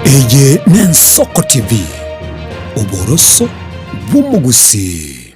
Eye n'Ensoko TV, oboroso bw'omogusii.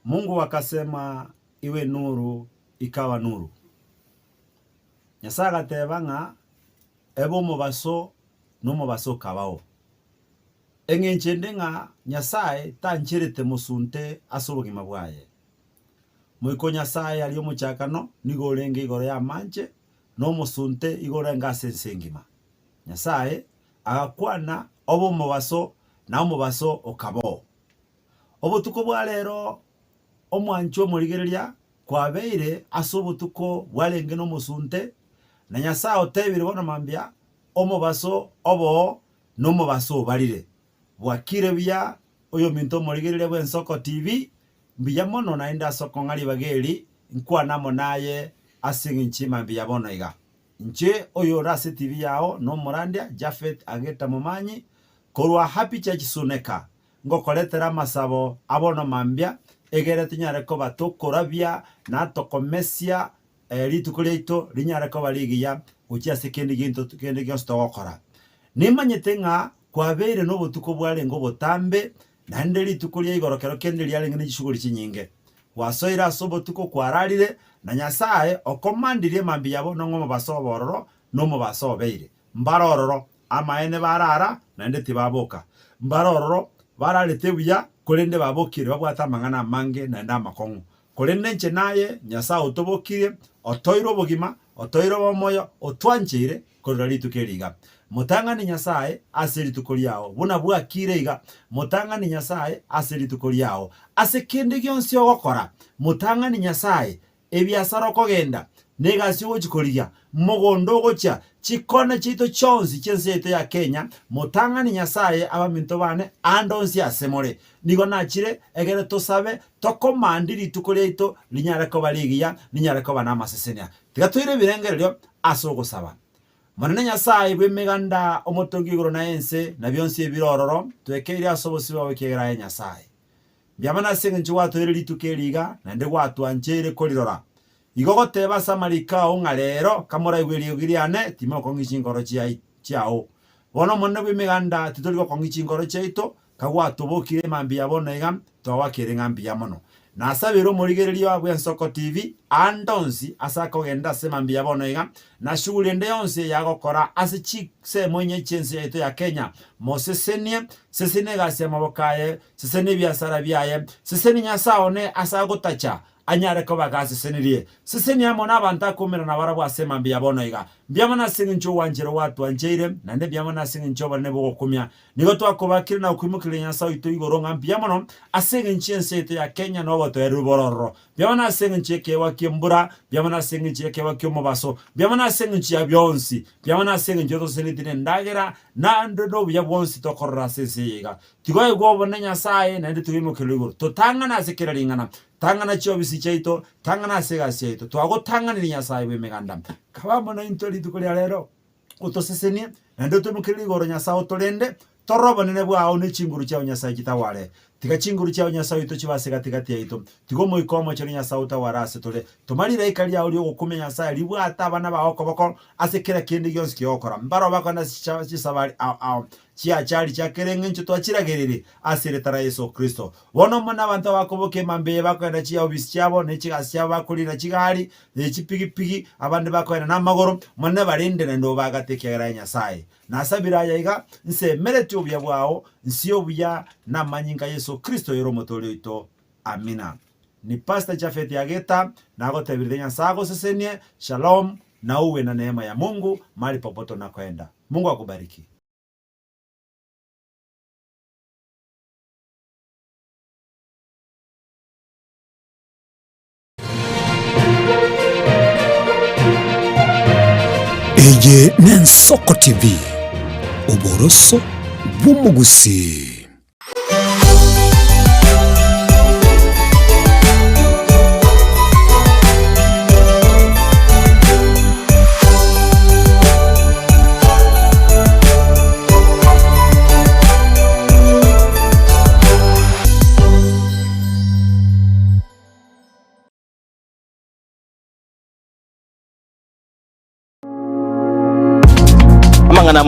Mungu akasema iwe nuru, ikawa nuru. Nyasae agateba ng'a ebe omobaso, na omobaso okabao. Eng'encho ende ng'a Nyasae tancherete mosunte ase obogima bwaye. Moika o Nyasae aria omochakano nigo orenge igoro y'amanche, na omosunte igo orenge ase ense engima. Nyasae agakwana, Obe omobaso, na omobaso okabao. Obotuko bwa rero omwanchwa omorigereria kwabeire ase obotuko bwarenge nomosunte, na Nyasae otebire bono mambia, Omobaso oboo nomobaso obarire. Bwakire buya oyominto omorigereria bw'Ensoko TV, mbuya mono naende ase okong'a ribaga eri nkwane amo naye ase eng'encho y'emambia ya bono iga. Inche oyore ase TV yao nomorandia Japhet Ageta Momanyi korwa Happy Church Suneka, ngokoretera amasabo a bono mambia egere tonyare koba tokorabia na tokomesia rituko riaito rinyare koba rigiya gochia ase kende gento kende gionsi togokora. Nimanyete ng'a kwabeire nobotuko bwarenge obotambe, naende rituko ria igoro kero kende riarenge ne chisuguri chinyinge. Gwasoire ase obotuko kwararire, na Nyasae okomandirie mambia bono ng'a omobaso obe ororo, na omobaso obeire. Mbare ororo, amaene barara, naende tibaboka. Mbare ororo, bararete buya, korende babokire babwate amang'ana amange naende amakong'u. Korende inche naye, Nyasae otobokirie, otoire obogima, otoire obomoyo, otwancheire korora rituko eri iga. Motang'ani Nyasae ase rituko riao, buna bwakire iga, motang'ani Nyasae ase rituko riao. Ase kende gionsi ogokora, motang'ani Nyasae, ebiasara okogenda, na egasi ogochia korigia, mogondo ogochia, chikona chiaito chionsi chi'ense yaito ya Kenya, motang'ani Nyasae abaminto bane ande onsi ase more. Nigo nachire egere tosabe, tokomandie rituko riaito rinyare koba rigiya, rinyare koba namasesenia. Tiga toire ebirengererio ase ogosaba. Monene Nyasae bw'Emeganda, Omotongi o igoro na ense, na bionsi ebire ororo, twekeirie ase obosio bwao ekiagera aye Nyasae. Mbuya mono ase engencho gwatoire rituko eri iga, naende gwatwancheire korirora. Igo goteba ase amariko ao ng'a rero kamoraigwe eriogi riane, timokong'ia chinkoro chiao. Bono Omonene bw'Emeganda, titori gokong'ia chinkoro chiaito, Kagwatobokire mambia bono iga, twagwakeire ng'a mbuya mono. Nasabeire omorigereria bw'Ensoko TV aande onsi ase akogenda ase mambia bono iga, na shughuli ende yonsi eyagokora ase chisemo inye chi'ense yaito ya Kenya, mosesenie, sesenia egasi y'amaboko aye, sesenia ebiasara biaye, sesenia Nyasae one ase agotacha, anyare koba gasesenirie. Sesenia amo nabanto akoumera nabarabwo ase mambia bono iga. Mbuya mono ase engencho ogwanchera gwatwancheire, naende mbuya mono ase engencho obonene bw'ogokumia. Nigo twakobakire na gokoimokereria Nyasae oito igoro ng'a mbuya mono ase engencho y'ense yaito ya Kenya na obotoereru bore ororo. Mbuya mono ase engencho y'ekeegwa ki'embura, mbuya mono ase engencho y'ekeegwa ki'omobaso, mbuya mono ase engencho ya bionsi, mbuya mono ase engencho otosenetie nendagera, naende nobuya bwonsi tokorora ase ense eye iga. Tiga oigwe obonene Nyasae, naende toimokerwe igoro. Totang'ane ase kera ring'ana. Tang'ana chiofisi chiaito, tang'ana ase egasi yaito. Twagotang'anirie Nyasae bw'Emeganda. Kabe amo naintwe rituko ria rero, otosesenie, naende otoimokererie igoro Nyasae otorende, torore obonene bwao ne chinguru chiao Nyasae chitaware. Tiga chinguru chiao Nyasae oito chibe ase gati gati yaito. Tiga Omoika Omochenu Nyasae otaware ase tore. Toma rilaika riao ri'ogokumia Nyasae ribwate abana bao okoboko ase kera kende gionsi ki'ogokora. Mbarabwo bakogenda ase chisabari ao ao, chiachari chia kera engencho twachiragereire ase erieta ria Yeso Kristo. Bono omonene abanto abakoboka emambia eye bakogenda chiofisi chiabo ne chigasi chiabo bakorina chigari, ne chipigipigi, abande bakogenda namagoro, Omonene barende naende obagate ekiagera aye Nyasae. Nasabire aya iga, nsemeretie obuya bwao, nsie obuya namanyinga a Yeso Kristo oyore Omotoori oito. Amina. Ni Pastor Japhet Ageta, nagotebirie Nyasae agosesenie, Shalom, na uwe na neema ya Mungu mahali popote unakoenda. Mungu akubariki. Eye n'Ensoko TV, oboroso bw'omogusii.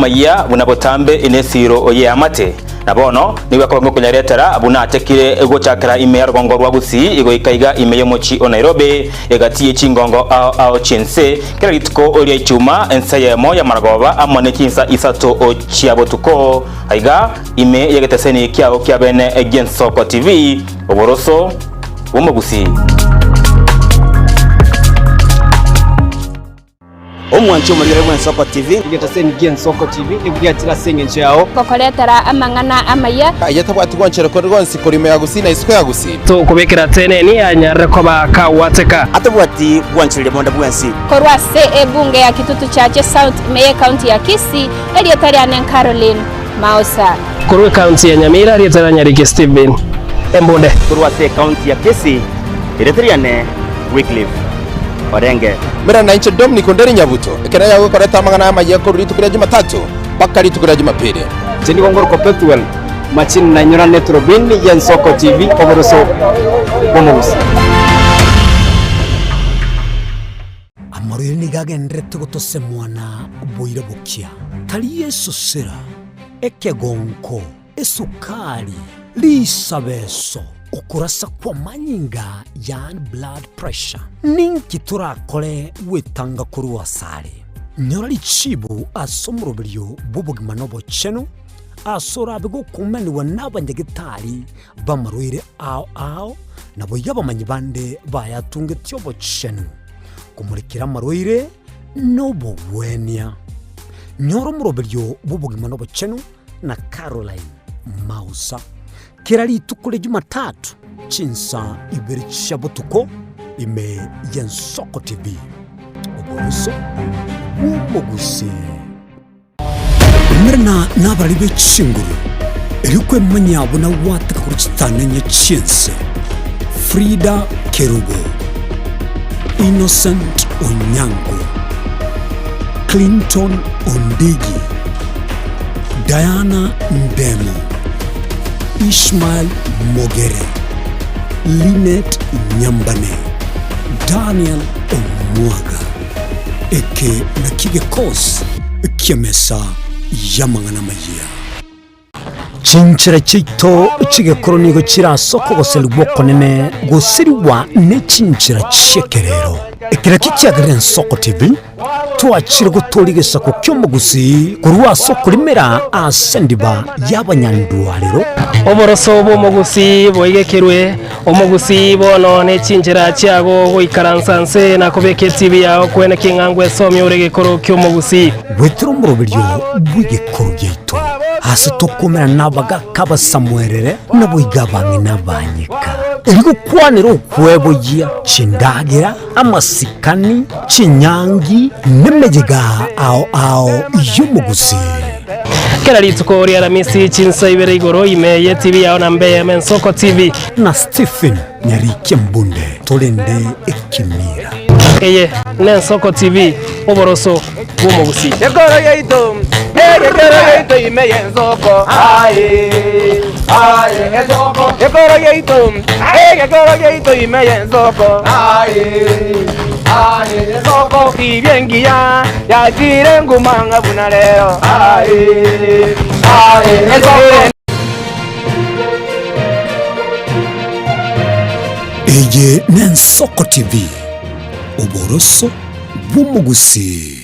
amayia buna botambe nesiro y'eamate. Na bono nigo akoba ngokonyaretera buna achakire gochakera ime ya rogongo rwa Gusii goika iga ime y'omochie o Nairobi, egati ye chingongo ao ao chi'ense, kera rituko ria Ichuma ensa eyemo y'amaragoba amo ne chinsa isato chia botuko, aiga ime y'egeteseni kiao kia bene gi'Ensoko TV, oboroso bw'omogusii. Omwanchi omorigere bw'Ensoko TV. Egetaseni gi'Ensoko TV nigo giachire ase engencho yao. Gokoretera amang'ana amaya. Aye tabwati gwanchera kore gwonsi korwa ime ya Gusii na isiko ya Gusii. Tokobekera teneni anyarire koba kagwateka. Atabwati gwanchereria bonde bwensi. Korwa ase ebunge ya Kitutu Chache South ime y'Ekaunti ya Kisii, erieta riane Caroline Mausa. Korwa ekaunti ya Nyamira, erieta ria Nyariki Stephen Embunde. Korwa ase ekaunti ya Kisii, erieta riane Wycliffe Orenge. Mera nainche Dominic Onderi Nyabuto, ekero yagokoreta amang'ana amayia korwa rituko ria Jumatatu mpaka rituko ria Jumapili. Inche nigo ngorokwa Pethuel Machini na inyorane eturubini y'Ensoko TV oboroso bw'omogusi. Amarwaire nigo agendererete gotosemwana boira bokia, tari esosera, ekegonko, esukari, risabeso, okorasa kw'amanyinga yaani blood pressure. Ninki torakore gwetanga korwa asare? Nyora richibu ase omoroberio bw'obogima na obochenu, ase orabe gokumanigwa n'abanyagetari b'amarwaire ao ao, naboigo abamanyi bande bayatungetie obochenu, komorekera amarwaire na obogwenia. Nyora omoroberio bw'obogima na obochenu na Caroline Mausa kera rituko ria Jumatatu chinsa ibere chia botuko ime y'Ensoko TV. Oboroso bw'omogusii. Umerana nabarari be chinguru, erio kwemanyia buna gwateka korwa chitanenye chi'ense. Frida Kerubo, Innocent Onyango, Clinton Ondigi, Diana Ndemo, Ishmael Mogere, Linet Nyambane, Daniel Omwaga. Eke nakio gekosi ki'emesa y'amang'ana amayia. Chinchera chiaito chi'egekoro nigo chire ase okogoserigwa okonene gosirigwa ne chinchera chi'ekerero. Eke nakio kiagerire Ensoko TV twachire gotooria egesaku ki'omogusii korwa ase okorimera ase endiba y'abanyandwarero. Oboroso bw'omogusii boigekerwe, omogusii bono ne chinchera chiago goikaransa nse na kobeka etibi yao kwene king'a ngwesomia ore egekoro ki'omogusii. Goetera omoroberio bw'egekoro giaito, aase tokoumera nabagaaka abasamuerere, naboigo abang'ina abanyeka, erio gokwanera okweboyia chindagera, amasikani, chinyangi, nemeyega ao ao y'omogusii. Kera rituko ria Aramisi chinsa ibere igoro ime ye TV yao na mbe eyemo Ensoko TV. Na Stephen Nyarikia Mbunde torende ekemira. Eye n'Ensoko TV, oboroso bw'omogusii. Gekoro yaito, eh, gekoro yaito ime y'ensoko. Aye, aye, ensoko. Gekoro yaito, eh, gekoro yaito ime y'ensoko. Aye, aye, ensoko. Tibia engiya yachire nguma ng'a buna rero. Aye, aye, ensoko. Eye n'Ensoko TV, oboroso bw'omogusii.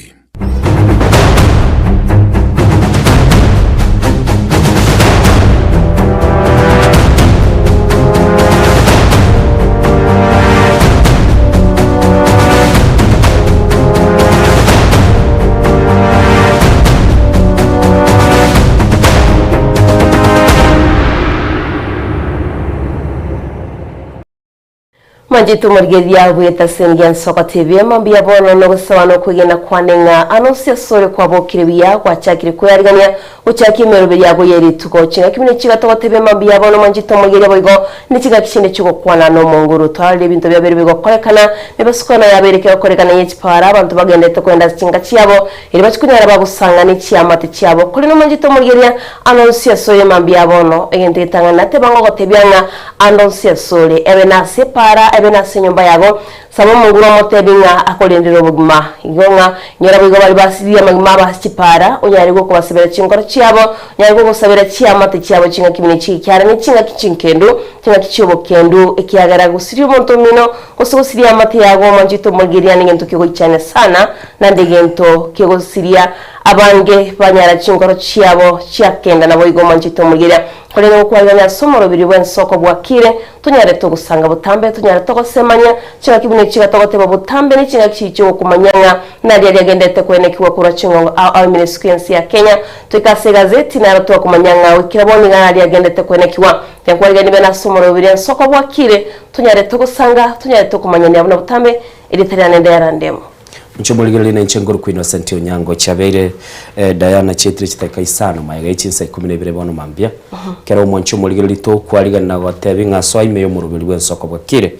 Manchete omorigereria bw'etaseni ya Nsoko TV, mambia bono nogosaba na okwegena kwane ng'a anonsi asore kwabokire buya gwachakire kwearigania gochakia emeroberi yago ye rituko. Chingaki buna echi gatogotebia mambia bono manchete omorigereria boigo ne chingaki chinde chi'ogokwana n'Omonguru. Twarorire ebinto biabeire bigokorekana, mebasukano yabeire kegokorekana ye chipara, abanto bagenderete kogenda ase chinka chiabo erio bachie konyara bagosanga ne chiamate chiabo. Korende omanchete omorigereria anonsi asore mambia bono egento getang'ani nateba ng'a ogotebia ng'a Ande onsi asore, ebe nase epaara, ebe nase enyomba yago. Saba omonguru omotebi ng'a akorendere obogima. Igo ng'a inyora boigo baria basiririe amagima abo ase chipaara, onyare gokobasabera chinkoro chiabo, onyare gogosabera chiamate chiabo ching'aki buna echi ekiagera ne ching'aki chinkendu, ching'aki chi'obokendu, ekiagera gosiria omonto omino, gose gosiria eamate yago omwanchete omorigereria negento kegoichania sana, naende egento kegosiria abange banyara chinkoro chiabo chiakenda naboigo omwanchete omorigereria. Korende gokwarigania ase omorobiri bw'ensoko bwakire, tonyare togosanga botambe, tonyare togosemania chingaki buna echi iga togoteba botambe ne chingaki chiria chi'ogokomanyia ng'a naria riagenderete koenekigwa korwa chingongo ao ao ime n'esiko y'ense ya Kenya. Toike ase egazeti naro twakomanya ng'a goikera bono iga naria agenderete koenekigwa. Tinkwarigania bene ase omorobiri ensoko bwakire, tonyare togosanga, tonyare tokomanyania buna botambe erieta riane nderandemo. Inche omorigereria na inche nkorokwa Innocent Onyango chiabeire eh, Diana chietire chidakika isano magega ye chinsa ikomi na ibere bono mambia. Kera omwanchi omorigereria tokwarigana na gotebi ng'a soa ime y'omoroberi bw'ensoko bwakire.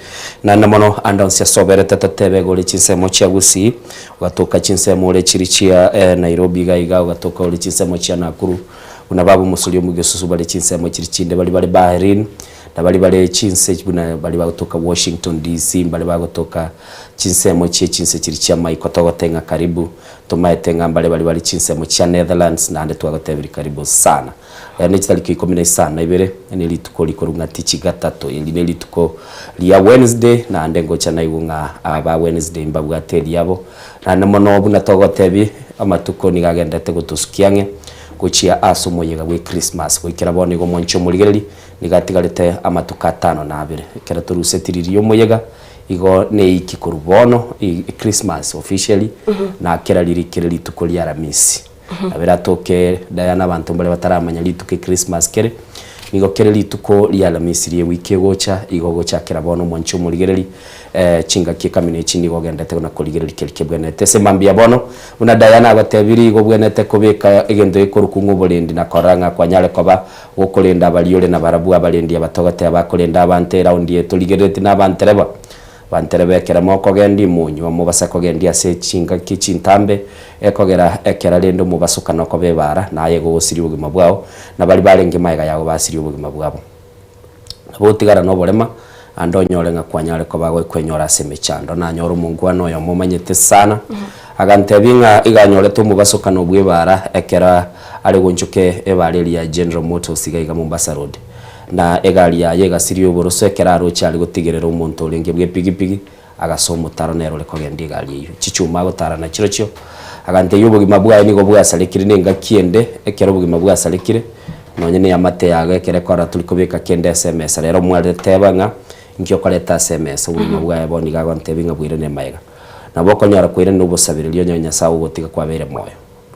Naende mono ande onsi ase oberete totebe iga ore chinsemo chia Gusii, ogatoka chinsemo ore chiri chia eh, Nairobi iga iga, ogatoka ore chinsemo chia Nakuru, buna baba omosori omogesusu bare chinsemo chiri chinde baria bare Bahrain, Na baria bare chinse buna baria bagotoka Washington DC, mbaria bagotoka chinsemo chie chinse chiria chi'amaiko togoteba ng'a karibu, tomaete ng'a mbare baria bare chinsemo chia Netherlands naende twagotebirie karibu sana. Rero ne chitariki ikomi na isano na ibere, ne rituko rikoru ng'a tichi gatato, eri ne rituko ria Wednesday naende ngocha naigwe ng'a aba Wednesday mbabwate eriabo, naende mono buna togotebie amatuko nigo agenderete gotosukia ang'e gochia ase omoyega bwe Christmas. Goikera bono igo mwanche omorigereria. Nigo atigarete amatuko atano na abere, ekero toruseti riria omoyega, igo neiki korwa bono, Christmas officially, na kera riria kere rituko ria Aramisi. Nabo eratoke Diana abanto mbare bataramanya rituko echristmas kere, nigo kere rituko ria Aramisi rie ewiki egocha, igo ogochakera bono omwanche omorigereri, Chingaki ekamina echi nigo ogenderete na korigereria keria kebwenerete. Ase mambia bono, buna Diana agotebirie, igo obwenerete kobeka egento gekorokwa ng'a oborendi na korora ng'a kwanyare koba gokorenda abaria ore nabarabwo abarendi abatogoteba bakorenda abanto eraundi eye torigereretie na abantereba. Abantereba ekero mokogendia imonywa mobasa kogendia ase chingaki chintambe ekogera ekero rende omobasokano okoba ebara naye igo ogosiria obogima bwao na baria barenge magega yago basirie obogima bwabo. Nabo otigara noborema, ande onyore ng'a kwanyare koba gokwenyora ase emechando. Nanyora omongwana oyomo omanyete sana, agantebia ng'a iga anyorete omobasokano bw'ebaara ekero are gonchoka ebaara eria ya General Motors iga iga Mombasa Road. Na egari yaye egasiria oboroso ekero aroche are gotigerera omonto orenge bw'epigipigi, agasoa omotaro nere ore kogendia egari eyio. Chichuma agotara nachirochio, agantebia obogima bwaye nigo bwasarekire na engaki ende, ekero obogima bwasarekire, nonye na eamate yago ekero ekorora tori kobeka kende ase emesa. Rero omwarire teba ng'a inki okoreta ase emesa, obogima bwaye bono nigo agontebia ng'a bwairane magega. Nabo okonyora koirana obosabereria onye Nyasae ogogotiga kwabeire moyo.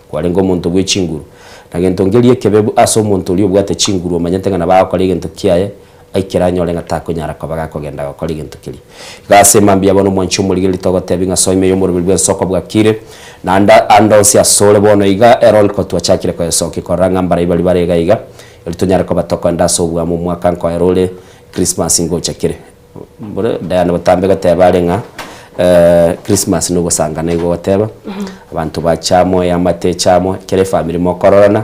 Kwarenge omonto bwe chinguru, na gento nkeria ekebe ase omonto oria obwate chinguru omanyete ng'a nabo agokora egento kiaye, aikere anyore ng'a takonyara koba gakogenda gokora egento keria. Iga ase mambia bono omwanchi omorigereria togotebia ng'a soa ime y'omoroberi bw'ensoko bwakire, naende ande onsi asore bono iga erori kotwachakire koyesokia korora ng'a mbarai baria bare iga iga, erio tonyare koba tokoenda ase obuamo omwaka nkoera ore Christmas ngocha kere. Mbore Diana botambe goteba are ng'a Christmas nogosangana igo ogoteba, abanto bache amo, eamate eche amo, ekero efamiri mokororana,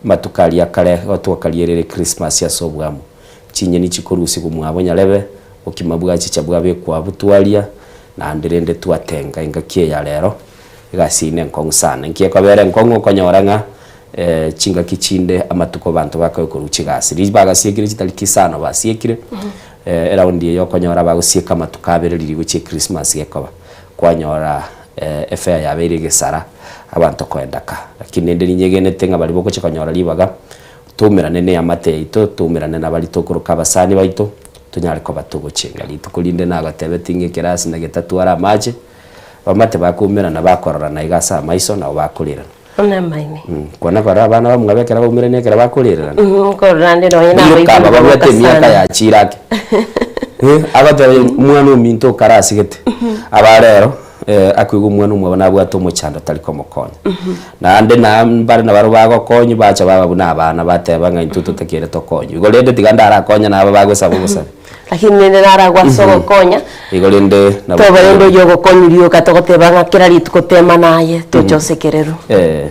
amatuko aria akare igo twakarierire Christmas ase oboamo. Chinyeni chikorusigwa mwabo nyarebe, obokima bwachicha bwabekwa abwo twaria, naende rende twatenga engaki eye ya rero, egasi eyio nenkong'u sana. Inki ekobera enkong'u okonyora ng'a chingaki chinde amatuko abanto bakoe korwa chigasi. Riria bagasiekire chitariki isano basiekire, eraundi eye okonyora bagosieka amatuko abere riria gochia echristmas gekoba, kwanyora efare yabeire egesara abanto koenda ka. Lakini rende ninyegenete ng'a baria bogochia konyora ribaga, toumerane na eamate yaito, toumerane na baria tokoroka abasani baito, tonyare koba togochenga. Rituko rinde nagotebetie ng'a ekerasi na getatware amache, abamate bakoumerana bakororana iga ase amaiso nabo bakorerana. Namaene. Kwana korora abana bamwabo ekero baumerane ekero bakorerana. Nkorora nde nonye na Oyoka abaibori babwate bagoka emiaka sana. yachire ake. Agoteba omwana ominto okare asigete, aba rero akoigwa omwana omwabo nabwate omochando tari komokonya. Naende na mbare nabarobwo bagokonywa bacha baba buna abana bateba ng'a intwe totakeire tokonywe. Igo rende tiga ndarakonya naba bagosaba obosabe. Lakini rende naragwe ase ogokonya, Igo rende nabo toba rende oyio ogokonywa rioka togoteba ng'a kera rituko tema naye toche osekererwe. Eh.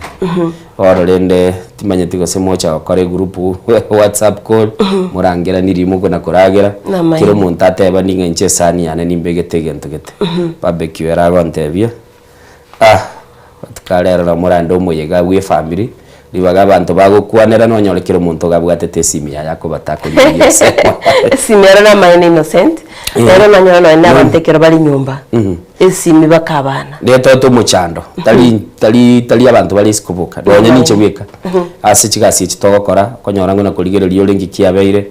Bono rende timanyeti gose mocha gokora egroup whatsapp call morangeranie riria mokona koragera, Namaene. kera omonto atebani ng'a inche esani yane nimbegete egento gete. Barbecue ere agontebia, ah rituko rero nabo morande omoyega bwa efamiri, ribaga abanto bagokwanera nonyore kera omonto iga abwatete esimi yaye akobatakorigereria ase. Esimi ero namaene Innocent, rero nonyore nonye na abanto ekero bare nyomba, esimi bakabana. Retote omochando, tari tari tari abanto bare isiko boka, nonya ninche bweka, ase chigasi echi togokora, okonyora ng'a nakorigereria ore ng'iki kiabeire,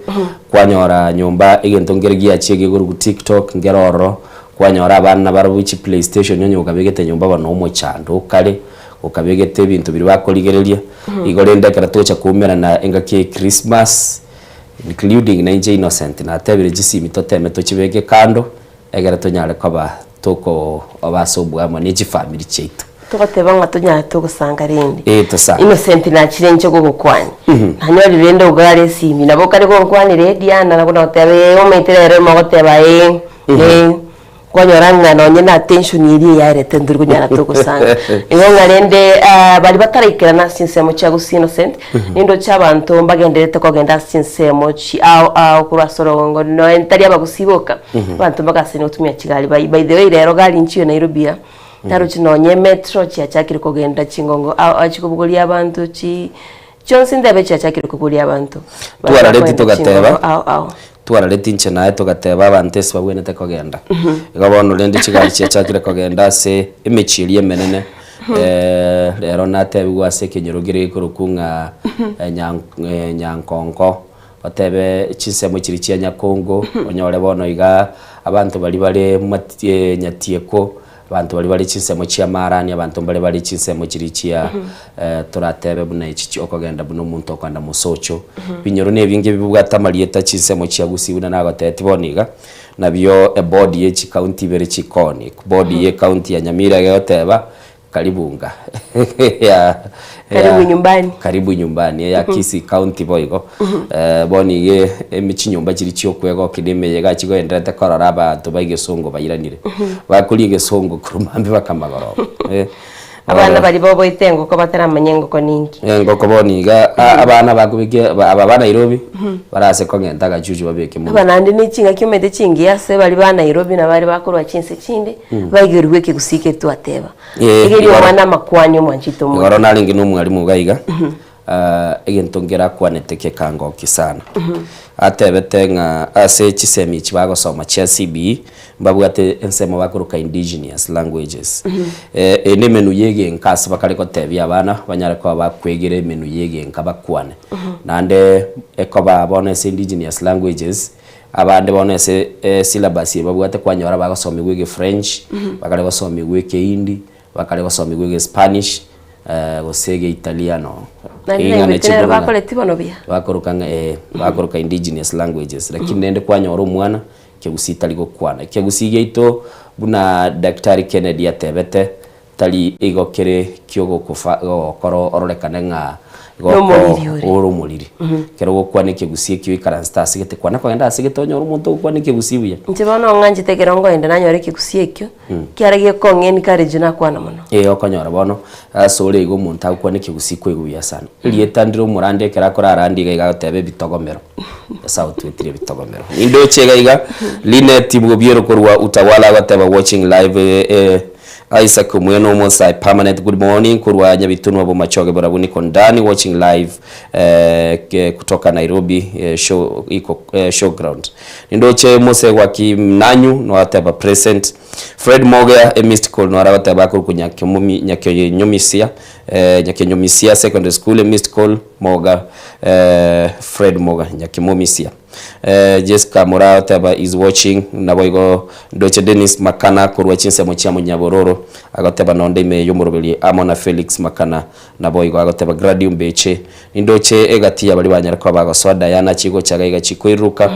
kwanyora nyomba egento nkere giachia gekorwa tiktok nkere ororo, kwanyora abana nabarobwo chiplaystation onye okabegete nyomba bono omochando okare, okabegete ebinto biria bakorigereria, igo rende ekero togocha koumerana engaki ya echristmas, including na inche Innocent natebire chisimi toteme tochibeke kando, Ekero tonyare koba tokoba ase oboamo ne chifamiri chiaito. Togoteba ng'a tonyare togosanga rende. Ee, tosange. Innocent nachire inche gogokwania. Nanyore rende ogare esimi, nabo okare gonkwanera ee Diana, nabo nagoteba ee omanyete rero mogoteba ee, ee. Kwanyora ng'a nonye na attention eria eyarete ntori konyara togosanga. Igo ng'a rende baria bataraikerana ase chinsemo chia gusii Innocent, Nindoche abanto mbagendererete kogenda ase chinsemo chi ao ao korwa ase orogongo, nonya ntari abagusii boka, abanto mbagasaine gotumia chigari. By, by the way rero gari nchiyo Nairobi iga, naroche nonya emetro chiachakire kogenda chingongo ao ao chikobogoria abanto chi chionsi ndebe chiachakire kobogoria abanto. Baria Twarareti bakogenda togateba, chingongo ao ao. twarareti inche naye togateba abanto ase babwenerete kogenda. Igo bono rende chigari chiachakire kogenda ase emechie eria emenene. Rero natebigwe ase ekenyoro kere gekorokwa ng'a Nyankonko, otebe chinsemo chiria chia Nyakongo, onyore bono iga abanto baria bare Nyatieko, abanto baria bare chinsemo chia Marani, abanto mbare bare chinsemo chiria chia toratebe buna echi chia okogenda buna omonto okogenda Mosocho. Ebinyoro na ebinge bibwate amarieta chinsemo chia Gusii buna nagotebetie bono iga, Nabio ebodi ye chikaunti ibere chikoni, bodi ye ekaunti ya Nyamira egoteba karibu nga ya Karibu nyumbani. karibu nyumbani eya Kisii county boigo bono iga emi chinyomba chiria chiokwegokia na emeyega chigoenderete korora abanto ba egesongo bairanire. Bakoria egesongo korwa mambia mpaka magoroba. Abana baria boboete engoko bataramanya engoko ninki. Engoko bono iga abana bakobeka aba ba Nairobi barase kong'enta agachuchu babeke monwe. Aba naende ne chingaki omanyete chingiya ase baria ba Nairobi na baria bakorwa chinse chinde, baigerigwe ekegusii keria twateba. Egeria omwana amakwani omwanchete omonto. Igoro narenge na omwalimu iga iga, egento nkere akwanete kekangokia sana. Atebete ng'a ase chisemi echi bagosoma chia CBE, mbabwate ensemo bakoroka indigenous languages. Eye ne emenu ya egenka ase bakare gotebia abana banyare koba bakwegera emenu ya egenka bakwane. Naende ekoba bono ase indigenous languages, abande bono ase esyllabus eye babwate kwanyora bagosomigwa egefrench, bakare gosomigwa ekehindi, Bakare gosomigwa Egespanish, gose Egeitaliano. Naende Ring'ana naigwete nero chikoro ng'a bakoreti bono buya. bakoroka ng'a eh, bakoroka indigenous languages. Lakini rende kwanyora omwana ekegusii tari gokwana. Ekegusii giaito buna Daktari Kennedy atebete, tari igo kere kiogokufa gogokora ororekane ng'a igo oko Nomoriri ore. ore omoriri. Ekero ogokwana ekegusii ekio oikaransete ase gete, kwana kogenda ase gete onyore omonto ogokwana ekegusii buya. Inche bono ng'anchete ekero nkoenda nanyora ekegusii ekio, Kiara gekong'a encourage nakwana mono. Ee okonyora bono ase ore iga omonto agokwana ekegusii kwaiga buya sana. Erieta ndire omorandi ekero akorarandi iga iga agoteba ebitogomero. Nyasae otwetire ebitogomero. Nindoche iga iga Linet Obiero korwa Utawala agoteba watching live eh Isaac Omweno Omosae permanent good morning korwa Nyabitunwa Bomachoge Borabu niko ndani watching live eh kutoka Nairobi show iko showground. Nindoche Mose gwaki Mnanyu noateba present. Fred Mogea e missed call noara goteba akorokwa Nyakiomomi Nyakionyomisia eh Nyakionyomisia secondary school e missed call Moga eh Fred Moga Nyakimomisia eh Jesca Moraa oteba is watching naboigo ndoche Dennis Makana korwa chinsemo chia Monyabororo agoteba nonde ime yomoroberi amo na Felix Makana Naboigo agoteba Gradi ombeche, Nindoche egati ya baria banyare koba bagosoa Diana chigocha iga iga chikoiruruka,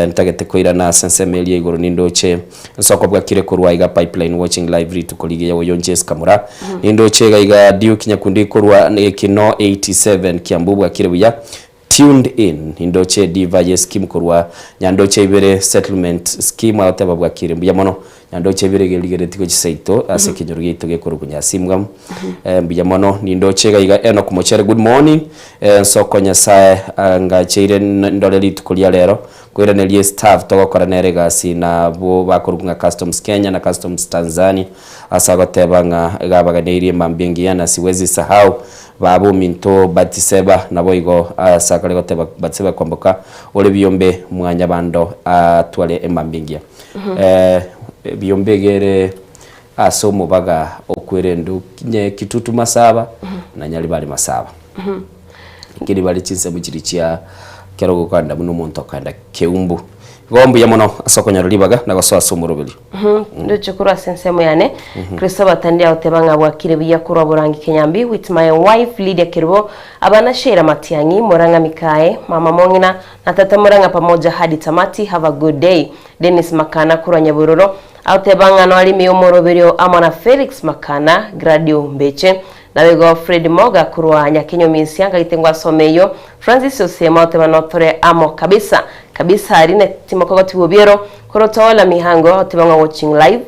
ntagete koirana ase ensemo eria igoro nindoche nsoko bwakire korwa iga Pipeline watching live rituko rigiya oyo Jesca Mura. Nindoche iga iga Duke Nyakundi korwa Ekino 87 Kiambu bwakire buya. Tuned in indoche Diva ye scheme korwa Nyandoche ibere settlement scheme agoteba bwakire mbuya mono Nyandoche ibere gerigereti gochia seito ase ekenyoro giaito gekorokwa Nyasimgam mbuya mono nindoche iga iga Enock Mochere good morning Nsoko Nyasaye angacheire ndore rituko ria rero Koiraneria estaff togokora nere egasi nabwo bakorokwa ng'a Customs Kenya na Customs Tanzania ase agoteba ng'a iga abaganeirie mambia engiya na siwezi sahau baba ominto Batiseba naboigo ase akare goteba Batiseba kwamboka ore biombe mwanyabando atware emambia engiya. Ebiombe iga ere ase omobaga okwerendu nye Kitutu Masaba na Nyaribari Masaba. Ekeri bare chinsemo chiria chia kera ogokanda buna omonto okogenda keumbu. Igo mbuya mono ase okonyora ribaga na gosoa ase omoroberio. Ndoche korwa ase ensemo yane, Kristo abatandire agoteba ng'a bwakire buya korwa Borangi Kenyambi with my wife Lydia Kerubo, abana Sheila Matiang'i, Morang'a Mikae, mama Mong'ina na tata Morang'a pamoja hadi tamati have a good day. Dennis Makana korwa Nyabororo agoteba ng'a noarime omoroberio amo na Felix Makana, Gradio Mbeche, Naboigo Fred Moga korwa Nyakenyomisia ngagete ngwasoma eyio, Francis Osiemo oteba notore amo kabisa kabisa aria ne timokogotigwa obiero korwa Utawala Mihango oteba ng'a watching live,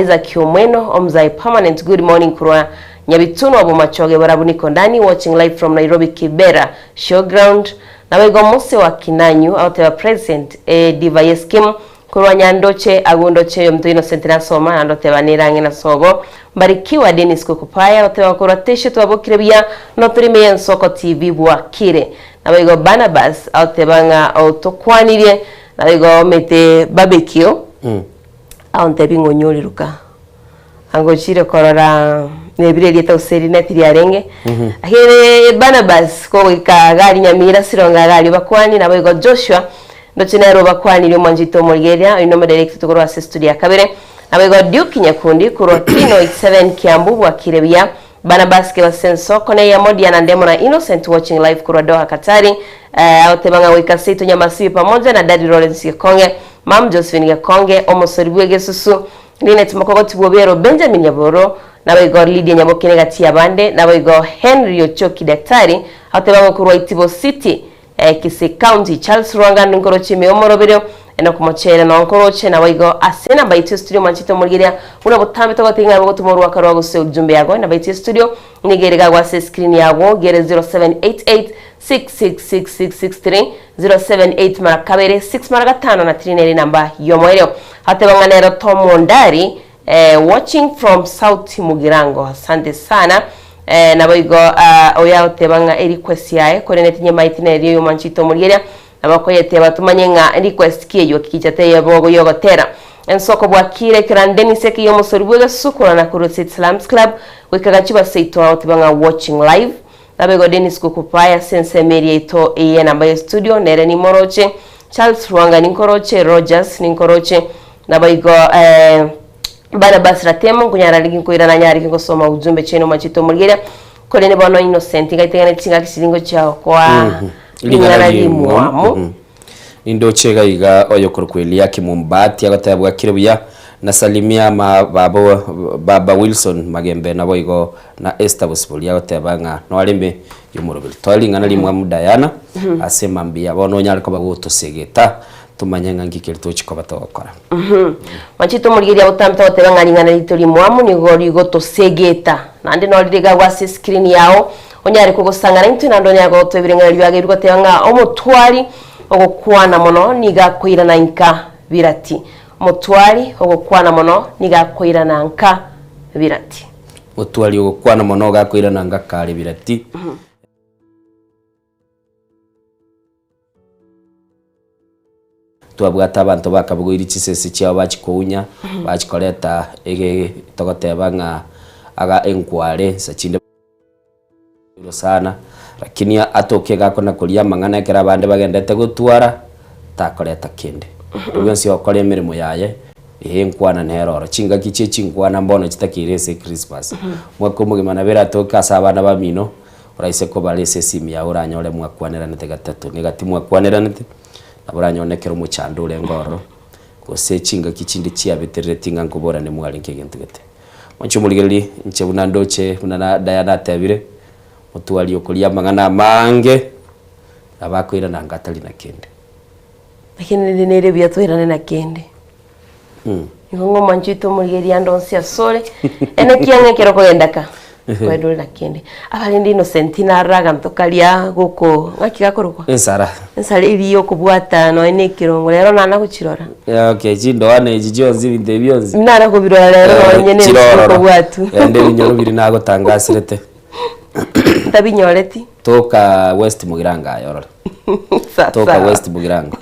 Isaac Omweno Omzai permanent good morning korwa Nyabitunwa Bomachoge Borabu niko ndani watching live from Nairobi Kibera showground, Naboigo Mose wa Kinanyu agoteba present eh Diva ye scheme Korwa nyandoche agwo ndoche oyominto Innocent nasoma naende oteba nere ang'e na sobo. Mbarikiwa Dennis Kokopaya oteba korwa Teshe twabokire buya notori ime y'Ensoko TV bwakire. Naboigo Barnabas oteba ng'a otokwanirie naboigo omete barbecue aontebi ng'a onyoriruka. Angochire korora nebire erieta gose erineti riarenge. Lakini Barnabas kogoika gari Nyamira Sironga gari obakwani naboigo Joshua ndoche nere obakwanirie omwanchete omorigereria oyio nomoderekti korwa ase studio ya kabere naboigo Duke Nyakundi korwa Kino 87 Kiambu bwakire buya Barnabas Kebase Nsoko neyemo Diana Ndemo na Innocent watching live korwa Doha Katari eh, agoteba ng'a goika seito Nyamasibi pamoja na Daddy Lawrence Gekonge Mam Josephine Gekonge omosori bw'egesusu Linet Mokogoti bw'Obiero, Benjamin Nyaboro, naboigo Lydia Nyabokene gati y'abande, naboigo Henry Ochoki Daktari, agoteba ng'a korwa Itibo City, Kisii County, Charles Rwangando nkoroche ime y'omoroberio, Enock Mochere noo nkoroche, naboigo ase enamba yaito y'estudio mwanchete omorigereria buna botambe togotebia ng'a gotoma orwaka rwa gose ujumbe yago, enamba yaito y'estudio nigo ere gagwo ase escreen yago, gere 0788 666663, 078 mara kabere, 6 mara gatano na 3 nere enamba y'omoerio. Ateba ng'a nero Tom Ondari eh, watching from South Mugirango. Asante sana. Eh, naboigo ah, oyo agoteba ng'a erequest yaye korende tinyemaeti nerio y'omwanchete omorigeria nabo akoyeteba tumanye ng'a request ki eyio kikicha teyeba ogo yogotera ensoko bwakire ekero Dennis ekiya omosori bw'egesusu korwa Nakuru City Slums Club goika gachiba seito agoteba ng'a watching live Naboigo Dennis Gokupaya ase ensemo eria yaito ey'enamba ye studio nere nimoroche, Charles Rwanga ninkoroche, Rogers ninkoroche, naboigo eh, Barnabas Ratemo nkonyara riki nkoirana nyare ki ngosoma ujumbe chiaino mwachete omorigeria, korende bono Innocent ngaiteng'ane chingaki chiria ngochia gokoa ring'ana rimwamu. Nindoche iga iga oyokorokwa Eliakimu Mbati agoteba bwakire buya, nasalimia ma baba baba Wilson Magembe naboigo na Esther Bosibori agoteba ng'a noareme y'omoroberi. Toe ring'ana rimwamu Diana ase mambia bono onyare koba gotosegeta tomanye ng'a nki keri tochi koba togokora. Mwanchete omorigereria botambe togoteba ng'a ring'ana rito rimwamu nigo rigotosegeta naende norire iga agwo ase escreen yao Onyare kogosang'ana intwe naende onyare gotoa ebireng'anerio biage bigoteba ng'a omotwari ogokwana mono nigo akoirana inka birati. Omotwari ogokwana mono nigo akoirana nka birati. Motwari ogokwana mono iga akoirana nka kare birati. Twabwate abanto bakabogoirie chisese chiabo bachia kounya, bachia koreta ege togoteba ng'a aga enkware nsa chinde sana, lakini atoke iga akona koria amang'ana ekero abande bagendete gotwara, takoreta kende. Oyio bwensi okora emeremo yaye, eeh enkwana nere oro. Chingaki chie chinkwana mbono chitakeire ase echristmas. Omwaka omogima nabo eratoke ase abana bamino, oraise kobara ase esimi yago oranyore mwakwaneranete gatato, na egati mwakwaneranete, nabo oranyore nekero omochando orenge ororo, gose chingaki chinde chiabeterereti ng'a nkoborane mwarenge egento gete. Moche omorigererie, inche buna ndoche, buna na Diana atebire, motwari okoria amang'ana amange. Nabo akoirana anga atari na kende. Lakini rende nere buya toirane na kende. Igo ng'a omwanchi oito omorigereria ande onsi asore, ene kiang'a ekero okogenda ka, kogenda ore na kende. Abarende Innocent narora aganto karia goko ng'aki gakorokwa? Ensara. Ensara eria ya okobwata nonya na ekerongo, rero nana gochirora. Okay, chindoana echi chionsi ebinto ebi bionsi. Nana kobirora rero nonye na Chirororo. ense okobwatwa. Rende ebinyoro biria nagotangasirete. Ntabinyoreti. Toka West Mugirango aye orore. Sawa Toka sawa. West Mugirango.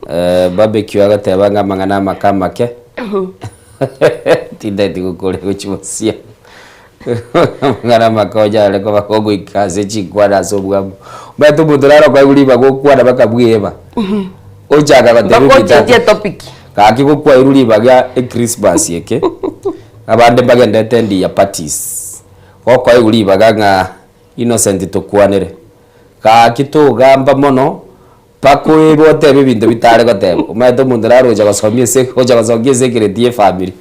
Eh, barbecue agateba ng'a amang'ana amake amake. Tindeti gokora gochibosia. Amang'ana amake onyare koba kogoika ase chinkwana ase obwamo. Omanyete omonto naro okoegwa ribaga okwana mpaka bweba. Ochaka goteba Mpaka ebinto ochenchie ati, etopic. Gaki gokwairwe ribaga echristmas eke, abande mbagendete endiya parties. Gokoegwa ribaga ng'a Innocent tokwanere. Gaki togamba mono mpaka oebe otebe ebinto bitare goteba. Omanyete omonto naro ogocha gosomia ase ogocha gosokia esecret ya efamiri.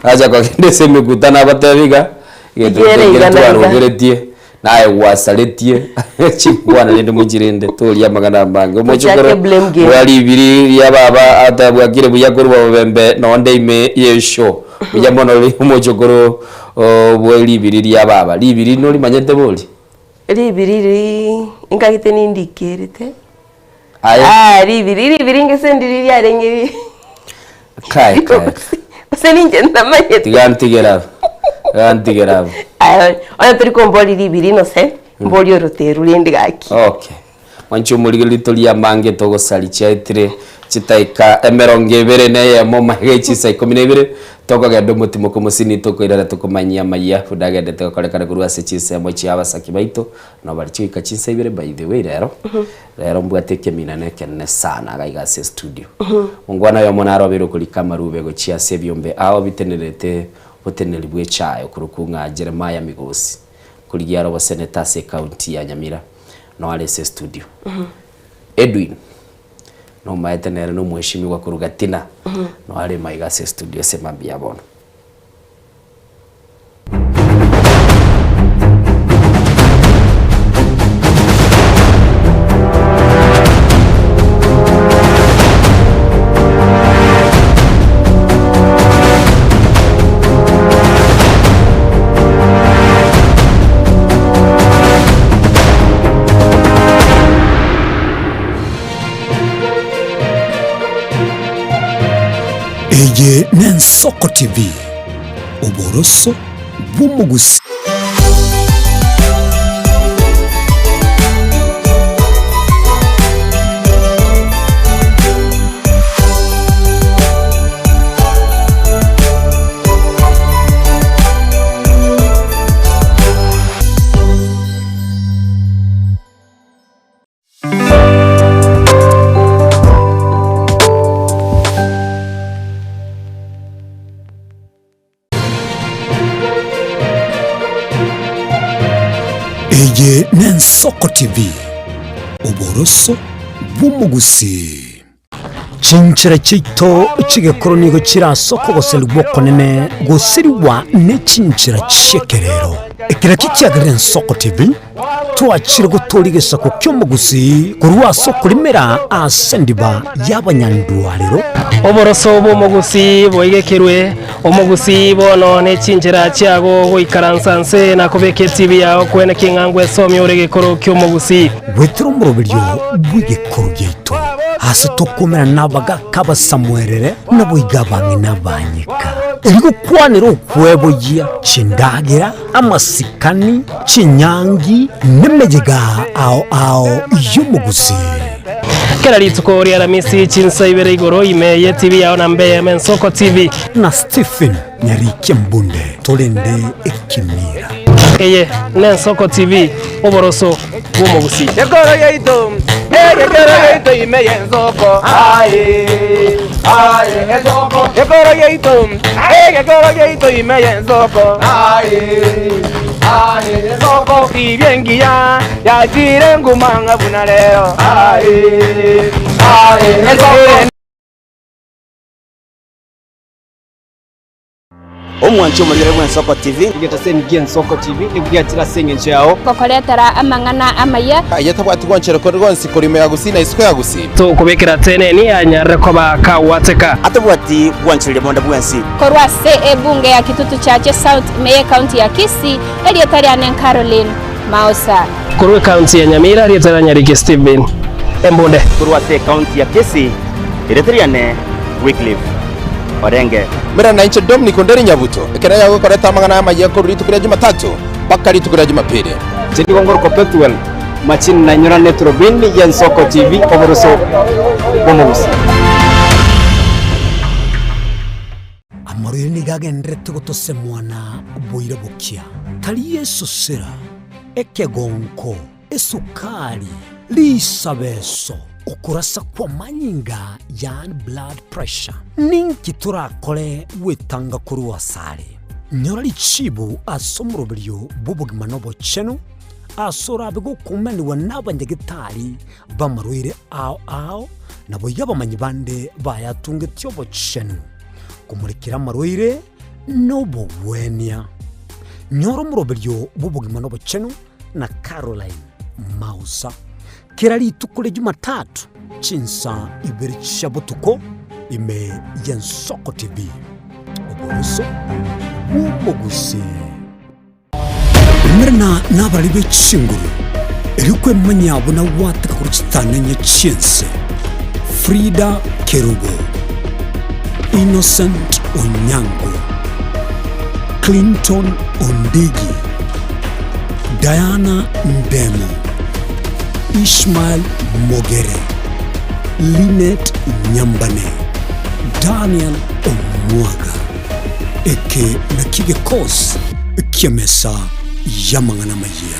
Acha kogenda ase emekutano agotebi iga, egento Igere kere iga na iga. twaroberetie, naye gwasaretie, chikwana rende mochirende toria amang'ana amange. Tochake Omochokoro blame game. bwa ribiri ria baba ateba bwakire buya korwa bobembe nonde ime ye eshow. Buya mono omochokoro bwe ribiri ria baba. Ribiri norimanyete bori? Ribiri riria inkagete nindikerete. Aye. Ah, ribiri ribiri ngese ndiri riarenge ri Kai, kai. Gose ninche ntamanyete. Tiga ntigere abwo. Tiga ntigere abwo. Aya, onye tori komboria ribiri innocent, mborie oroteru rende gaki. Okay. Mwanche omorigereria tori amange togosari chiaetire chitaika emerongo ebere na eyemo magega ye chinsa ikomi na ibere tokogenda omotimoko omosini tokoirana tokomanyia amayia buna agendete gokorekana korwa ase chinsemo chia abasaki baito nobari chigoika chinsa ibere by the way rero rero mbwate ekeminano ekenene sana iga iga ase estudio. Omongwana oyomo naro obeire okorika amarube gochia ase ebiombe ao bitenerete oboteneneri bwa echae okorokwa ng'a Jeremiah Migosi korigia are oboseneta ase ecounty ya Nyamira. Noare ase estudio. Edwin, nomaete nere nomweshimiwa korwa Gatina, noare maiga ase estudio ase mambia bono. Eye n'Ensoko TV, oboroso bw'omogusii. Eye n'Ensoko TV, oboroso bw'omogusii. Chinchera chiaito chi'egekoro nigo chire ase okogoserigwa okonene goserigwa ne chinchera chi'ekerero. Ekero ekio kiagerire Ensoko TV, twachire gotooria egesaku ki'omogusii korwa ase okorimera ase endiba y'abanyandwarero. Oboroso bw'omogusii boigekerwe, omogusii bono ne chinchera chiago goikaransa nse na kobeka etibi yao kwene king'a ngwesomia ore egekoro ki'omogusii. Goetera omoroberio bw'egekoro giaito, aase tokomerana nabagaaka abasamuerere, naboigo abang'ina abanyeka, erio gokwanera okweboyia chindagera, amasikani, chinyangi, nemeyega ao ao y'omogusii. Kera rituko ri'Aramisi chinsa ibere igoro ime y'etibi yao na mbe Mensoko TV. Na Stephen Nyarikia Mbunde torende ekemira. Eye n'Ensoko TV, oboroso bw'omogusii. Ekoro yaito, egekero yaito ime y'ensoko. Aye, aye, ensoko. Ekoro yaito, egekero yaito ime y'ensoko. Aye, aye, ensoko. Tibia engiya yachire nguma ng'a buna rero. Aye, aye, ensoko. Omwanchi omorigere bw'Ensoko TV. Egetaseni gi'Ensoko TV nigo giachire ase engencho yao. Gokoretera amang'ana amaya. Aye tabwati gwanchera kore gwonsi korwa ime ya Gusii na isiko ya Gusii. Tokobekera teneni anyarire koba kagwateka. Atabwati gwanchereria bonde bwensi. Korwa ase ebunge ya Kitutu Chache South ime y'Ekaunti ya Kisii, erieta riane Caroline Maosa. Korwa ekaunti ya Nyamira, erieta ria Nyariki Stephen Embunde. Korwa ase ekaunti ya Kisii, erieta riane Wycliffe Orenge. Mera nainche Dominic Onderi Nyabuto, ekero yagokoreta amang'ana amayia korwa rituko ria Jumatatu mpaka rituko ria Jumapili. Inche nigo ngorokwa Pethuel Machini nainyorane eturubini y'Ensoko TV oboroso bw'omogusii. Amarwaire nigo agendererete gotosemwana boira bokia, tari esosera, ekegonko, esukari, risabeso, okorasa kw'amanyinga, yaani blood pressure. Ninki torakore gwetanga korwa asare? Nyora richibu ase omoroberio bw'obogima na obochenu, ase orabe gokumanigwa n'abanyagetari b'amarwaire ao ao, naboigo abamanyi bande bayatungetie obochenu, komorekera amarwaire na obogwenia. Nyora omoroberio bw'obogima na obochenu na Caroline Mausa kera rituko ria Jumatatu chinsa ibere chia botuko ime y'Ensoko TV. Oboroso bw'omogusii. Umerana nabarari be chinguru, erio kwemanyia buna gwateka korwa chitanenye chi'ense. Frida Kerubo, Innocent Onyango, Clinton Ondigi, Diana Ndemo, Ishmael Mogere, Linet Nyambane, Daniel Omwaga. Eke nakio egekosi ki'emesa y'amang'ana amayia.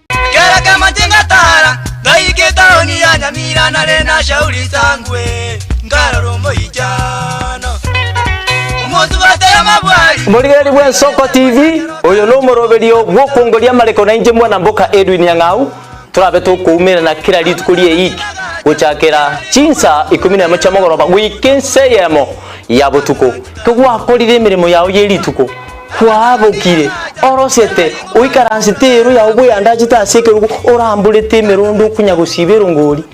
Kera kemache ngatara, ngaika etaoni ya Nyamira nare na Shauri Sangwe, nkarora omoichano. Omosubati amabwari. Omorigereria bw'Ensoko TV, oyo nomoroberio bw'okongoria amareko nainche mwana mboka Edwin Nyang'au, torabe tokoumerana kera rituko ri'eiki gochakera chinsa ikomi nemo chia mogoroba goika ensa eyemo ya botuko. Kegwakorire emeremo yao ye rituko, kwabokire, orosete, oikaransete eero yao bweyandachete ase ekerogo, oramborete emerondo okonya gosiba erongori,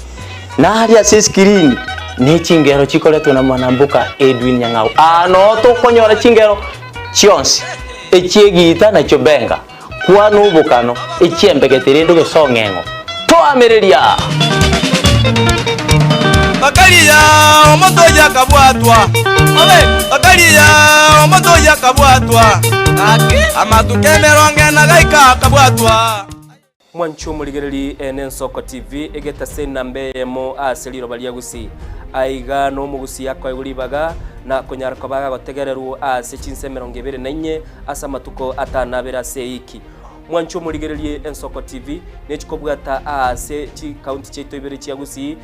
na aria ase eskirini ne chingero chikoretwe na mwanamboka Edwin Nyang'au. Aa noo tokonyora chingero chionsi, echi'egiita na chiobenga, kwana obokano, echi'embegete rende ogesong'eng'o. Toamereria! Bakaria omonto oyio akabwatwa, bakaria omonto oyio akabwatwa, amatuko emerongo ena gaika akabwatwa. Mwanche omorigereri ene Ensoko TV egetase enamba eyemo ase riroba ria Gusii. Aiga nomogusii akoegwa ribaga na konyara koba agotegererwa ase chinsa emerongo ebere na inye ase amatuko atano abere ase eiki. Mwanche omorigererie Ensoko TV nechikobwata aase chikaunti chiaito ibere chia Gusii,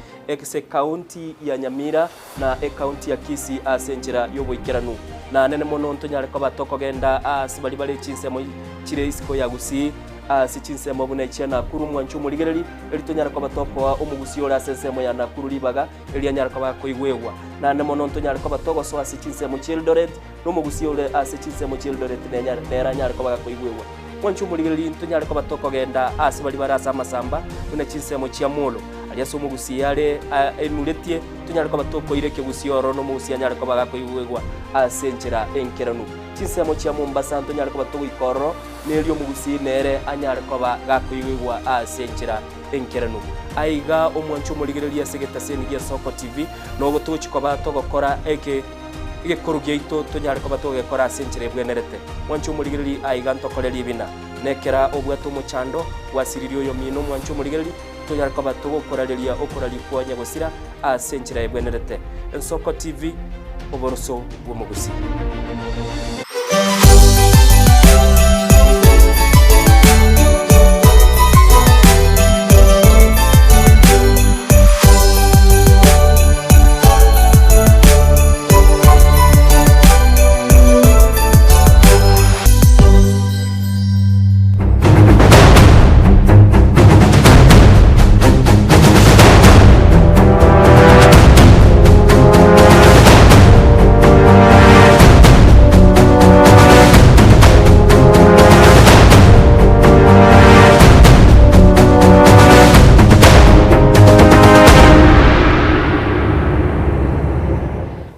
ase ekaunti ya Nyamira na ekaunti ya Kisii ase enchera y'oboikeranu. Na nene mono ntonyare koba tokogenda aase baria bare chinsemo chire isiko ya Gusii, ase chinsemo buna echia Nakuru. Mwanche omorigereri, erio tonyare koba tokoa omogusii ore ase ensemo ya Nakuru ribaga, erio anyare koba akoigwegwa. Naende mono ntonyare koba togosoa ase chinsemo chi'Eldoret, na omogusii ore ase chinsemo chi'Eldoret nere anyare koba gakoigwegwa. Mwanche omorigereria ntonyare koba tokogenda aase baria bare ase amasamba, buna chinsemo chia Molo, aria ase omogusii are enuretie, tonyare koba tokoira ekegusii ororo na omogusii anyare koba gakoigwegwa ase enchera enkeranu. Chinsemo chia Mombasa ntonyare koba togoika ororo, na erio omogusii nere anyare koba gakoigwegwa ase enchera enkeranu. Aiga omwanche omorigereria ase egetaseni gia Soko TV, nogo togochia koba togokora eke. Egekoro giaito tonyare koba togekora ase enchera ebwenerete. Mwanche omorigereri aiga ntokore ribina. Nekera obwate omochando, gwasiririe oyomino mwanche omorigereri, tonyare koba togokorareria okoraria kwa nyagosira ase enchera ebwenerete. Ensoko TV, oboroso bw'omogusii.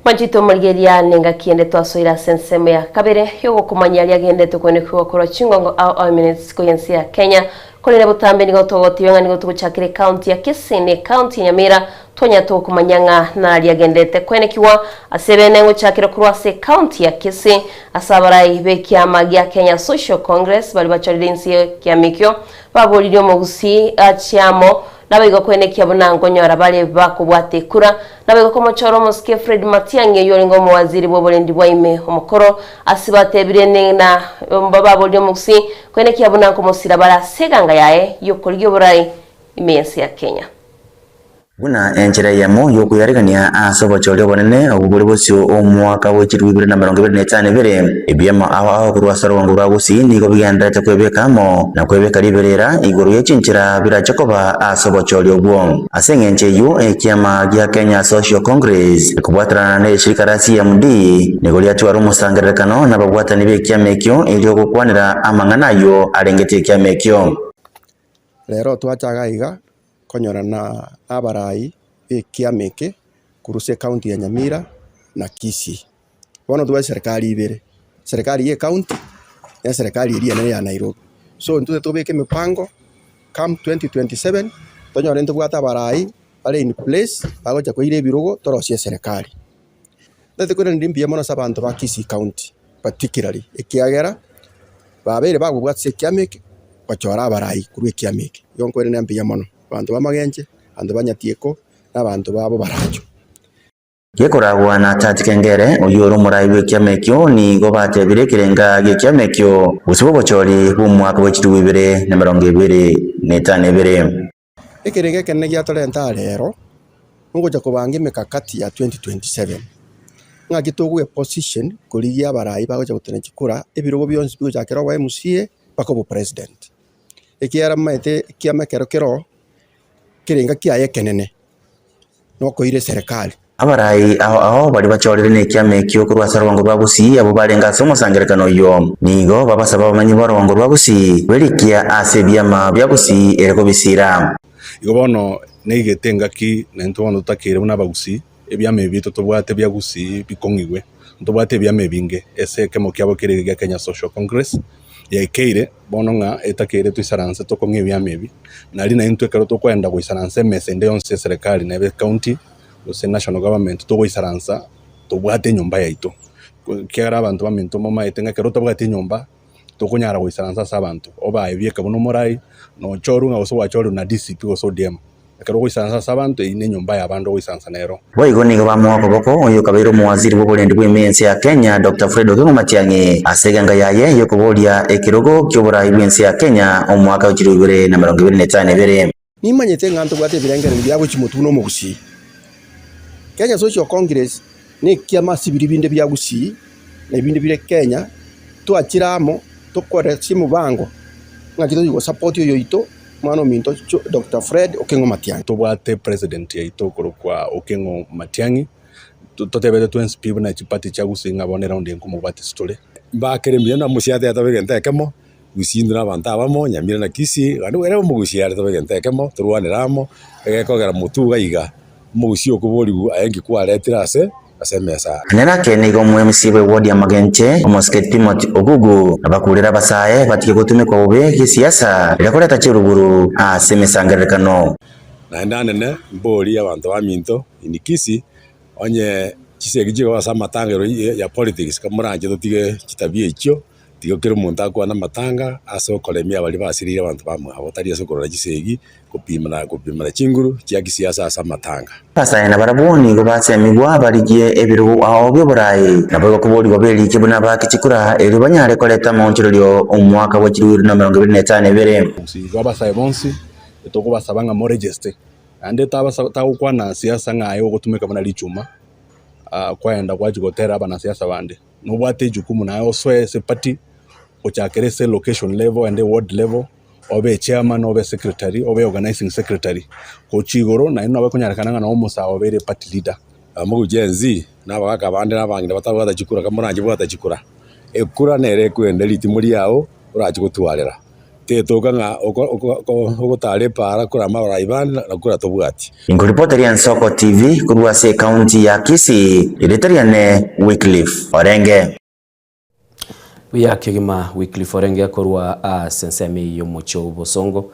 Mwanchete omorigereria nengaki ende twasoire ase ensemo ya kabere yogokomanyia aria agenderete koenekigwa korwa chingongo ao ao ime nesiko y'ense ya Kenya. Korende botambe nigo togotebia ng'a nigo togochakera ecounty ya Kisii na ecounty ya Nyamira twanyare togokomanyia ng'a naria agenderete koenekigwa ase bene ngochakera korwa ase ecounty ya Kisii ase abarai b'ekiama gia Kenya Social Congress baria bachorire inse y'ekiama ekio baboririe omogusii ache amo Naboigo kwenekia buna nkonyora bare bakobwata ekura. Naboigo komochora omosike Fred Matiang'i oyio orenge omowaziri bw'oborendi bwa ime omokoro ase batebire na baborie omogusii kwenekia buna nkomosira bare ase eganga yaye y'okorigia oborai ime y'ense ya Kenya. Buna enchera eyemo y'okoyaregania ase obochori obonene obwo bore bosio omwaka bwe chilifu ibere na emerongo ebere na etano ebere, ebiamo ao ao korwa ase orogongo rwa Gusii nigo bigendererete kwebeka amo na kwebeka riberera igoro ye chinchera birache koba ase obochori obwo. Ase engencho eyio, ekiama gia Kenya Social Congress ekobwaterana ne eshirika ria CMD nigo riatwara omosangererekano nababwatani b'ekiama ekio erio gokwanera amang'ana ayio arengete ekiama ekio. Rero twacha iga konyorana nabarai b'ekiama eke korwa ase ecounty ya Nyamira na Kisii. Bono tobwate serikali ibere, serikali ya ecounty na eserikali eria enene ya Nairobi. So intwe tobeke emipango come 2027 tonyore ntobwate abarai bare in place bagocha koira ebirogo torosie eserikali. Ntagete koiraneria mbuya mono ase abanto ba Kisii county particularly ekiagera babeire bagobwatisia ekiama eke gochora abarai korwa ekiama eke. Igo nkoiraneria mbuya mono, abanto ba Magenche, abanto ba Nyatieko, na abanto babo baracho. Gekoragwa na Tati Kengere, oyio ore omorai bw'ekiama ekio, nigo batebire ekerenga gi'ekiama ekio gose bw'obochori bw'omwaka bwe chilifu ibere na emerongo ebere na etano ebere. Ekerengo ekenene giatorenta aa rero, nogocha kobanga emekakati ya 2027, ng'aki togoe position korigia abarai bagocha gotena chikura, ebirogo bionsi bigochakera obo MCA mpaka obopresident. Ekiagera momaete ekiama ekero keroo, ekerenga kiaye ekenene. nokoira eserekari. Abarai ao ao baria bachorire nekiama ekio korwa ase orogongo rwa Gusii abwo barenge ase omosangererekano oyio, nigo babasaba abamanyi b'orogongo rwa Gusii berikia ase ebiama bia Gusii ere kobisiira. Igo bono neigete engaki naintwe bono totakeire buna abagusii, ebiama ebi biaito tobwate bia Gusii bikong'igwe. Ntobwate ebiama ebinge, ase ekemo kiabo kere gia Kenya Social Congress, yaikeire bono ng'a etakeire toisaranse tokong'e ebiama ebi, nari naintwe ekero tokoenda goisaransa emesa ende yonsi eserekari nebe ecounty gose national government togoisaransa tobwate enyomba yaito. Ekiagera abanto baminto momaete ng'a ekero otabwati enyomba tokonyara goisaransa ase abanto, obae bieka buna omorai, nochorwe ng'a gose gwachorwe na DCP gose ODM. Ekero ogoisaransa ase abanto, eyio nenyomba y'abande ogoisaransa nero. Boigo nigo bamoa okoboko oyo okabeire omowaziri bw'oborendi bw'ime y'ense ya Kenya Doctor Fred Okengo Matiang'i ase egenga yaye y'okoboria ekerogo ki'oborai bw'ense ya Kenya omwaka o chilifu ibere na emerongo ebere na etano ebere. Nimanyete ng'a ntobwate ebirengererio bia gochia motwe buna omogusii. Kenya Social Congress nekiama ase biria binde bia Gusii na ebinde bire Kenya, twachire amo tokore chimobango ng'aki tochi gosupport oyoito Omwana ominto Doctor Fred Okeng'o Matiang'i. Tobwate president yaito okorokwa Okeng'o Matiang'i, totebete twensi pi buna chiparty chia Gusii ng'a bono eround eye nkomobwatisia tore. Mbakere mbuya na mosiate tobe egento ekemo, Gusii intwe na abanto abamo, Nyamira na Kisii, naende ere omogusii are tobe egento ekemo, torwanere amo, egekogera motwe iga iga, omogusii okoborigwa aye nki kwaretire ase ase emesa aa. Nonya nake nigo omo-MC bw'ewodi ya Magenche, omosike Timothy Ogugu, abakurire abasae batige gotumekwa bobe gesiasa eria koreta chiruguru ase emesangererekano. Naende anene mborie abanto baminto in Kisii, onye chisegi chigoba ase amatanga igoro ya politics, komoranche totige chitabia echio. Tiga kera omonto akwane amatanga ase okoremia baria basiririe abanto bamwabo, tari ase okorora chisegi, gopimana gopimana chinguru chia kisiasa ase amatanga. Abasae nabarabwo nigo basemigwa barigie ebirogo ao bi'oboraai, naboigo koborigwa berikie buna abaake chikura, erio banyare koreta amaonchorerio omwaka bwe chilifu ibere na emerongo ebere na etano ebere. Igo abasae bonsi tokobasaba ng'a moregeste, naende tabasa tagokwana siasa ng'a aye ogotumeka buna richuma, kwaenda gwachia gotera abanasiasa bande. Nobwate ejukumu naye osoe ase eparty, ochakere ase location level naende ward level, obe echairman, obe secretary, obe organizing secretary, gochia igoro naende nabo ekonyarekana ng'a nabo omosae obeire eparty leader. Amo Gen Z na abagaka bande na abang'ina batabwata chikura kamoranche bwata chikura, ekura nere ekwende ritimo riao orache gotwarera. Tetoka ng'a ogotara epaara korama abarai bande na kora tobwati. Inkoripoteria Ensoko TV korwa ase ekaunti ya Kisii, erieta riane Wycliffe Orenge. Buya kegima Wycliffe Orenge korwa ase ensemo eyio y'omochie o Bosongo.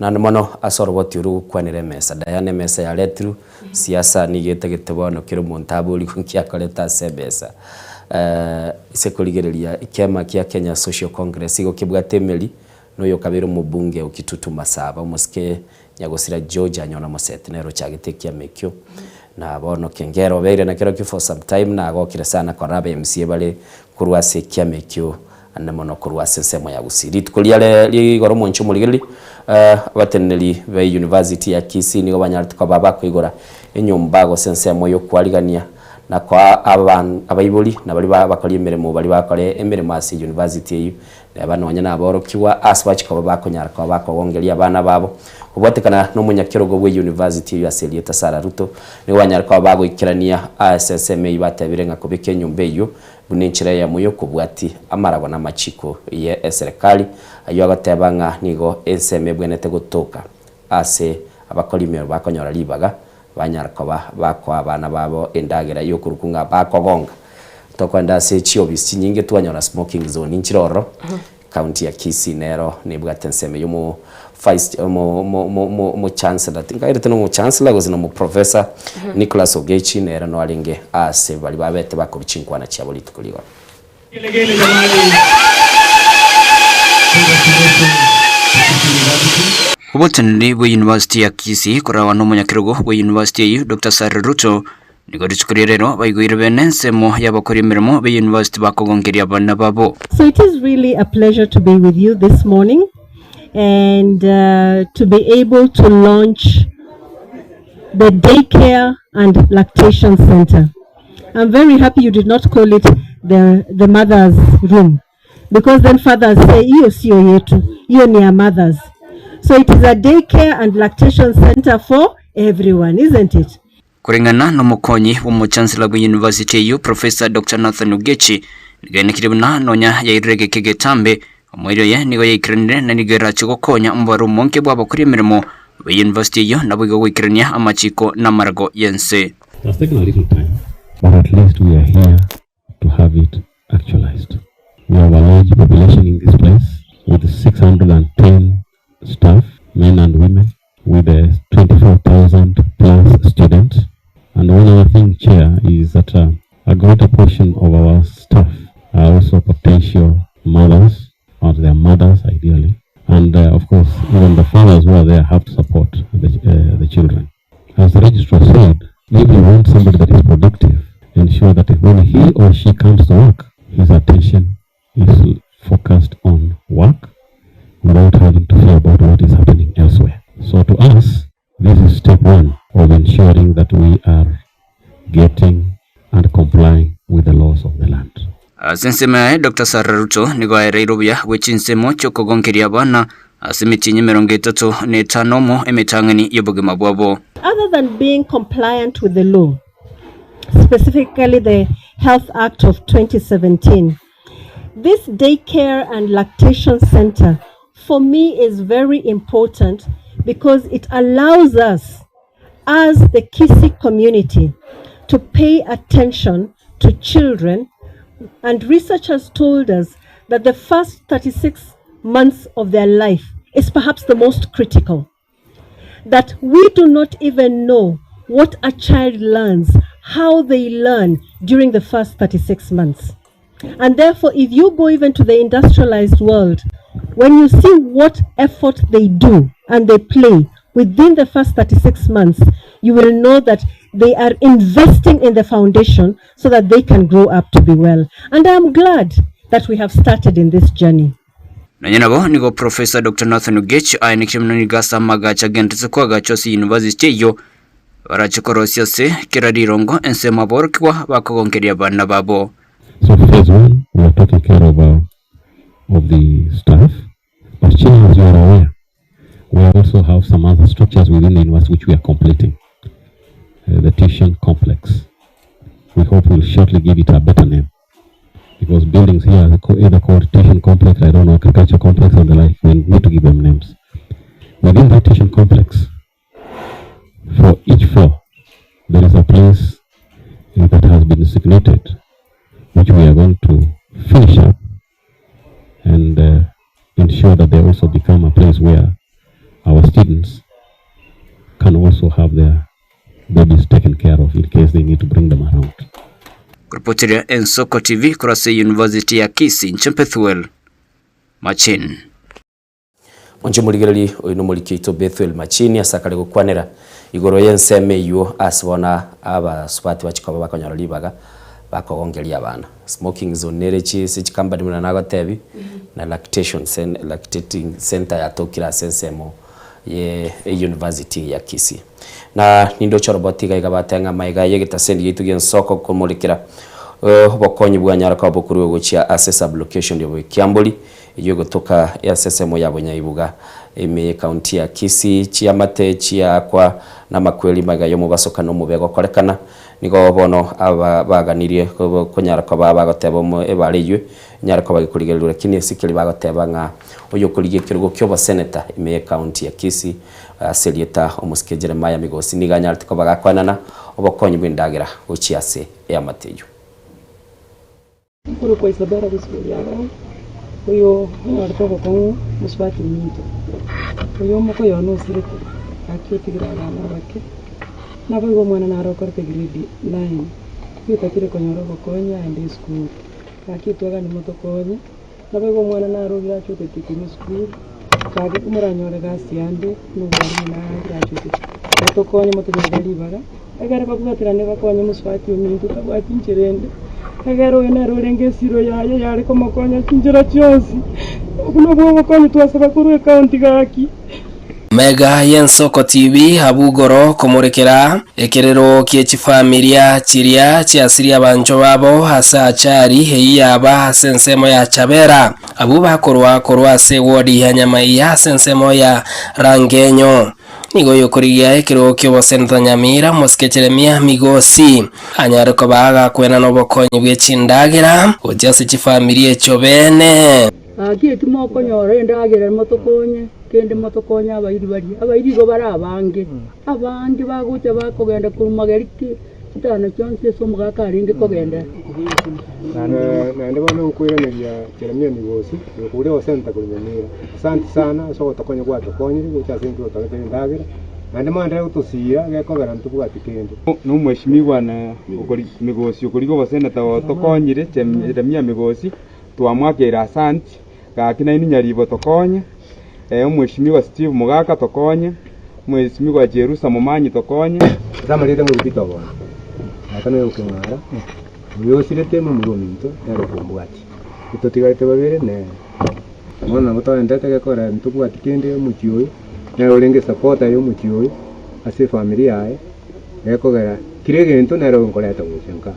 Naende mono ase oroboti oru gokwanera emesa. Diana emesa yaretirwe, siasa nigo etagete bono kera omonto aborigwe nki akorete ase emesa. Ase korigereria ekiama kia Kenya Social Congress igo kebwate emeri na oyo okabeire omobunge o Kitutu Masaba omosike Nyagosira George Anyona Moseti nere ochagete ekiama ekio na bono Kengera obeire nakerokio for some time nagokire sana korora aba MCA bare korwa ase ekiama ekio ande mono korwa ase ensemo ya Gusii. Rituko riare rigoro omonche omorigereria abateneneri be University ya Kisii nigo banyarete koba bakoigora enyomba gose ensemo y'okwarigania na koa abaibori na baria bakori emeremo baria bakore emeremo ase university eyio Neba nonya naborokigwa ase bachia koba bakonyara koba bakogongeria abana babo. Kobwatekana nomonyakerogo bwe university eyio ase erieta Sarah Ruto, nigo banyare koba bagoikerania ase ensemo eyio batebire ng'a kobeka enyomba eyio buna enchera eyemo yokobwati amarago na amachiko ye eserekari ayio agoteba ng'a nigo ensemo ebwenerete gotoka ase abakorimero bakonyora ribaga banyara koba bakoa abana babo endagera yokorokwa ng'a bakogonga. Tokoenda ase chiofisi chinyinge twanyora smoking zone inchire ororo, county ya Kisii nero nebwate ensemo ya omo vice omo omo omo omo omo chancellor tinkairete na omo chancellor gose na omo professor Nicholas Ogechi nere no arenge ase baria babete bakorwa chinkwana chiabo rituko rigoro. Oboteneneri bwe University ya Kisii koragwa nomonyakerogo bwe University eyio Doctor Sarah Ruto nigo rituko ria rero baigoire bene ensemo y'abakori emeremo be University bakogonkeria abana babo. So it is really a pleasure to be with you this morning and to be able to launch the daycare and lactation center. I'm very happy you did not call it the, the mother's room because then fathers say hiyo sio yetu, hiyo ni ya mothers. So it is a daycare and lactation center for everyone, isn't it? Koreng'ana nomokonyi bw'omochancellor bwe university eyio Professor Doctor Nathan Ogechi, nigo aenekire buna nonya yairire egeka egetambe, omoerio oye nigo yaikeranire na nigo erache gokonya omobaro omonge bw'abakori emeremo be university eyio naboigo goikerania amachiko na amarago y'ense. It has taken a little time but at least we are here to have it actualized. We have a large population in this place with 610 staff, men and women, with 24,000 plus students. And one other thing, Chair, is that a greater portion of our staff are also potential mothers, or their mothers ideally. And of course, even the fathers who are there have to support the children. As the registrar said, if you want somebody that is productive, ensure that when he or she comes to work, his attention is focused on work without having to fear about what is happening elsewhere. So to us, this is step one of ensuring that we are getting and complying with the laws of the land. Ase ensemo yaye, Doctor Sarah Ruto nigo aereire obuya bwe chinsemo chi'okogonkeria abana ase emetienyi emerongo etato na etano omo emetang'ani y'obogima bwabo. Other than being compliant with the law, specifically the Health Act of 2017, this daycare and lactation center for me is very important because it allows us as the Kisii community to pay attention to children, and research has told us that the first 36 months of their life is perhaps the most critical. That we do not even know what a child learns, how they learn during the first 36 months. And therefore, if you go even to the industrialized world, when you see what effort they do and they play within the first 36 months, you will know that they are investing in the foundation so that they can grow up to be well. And I'm glad that we have started in this journey. Nonya nabo nigo Professor Doctor Nathan Ogechi aenekirie buna nigo ase amagacho agenderete koagachwa ase university eyio barache korosia ase kera rirongo ensemo aborokigwa bakogonkeria abana babo. So phase one we are taking care of, of the staff but Chair as you are aware we also have some other structures within the university which we are completing. The tuition complex. We hope we'll shortly give it a better name. Because buildings here are either called teaching complex, I don't know, agriculture complex and the like. We need to give them names. Within that teaching complex, for each floor, there is a place that has been designated, which we are going to finish up and uh, ensure that they also become a place where our students can also have their babies taken care of in case they need to bring them around. Koripoteria Ensoko TV korwa ase University ya Kisii, inche Bethuel Machin. Monche morigererie oyo nomoriki oito Bethuel Machini ase akare gokwanera igoro y'ensemo eywo ase bono abasubati bachia koba bakonyora ribaga bakogongeria abana. Smoking zone nere chi ase chikampani buna nagotebi na lactation lactating center yatokire ase ensemo ye university ya Kisii. Na nindoche oroboti iga iga bateba ng'a amaiga y'egetaseni giaito gi'ensoko komorekera obokonyi bwanyara koba bokorwa gochia ase sub-location ya Boikiambori Eyio egotoka ase ensemo ya Bonyaibuga, ime y'Ekaunti ya Kisii, chiamate chiaakwa namakweri magega y'omobasokano omobe gokorekana. Nigo bono aba baganirie konyara koba bagoteba omo ebara eyio enyare koba gekorigererwa lakini ase keria bagoteba ng'a oyokorigia ekerogo ki'oboseneta ime y'Ekaunti ya Kisii ase erieta omosike Jeremiah Migosi nigo anyarete koba gakoenana obokonyi bw'endagera gochia ase eamate eyio. Nkorokwa Isabella Bosibori Agao, oyo onyorete obokong'u mosubati ominto, oyo omokoyo one osirete, gaki otigire abana abake, naboigo omwana nare okorete grade nine, oyotakire konyora obokonyi aende esukuru, gaki twagani motokonye, naboigo omwana nare ograduatete korwa esukuru, gaki moranyore gasi ande, buna obwarimu nagraduatete, motokonye motonyorere ribaga. Ekero babwaterane bakonye mosubati ominto tabwati nchera ende, ekero oyo nere orenge esiro yaye yare komokonya chinchera chionsi, obwo nobwo obokonyi twasaba korwa ecounty gaki. Mega y'Ensoko TV abwo igoro komorekera ekerero gie chifamilia chiria chiasirie abanchwa babo ase achari eyio yaba ase ensemo ya Chabera abwo bakorwa korwa ase ewodi ya Nyamaiya ase ensemo ya Rangenyo. Nigo oyokorigia ekerogo ki'oboseneta Nyamira, omosike Jeremia Migosi, anyare koba agakwenana obokonyi bwe chindagera gochia ase chifamiri echio bene. Gaki eki mokonyora endagera motokonye, kende motokonye abairi baria. Abairi igo bare abange, abange bagocha bakogenda korwa mageri ki chitano chionsi ase omogaka arenge kogenda. Naende bono nkoiraneria Jeremia Migosi, oyokoria ogoseneta korwa Nyamira. Asanti sana ase ogotokonya gwatokonyire gocha ase intwe gotoretera endagera, naende mwanderere gotosiira gekogera ntobwati kende. Nomweshimiwa na Migosi okorigia oboseneta gotokonyire Jeremia Migosi, twamwakeire asanti, gaki nainwe Nyaribo tokonye, Omweshimiwa Steve Mogaka tokonye, Omweshimiwa Jerusa Momanyi tokonye. Ase amarieta ng'o Peter Obondo, tata noyo okeng'ara, oyo osirete momura ominto nere okombwatia, totigarete babere nere. Bono nabo toendete gekogera ntobwati kende omochie oyo, nere orenge esapota ya omochie oyo ase efamiri yaye, gekogera kera egento nere okoreta gocha nka.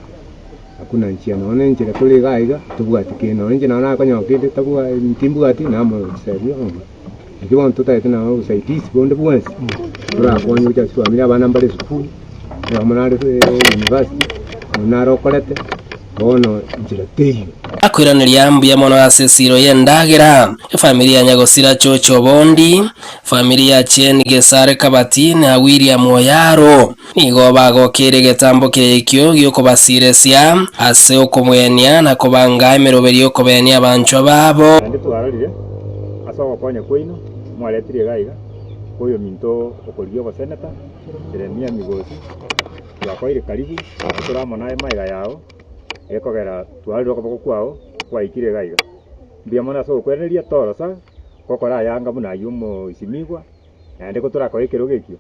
Hakuna njia nonya na enchera tore iga iga tobwati kende, nonya inche nabo nakonyora kende tabwa timbwati namoseria omonto. Naki bono totagete nonye obosaidizi bonde bwensi torakonye gocha ase chifamiri abana mbare esukuru, oyomo nare university, oyo nare okorete, bono nchera teiyo. Akoiraneria mbuya mono ase esiro y'endagera, efamiri ya Nyagosira George Obondi, efamiri ya Jane Gesare Kabati na William Oyaro. Nigo bagokeire egetambo ki'ekio gi'okobasiresia ase okomwenia na kobanga emeroberio y'okobenia abanchwa babo. Naende twarorire ase ogokonya kwaino mwaretire iga iga koyominto okorigia oboseneta, Jeremia Migosi, twakoeire karibu, nabo tore amo naye magega yao, gekogera twarorire okoboko kwao kwaikire iga iga. Mbuya mono ase ogokweraneria, torosa gokora ayanga buna ayio omoisimigwa, naende gotorakoe ekerogo ekio,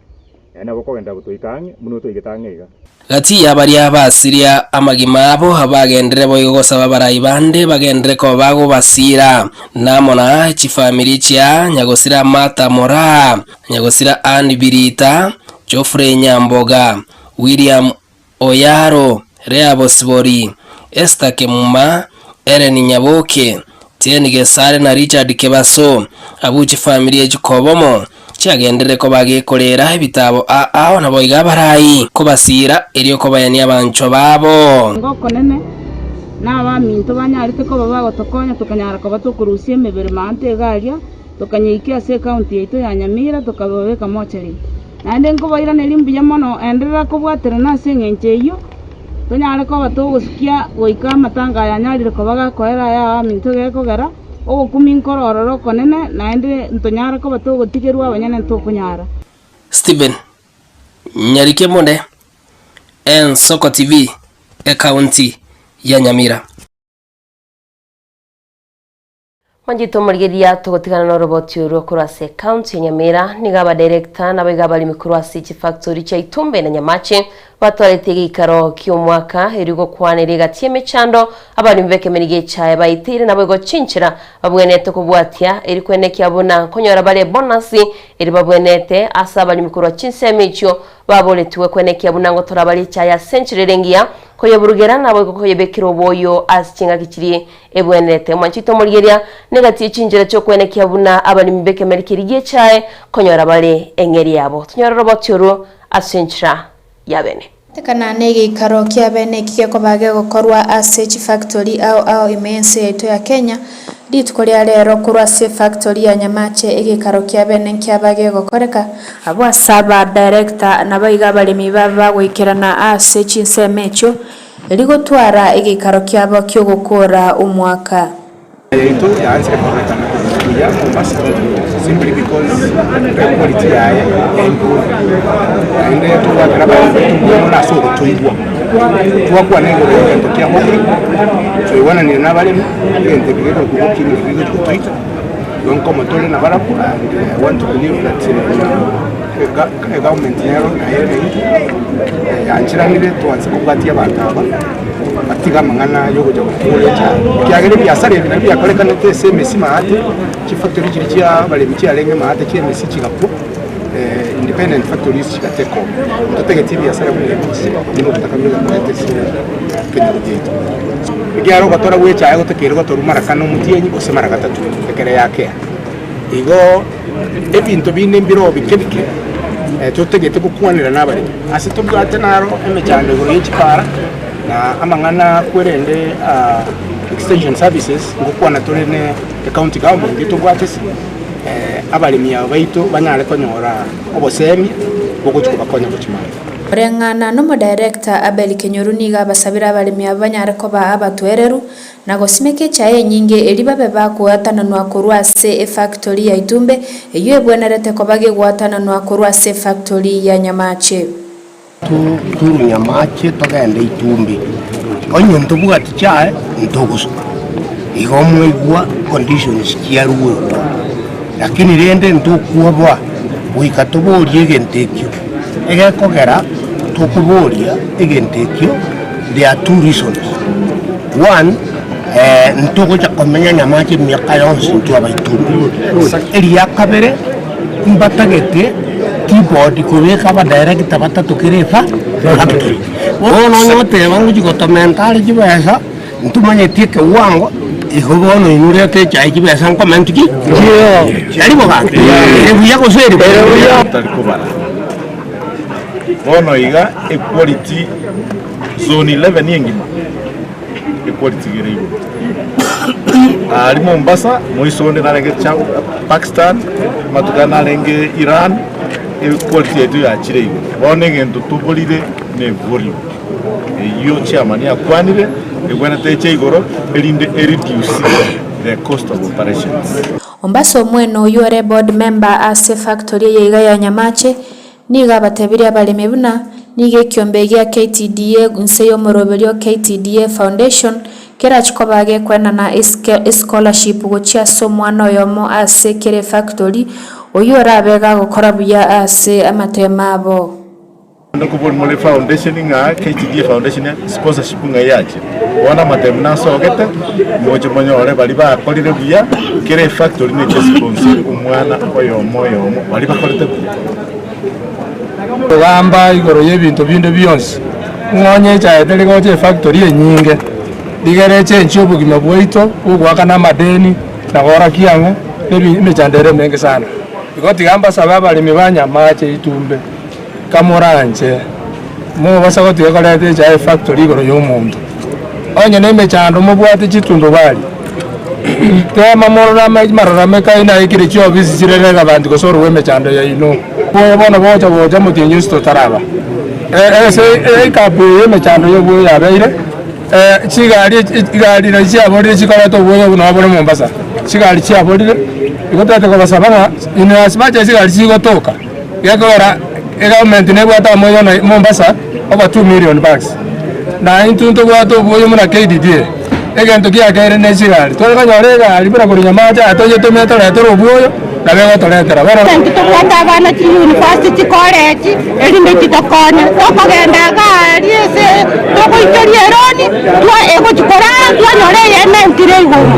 naende nabo okogenda gotoika ang'e buna otoigete ang'e iga. Gati ya baria basiria amagima abo abagenderere boigo gosaba abarai bande bagenderere koba bagobasiira, na amo na chifamiri chia nyagosira Martha Moraa, nyagosira Ann Birita, Geoffrey Nyamboga, William Oyaro, Lea Bosibori, Esther Kemuma, Ellen Nyaboke, Jane Gesare na Richard Kebaso, abwo chifamiri echi kobomo chiagenderere koba gekorera ebitaabo ao naboigo abarai kobasiira erio kobayania abanchwa babo. Ngokonene. Na abaminto banyarete koba bagotokonya tokanyara koba tokorusia emebere maanto iga aria, tokanyeikia ase ecounty yaito ya Nyamira tokababeka mochari. Naende nkobairaneria mbuya mono enderera kobwaterana ase eng'encho eyio, tonyare koba togosukia goika amatanga aya anyarire koba gakoera aya abaminto gekogera, ogokumia nkore ororo okonene, naende ntonyare koba togotigerwa abanyene ntokonyara. Stephen Nyarike Monde, Ensoko TV, Ekaunti ya Nyamira. Mwanchete omorigereria togotigana noroboti orwo korwa ase ecounty ya Nyamira nigo abadirector naboigo abaremi korwa ase chifactory chia Itumbe na Nyamache batwarete egeikaro ki'omwaka erio gokwanera egati y'emechando abaremi b'ekemeri gi'echae baeteire naboigo chinchera babwenerete kobwatia eri kwenekia buna nkonyora bare ebonus eri babwenerete ase abaremi korwa chinsemo echio Baboretigwe kwenekia buna ngotora bare echaye ase enchera ere engiya, koyeburugera naboigo koyebekera oboyo ase chingaki chiria ebwenerete. Mwanchete omorigeria, negati ye chinchera chi'okwenekia buna abaremi b'ekemeri keria gi'echaye konyora bare eng'eria yabo. Tonyore oroboti orwo ase enchera ya bene. Tekana negeikaro kia bene eki gekoba gegokorwa ase chifactori ao ao ime y'ense yaito ya Kenya, Rituko ria rero korwa ase efactory ya Nyamache egeikaro kia bene nkiaba gegokoreka, abwo ase aba director naboigo abaremi babe bagoikerana ase chinsemo echio erio gotwara egeikaro kiabo ki'ogokoora omwaka. Yaito yaansire kororekana buya Mombasa simply because equality yaye ya improve naende togwakera abanto mbuya mono ase ogotoigwa. Twakwana igoro ya egento kia hawking, twaigwananire na abaremi, egento eke gekorokwa hawking naki gegochi gotoita, igo nkomo tore nabarabwo and I want to believe that egovernment nero naye ere naintwe, yancheranire twanse kobwatia abanto aba, batige amang'ana ya ogocha gokora echae. Ekiagera ebiasara ebi nabio biakorekanete ase emesi maate, chifactory chiria chia abaremi chiarenge maate chia emesi chigakwa. Independent factories chiga take over. Ntotageti ebiasara buna ebi buna obotaka buna koreta ase ekenyoro giaito. Ekiagera ogotora gwe echae gotakeire gotorwa mara kane omotienyi gose mara gatato ekere yakea. Igo ebinto binde mbire bike bike totagete gokwanera na abaremi. Ase tobwate naro emechando igoro ye chipara na amang'ana kwerende extension services ngokwana tore ne ecounty government tobwate ase. abaremi aba baito banyare konyora obosemia bogochia kobakonya gochia magega. Koreng'ana nomodirector Abel Kenyoru nigo abasabire abaremi abwo banyare koba abatoereru na gosimeka echae enyinge erio babe bagoatananwa korwa ase efactory ya Itumbe eyio ebwenerete koba gegoatananwa korwa ase efactory ya Nyamache. Torunya amache togende itumbe, onye ntobwati chae ntogosuka. Igo mwaigwa conditions chiaruegwa, lakini rende ntokwoboa goika toborie egento ekio. Egekogera tokoboria egento ekio there are two reasons, one ntogocha komenya nyamache emiaka yonsi intwe abaitumbe. Eria kabere. Mbatagete keyboard kobeka abadirector batato kera efa factory. Bono onye goteba ngochi gotomenta are chibesa, ntomanyeti ekewango, igo bono inwe reta echae chibesa nkomentu ki? Chiari bo gaki? Ere buya gose ere buya? Tari kobara. Bono iga equality zone 11 engima equality iga ere igoro. Aria Mombasa moiso onde narenge Pakistan, amatuko aya narenge Iran, equality yaito yachire igoro. Bono egento toborire ne volume. Eyio chairman akwanire, egwenerete eche igoro erinde ereduce the cost of operations. Ombasa omwene oyio ore board member ase efactory eye iga ya Nyamache, Nigo abatebirie abaremi buna, Nigo ekiombe gia KTDA inse y'omoroberio KTDA Foundation kerachi koba gekwenana escholarship gochia ase omwana oyomo ase kera efactory, oyio orabe gagokora buya ase amatemo abo. Nokobori more foundation ng'a KTDA Foundation sponsorship ng'a yache. Bono amatemu nasogete moche monyore baria bakorire buya kera efactory neche sponsor omwana oyomo oyomo baria bakorete buya. Kogamba igoro y'ebinto binde bionsi, ng'a onye echaye teri gocha efactory enyinge, rigere echenchie obogima bwaito bw'ogoakana amadeni na goorokia ang'e nebi emechando ere emenge sana. Igo tiga mbasabe abaremi ba Nyamache Itumbe, kamoranche, mobasa gotiga koreta echaye efactory igoro y'omonto. Onye na emechando mobwate chitundubari, tema morore amarorameka aino aikire chiofisi chire relevant gose orue emechando yaino. Boyo bono bogocha gocha omotienyi onsi totaraba ase ekapu eye emechando ya obwoyo yabeire, chigari chigari nachi chiaborire chikoreta obwoyo nabo bore Mombasa, chigari chiaborire, igo totagete kobasaba ng'a in as much as chigari chigotoka, gekogera egovernment nebwate amoyo na Mombasa over 2 million bags, na intwe ntobwate obwoyo buna KDDA, egento kiakeire ne chigari, tware konyora egari buna korwa Nyamache aya toyetomere toretere obwoyo, nabo egotoretera bono. Intwe tobwate abana chiuniversity, chikoleji, erinde chitokonye, tokogenda iga aria ase togoichoria eroni, twa egochi korara twanyora eyemo entire igoro.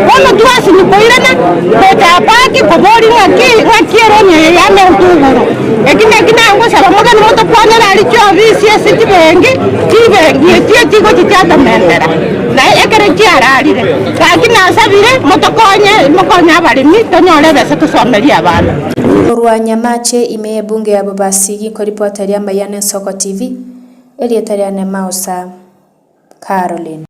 Bono twasinywa koirana, gocha park koboria ng'aki ng'aki eroni eye yamentwa igoro. Eki naki nagosaba mogende motokwanere aria chiofisi ase chibenki, chibenki echio chigochi chiatomendera, na ekero chiararire. Gaki nasabire motokonye, mokonye abaremi tonyore ebesa tosomerie abana. Korwa Nyamache ime y'ebunge ya Bobasi gikoripota ri'amaiya n'Ensoko TV, erieta riane Mausa Caroline.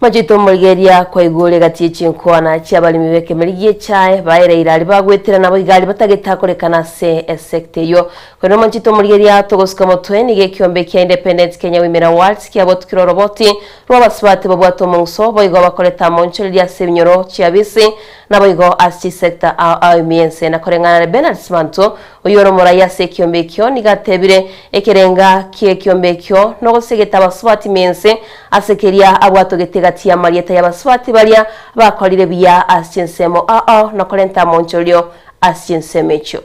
Machete omorigereria kwaigure egati ye chinkwana chi'abaremi b'ekemeri gi'echae baereire aria bagwetera nabo iga aria batagete akorekana ase esecta eyio. Korende omonchete omorigereria togosuka motwe nigo ekiombe kia Independent Kenya Women Awards kiabotukire oroboti rw'abasubati babwate omong'uso boigo bakoreta amonchoreria ase ebinyoro chi'abisi naboigo ase chisecta ao ao ime y'ense. Na koreng'ana na Bernard Simanto Oyio ore omorai ase ekiombe ekio nigo atebire, Ekerenga ki'ekiombe ekio nogosegeta abasubati mense, ase keria abwatogete egati y'amarieta y'abasubati baria bakorire buya ase chinsemo ao ao na korenta amonchorio ase chinsemo echio.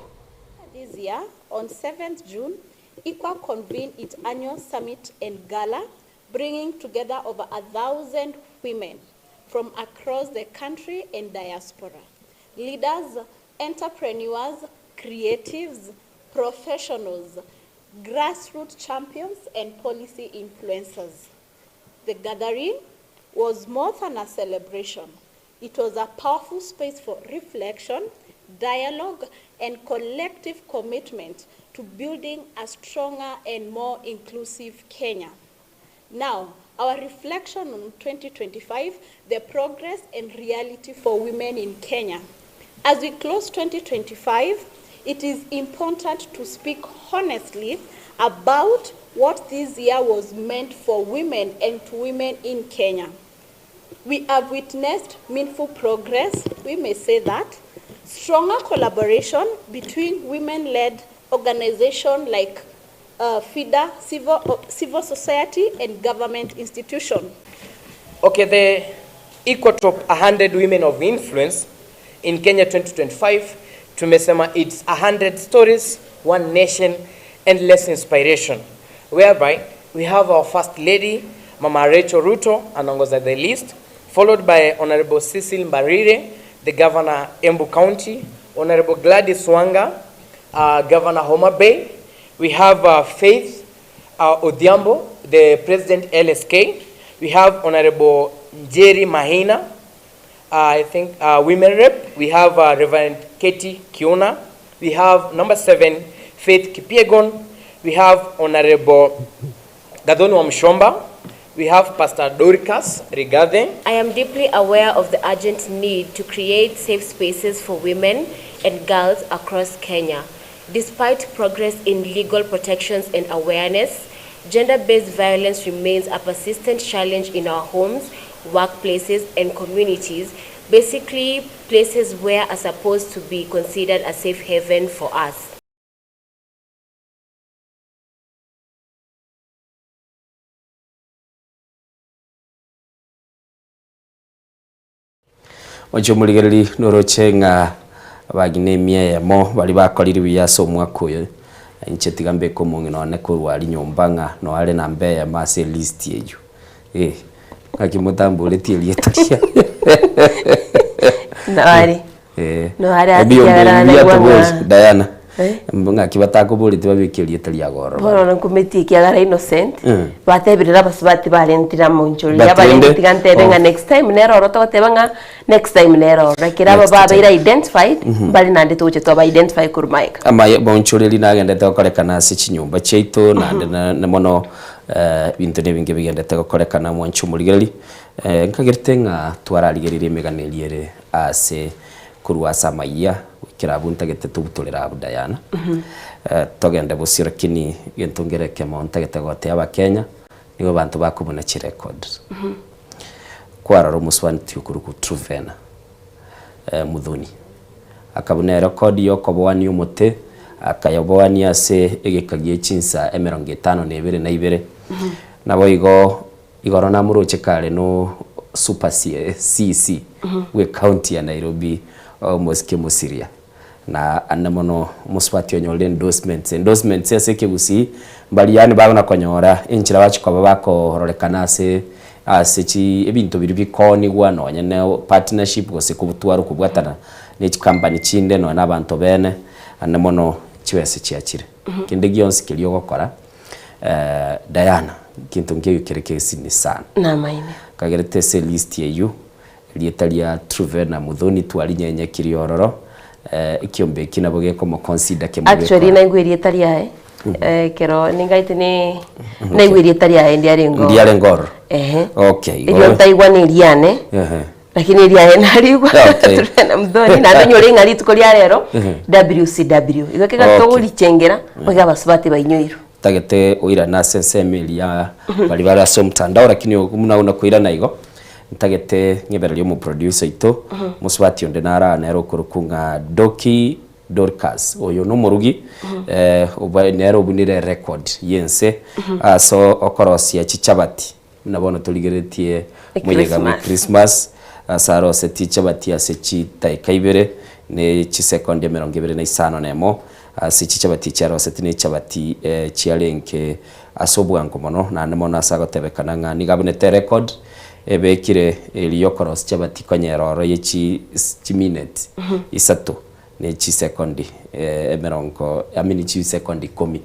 This year, on 7th June, ICWA convened its annual summit and gala, bringing together over 1,000 women from across the country and diaspora. Leaders, entrepreneurs, creatives, professionals, grassroots champions, and policy influencers. The gathering was more than a celebration. It was a powerful space for reflection, dialogue, and collective commitment to building a stronger and more inclusive Kenya. Now, our reflection on 2025, the progress and reality for women in Kenya. As we close 2025, it is important to speak honestly about what this year was meant for women and to women in Kenya. We have witnessed meaningful progress, we may say that, stronger collaboration between women-led organizations like FIDA, civil, civil society, and government institution. Okay, the Ecotop 100 Women of Influence in Kenya 2025, tumesema it's 100 stories, one nation, endless inspiration, whereby we have our first lady, Mama Rachel Ruto, anaongoza the list, followed by Honorable Cecil Mbarire, the Governor Embu County, Honorable Gladys Wanga, Governor Homa Bay. We have Faith Odhiambo, the President LSK. We have Honorable Njeri Mahina, I think Women Rep. We have Reverend Katie Kiuna. We have number 7, Faith Kipyegon. We have Honorable Gathoni Wamuchomba. We have Pastor Dorcas Rigathi. I am deeply aware of the urgent need to create safe spaces for women and girls across Kenya. Despite progress in legal protections and awareness, gender-based violence remains a persistent challenge in our homes, workplaces, and communities, basically places where are supposed to be considered a safe haven for us. Oche omorigereria noroche ng'a abagina emia eyemo baria bakorire buya ase omwaka oyo, inche tiga mbeke omong'ina one korwa aria nyomba ng'a noe are namba eyemo ase elist eyio. Eh, ng'aki motamboretie erieta riaye. Noare. Eh. Noare Ebi ase ombe kiagera mbuya naigwa tobori, ng'a- Diana. Eh? Ng'aki batakoboretie babeke erieta riago ororo. Bono nkumetie ekiagera Innocent, Mm. batebire abasubati barentire amonchoreri, But abarenti rende- tiga ntebe ng'a oh. next time nere oro togoteba ng'a next time nere oro. Ekero aba Next time. babeire identified, Mhm. mbare naende togocha twaba identify korwa magega. Amaye bonchoreri nagendete gokorekana ase chinyomba chiaito naende na na mono. Ebinto nebinge bigendete gokorekana mwanche omorigereria, nkagerete ng'a twararigereire emegano eria ere ase korwa ase amayia goikera abwo ntagete tobutorere abwo Diana. Togende bosio lakini egento nkere ekemo ntagete gotebia abakenya, nigo abanto bakobuna chirecord. Kwarora omosubati okorokwa Truvena Muthoni, akabuna erekodi ya okoboania omote, akayoboania ase egeka gie chinsa emerongo etano na ebere na ibere. Naboigo igoro namoroche kare no Super CC bwe county ya Nairobi omosike Mosiria. Na ande mono omosubati onyorire endorsements, endorsements ase ekegusii mbaria yaani bagona konyora enchera bachia koba bakororekana ase ase chi ebinto biria bikoonigwa nonye ne partnership gose kobutwara okobwatana ne chikampani chinde nonye na abanto bene, ande mono chibesa chiachire. Kende gionsi keria ogokora Diana, gento nkeiyo kere kegesini sana. Namaene. Kagerete ase elist eywo. Erieta ria Truvena Muthoni twarinyenyekirie ororo, ekiombe eki nabo gekomoconsider Actually kemobekora. naigwa erieta riaye ekero ningaete ne naigwa erieta riaye ndiarenge ororo. Ndiarenge ororo. Ehe. Okay, Erio igo. ntaigwa na eriane Ehe. lakini eriaye narigwa Okay. Truvena Muthoni naende onyore ng'a rituko ria rero Ehe. WCW. Igo ekero Okay. togorichengera oige abasubati bainyoirwe. Ntagete oirane ase ensemo eria baria bare ase omotandao lakini buna onakoirana igo, ntagete ng'ebererie omoproducer oito, mosubati onde naro aa nere okorokwa ng'a Doki Dorcas, oyo nomorugi nere obunire erecord y'ense ase okorosia chichabati. Buna bono torigereretie moyega bwe Christmas, ase arosetie chichabati ase chidaeka ibere ne chisekondi emerongo ebere na isano na emo, ase chichabati echi arosetie ne chichabati chiarenge ase obwango mono, naende mono ase agotebekana ng'a nigo abunete erecord ebekire eria yokorosia chabati konyera oro ye chi chimineti isato ne chisekondi emerongo I mean chisekondi ikomi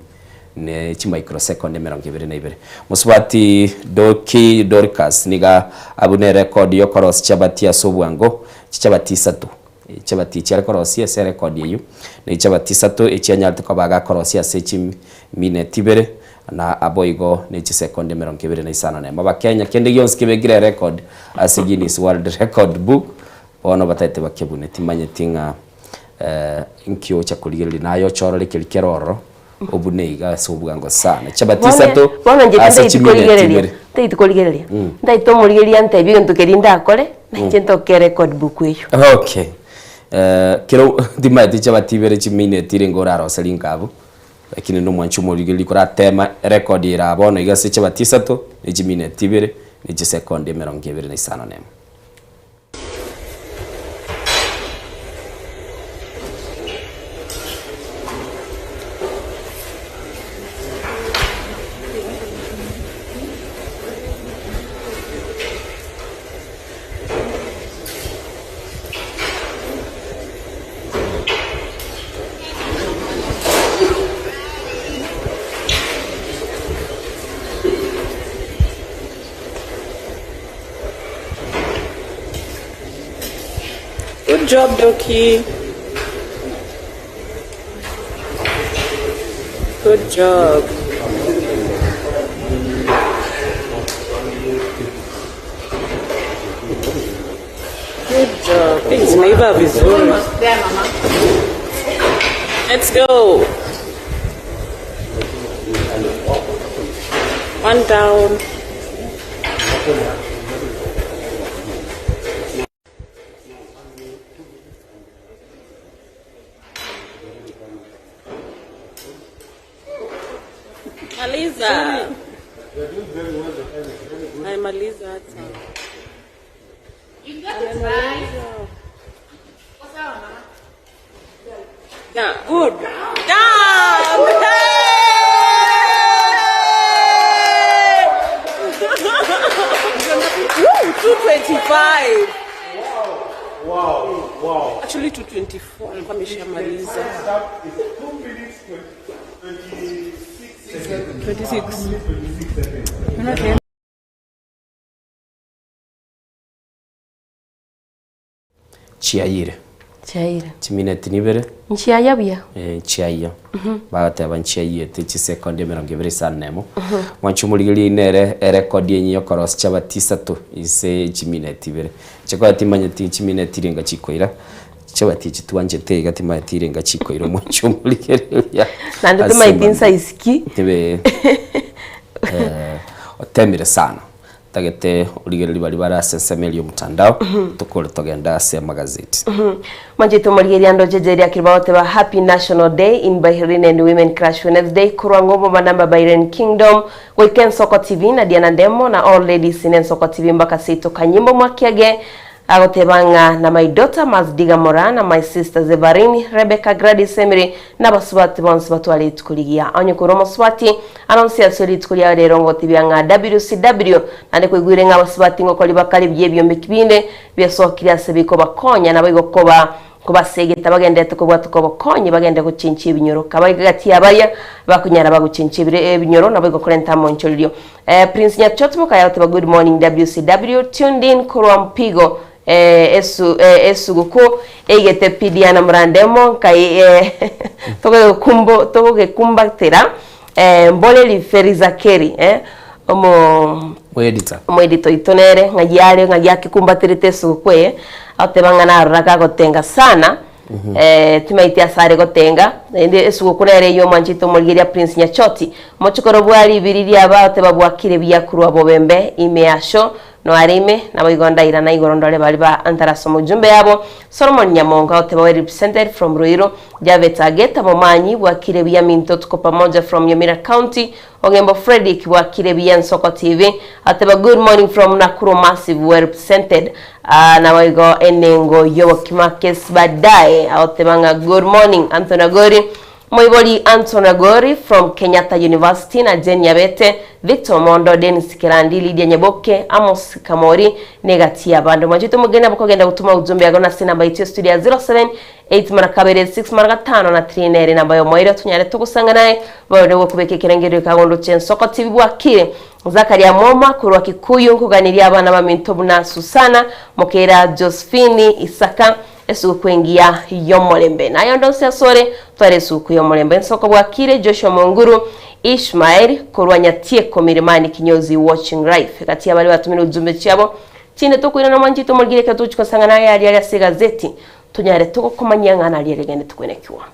ne chimicrosekondi emerongo ebere na ibere. Mosubati Doki Dorcas niga abune erekodi yokorosia chabati ase obwango chichabati isato. Echabati echi are korosia ase erekodi eyio ne chabati isato echi anyarete koba agakorosia ase chimineti ibere na aboigo ne chisekondi emerongo ebere na isano na emo. Abakenya kende gionsi kebekire erekodi ase Guinness World Record Book Bono bataete bakebune, timanyeti ng'a inki ocha korigereria, naye ochorore keria kere ororo, obune iga ase obwango sana. Chabati isato Bono inche ase tindaeti chimineti korigereria, ibere. ntaeti korigereria, ntaete omorigereria antebie egento keria ndakore, na inche ntoke record book eywo. Okay. Kero timanyeti chabati ibere chimineti renge oraroserie nka abwo, lakini nomwanchi omorigereria koratema erecord ere aa bono iga ase chabati isato, ne chimineti ibere, ne chisekondi emerongo ebere na isano na emo. Good job, Doki. Good job. Good job. Hey, zimeiva vizuri. Let's go. One down. Maliza. Amemaliza hata. Amemaliza. Yeah, good. Down. Hey! Woo, 225. Wow, wow. Actually 224 alikuwa ameshamaliza. 26. Chiayire. Chiaire. Chimineti nibere. Nchiaya buya. Eh, nchiaya. Bagateba nchiayete chisekondi emerongo ebere isano na emo. Mwanche omorigereria nere erekodi enye yokorosia chabati isato ase chimineti ibere. Inche konya timanyeti chimineti irenga chikoira, chichabati echi twanchete iga timanyeti irenga chikoira omwanche omorigereria. Naende Ase tomaeti mambia. nsize ki. Tibe otemire sana. Ntagete origererie baria bare ase ensemo eria y'omotandao, tokore togende ase amagazeti. Manchete omorigereria ndoche Jerry Akiri bagoteba Happy National Day in Bahrain and Women Crush Wednesday korwa ng'obo manamba Bahrain Kingdom goika Ensoko TV na Diana Ndemo na all ladies in Ensoko TV mpaka seito kanyimbo mwakiage Agoteba ng'a na my daughter Mazdiga Moraa na my sister Zevarini, Rebecca, Gladys, Emily, na abasubati bonsi batware rituko rigiya. Onye korwa omosubati anonsi ase rituko riao rero ngotebia ng'a WCW, naende kwaigwire ng'a abasubati ngokori bakare buya ebiombeki binde biasokire ase bikobakonya naboigo koba kobasegeta bagenderete kobwatoka obokonyi bagende gochenchia ebinyoro. Kabaige gati y'abaria bakonyara bagochenchia ebire ebinyoro naboigo korenta amonchorerio. Eh, Prince Nyachot Mokaya oteba good morning WCW tuned in korwa Mpigo eh, esu, eh, esuguku eigete pi Diana Murandemo nkai eh, togogekumbo togogekumbatera eh, Mboreri Feriza Kerry eh, omo Oedita. omoedita oito nere ng'ai are ng'ai akekumbaterete esuguku eye agoteba ng'a narora kagotenga sana Eh, timaeti ase are gotenga, naende esuguku nere eyio omwanchete omorigeria Prince Nyachoti, mochokoro bwa ribiri riaba oteba bwakire buya korwa bobembe ime yasho noare ime, naboigo ndairana igoro ndore baria ba ntarasoma ujumbe yabo, Solomon Nyamongo oteba well represented from Ruiru, Javet Ageta Momanyi bwakire buya minto tuko pamoja from Nyamira County, Ogembo Fredrick bwakire buya Nsoko TV ateba good morning from Nakuru massive well represented ah, naboigo enengo yobokima kesi baadaye agoteba ng'a good morning Anthony Agori Moibori Anthony Agori from Kenyatta University na Jane Nyabete Victor Omondo Dennis Kerandi Lydia Nyaboke Amos Kamori negati y'abande omwanchete omogeni abokogenda gotuma ujumbe yago nase enamba yaito ya studio ya 07 8 mara kabere, 6 mara gatano na 3 nere namba y'omoerio tonyare togosanga naye bono gokobeka ekerengererio kagondo chi'ensoko tibi bwakire. Zakaria Moma korwa Kikuyu nkoganirie abana baminto buna Susana, Mokeira, Josephine, Isaka esuguku engiya y'omorembe. Naye onde onsi asore tware esuguku y'omorembe. Ensoko bwakire Joshua Monguru, Ishmael korwa Nyatieko Milimani Kinyozi watching live. Gati y'abaria batumire ujumbe chiabo chinde tokoirana omwanchete omorigire ekero togochia gosanga naye aria aria ase egazeti Tonyare togokomanyia ng'a nario rigenete kwenekigwa.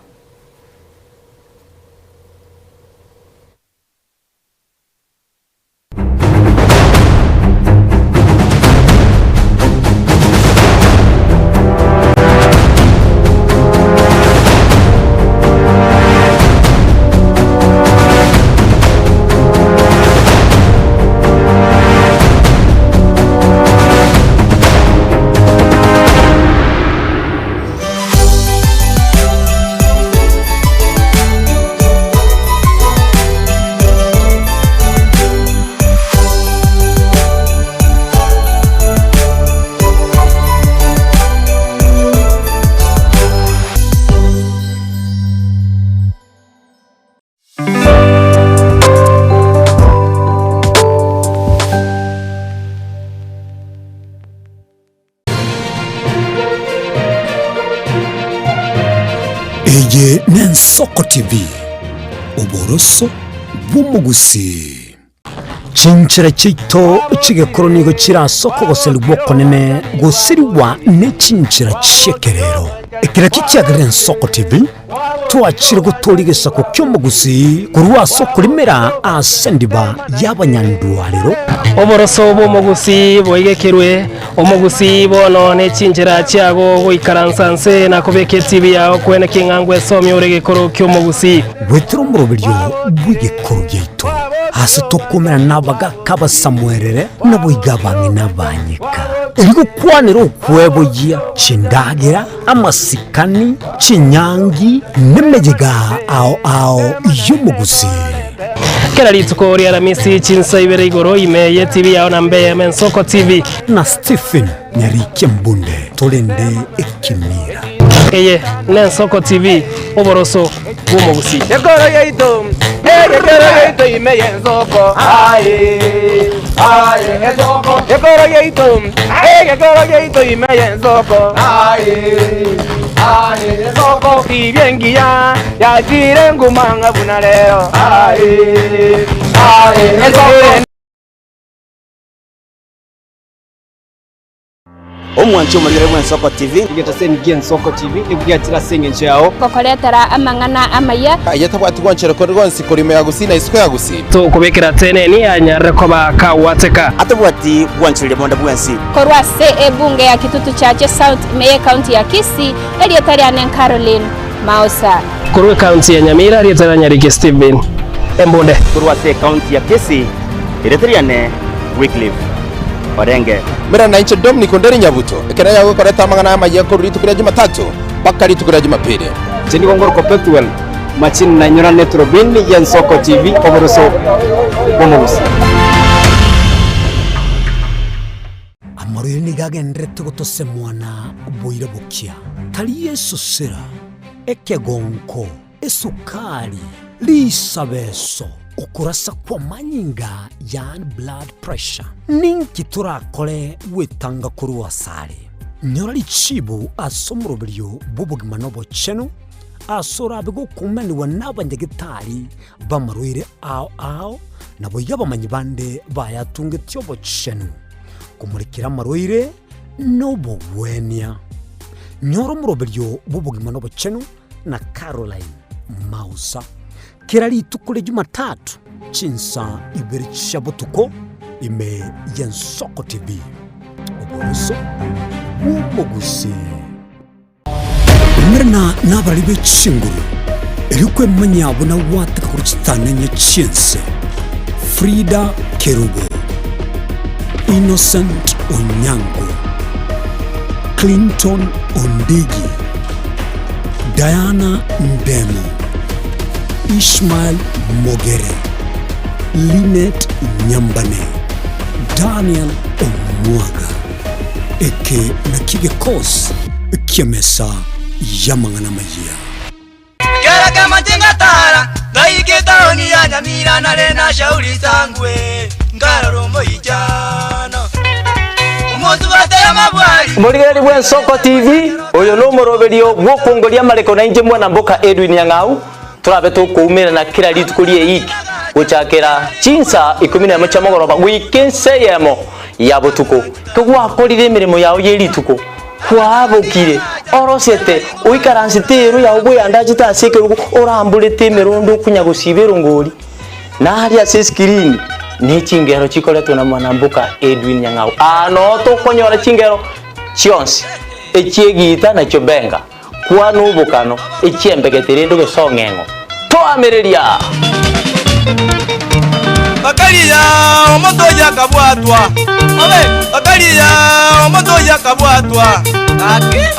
Eye n'Ensoko TV, oboroso bw'omogusii. Chinchera chiaito chi'egekoro nigo chire ase okogoserigwa okonene gosirigwa ne chinchera chi'ekerero. Ekero ekio kiagerire Ensoko TV twachire gotooria egesaku ki'omogusii korwa ase okorimera ase endiba y'abanyandwarero. Oboroso bw'omogusii boigekerwe, omogusii bono ne chinchera chiago goikaransa nse na kobeka etibi yao kwene king'a ngwesomia ore egekoro ki'omogusii. Goetera omoroberio bw'egekoro giaito, ase tokomerana nabagaka abasamuerere, naboigo abang'ina abanyeka, erio gokwanera okweboyia chindagera, amasikani, chinyangi, nemeyega ao ao y'omogusii. Kera rituko ri'Aramisi chinsa ibere igoro ime y'etibi yao na mbe Ensoko TV. Na Stephen Nyarikia Mbunde torende ekemira. Eye n'Ensoko TV, oboroso bw'omogusii. Gekoro yaito, egekoro yaito ime y'ensoko, aye, aye, ensoko. Gekoro yaito, egekoro yaito ime y'ensoko, aye. Ensoko TV engiya yachire ngumanga buna lero. Ensoko Omwanchi omorigere bw'Ensoko TV. Egetaseni gi'Ensoko TV nigo giachire ase engencho yao. Gokoretera amang'ana amaya. Aye tabwati gwanchera kore gwonsi korwa ime ya Gusii na isiko ya Gusii. Tokobekera teneni anyarire koba kagwateka. Atabwati gwanchereria bonde bwensi. Korwa ase ebunge ya Kitutu Chache South ime y'Ekaunti ya Kisii, erieta riane Caroline Mausa. Korwa ekaunti ya Nyamira, erieta ria Nyariki Stephen Embunde. Korwa ase ekaunti ya Kisii, erieta riane Wycliffe Orenge. Mera nainche Dominic Onderi Nyabuto, ekero yagokoreta amang'ana amayia korwa rituko ria Jumatatu mpaka rituko ria Jumapili. Inche nigo ngorokwa Pethuel Machini na inyorane Turubini y'Ensoko TV oboroso bw'omogusi. Amarwaire nigo agendererete gotosemwana boira bokia, tari esosera, ekegonko, esukari, risabeso, okorasa kw'amanyinga yaani blood pressure. Ninki torakore gwetanga korwa asare? Nyora richibu ase omoroberio bw'obogima na obochenu, ase orabe gokumanigwa n'abanyagetari b'amarwaire ao ao, naboigo abamanyi bande bayatungetie obochenu, komorekera amarwaire nobogwenia. Nyora omoroberio bw'obogima na obochenu na Caroline Mausa, kera rituko ria Jumatatu chinsa ibere chia botuko ime y'Ensoko TV, oboroso bw'omogusii. Omerana nabarari be chinguru, erio kwemanyia buna gwateka korwa chitanenye chi'ense. Frida Kerubo, Innocent Onyango, Clinton Ondigi, Diana Ndemo, Ishmael Mogere, Linet Nyambane, Daniel Omwaga. Eke nakio gekosi ki'emesa y'amang'ana amayia. Kera kemache ngatara ngaika etaoni ya Nyamira nare na shauri sangwe nkarora omoichano omosubate y'amabwari. Omorigereria bw'Ensoko TV, oyo nomoroberio bw'okongoria amareko nainche mwana mboka Edwin Nyang'au, torabe tokoumerana kera rituko ri'eiki gochakera chinsa ikomi nemo chia mogoroba goika ensa eyemo ya botuko. Kegwakorire emeremo yao ye rituko, kwabokire, orosete, oikaransete ero yao bweyandachete ase ekerogo, oramborete emerondo okonya gosiba erongori, na aria ase escreen ne chingero chikoretwe na mwanamboka Edwin Nyang'au. Aa noo tokonyora chingero chionsi, echi'egiita na chiobenga, kwana obokano, echi'embegete rende ogesong'eng'o. Toamereria! Bakaria omonto oyio akabwatwa, bakaria omonto oyio akabwatwa,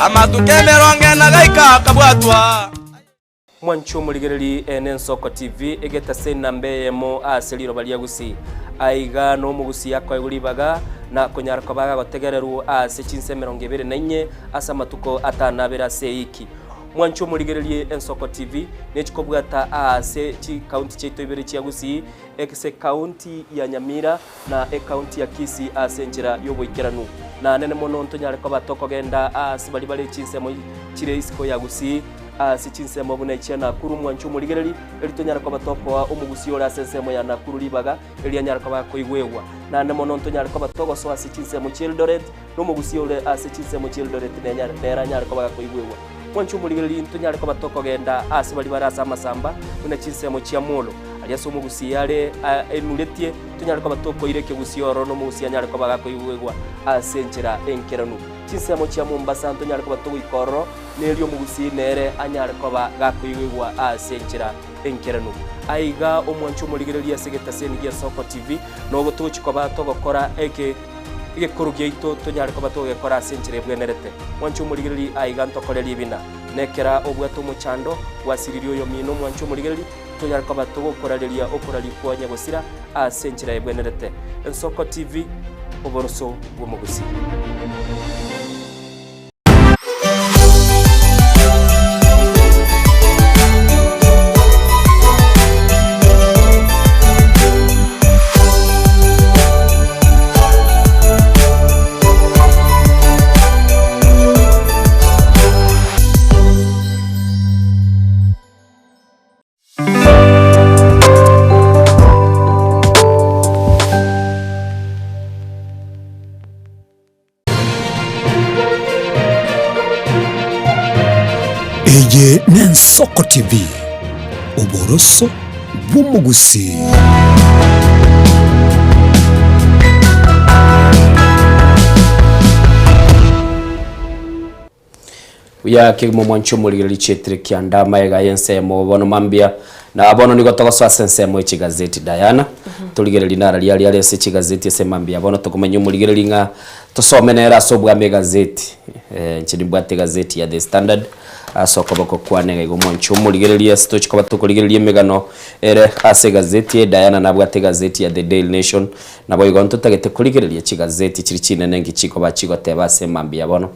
amatuko emerongo ena gaika akabwatwa. Mwanche omorigereri ene Ensoko TV egetase enamba eyemo ase riroba ria Gusii. Aiga nomogusii akoegwa ribaga na konyara koba agotegererwa ase chinsa emerongo ebere na inye ase amatuko atano abere ase eiki. Mwanche omorigererie Ensoko TV nechikobwata aase chikaunti chiaito ibere chia Gusii, ase ekaunti ya Nyamira na ekaunti ya Kisii ase enchera y'oboikeranu. Na nene mono ntonyare koba tokogenda aase baria bare chinsemo chire isiko ya Gusii, ase chinsemo buna echia Nakuru. Mwanche omorigereri, erio tonyare koba tokoa omogusii ore ase ensemo ya Nakuru ribaga, erio anyare koba akoigwegwa. Naende mono ntonyare koba togosoa ase chinsemo chi'Eldoret, na omogusii ore ase chinsemo chi'Eldoret nere anyare koba gakoigwegwa. Mwanche omorigereria ntonyare koba tokogenda aase baria bare ase amasamba, buna chinsemo chia Molo, aria ase omogusii are emuretie, tonyare koba tokoira ekegusii ororo na omogusii anyare koba gakoigwegwa ase enchera enkeranu. Chinsemo chia Mombasa ntonyare koba togoika ororo, na erio omogusii nere anyare koba gakoigwegwa ase enchera enkeranu. Aiga omwanche omorigereria ase egetaseni gia Soko TV, nogo togochia koba togokora eke. Egekoro giaito tonyare koba togekora ase enchera ebwenerete. Mwanche omorigereria aiga ntokore ribina. Nekera obwate omochando, gwasiririe oyomino omwanche omorigereria, tonyare koba togokorareria okoraria kwa nyagosira ase enchera ebwenerete. Ensoko TV, oboroso bw'omogusii. Nensoko TV, oboroso bw'omogusii. Buya kegima omwanche omorigereria chietire kianda amaega y'ensemo bono mambia na bono nigo togosoa ase ensemo ye chigazeti Diana torigererie nara riaria are ase chigazeti ase mambia bono tokomanya omorigereria ng'a tosome nere ase obwame egazeti inche nimbwate egazeti ya The Standard ase okoboko kwane iga igo omwanche omorigereria ase tochi koba tokorigereria emegano ere ase egazeti eye Diana nabwate egazeti ya The Daily Nation Naboigo ntotagete korigereria chigazeti chiria chinene nki chikoba chigoteba ase mambia bono.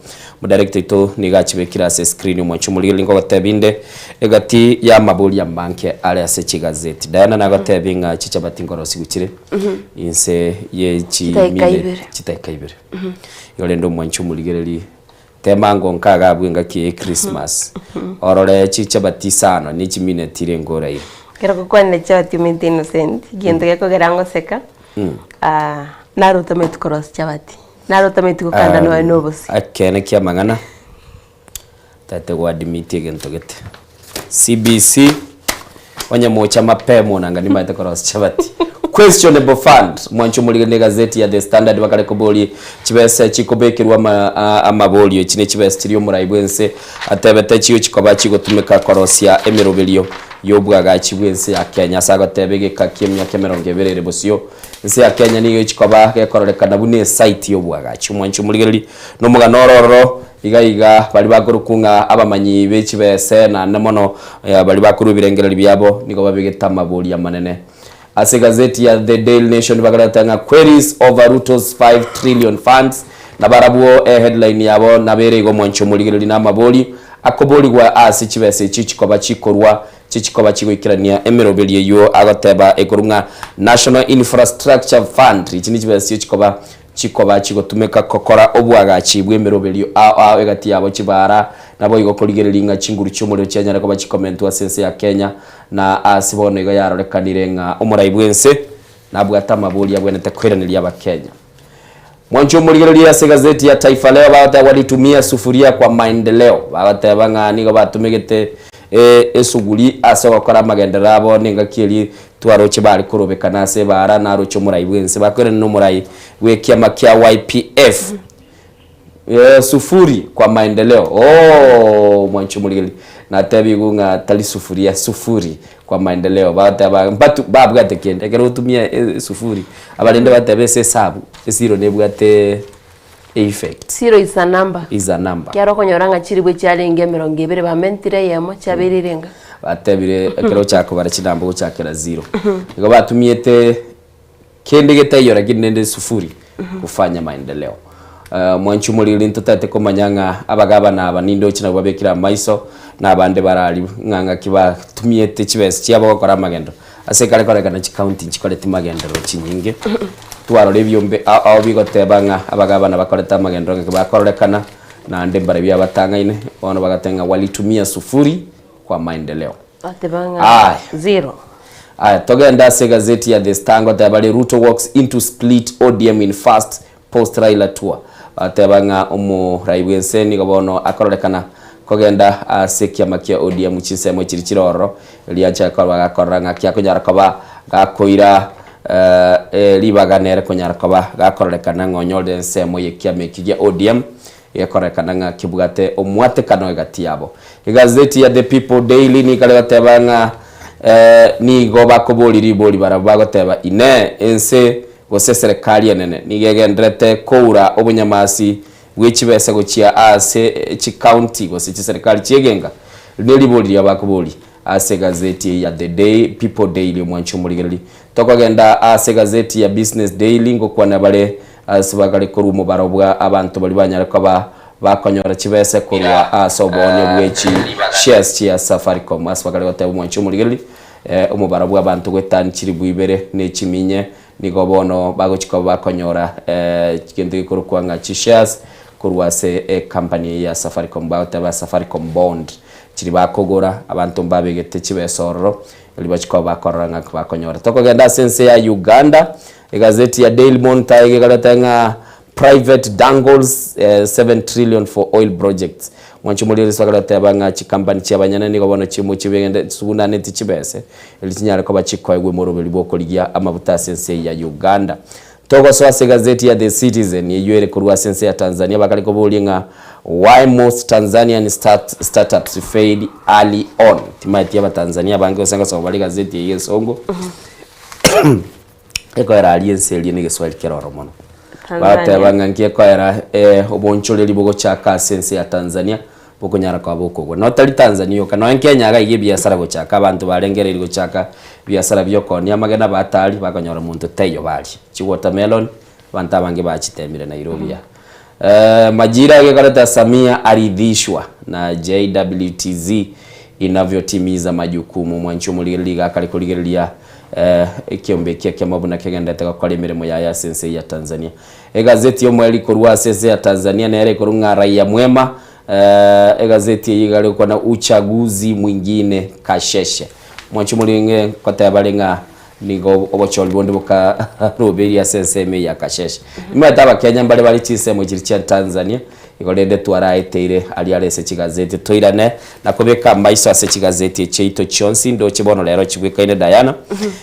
Omodirector oito nigo achibekire ase escreen omwancho omorigereria nkogotebia inde egati y'amabori amange are ase chigazeti. Diana nagotebia ng'a chichabati nkorosigwa chire inse ye Chidaika chimineti ibere. chidaika ibere. Igo rende omwancho omorigereria tema ango nkaga abwo engaki eye Christmas orore chichabati isano ne chimineti renge oraire. Ekero gokwanera chichabati omanyete Innocent, egento gekogera ngoseka, ah, naro otamanyeti korosia chabati, naro otamanyeti gokanda nonya na obosie. Ekeene kia amang'ana, tete goadmit egento gete. CBC, onye mocha mapema onanga nimanyete korosia chabati. Questionable fund, mwanche omorigeri na egazeti ya The Standard bakare koboria chibesa chikobekerwa ama amaborio echi ne chibesa chiria omorai bwense atebete chigochi koba chigotumeka korosia emeroberio y'obwagachi bw'ense ya Kenya ase agoteba egeka ki'emiaka emerongo ebere ere bosio ense ya Kenya nigo egochi koba gekororekana buna esite y'obwagachi. Omwanchi omorigereri nomogano oro ororo iga iga baria bakorokwa ng'a abamanyi be chibese naende mono baria bakorwa ebirengererio biabo nigo babegete amabori amanene. Ase egazeti ya The Daily Nation bakareta ng'a Queries over Ruto's 5 trillion funds nabarabwo eheadline yabo nabere igo omwanchi omorigereri na amabori akoborigwa ase chibesa echio chikoba chikorwa chichikoba chigoikerania emeroberi eyio agoteba ekorwa ng'a National Infrastructure Fund echi nichibesa echio chikoba chikoba chigotumeka gokora oboagachi bw'emeroberio ao ao egati yabo chibaara, naboigo korigereria ng'a chinguru chi'omorero chianyare koba chikomentwa ase ense ya Kenya, na ase bono igo yarorekanire ng'a omorai bw'ense nabwate amabori abwenerete koiraneria Abakenya. Mwanche omorigererie ase egazeti ya Taifa Leo bagoteba walitumia sufuria kwa maendeleo, bagoteba ng'a nigo batumegete esuguri ase ogokora amagenderero abo nengaki eria Twaroche bare korobekana ase ebaara, naroche omorai bw'ense bakoirana nomorai bw'ekiama kia YPF. Eh, sufuri kwa maendeleo. Oh, mwanchi omorigereria. Natebigwe ng'a tari sufuria, sufuri kwa maendeleo. Bagoteba mbatu babwate kende. Ekero otumia esufuri, abarende bateba ase esabu, esiro nebwate effect. Zero is a number. Is a number. Ekiagera okonyora ng'a chiribwe chiarenge emerongo ebere bamentire eyemo chiabeire erenga. Batebire ekero ochaka kobara chinamba ogochakera zero. Igo batumiete kende getaiyo lakini rende sufuri kufanya maendeleo. Mwanchi omoriri ntotagete komanya ng'a abagabana aba nindoche nabwo babekire amaiso na abande barari ng'a ng'aki batumiete chibesa chiabo gokora amagenderero. Ase ekare korekana chicounty nchikoreti magenderero chinyinge, twarora ebiombe ao ao bigoteba ng'a abagabana bakorete amagenderero ng'aki bakororekana, naende mbarabio abatang'aine, bono bagateba ng'a walitumia sufuri kwa maendeleo. Bateba ng'a Aya. zero. Aya, togende ase egazeti ya The Star ngoteba bare Ruto walks into split ODM in first post Raila tour. Bateba ng'a omorai bw'ense nigo bono akororekana kogenda ase ekiama kia ODM chinsemo chiria chire ororo, riacha koba gakorora ng'a kiakonyara koba gakoira ribaga nere konyara koba gakororekana ng'a onyorire ensemo y'ekiama eki gia ODM gekorekana ng'a kebwate omwatekano egati yabo. Egazeti ya The People Daily nigo ekare goteba ng'a nigo bakoboria ribori barabwo bagoteba Inee! Ense gose eserekari enene nigo egendererete koura obonyamasi bwe chibesa gochia ase chicounty gose chiserekari chi'egenga? Eri neribori riria bakoboria ase egazeti eye ya The Day, People Daily omwanchi omorigereria. Tokogenda ase egazeti ya Business Daily ngokwana bare ase bakare korwa omobaro bwa abanto baria banyare koba bakonyora chibesa korwa ase oboonia bwe chi shares chia Safaricom ase bakare goteba omwanchi omorigereria omobaro bwa abanto goetania chilibu ibere ne chiminye Nigo bono bagochia koba bakonyora egento gekorokwa ng'a chishares korwa ase ecompany eye ya Safaricom, bagoteba Safaricom bond chiria bakogora, abanto mbabegete chibesa ororo erio bachie koba bakorora ng'a bakonyora. Tokogenda ase ense ya Uganda, egazeti ya Daily Monitor iga ekareta ng'a. Private dangles 7 trillion for oil projects. Mwanche omorieresi bakare goteba ng'a chikampani chi'abanyene nigo bono chimochie bigende chisugunaneti chibese erio chinyare koba chikoegwa emoroberi bw'okorigia amabuta ase ense eye ya Uganda. Togosoa ase egazeti ya The Citizen eyio ere korwa ase ense ya Tanzania bakare koboria ng'a Why most Tanzanian start startups fail early on. Timaeti abatanzania abange gose ngosoma bare egazeti eye y'esongo. Ekoera aria ense eria na egeswahili kere oro mono. Tanzania. Bateba ng'a nki ekoera eh, obonchoreri bogochaka ase ense ya Tanzania bokonyara koba bokogwa. Notari Tanzania yoka, nonya Kenya iga iga ebiasara gochaka, abanto barengereiri gochaka ebiasara bia okoonia amagena batari, bakonyora monto taiyo baria. Chiwatermelon, abanto abange bachitemire Nairobi aa. Majira gekoreta Samia aridhishwa na JWTZ inavyotimiza majukumu. Omwanchi omorigereria iga akare korigereria ekiombe ekia kiamo buna kegenderete gokora emeremo yaye ase ense ya Tanzania. Egazeti y'omoerio korwa ase ense ya Tanzania nere ekorwa ng'a Raia Mwema. Egazeti eye iga gokwana uchaguzi mwingine Kasheshe. Omwanchi omorigereria nkoteba are ng'a Nigo obochori bonde bokaroberia ase ensemo eye ya Kasheshe. Nimanyete Abakenya mbare bare chinsemo chiria chia Tanzania, igo rende twaraeteire aria are ase chigazeti. Toirane na kobeka amaiso ase chigazeti echiaito chionsi, ndoche bono rero chibwekaine Diana.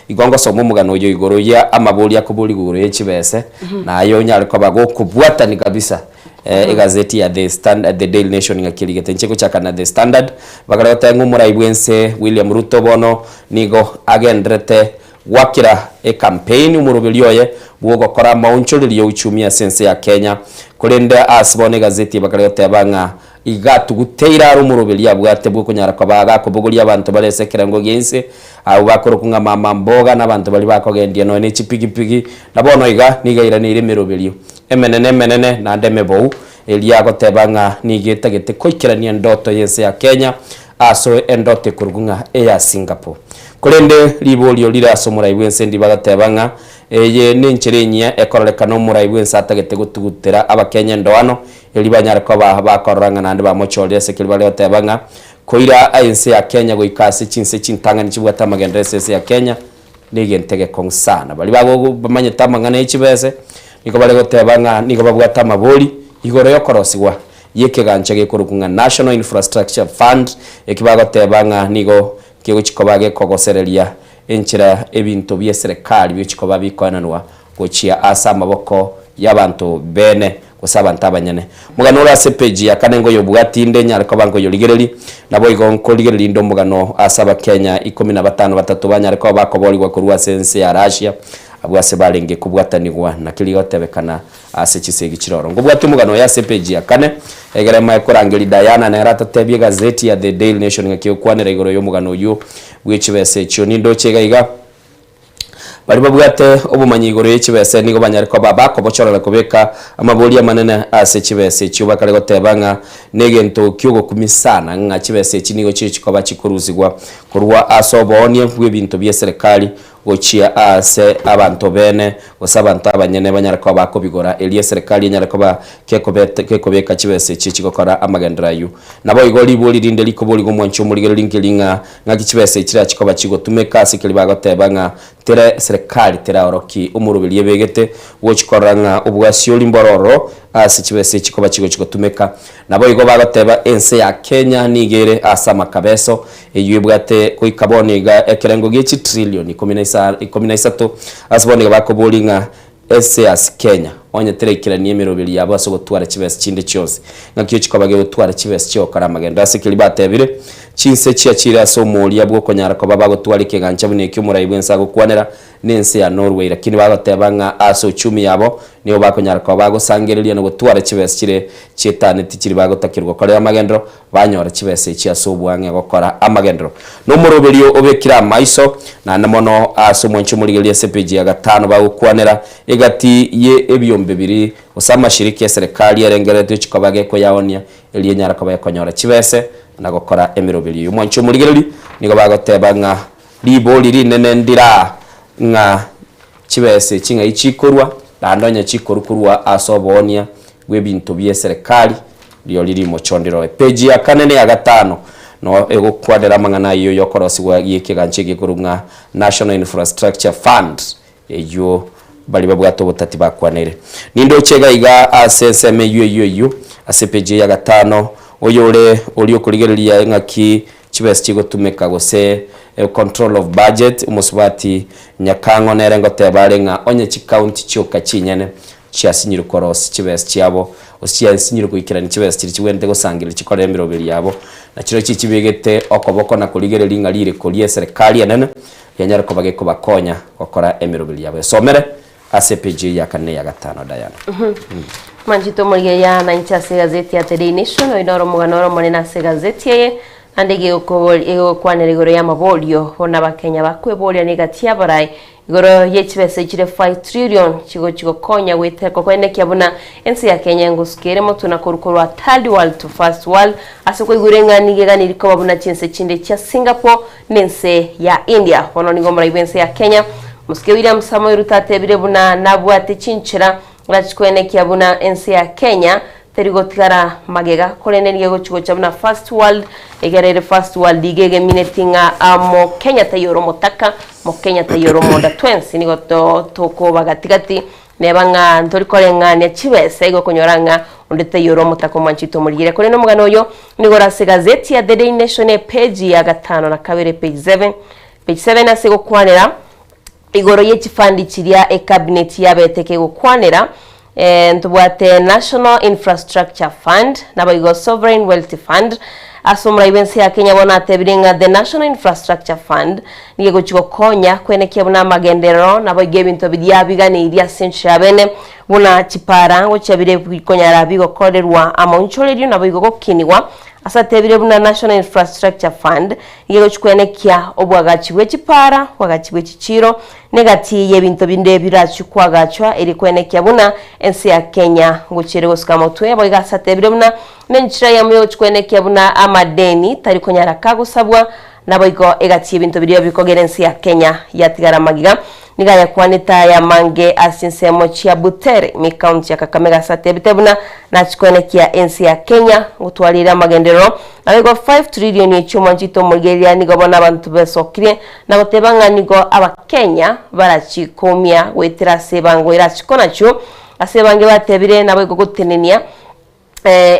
Igo ngosoma omogano oyo igoro ya amabori akoborigwa igoro ye chibese, naye onyare koba gokobwatani kabisa Egazeti ya The Standard, The Daily Nation ng'aki erigete. Inche gochaka na The Standard, bakare goteba ng'a omorai bw'ense William Ruto bono nigo agenderete gwakera ecampaign omoroberi oye bw'ogokora amaonchorerio ya uchumi ase ense ya Kenya. Korende ase bono egazeti eye bakare goteba ng'a iga atuguteire are omoroberi abwate bw'okonyara koba gakobogoria abanto bare ase ekerengo gia inse, abwo bakorokwa ng'a mama mboga na abanto baria bakogendia nonya ne chipigipigi. Na bono iga nigo airaneire emeroberio emenene emenene naende emebou, eria agoteba ng'a nigo etagete koikerania endoto y'ense ya Kenya ase endoto ekorokwa ng'a eya Singapore. Korende riborio rire ase omorai bw'ense ndiba agateba ng'a eye nenchera enyia ekororekana omorai bw'ense atagete gotugutera abakenya endoano eria banyare koba bakorora ng'a naende bamochorire ase keria bare goteba ng'a koira ense ya Kenya goika ase chinse chintang'ani chibwate amagenderero ase ense ya Kenya negento egekong'u sana. Baria bagogo bamanyete amang'ana ye chibese, nigo bare goteba ng'a nigo babwate amabori igoro y'okorosigwa y'ekegancha gekorokwa ng'a National Infrastructure Fund, eki bagoteba ng'a nigo kegochi koba gekogosereria enchera ebinto bi'eserekari bigochi koba bikoenanwa gochia ase amaboko y'abanto bene. gose abanto abanyene. Omogano ore ase epeji ya kane nkoyobwatie inde nyare koba nkoyorigereria, naboigo nkorigereria inde omogano ase Abakenya ikomi na batano batato banyare koba bakoborigwa korwa ase ense ya Russia, abwo ase barenge kobwatanigwa na keria gotebekana ase chisegi chiroro. Nkobwatie omogano oyo ase epeji ya kane, egere mae korangeria Diana nere atotebie egazeti ya The Daily Nation ng'aki egokwanera igoro y'omogano oyio bw'echibesa echio. Nindoche iga iga. Baria babwate obomanyi igoro ye chibese nigo banyare koba bakobochorera kobeka amabori amanene ase chibese echio bakare goteba ng'a negento ki'ogokumia sana ng'a chibese echi nigo chigochi koba chikorusigwa korwa ase oboonia bw'ebinto bi'eserekari gochia aase abanto bene gose abanto abanyene banyare koba bakobigora erio eserekari enyare koba gekobeka chibesa echio chigokora amagenderero ayio. Naboigo ribori rinde rikoborigwa omwanchi omorigereria nkeri ng'a Ng'aki chibesa echi chirachie koba chigotumeka ase keria bagoteba ng'a tere serikali teraorokie omoroberi ebegete gochi korora ng'a obwasiori mboro ororo ase chibesa echi koba chigochi gotumeka. Naboigo bagoteba ense ya Kenya nigo ere ase amakabeso eyio ebwate goika bono iga ekerengo gie chitrillion ikomi na isa ikomi na isato ase bono iga bakoboria ng'a Ense ase Kenya, onye teraikerania emeroberi yabo ase ogotwara chibesa chinde chionsi, ng'aki ochikoba gegotwara chibesa chi'ogokora amagendo. Ase keria batebire, Chinse chiachire ase omoria bw'okonyara koba bagotwara ekegancha buna ekio omorai bw'ense agokwanera n'ense ya Norway. Lakini bagoteba ng'a ase uchumi yabo nigo bakonyara koba bagosangereria na gotwara chibesa chire chietaneti chiria bagotakerwa gokorera amagendero, banyora chibesa echi ase oboang'e gokora amagenderero. Nomoroberio obekire amaiso, naende mono ase omwancho omorigereria ase epeji ya gatano bagokwanera egati ye ebiombe biri gose amashirika eserekari erengereretwe chikoba gekoyaonia erio enyare koba ekonyora chibese na gokora emeroberio eye. Omwancho omorigereria nigo bagoteba ng'a ribori rinene ndiraa ng'a chibesa echi ng'ai chikorwa naende onye chikorwa korwa ase oboonia bw'ebinto bi'eserekari, riori rimochondire oye. Peji ya kane na ya gatano no egokwanera amang'ana ayio y'okorosigwa gi'ekegancha egekorwa ng'a National Infrastructure Fund. Eyio baria babwate obotati bakwanere. Nindoche iga iga ase ensemo eyio eyio eyio, ase epeji ya gatano, oyore oria okorigereria eng'aki chibesa chigotumeka gose control of budget, omosubati Nyakang'o nere ngoteba are ng'a onye chicounty chioka chinyene chiasinyirwe korosia chibesa chiabo, gose chiasinyirwe goikerania chibesa chiria chibwenerete gosangereria chikorere emeroberi yabo, na chirochio chibegete okoboko na korigereria ng'a ririko ri'eserekari enene Rianyare koba gekobakonya gokora emeroberi yabo. Esomere ase epeji eye ya kane na eya gatano Diana. Manchete omorigereria na inche ase egazeti ya The Daily Nation, oyo noro omogano ore omonene ase egazeti eye, naende egokwanera igoro y'amaborio bono abakenya bakweboria negati y'abarai igoro ye chibesa echire 5 trillion chigochi gokonya goeteka koenekia buna ense ya Kenya engosuka ere motwe na korwa korwa third world to first world ase koigwera ing'a nigo eganiri koba buna chinse chinde chia Singapore nense ya India. Bono nigo omorai bw'ense ya Kenya, Mosike William Samoei Ruto atebire buna nabwate chinchera rachikoenekia buna ense ya Kenya teri gotigara magega korende nigo egochi gocha buna first world egere ere first world iga egemineti ng'a Mokenya taiyo ore omotaka, Mokenya taiyo ore omonda twensi nigo tokoba gati gati Neba ng'a ntori koreng'ania chibesa igo okonyora ng'a onde taiyo ore omotaka omwanchete omorigire. Korende omogano oyo nigo ore ase egazeti ya The Daily Nation epeji ya gatano na kabere, page 7, page 7 ase egokwanera igoro ye chifandi chiria ecabinet yabete kegokwanera eh, ntobwate National Infrastructure Fund naboigo Sovereign Wealth Fund ase omorai bw'ense ya Kenya bono atebire ng'a the National Infrastructure Fund Nigo egochia gokonya kwenekia buna amagenderero naboigo ebinto biria biganeirie ase enchera y'abene, buna chipara gochia bire bikonyara bigokorerwa amaonchorerio naboigo gokinigwa. Ase atebire buna National Infrastructure Fund nigo egochia kwenekia obwagachi bwe chipara, obwagachi bwe chichiiro, na egati y'ebinto binde birachie koagachwa erio kwenekia buna ense ya Kenya ngochia ere gosuka motwe. Boigo ase atebire buna nenchera eyemo yogochia kwenekia buna amadeni tari konyara kagosabwa Naboigo egati y'ebinto biria bikogera ense ya Kenya yatigara magega, nigo ayakwanete aya amange ase chinsemo chia Butere ime ekaunti ya Kakamega ase atebete buna nachikoenekia ense ya Kenya gotwarire amagenderero. Naboigo 5 trillion echio mwanchete omorigereria nigo bono abanto besokirie na goteba ng'a nigo abakenya barachikomia goetera ase ebango erachikonachwo ase abange batebire naboigo gotenenia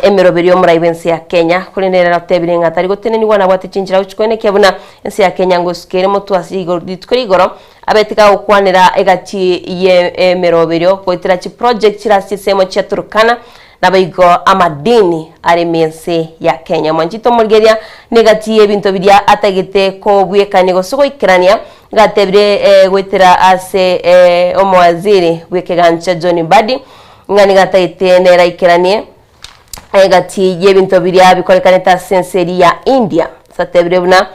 emeroberi y'omorai bw'ense ya Kenya, korende ere otebire ng'a tari gotenenigwa nabwate chinchera gochia koenekia buna ense ya Kenya ngosuka ere motwe ase igoro rituko rigoro abete gagokwanera egati ye emeroberio goetera chiproject chire ase chinsemo chia Turkana naboigo amadini are ime ense ya Kenya. Mwanchete omorigereria negati y'ebinto biria atagete kobwekania gose goikerania gatebire goetera ase omowaziri bw'ekegancha John Mbadi Ng'a nigo atagete neraikeranie egati y'ebinto biria bikorekanete ase ense eria ya India. Ase atebire buna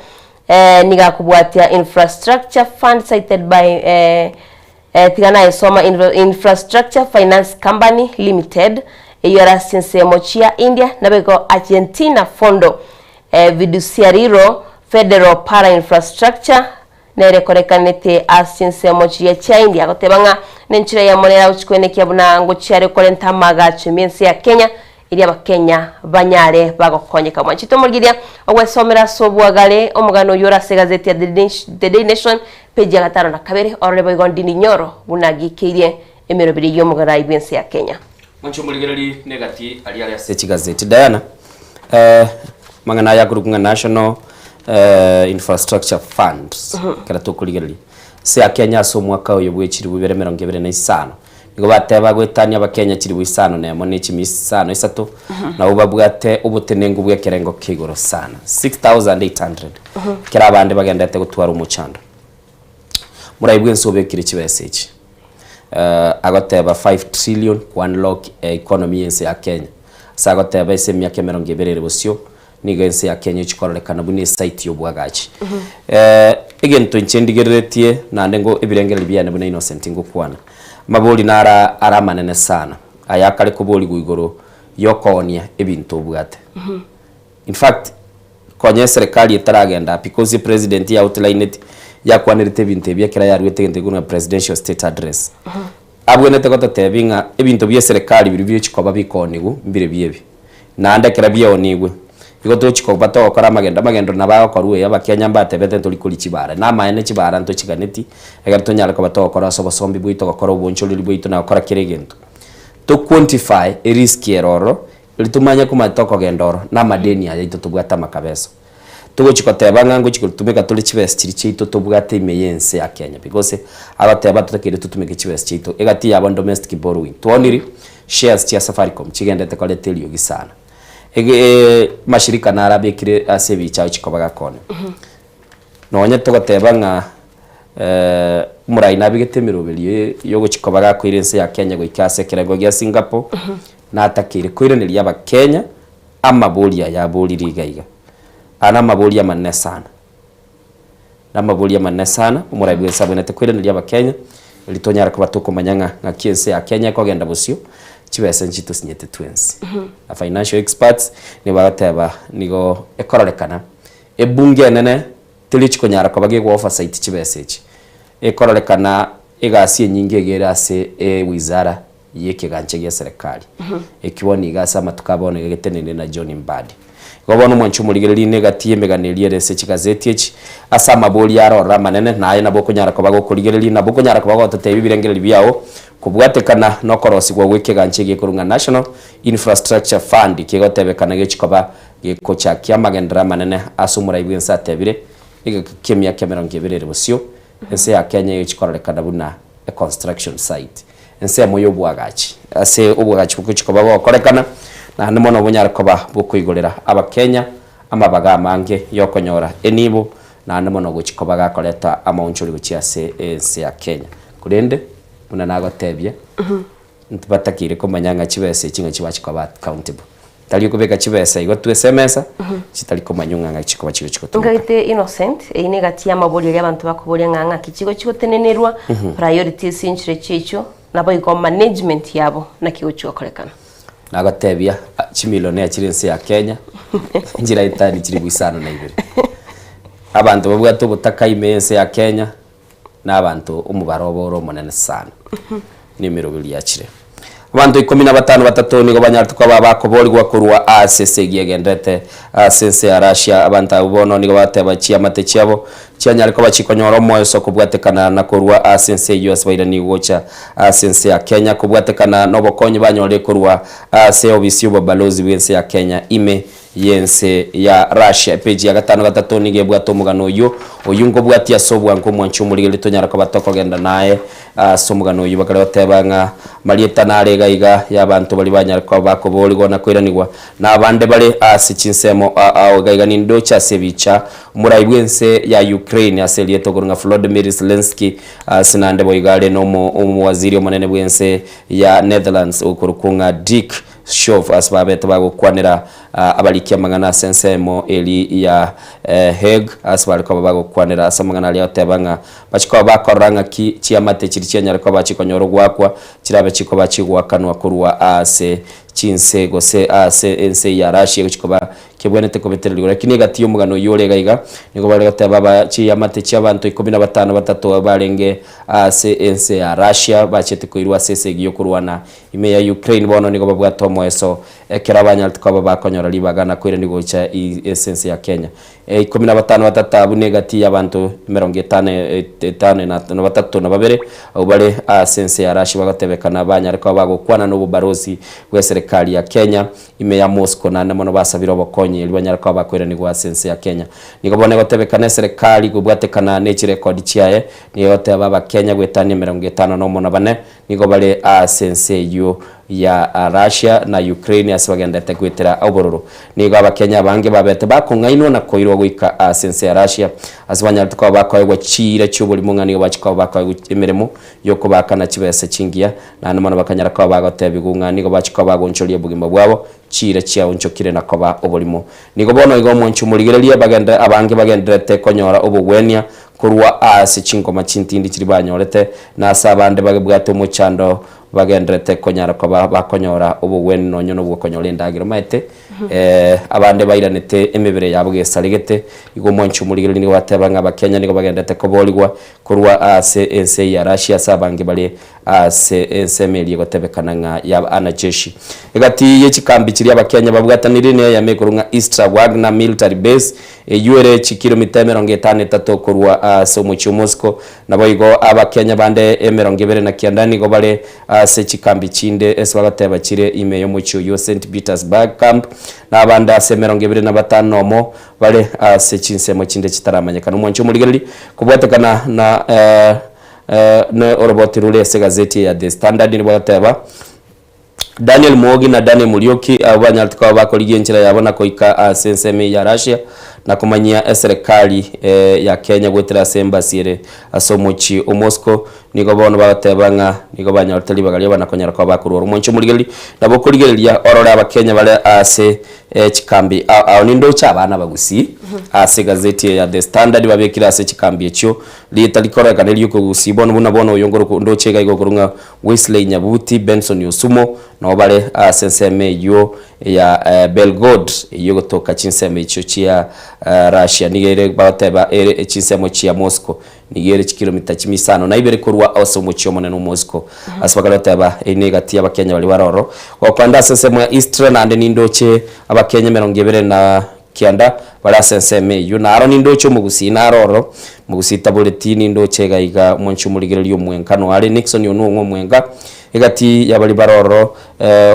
eh, nigo akobwatia Infrastructure Fund cited by eh, eh, tiga nayesoma Infrastructure Finance Company Limited eyio ere ase chinsemo chia India nabo Argentina Fondo eh, Fiduciariro Federal para Infrastructure Nere korekanete ase chinsemo chiria chia India agoteba ng'a nenchera eyemo nere agochia koenekia buna ngochia are korenta amaagacho ime ense ya Kenya erio abakenya banyare bagokonyeka. Mwanchete omorigereria ogwesomera ase obwagare omogano oyio ore ase egazeti ya The Daily Nation page ya gatano na kabere orore boigo Ndindi Nyoro buna agikeirie emeroberi y'omogarai bw'ense ya Kenya. Mwanche omorigereria negati aria are ase chigazeti. Diana, eh, mang'ana aya akorokwa ng'a National eh, Infrastructure Fund ekero tokorigereria ase ya Kenya ase omwaka oyo bwe chilifu ibere emerongo ebere na isano nigo bateba goetania abakenya chilifu isano na emo ne chimia isano isato nabo babwate obotenengu bwa ekerengo kia igoro sana 6800 ekero abande bagendete gotwara omochando. Morai bwensi obekire chibesa echi. Agoteba 5 trillion ku unlock economy y'ense ya Kenya. Ase agoteba ase emiaka emerongo ebere ere bosio, nigo ense ya Kenya echi kororekana buna esite y'obwagachi. Egento inche ndigereretie naende ngo ebirengererio biane buna Innocent ngokwana, amabori naro are amanene sana, aya akare koborigwa igoro yokoonia ebinto obwate. In fact, konya eserekari etaragenda because epresident ya outlineti yakwanerete ebinto ebi ekero yaruete egento gekobua ng'a presidential state address. Abwenerete gototebia ng'a ebinto bia eserekari biria biochi koba bikoonigwa mbire biebi. Naende ekero biaonigwe, Igo tochi koba togokora amagendo, amagendo nabo agokorwa eye abakenya mbatebete ntori koria chibara. Na amaene chibara ntochiganeti, ekero tonyare koba togokora ase obosombi bwaito gokora obonchoreri bwaito na gokora kera egento. To quantify erisk ere ororo, eri tomanye komanya tokogenda oro, na amadeni aya aito tobwate amakabeso. Togochi koteba ng'a ngochi gotumeka tore chibesa chiria chiaito tobwate ime ya ense ya Kenya because agoteba totakeire totumeke chibesa chiaito egati yabo domestic borrowing. Twaonire shares chia Safaricom chigendete koreta eriogi sana. Ege mashirika naro abekire ase ebichao chikoba gakone. Nonye togoteba ng'a omorai nabegete emeroberio yogochi koba gakoira ense ya Kenya goika ase ekerengo gia Singapore, natakeire koiraneria abakenya Amabori aya aborire iga iga. Aya namabori amanene sana. Namabori amanene sana, omorai bwense abwenerete koiraneria abakenya, erio tonyare koba tokomanya ng'a ng'aki ense ya Kenya ekogenda bosio, chibesa nchi tosinyete twensi. Na financial experts nigo bagoteba nigo ekororekana, ebunge enene teri chikonyara koba gegwa oversight chibesa echi. Ekororekana egasi enyinge iga ere ase ewizara y'ekegancha gia serikali. Ekio bono iga ase amatuko a bono iga getenenire na John Mbadi. Igo bono omwanchi omorigereria negati y'emegano eria ere ase chigazeti echi, ase amabori arororo amanene, na aye nabo okonyara koba gokorigereria, nabo okonyara koba gototebia ebirengererio biao kobwatekana nokorosigwa gw'ekegancha egekorwa ng'a National Infrastructure Fund kegotebekana gechi koba gekochakia amagenderero amanene ase omorai bw'ense atebire egeka ki'emiaka emerongo ebere ere bosio ense ya Kenya egochi kororekana buna a construction site, ensemo y'oboagachi, ase oboagachi bogochia koba bogokorekana, naende mono bonyare koba bokoigorera Abakenya amabaga amange y'okonyora enibo, naende mono gochia koba gakoreta amaonchori gochia ase ense ya Kenya. Korende, buna nagotebia, Ntibatakeire komanya ng'a chibesa echi ng'a chibache koba accountable. Tari okobeka chibesa igo tu ase emesa, chitari komanywa ng'a ng'aki chikoba chigochi gotumeka. Nkaete Innocent, eyio negati y'amabori aria abanto bakoboria ng'a ng'aki chigochi gotenenerwa, priorities nchire chi'echio, naboigo management yabo naki egochi gokorekana. Nagotebia, chimillionaire chire ense ya Kenya, nchiraetani chilifu isano na ibere. Abanto babwate obotaka ime y'ense ya Kenya, na abanto omobaro obo ore omonene sana, na emeroberi yachire. Abanto ikomi na batano batato nigo banyarete koba bakoboorigwa korwa ase esegi egenderete ase ense ya Russia. Abanto abwo bono nigo bateba chiamate chiabo chianyare koba chikonyora omoeso kobwatekana na korwa ase ense eyio ase bairanigwe gocha ase ense ya Kenya kobwatekana nobokonyi banyorire korwa ase obisi y'obobalozi bw'ense ya Kenya ime y'ense ya Russia. Epeji ya gatano gatato nigo ebwate omogano oyio, oyio nkobwatia ase obwango omwanchi omorigereria tonyare koba tokogenda naye ase omogano oyio. Bakare goteba ng'a marieta nare iga iga y'abanto baria banyare koba bakoboorigwa na koiranigwa, na abande bare ase chinsemo ao iga iga nindoche ase ebicha omorai bw'ense ya Ukraine ase erieta okorwa ng'a Volodymyr Zelensky ase naende boigo are nomo omowaziri omonene bw'ense ya Netherlands okorokwa ng'a Dick Schoof ase babete bagokwanera abariki amang'ana ase ensemo eri ya Hague ase bare koba bagokwanera ase amang'ana aria agoteba ng'a bachie koba bakorora ng'aki chiamate chiria chianyare koba chikonyora ogoakwa chirabe chikoba chigoakanwa korwa ase chinse gose ase ense ya Russia egochia koba Kebwenerete kobetererigwa. Lakini egati y'omogano oyio ore iga iga, nigo bare goteba aba chiamate chi'abanto ikomi na batano batato barenge ase ense ya Russia bachiete koirwa ase esegi y'okorwana ime ya Ukraine bono nigo babwate omoeso ekero abanyarete koba bakonyora ribaga na koiranigwa gocha ase ense ya Kenya. Ikomi na batano batato abwo negati y'abanto emerongo etano etano na batato na babere abwo bare ase ense ya Russia bagotebekana banyare koba bagokwana nobobarosi bw'eserekari ya Kenya Ime ya Moscow naende mono basabire obokonyi erio banyare koba bakoiranigwa ase ense ya Kenya. Nigo bono egotebekana eserekari kobwatekana ne chirekodi chiaye nigo egoteba abakenya goetania emerongo etano nomo na bane nigo bare ase ense eyio ya Russia na Ukraine ase bagenderete goetera obororo. Nigo abakenya abange babete bakong'ainwa na koirwa goika ase ense ya Russia ase banyarete koba bakoegwa chiira chioborimo ng'a nigo bachia koba bakoegwa emeremo yokobaakana chibesa chingiya, naende mono bakanyara koba bagotebigwa ng'a nigo bachia koba bagonchoria obogima bwabo, chiira chiaonchokire na koba oborimo. Nigo bono iga omwanchi omorigereria bagende abange bagendererete konyora obogwenia korwa aase chingoma chintindi chiria banyorete, na ase abande babwate omochando bagendererete konyara koba bakonyora obogwenia nonya nobwokonyora endagera. Omanyete, Abande bairanete emebere yabo gesaregete. Igo omwanchi omorigereria nigo bateba ng'a Abakenya nigo bagendete koboorigwa korwa ase ense ya Russia ase abange bare ase ensemo eria egotebekana ng'a ya anajeshi. Egati ye chikambi chiria Abakenya babwatanirie neyemo ekorwa ng'a Istra Wagner Military Base eyio ere chikilomita 53 korwa ase omochie o Moscow. Naboigo Abakenya bande 29 nigo bare ase chikambi chinde ase bagoteba chire ime y'omochie oyio St Petersburg Camp, na abande ase 25 nomo bare ase chinsemo chinde chitaramanyekana. Omwanchi omorigereria kobwatekana na ne oroboti rore ase egazeti eye ya The Standard nigo bagoteba Daniel Mwogi na Daniel Muriuki abwo banyarete koba bakorigia enchera yabo na goika ase ensemo eye ya Russia na komanyia eserekari ya Kenya goetera ase embassy ere ase omochie o Moscow. Nigo bono bagoteba ng'a nigo banyorete ribaga riabo na konyara koba bakorwa omonche omorigereria. Nabo okorigereria orore Abakenya bare ase chikambi ao ao. Nindoche abana abagusii ase egazeti eye ya The Standard babekire ase chikambi echio rieta rikororekana eri'okogusii bono buna bono oyo ngorokwa ndoche iga iga okorwa ng'a Wesley Nyabuti, Benson Osumo nabo bare ase ensemo eyio ya Belgorod eyio egotoka chinsemo echio chia Russia. Nigo ere bagoteba ere chinsemo chia Moscow. Nigo ere chikilomita chimia isano na ibere korwa ase omochie omonene o Moscow. Ase bakare goteba, Eyio negati y'Abakenya baria bare ororo. Gokwenda ase ensemo ya Istra naende nindoche Abakenya 29 bare ase ensemo eyio. Naro nindoche omogusii naro ororo, omogusii taboreti, nindoche iga iga omonche omorigereria omwenka noare Nixon Onwong'o omwenka. Egati y'abaria bare ororo,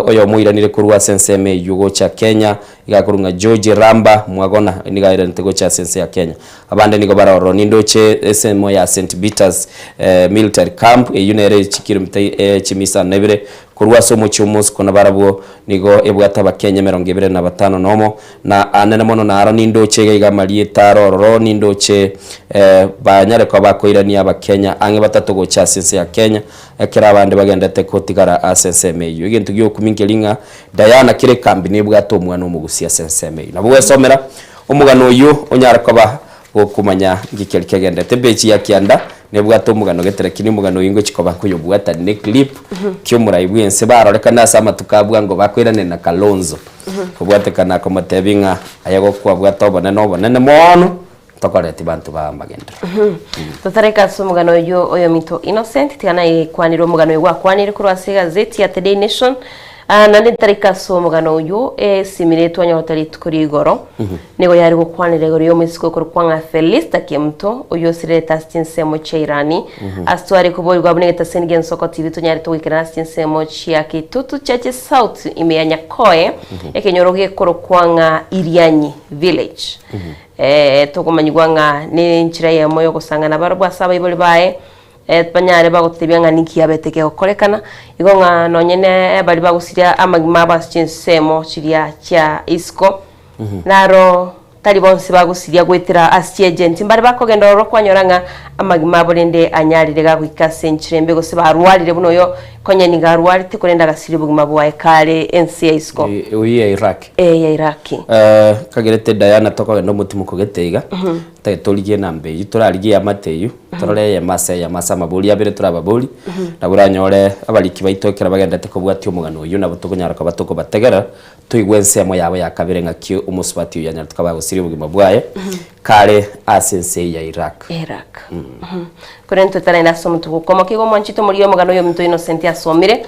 oyomo oiranire korwa ase ensemo eyio gocha Kenya, iga akorwa ng'a George Ramba Mwagona, nigo airanete gocha ase ense ya Kenya. Abande nigo bare ororo. Nindoche ensemo ya St. Peters Military Camp, eyio nere chikilomita chimia isano na ibere korwa ase omochie o Moscow, nabarabwo nigo ebwate Abakenya 25 nomo. Na anene mono naro nindoche iga iga amarieta are ororo, nindoche banyare koba bakoirania Abakenya ang'e batato gocha ase ense ya Kenya, ekero abande bagendete kotigara ase ensemo eyio. Egento giokumia nkeri ng'a Diana kera ekambi nebwate omwana omogusia ase ensemo eyio. Nabo gwesomera Omogano oyio onyare koba gokomanya nki keria kegenderete. Epeji ya kianda nebwate omogano gete lakini omogano oyio ngochia koba nkoyobwatani ne clip kiomorai bwense barorekane ase amatuko a bwango bakoiranera na Kalonzo kobwatekana akomotebia ng'a aye gokwabwate obonene obonene moono tokoreti banto ba amagenderero. Totareka ase omogano oyio oyominto Innocent, tiga naye kwanire omogano oyo gwakwanire korwa ase egazeti ya The Daily Nation. Ah, naende ntareka ase omogano oyio esimire twanyorete rituko ria igoro. Nigo yare gokwanera igoro y'omoiseke okorokwa ng'a Felista Kemuto, oyio osirerete ase chinsemo chia Irani. Ase tware koborigwa buna egetaseni gi'ensoko TV tonyarete goikerana ase chinsemo chia Kitutu Chache South ime ya Nyakoe, ekenyoro gekorokwa ng'a Irianyi Village. Eh, tokomanyigwa ng'a nenchera eyemo y'ogosang'ana barobwo ase abaibori baye, banyare bagotebia ng'a ninki yabete kegokorekana, igo ng'a nonye ne baria bagosiria amagima abo ase chinsemo chiria chia isiko, naro tari bonsi bagosiria goetera ase chiagent, mbare bakogenda ororo kwanyora ng'a amagima abo rende anyarire gagoika ase enchera embe gose barwarire buna oyo konya nigo arwarete korende agasiria obogima bwaye kare ense ya isiko. Oyio ya Iraq. Eh, ya Iraq. Kagerete Diana tokogenda omotimoko gete iga, tari torigie enamba eyio, torarigie eamate eyio, torore eyemo ase eyemo ase amabori abere torababori, nabo oranyore abariki baito ekero bagenderete kobwatia omogano oyio nabo tokonyara koba tokobategerera, toigwe ensemo yabo ya kabere ng'aki omosubati oyio anyarete koba agosiria obogima bwaye, kare ase ense eye ya Iraq. Iraq. Korende totaraenda ase omotuko okomoka igo omwanchete omorigia omogano oyo ominto Innocent asomire,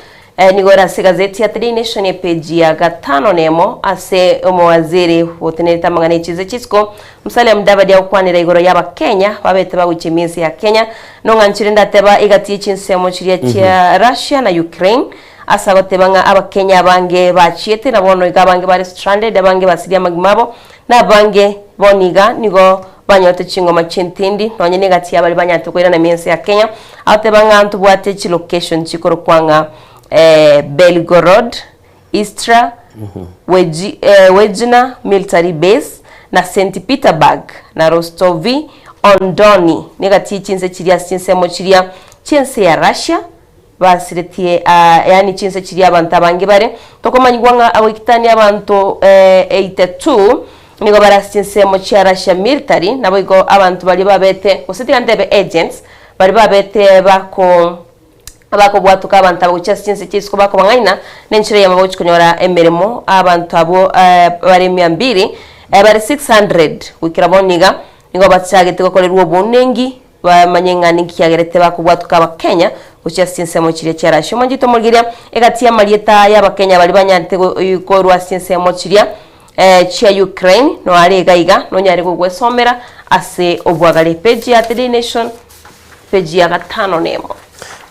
Nigo ere ase egazeti ya Today Nation epeji ya gatano nemo ase omowaziri otenerete amang'ana e chinse chisiko Musalia Mudavadi agokwanera igoro y'Abakenya babete bagochia emiense ya Kenya nong'anchire ndateba egati ye chinsemo chiria chia Russia na Ukraine ase agoteba ng'a Abakenya abange bachiete na bono iga abange bare stranded abange basirie amagima abo na abange bono iga nigo banyorete chingoma chi'entindi nonye negati ya baria banyarete koirana emiense ya Kenya Agoteba ng'a ntobwate chilocation chikorokwa ng'a Belgorod, Istra, Wejna Military Base, na St. Peterburg, na Rostovi on Doni, negati ye chinse chiria ase chinsemo chiria chi'ense ya Russia basiretie yaani chinse chiria abanto abange bare. Tokomanyigwa ng'a agoikitania abanto 82 nigo bare ase chinsemo chia Russia Military, naboigo abanto baria babete gose tiga ntebe agents, Baria babete bako Abakobwatoka abanto aba gochia ase chinse chia isiko bakobang'aina, nenchera eyemo bagochia konyora emeremo. Abanto abwo bare mia mbili, bare 600 goikera bono iga, nigo bachagete gokorerwa obounengi, bamanye ng'a ninki kiagerete bakobwatoka Abakenya gochia ase chinsemo chiria chia Russia. Omonchete omorigereria egati y'amarieta y'Abakenya baria banyarete korwa ase chinsemo chiria chia Ukraine, noare iga iga, nonyare gogwesomera ase obwagare. Page ya The Daily Nation. Peji ya gatano nemo.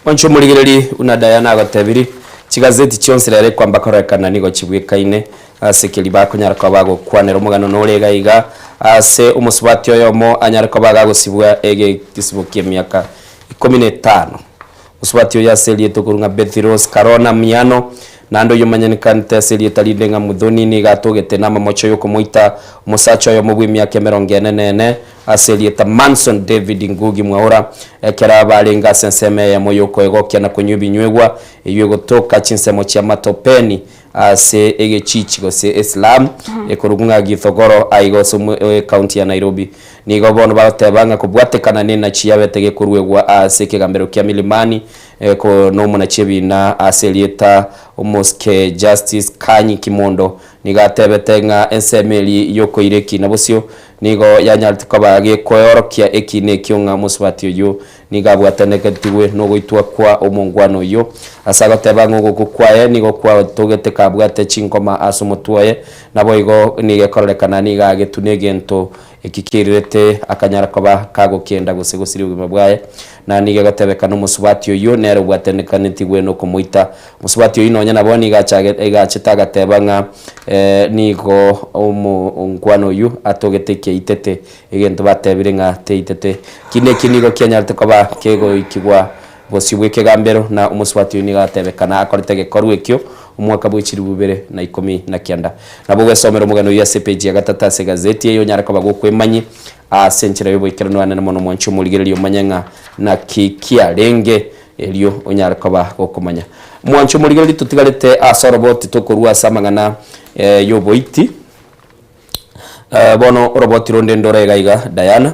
Mwanche omorigereri buna Diana agotebiri, chigazeti chionsi rero ekwamba kororekana nigo chibwekaine ase keria bakonyara koba bagokwanera omogano nore iga iga ase omosubati oyomo anyare koba agagosibwa egesibo ki'emiaka ikomi na etano. Mosubati oyo ase erieta okorwa ng'a Betty Rose Karona Miano, naende oyio omanyenekanete ase erieta rinde ng'a Muthoni, nigo atogete namamocho y'okomoita omosacha oyomo bw'emiaka emerongo ene na ene ase erieta Manson David Ngugi Mwaura, ekero abarenge ase ensemo eyemo y'okoegokia na konywa ebinywegwa, eyio egotoka chinsemo chia Matopeni ase egechichi gose eslum ekorokwa ng'a Githogoro aiga ase ecounty ya Nairobi. Nigo bono bagoteba ng'a kobwatekana nenachi yabete gekoruegwa ase ekegambero kia Milimani nomonachi ebiina ase erieta Omosike Justice Kanyi Kimondo nigo atebete ng'a ensemo eria yokoira ekina bosio nigo yanyarete koba gekoeorokia ekina ekio ng'a omosubati oyio nigo abwataneketigwe nogoitwa kwa omongwana oyio ase agoteba ng'a ogokwa kwaye nigo kwatogete kabwate chinkoma ase omotwe oye naboigo nigo ekororekana nigo agetwe negento Eki kiairerete akanyara koba kagokenda gose gosiria obogima bwaye, na nigo egotebekana omosubati oyio nere obwatanekanetigwe nokomoita. Omosubati oyio nonya nabo nigo achage achete agateba ng'a nigo omongwana oyio atogete ekiaitete, egento batebire ng'a teitete. Kinde eki nigo kianyarete koba kegoikigwa bosio bw'ekegambero, na omosubati oyio nigo agatebekana akorete egekorwa ekio omwaka bwe chilifu ibere na ikomi na kianda. Nabo ogwesomera omogano oyio ase epeji ya gatato ase egazeti eye onyare koba gokwemanyia ase enchera y'oboikeranu anene mono mwanche omorigereria omanye ng'a naki kiarenge erio onyare koba gokomanya. Mwanche omorigereria totigarete ase oroboti tokorua ase amang'ana y'oboiti. Bono oroboti ronde ndore iga iga Diana,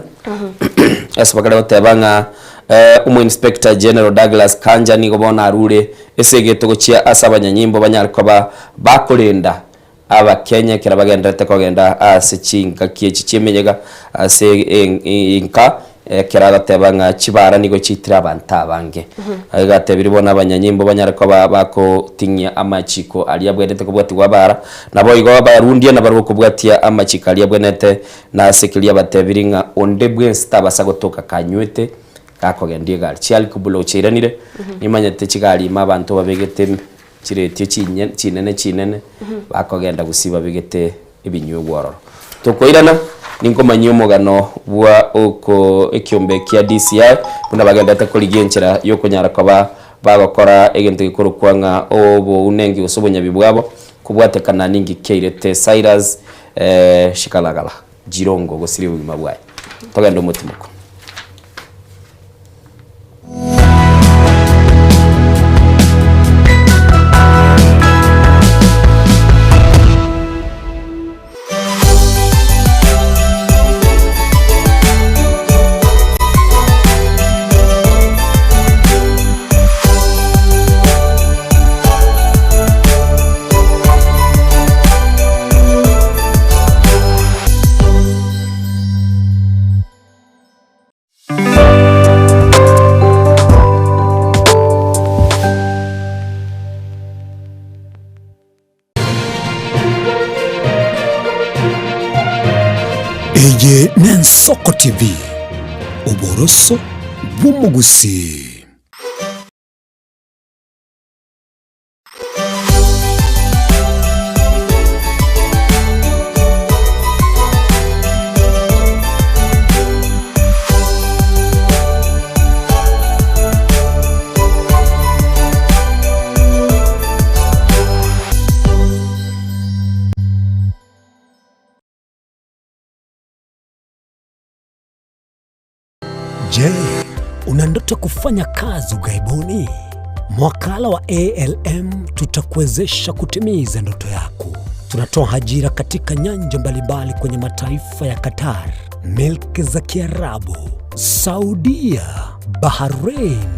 ase bakare goteba ng'a omo-inspector general Douglas Kanja nigo bono arure ase egeto gochia ase abanyanyimbo banyare koba bakorenda Abakenya ekero bagendererete kogenda ase chingaki echi chi'emeyega ase enka Ekero agoteba ng'a chibara nigo chiitire abanto abange. Iga atebirie bono abanyanyimbo banyare koba bakoting'ia amachiko aria abwenerete kobwatigwa abara, naboigo abarundia nabarabwo kobwatia amachiko aria abwenerete, na ase keria abatebirie ng'a onde bwensi tabasa gotoka kanywete gakogendia egari. Chiali kubula chiairanire, nimanyete chigari ime abanto babegete chiretio chinye chinene chinene, bakogenda gusii babegete ebinywegwa ororo. Tokoirana, ninkomanyie omogano bwa oko ekiombe kia DCI buna bagenderete korigia enchera yokonyara koba bagokora egento gekorokwa ng'a obounenki gose obonyabi bwabo kobwatekana ninki kiairete Cyrus Shikalagala Jirongo gosiria obogima bwaye. Togende omotimoko. Eye n'Ensoko TV, oboroso bw'omogusii. Je, una ndoto kufanya kazi ughaibuni? Mwakala wa ALM tutakuwezesha kutimiza ndoto yako. Tunatoa ajira katika nyanja mbalimbali kwenye mataifa ya Qatar, milki za Kiarabu, Saudia, Bahrain,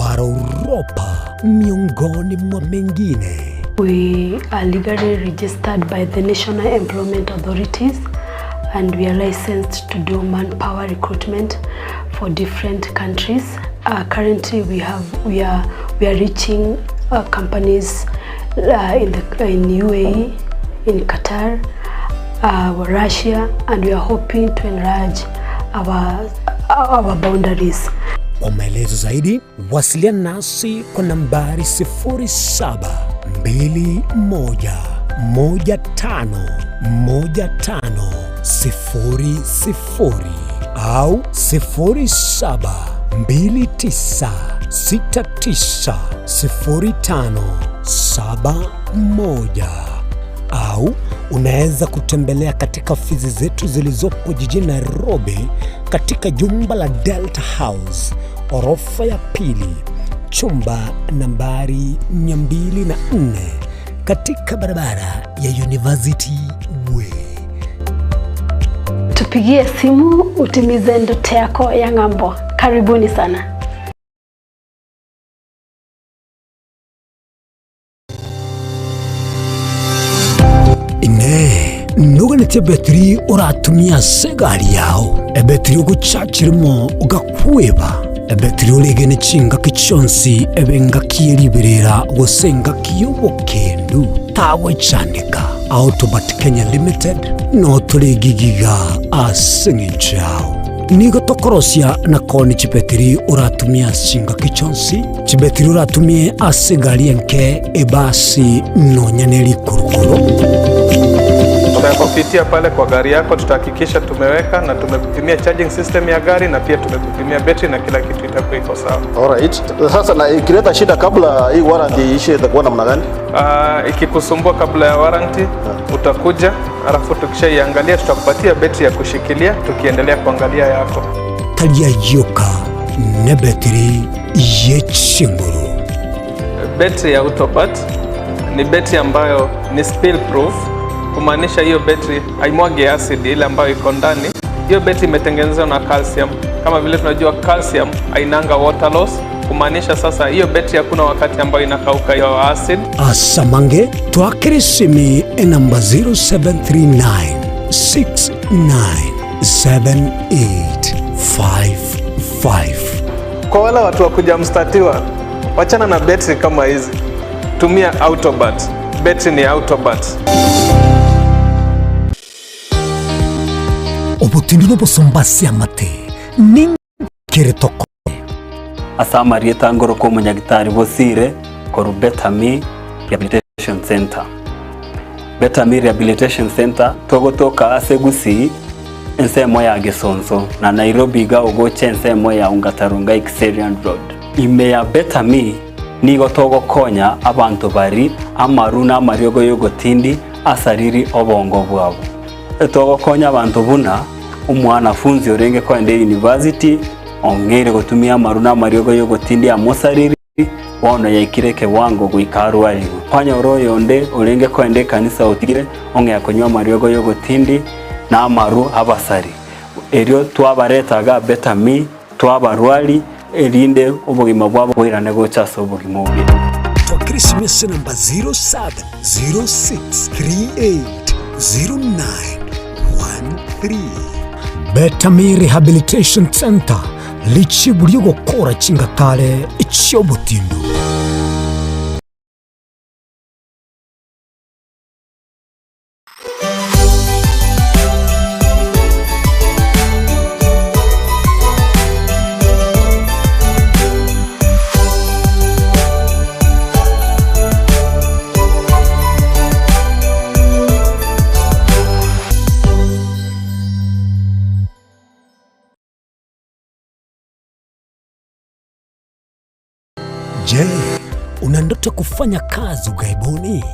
Bara Uropa, miongoni mwa mengine. We are legally registered by the National Employment Authorities and we are licensed to do manpower recruitment for different countries. Uh, currently we have we are we are reaching uh, companies uh, in the in UAE, in Qatar, uh, Russia and we are hoping to enlarge our our boundaries. Kwa maelezo zaidi wasiliana nasi kwa nambari 0721151500 au 0729690571 au unaweza kutembelea katika ofisi zetu zilizopo jijini Nairobi katika jumba la Delta House orofa ya pili chumba nambari 204 katika barabara ya University Way. Tupigie simu utimize ndoto yako ya ng'ambo. Karibuni sana. Inee, noganeti ebetiri oratumie ase egari yao, ebetiri ogochachirimo ogakweba, ebetiri oregene chingaki chionsi ebe engaki ye riberera gose engaki y'obokendu, tagwechandeka. Autobat Kenya Limited no tore gigiga ase eng'encho yao. Nigo tokorosia na koni chibetiri oratumie ase chingaki chionsi, chibetiri oratumie ase egari enke, ebasi, nonya ne rikurukuru. Tutakupitia pale kwa gari yako, tutahakikisha tumeweka na tumekupimia charging system ya gari na pia tumekupimia betri na kila kitu itakuwa iko sawa. Alright. Sasa na ikileta shida kabla hii warranty iishe itakuwa namna gani? Ikikusumbua kabla ya warranty utakuja, alafu tukishaiangalia tutakupatia betri ya kushikilia tukiendelea kuangalia yako. Taria yoka nebetiri yechinguru. Betri ya Autobat ni betri ambayo ni spill proof, kumaanisha hiyo betri haimwagi acid ile ambayo iko ndani. Hiyo betri imetengenezwa na calcium. Kama vile tunajua calcium hainanga water loss, kumaanisha sasa hiyo betri hakuna wakati ambayo inakauka hiyo acid. Asamange twakirisimi enamba 0739 697855. Kwa wale watu wa kuja mstatiwa, wachana na betri kama hizi, tumia Autobat. Betri ni Autobat. Obotindu nobosomba ase amate ninkere tokore. Ase amarieta ngorokwa omonyagitari Bosire korwa Betami Rehabilitation Centre. Betami Rehabilitation Centre togotoka ase Gusii ensemo ya Gesonso na Nairobi iga ogocha ensemo ya Ongata Rongai Kiserian Road. Ime ya Betami nigo togokonya abanto bari amaru na amariogo yogotindi asariri obongo bwabo. Togokonya abanto buna omwanafunzi orenge koenda university ong'eire gotumia amaru na amariogo yogotindi amosariri bono yaikire ekewango goika arwarigwe. Kwanyora oyonde orenge koenda ekanisa otigire ong'ea konywa amariogo yogotindi na amaru abasari. Erio twabaretaga Betami twabarwari erinde obogima bwabo bwairane gocha ase obogima obuya. Twakirisimisi namba 0706380913. Betami Rehabilitation Center richibu riogokora chingatare chiobotindu. Je, una ndoto kufanya kazi ughaibuni?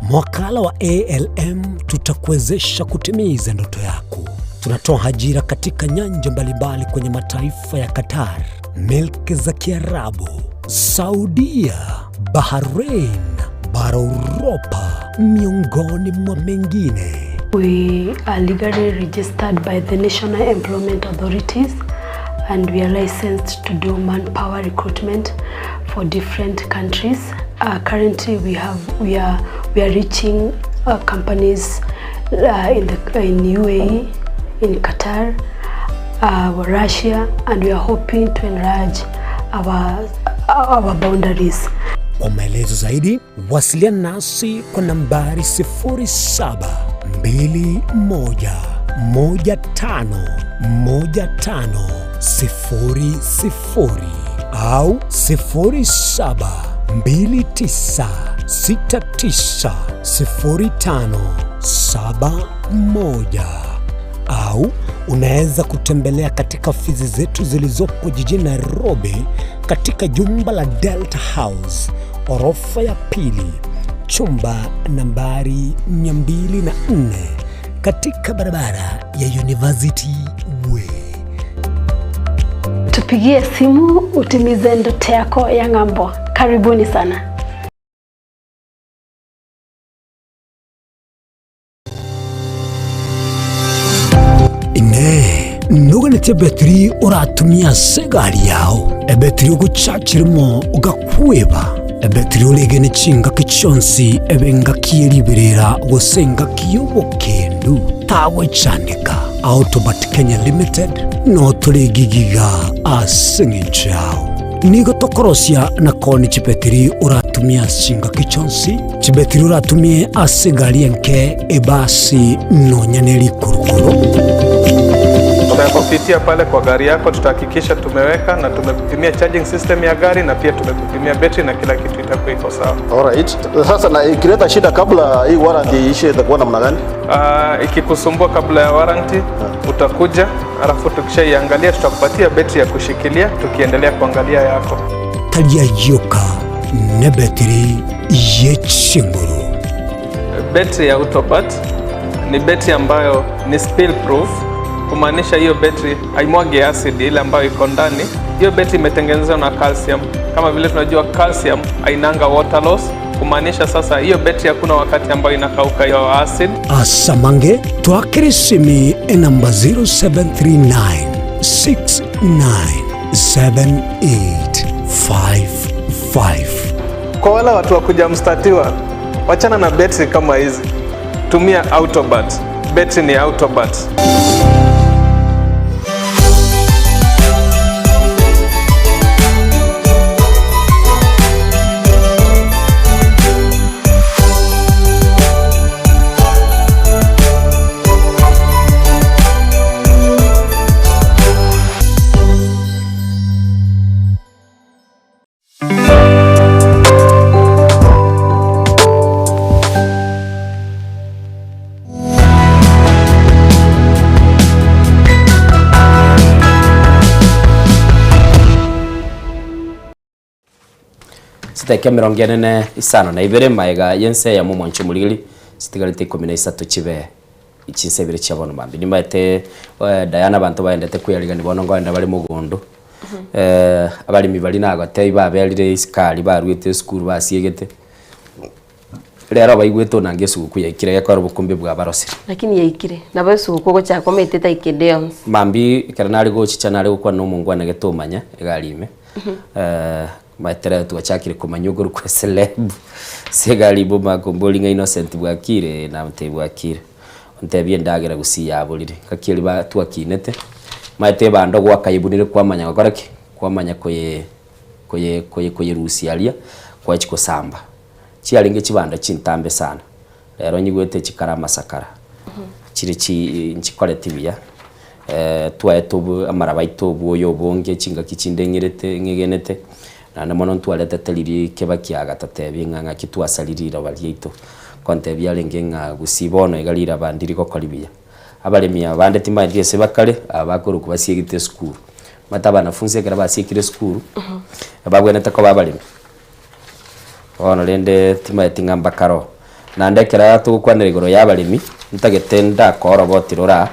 Mwakala wa ALM tutakuwezesha kutimiza ndoto yako. Tunatoa ajira katika nyanja mbalimbali kwenye mataifa ya Qatar, milki za Kiarabu, Saudia, Bahrain, bara Uropa, miongoni mwa mengine. We are legally registered by the National Employment Authorities and we are licensed to do manpower recruitment for different countries. Uh, currently we have we are we are reaching uh, companies uh, in the in UAE, in Qatar, uh, Russia and we are hoping to enlarge our our boundaries. Kwa maelezo zaidi wasiliana nasi kwa nambari 0721151500 au 0729690571 au unaweza kutembelea katika ofisi zetu zilizopo jijini Nairobi katika jumba la Delta House orofa ya pili chumba nambari 204 katika barabara ya University Way. Tupigie simu utimize ndoto yako ya ng'ambo. Karibuni sana. Inee, noganeti ebetiri oratumie ase egari yao, ebetiri ogochachirimo ogakweba, ebetiri oregene chingaki chionsi ebe engaki ye riberera gose engaki y'obokendu, tagwechandeka. Autobat Kenya Limited no tore gigiga ase eng'encho yao. Nigo tokorosia na koonia chibetiri oratumie ase chingaki chionsi, chibetiri oratumie ase egari enke, ebasi, nonya ne rikurukuru. Tutakupitia pale kwa gari yako, tutahakikisha tumeweka na tumekupimia charging system ya gari na pia tumekupimia betri na kila kitu itakuwa iko sawa. Alright. Sasa na ikileta shida kabla hii warranty iishe itakuwa namna gani? Uh, ikikusumbua kabla ya warranty utakuja, alafu tukishaiangalia tutakupatia betri ya kushikilia, tukiendelea kuangalia yako. Tari ayioka nebetiri ye chinguru. Betri ya Autobat ni betri ambayo ni spill proof, kumaanisha hiyo betri haimwagi acid ile ambayo iko ndani. Hiyo betri imetengenezwa na calcium. Kama vile tunajua calcium hainanga water loss, kumaanisha sasa hiyo betri hakuna wakati ambayo inakauka hiyo acid. Asamange twakere esimi enamba 0739 697855. Kwa wale watu wa kuja mstatiwa, wachana na betri kama hizi, tumia Autobat. Betri ni Autobat. Chidakika emerongo ene na isano na ibere maega y'ense eyemo omwancho omorigeri chitigarete ikomi na isato chibe chinsa ibere chia bono mambia. Nimbaete Diana abanto baendete kweyarigania bono nkoenda bare mogondo abaremi baria nagotebi baberire isikari baruete esukuru basiegete rero baigwete onange esuguku yaikire gekora obokombe bwabarosire. Lakini yaikire, nabo esuguku ogochaka omanyete etaika ende yonsi. Mambia ekero nare gochicha nare gokwana na omongwana gete omanya egari ime. Maete twachakire komanya okorokwa eceleb ase egari ime omanye komboria ng'a Innocent bwakire? Namotebia bwakire, ontebie endagera gose yaborire, ngaki eria ba twakinete, maete ebando gwakayebunire kwamanya gokora ki? Kwamanya koye koye koye koyerusia aria, kwachia kosamba. Chiarenge chibando chintambe sana, rero nyigwete chikare amasakara, chire chi nchikoreti buya. Twaete obo amaraba aito obwoyo obonge chingaki chinde ng'erete ng'egenete, naende mono ntwaretete riria Kibaki agatotebia ng'a ng'aki twasarire riroba riaito, nkontebia arenge ng'a gusii bono iga riraba ndiri gokori buya. Abaremi aba bande timanyeti ase bakare, aba bakorokwa basiegete esukuru, omanyete abanafunsi ekero basiekire esukuru, babwenerete koba abaremi. Bono rende timanyeti ng'a mbaka aro. Naende ekero togokwanera igoro ya abaremi, ntagete ndakoe oroboti rora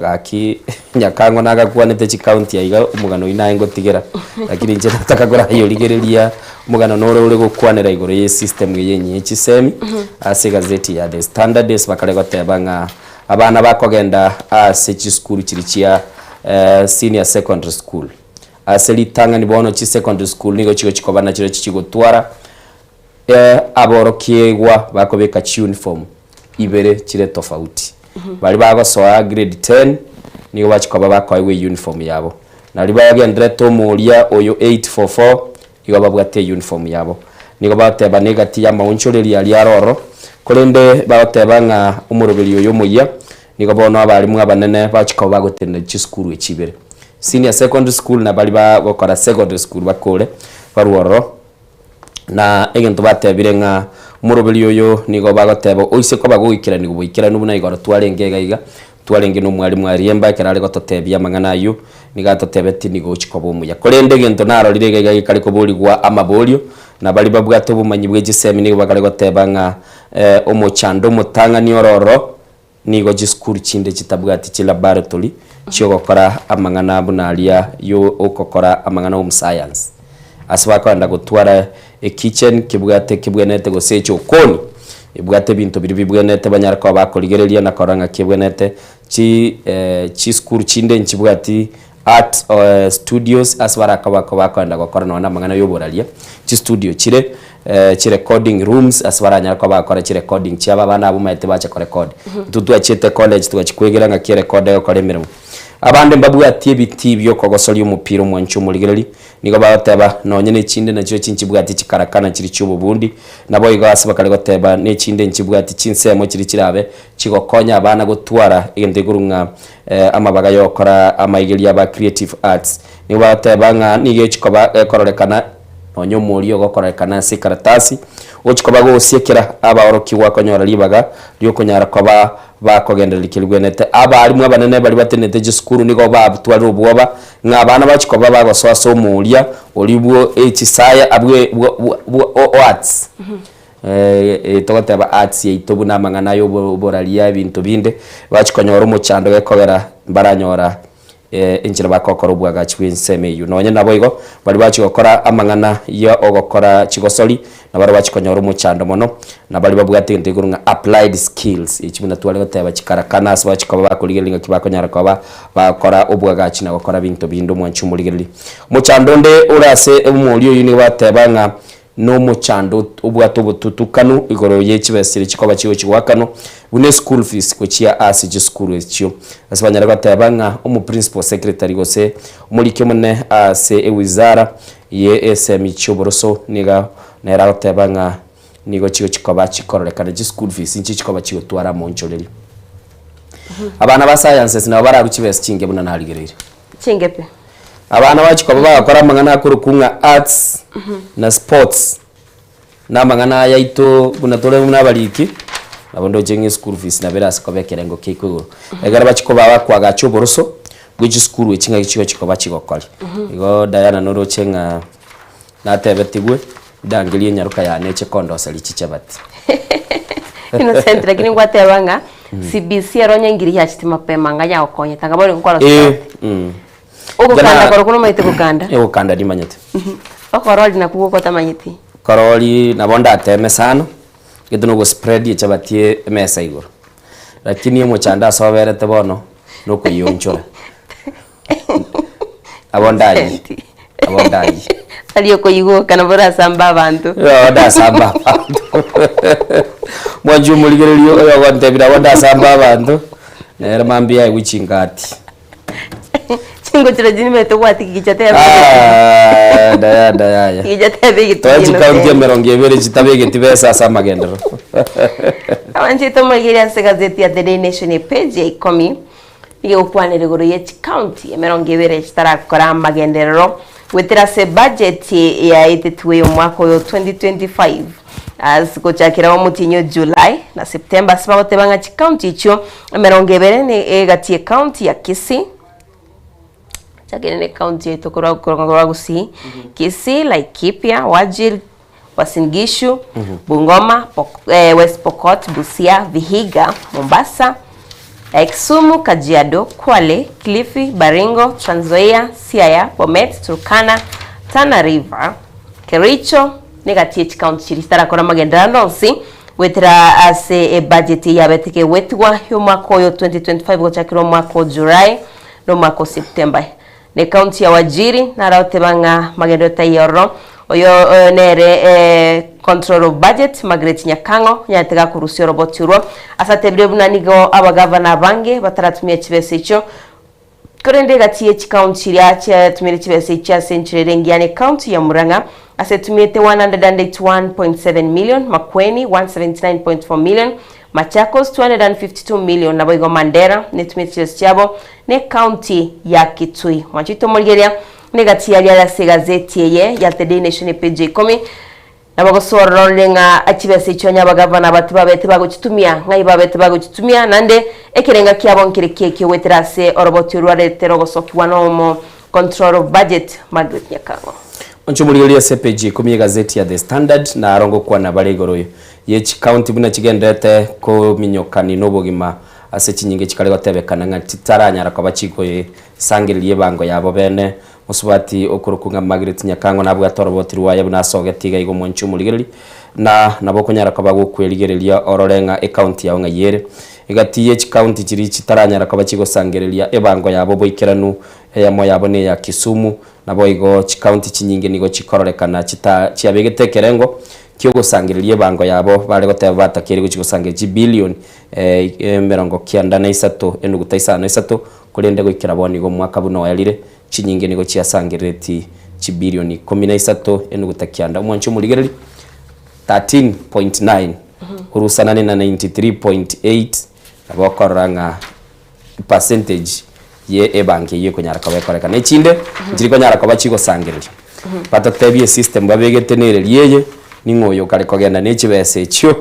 gaki Nyakang'o nagakwanete chicounty aiga omogano oyio naye ngotigera, lakini inche nataka korayorigereria omogano nore ore gokwanera igoro ye system eye enyia ye chisemi, ase egazeti ya The Standard ase bakare goteba ng'a abana bakogenda ase chisukuru chiria chia. Senior Secondary School. Ase ritang'ani bono chisecondary school nigo chigochi koba nachirochio chigotwara Aborokigwa bakobeka chiuniform ibere chire tofauti. Baria bagosoa grade ten nigo bachia koba bakoegwa euniform yabo. Naria bagenderete omoria oyo 844 igo babwate euniform yabo. Nigo bagoteba na egati y'amaonchoreria aria are ororo, korende bagoteba ng'a omoroberi oyo omoyia nigo bono abalimu abanene bachia koba bagotenena chisukuru echi ibere. Senior secondary school na baria bagokora secondary school bakore barwe ororo. Na egento batebire ng'a omoroberi oyo nigo bagoteba oise koba goikeranigwa boikeranu buna igoro twarenge iga iga, twarenge nomwalimu Ariemba ekero are gototebia amang'ana ayio, nigo atotebetie nigo ochia koba omuya. Korende egento narorire iga iga gekare koborigwa amaborio, na baria babwate obomanyi bwe chisemi nigo bakare goteba ng'a omochando omotang'ani ore ororo nigo chisukuru chinde chitabwati chilaboratory chiogokora amang'ana buna aria yo okokora amang'ana home science. Ase bakoenda gotwara ekitchen kebwate kebwenete gose echokoni ebwate ebinto biria bibwenete banyare koba bakorigereria na korora ng'a kebwenete chi chisukuru chinde nchibwati art studios ase barakoba bakoenda gokora nonya na amang'ana ya oboraria, chistudio chire chirecording rooms ase baranyare koba bagokora chirecording chiabo abana abwo omanyete bache korecord. Intwe twachiete college twachia kwegera ng'aki erecord egokora emeremo. Abande mbabwati ebitii bia okogosoria omopira omwanchi omorigereri, nigo bagoteba nonye na echinde nachio chinchibwati chikarakana chiri chia obobundi, naboigo ase bakare goteba na echinde nchibwati chinsemo chiria chirabe chigokonya abana gotwara egento igoro ng'a amabaga y'ogokora amaigerio aba creative arts. Nigo bagoteba ng'a nigo echikoba ekororekana nonya omoria ogokororekana ase ekaratasi, ochikoba gosiekera abaorokigwa konyora ribaga ri'okonyara koba bakogendereria keria bwenerete. Abalimu abanene baria batenenete chisukuru nigo batwarire obwoba ng'a abana bachia koba bagosoa ase omoria oria bwo echisaya abwe bwo bwo o arts. Togoteba arts yaito buna amang'ana aya oboraria ebinto binde, bachia konyora omochando gekogera mbaranyora enchera bagokora obwagachi bw'ensemo eyio. Nonye naboigo, baria bachia gokora amang'ana ya ogokora chigosori, nabaria bachia konyora omochando mono, na baria babwate egento gekorwa ng'a applied skills, echi buna tware goteba chikarakana ase bachia koba bakorigereria ng'aki bakonyara koba bagokora obwagachi na gokora binto binde omwanchi omorigereria. Omochando onde ore ase omoria oyio nigo bateba ng'a Nomochando obwate obotutukanu igoro ye chibesa chiria chikoba chigochi goakanwa buna eschool fees gochia ase chisukuru echio. Ase banyare goteba ng'a omoprincipal secretary gose omoriki omonene ase ewizara ye esemi chioboroso nigo nere agoteba ng'a nigo chigochi koba chikororekana chischool fees nchi chikoba chigotwara amonchoreria. Abana ba sciences nabo bararwe chibesa chinke buna narigereire. Chinke pi. Abana bachia koba bagakora amang'ana akorokwa ng'a arts na sports, na amang'ana aya aito buna tore buna abariki, nabo ndoche ng'a eschool fees nabo erase koba ekerengo kia igoro. Ekero bachia koba bakoagacha oboroso bwe chisukuru echi ng'aki chigochia koba chigokoria. Igo Diana noroche ng'a natebetigwe, ndangerie enyaroka yane eche kondoseria chichabati. Innocent lakini ngwateba ng'a CBC ero onye ngiri yachete mapema ng'a yagokonyete anga bono nkorora Eh, chichabati. Ogokanda Jana- korokwo nomanyete gokanda? Ogokanda nimanyete. Okorori nakwo gokotamanyeti? Korori nabo ndateme sana, gete nogospread echabati emesa igoro. Lakini omochando ase oberete bono, nokoyionchora. Abo ndayi, abo ndayi. Tari okoyigoka nabo orasamba abanto. Abo ndasamba abanto. Mwanche omorigereria oyo ogontebia nabo ndasamba abanto, nere mambia aegwe chingati. Chingo chiria chinimete obwate kigicha tebe Ah, daya daya. Kigicha tebe egeti Toa chikaunti innocent. emerongo ebere chitabegeti besa ase amagenderero. Abanchete omoigeri ase egazeti ya The Daily Nation epage ya ikomi nigo egokwanera igoro ye chikaunti emerongo ebere chitarakora amagenderero goetera ase ebudget yaetetwe y'omwaka oyo 2025 Ase gochakera omotienyi o July na September ase bagoteba ng'a chikaunti echio emerongo ebere ne egati y'ekaunti ya Kisii, chakere ne ekaunti yaito korwa korwa Gusii, Kisii, Laikipia, Wajir, Uasin Gishu, Bungoma, Pok West Pokot, Busia, Vihiga, Mombasa, Kisumu, Kajiado, Kwale, Kilifi, Baringo, Trans Nzoia, Siaya, Bomet, Turkana, Tana River, Kericho, Negati ye chikaunti chiria chitarakora amagenderero ande onsi goetera ase ebudget eyabete kegwetigwa y'omwaka oyo 2025 gochakera omwaka o July. Nomwaka o September. Na ekaunti ya Wajiri naro agoteba ng'a magenderero taiyo ororo. Oyo nere Controller of Budget Margaret Nyakang'o onyarete gakorusia oroboti orwo ase atebire buna nigo abagavana abange bataratumia chibesa echio korende egati ye chikaunti chiria chiatumire chibesa echio ase enchera ere engiya ne ekaunti ya Murang'a ase etumiete 181.7 million, Makueni 179.4 million, Machakos 252 million naboigo Mandera netumete chibesa chiabo ne ekaunti ya Kitui. Mwanchete omorigereria Negati yaria are ase egazeti eye ya The Daily Nation epeji ya ikomi, nabo gosoa orore ng'a chibesa echio onye abagavana aba tibabete bagochitumia, ng'ai babete bagochitumia, naende ekerenga kiabo nkere ki ekio goetera ase oroboti orwo rwaretera ogosokigwa nomo Controller of Budget Margaret Nyakang'o. Onche omorigereria ase epeji ya ikomi y'egazeti ya The Standard naro ngokwana bare igoro ye chikaunti buna chigendererete kominyokani nobogima ase chinyinge chikare gotebekana ng'a chitaranyara koba chigoe Sangereria ebango yabo bene. Mosubati okorokwa ng'a Margaret Nyakang'o nabwate oroboti rwaye buna asogetie iga iga omwanchi omorigereria, na nabo okonyara koba gokwerigereria orore ng'a ecounty yao ng'ai ere. Egati ye chicounty chiria chitaranyara koba chigosangereria ebango yabo boikeranu, eyemo yabo neya Kisumu, naboigo chicounty chinyinge nigo chikororekana chita chiabegete ekerengo kiogosangereria ebango yabo bare goteba batakeire gochia gosangereria chibillion emerongo kianda na isato enuguta isano isato Korende goikera bono igo omwaka buna oerire, chinyinge nigo chiasangerereti chibilioni ikomi na isato enuguta kianda omwancho omorigereri 13.9 orusanane na 93.8 nabo okorora ng'a percentage ye ebanki eyio ekonyara koba ekorekana. Echinde nchiri konyara koba chigosangereria. Batotebie esystem babegete nereri eye, ning'o oyo okare kogenda ne chibesa echio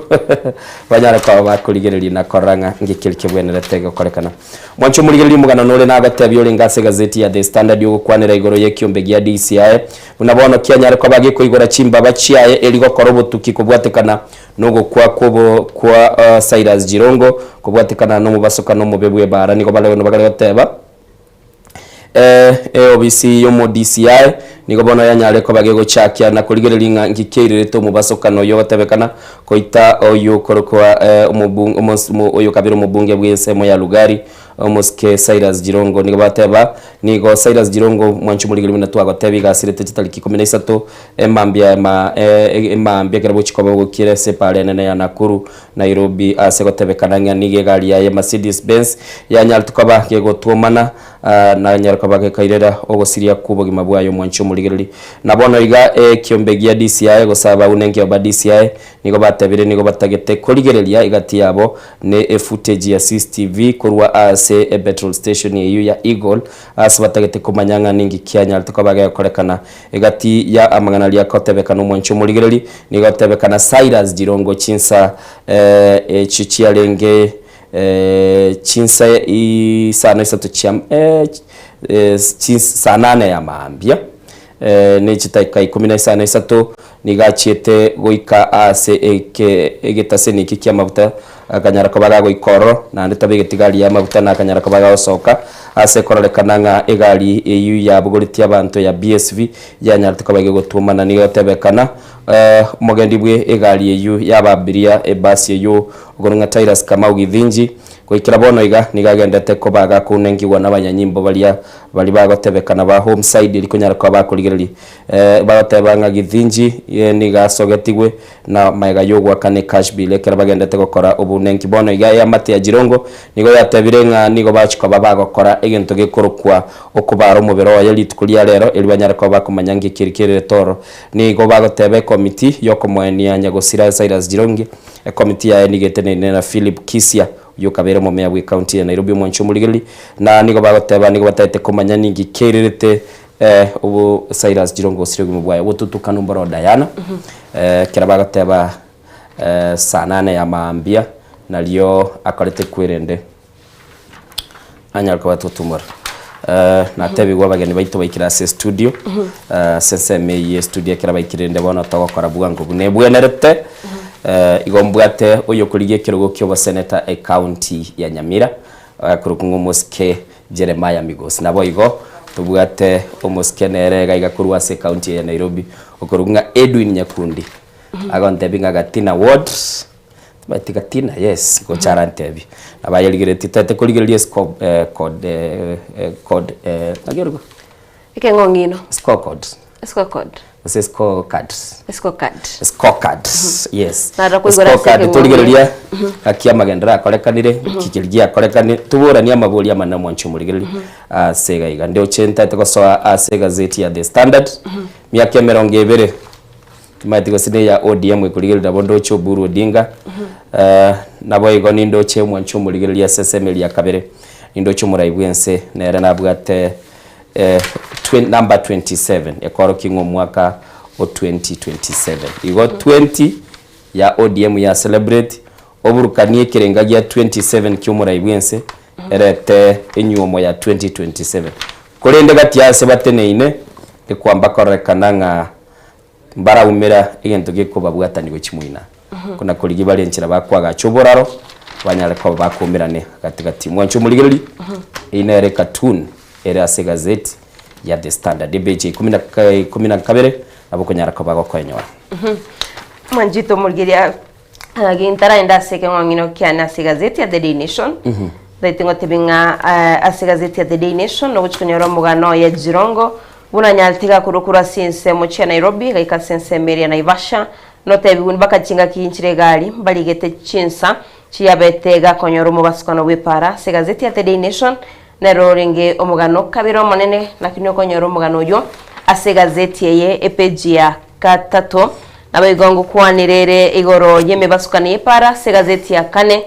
banyare koba bakorigereria na korora ng'a ngekeri kebwenerete gokorekana. Mwanche omorigereria omogano nore nagotebia orenge ase egazeti ya The Standard ogokwanera igoro y'ekiombe gia DCI buna bono kianyare koba gekoigora chimbaba chiaye eri gokora obotuki kobwatekana nogokwa kwobo kwa Cyrus Jirongo kobwatekana nomobasokano omobe bw'ebaara nigo bare bagare goteba Eobisi y'omo DCI nigo bono yanyare koba gegochakia na korigereria ng'a nki kiairerete omobasokano oyio ogotebekana koita oyio okorokwa oyo kabere omobunge bw'ensemo ya Lugari omosike Cyrus Jirongo. Nigo bateba nigo Cyrus Jirongo mwanche omorigereria buna twagotebia iga asirete chitariki ikomi na isato emambia emaambia ekero bochia koba bogokiera ase epaara enene ya Nakuru Nairobi ase gotebekana ng'a nigo egari yaye Mercedes Benz yanyarete koba gegotwomana na yanyara koba gekairera ogosiria kw'obogima bwaye omwanchi omorigereri. Na bono iga ekiombe gia DCI gose abaunenki ba DCI nigo batebire nigo batagete korigereria egati yabo ne efootage ya CCTV korwa ase epetrol station eyio ya Eagle ase batagete komanya ng'a ninki kianyarete koba gegokorekana Egati ya amang'ana aria akotebekana omwanchi omorigereri, nigo agotebekana Cyrus Jirongo chinsa echio chiarenge chinsa isano isato chia saa nane ya maambia ne chidakika ikomi na isano isato nigo achiete goika ase egetaseni eke ki'amaguta Akanyara koba gagoika ororo, naende tabegeti gari y'amaguta, na akanyara koba gagosoka ase kororekana ng'a egari eyio yabogoretie abanto ya BSV yanyarete koba egegotwomana. Nigo egotebekana omogendi bwe egari eyio y'ababiria ebasi eyio okorwa ng'a Tirus Kamau Githinji goikera bono iga nigo agendete koba gakounengigwa nabanyanyimbo baria baria bagotebekana ba Homicide erio konyara koba bakorigereria bagoteba ng'a Githinji nigo asogetigwe na magega y'ogoakana ecash bill ekero bagendete gokora obonenki. Bono iga eamate ya Jirongo nigo yatebire ng'a nigo bachi koba bagokora egento gekorokwa okobara omobere oye rituko ria rero erio banyare koba bakomanya nki keri kererete oro. Nigo bagoteba ekomiti yokomoenia nyagosira Cyrus Jirongi, ekomiti yaye nigo eteneine na Philip Kisia oyio okabeire omomeya bw'ecounty ya Nairobi omwanchi omorigereri na nigo bagoteba nigo batagete komanya ninki kererete Obo Cyrus Jirongo osire obogima bwaye obotutukanu mboro Diana, ekero bagoteba saa nane ya maambia nario akorete kwerende anyare koba totumora. Natebigwe abageni baito baikire ase estudio, ase ensemo eyio estudio ekero baikire rende bono togokora bwango buna ebwenerete, igo mbwate oyokorigia ekerogo kia oboseneta ecounty ya Nyamira, akorokwa ng'a omosike Jeremiah Migosi. Naboigo tobwate omosike nere iga iga korwa ase ecounty eye ya Nairobi okorokwa ng'a Edwin Nyakundi agontebia ng'a Gatina ward. Timanyeti Gatina yes gocha arantebie. Nabo ayerigeretie toete korigereria esco code code naki orokwa? Ekeng'ong'ino. Scorecard. Scorecard. Gose scorecard. Scorecard. Scorecard, yes. Naro koigora ase Scorecard ekeng'ong'ino. torigereria ng'aki amagenderero akorekanire, ki keria giakorekanire, toboranie amabori amanene mwanche omorigereria ase iga iga. Ndoche ntaete gosoa ase egazeti ya The Standard, miaka emerongo ebere, timanyeti gose na eya ODM ekorigereria nabo ndoche Oburu Odinga, naboigo nindoche mwanche omorigereria ase ensemo eria ya kabere, nindoche omorai bwense nere nabwate Number 27 ekorokia ng'a omwaka o 2027 igo 20 ya ODM ya celebrate oburukanie ekerenga gia 27 kia omorai bwense erete enyuomo ya 2027 korende gati ase bateneine ekwamba kororekana ng'a Mbaraumera egento gekobabwatania gochia moina, kona korigia bare enchera bakoagacha oboraro, banyare koba bakoumerane gati gati. Mwanche omorigereria, eyio nere ecartoon ere ase egazeti ya The Standard, epeji ya ikomi na ikomi na kabere, nabo okonyara koba gokoenyora. Mwanchete omorigereria gaki ntaraenda ase ekeng'ong'ino kiane ase egazeti ya The Daily Nation, ntaete ngotebi ng'a ase egazeti ya The Daily Nation nogochi konyora omogano oye Jirongo Buna anyarete gakorwa korwa ase ensemo chia Nairobi gaika ase ensemo eria Naivasha, notebigwe mpaka chingaki nchire egari mbarigete chinsa chiabete gakonyora omobasukano bw'epaara ase egazeti ya The Daily Nation nero orenge omogano kabere omonene lakini okonyora omogano oyio ase egazeti eye epeji ya gatato naboigo ngokwanere ere igoro y'emebasukano y'epaara ase egazeti ya kane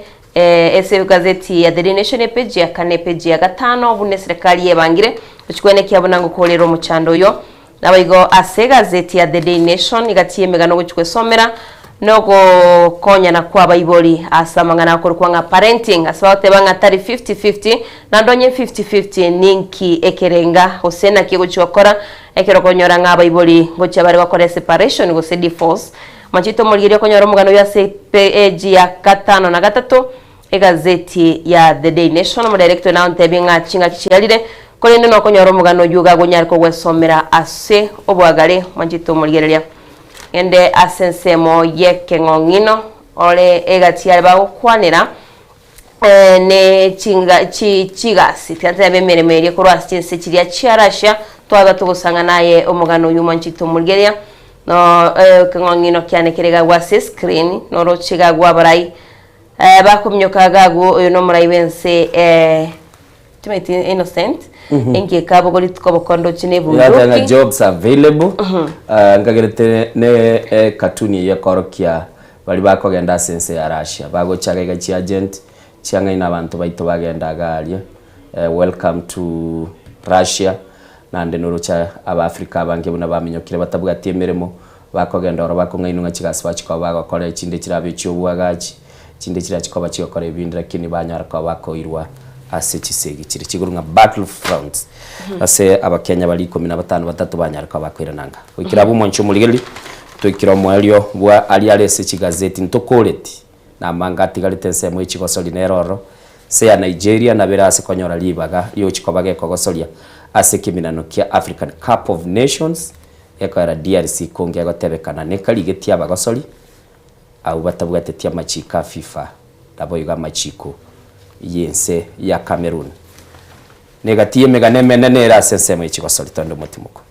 Ase egazeti ya The Daily Nation epeji ya kane epeji ya gatano buna eserekari yebangire gochikwana ekiabo na ngokorera omochando oyo. Naboigo ase egazeti ya The Daily Nation egati y'emegano ogochia gwesomera nogokonyana kwa abaibori ase amang'ana akorokwa ng'a parenting ase bagoteba ng'a tari 50-50 naende onye 50-50 ninki ekerenga gose naki ogochia gokora ekero okonyora ng'a abaibori ngochia bare gokora eseparation gose divorce Machete omorigereria okonyora omogano oyio ase epeji ya gatano na gatato egazeti ya The Daily Nation. Omodirector oyo nagontebie ng'a chingaki chiarire, korende nokonyora omogano oyio iga gonyare kogwesomera ase oboagare. Mwanchete omorigereria. Ngende ase ensemo y'ekeng'ong'ino ore egati yare bagokwanera ne chinga chi chigasi tiga ntebe emeremo eria korwa ase chinse chiria chia Russia twaba togosang'ana aye omogano oyio mwanchete omorigereria no ekeng'ong'ino kiane kere iga agwo ase screen noroche iga agwo abarai bakominyoka iga agwo oyo nomorai bwense timanyeti Innocent enki ekabogori rituko obokondo oche ne Yatanga ebunduki. jobs available Ah, nkagerete ne cartoon eyio ekorokia Baria bakogenda ase ense ya Russia bagocha iga chiagent chiang'aina abanto baito bagenda iga aria welcome to Russia naende noroche abafrica abange buna baminyokire batabwati emeremo bakogenda oro bakong'ainwa ng'a chigasi bachia koba bagokora echinde chirabe echiobwagachi chinde chirachi koba chigokora ebinde lakini banyara koba bakoirwa ase chisegi chiria chigoro ng'a battle fronts ase abakenya baria ikomi na batano batato banyare koba bakoirana nka goikera abwo omwanchi omorigereria Toikire omoerio bwa aria are ase chigazeti ntokoreti, na amanga atigarete ensemo ye chigosori nere ororo, nse ya Nigeria nabo ere ase konyora ribaga riogochia koba gekogosoria ase ekeminano kia African Cup of Nations gekoera DRC konge egotebekana nekarigetie abagosori abwo batabwateti amachiko a FIFA naboigo amachiko y'ense ya Cameroon. Negati y'emegano emenene ere ase ensemo ye chigosori tonde omotimoko.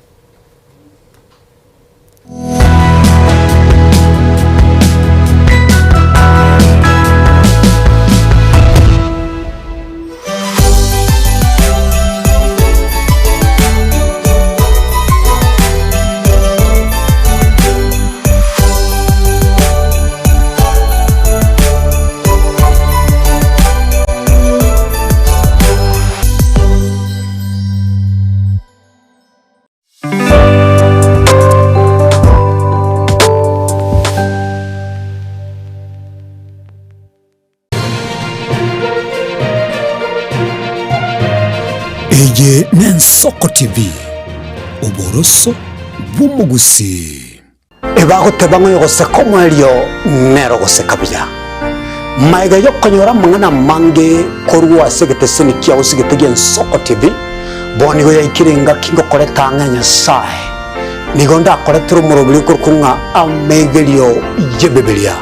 Eye n'Ensoko TV, oboroso bw'omogusii. Ebagoteba ng'a oyogoseka omoerio nere ogoseka buya. Magega y'okonyora amang'ana amange korwa ase egeteseni kiao ase egete gi'Ensoko TV, bono nigo yaikire engaki ngokoreta ang'e Nyasae. Nigo ndakoretere omoroberi okorokwa ng'a Amegerio y'Ebibilia.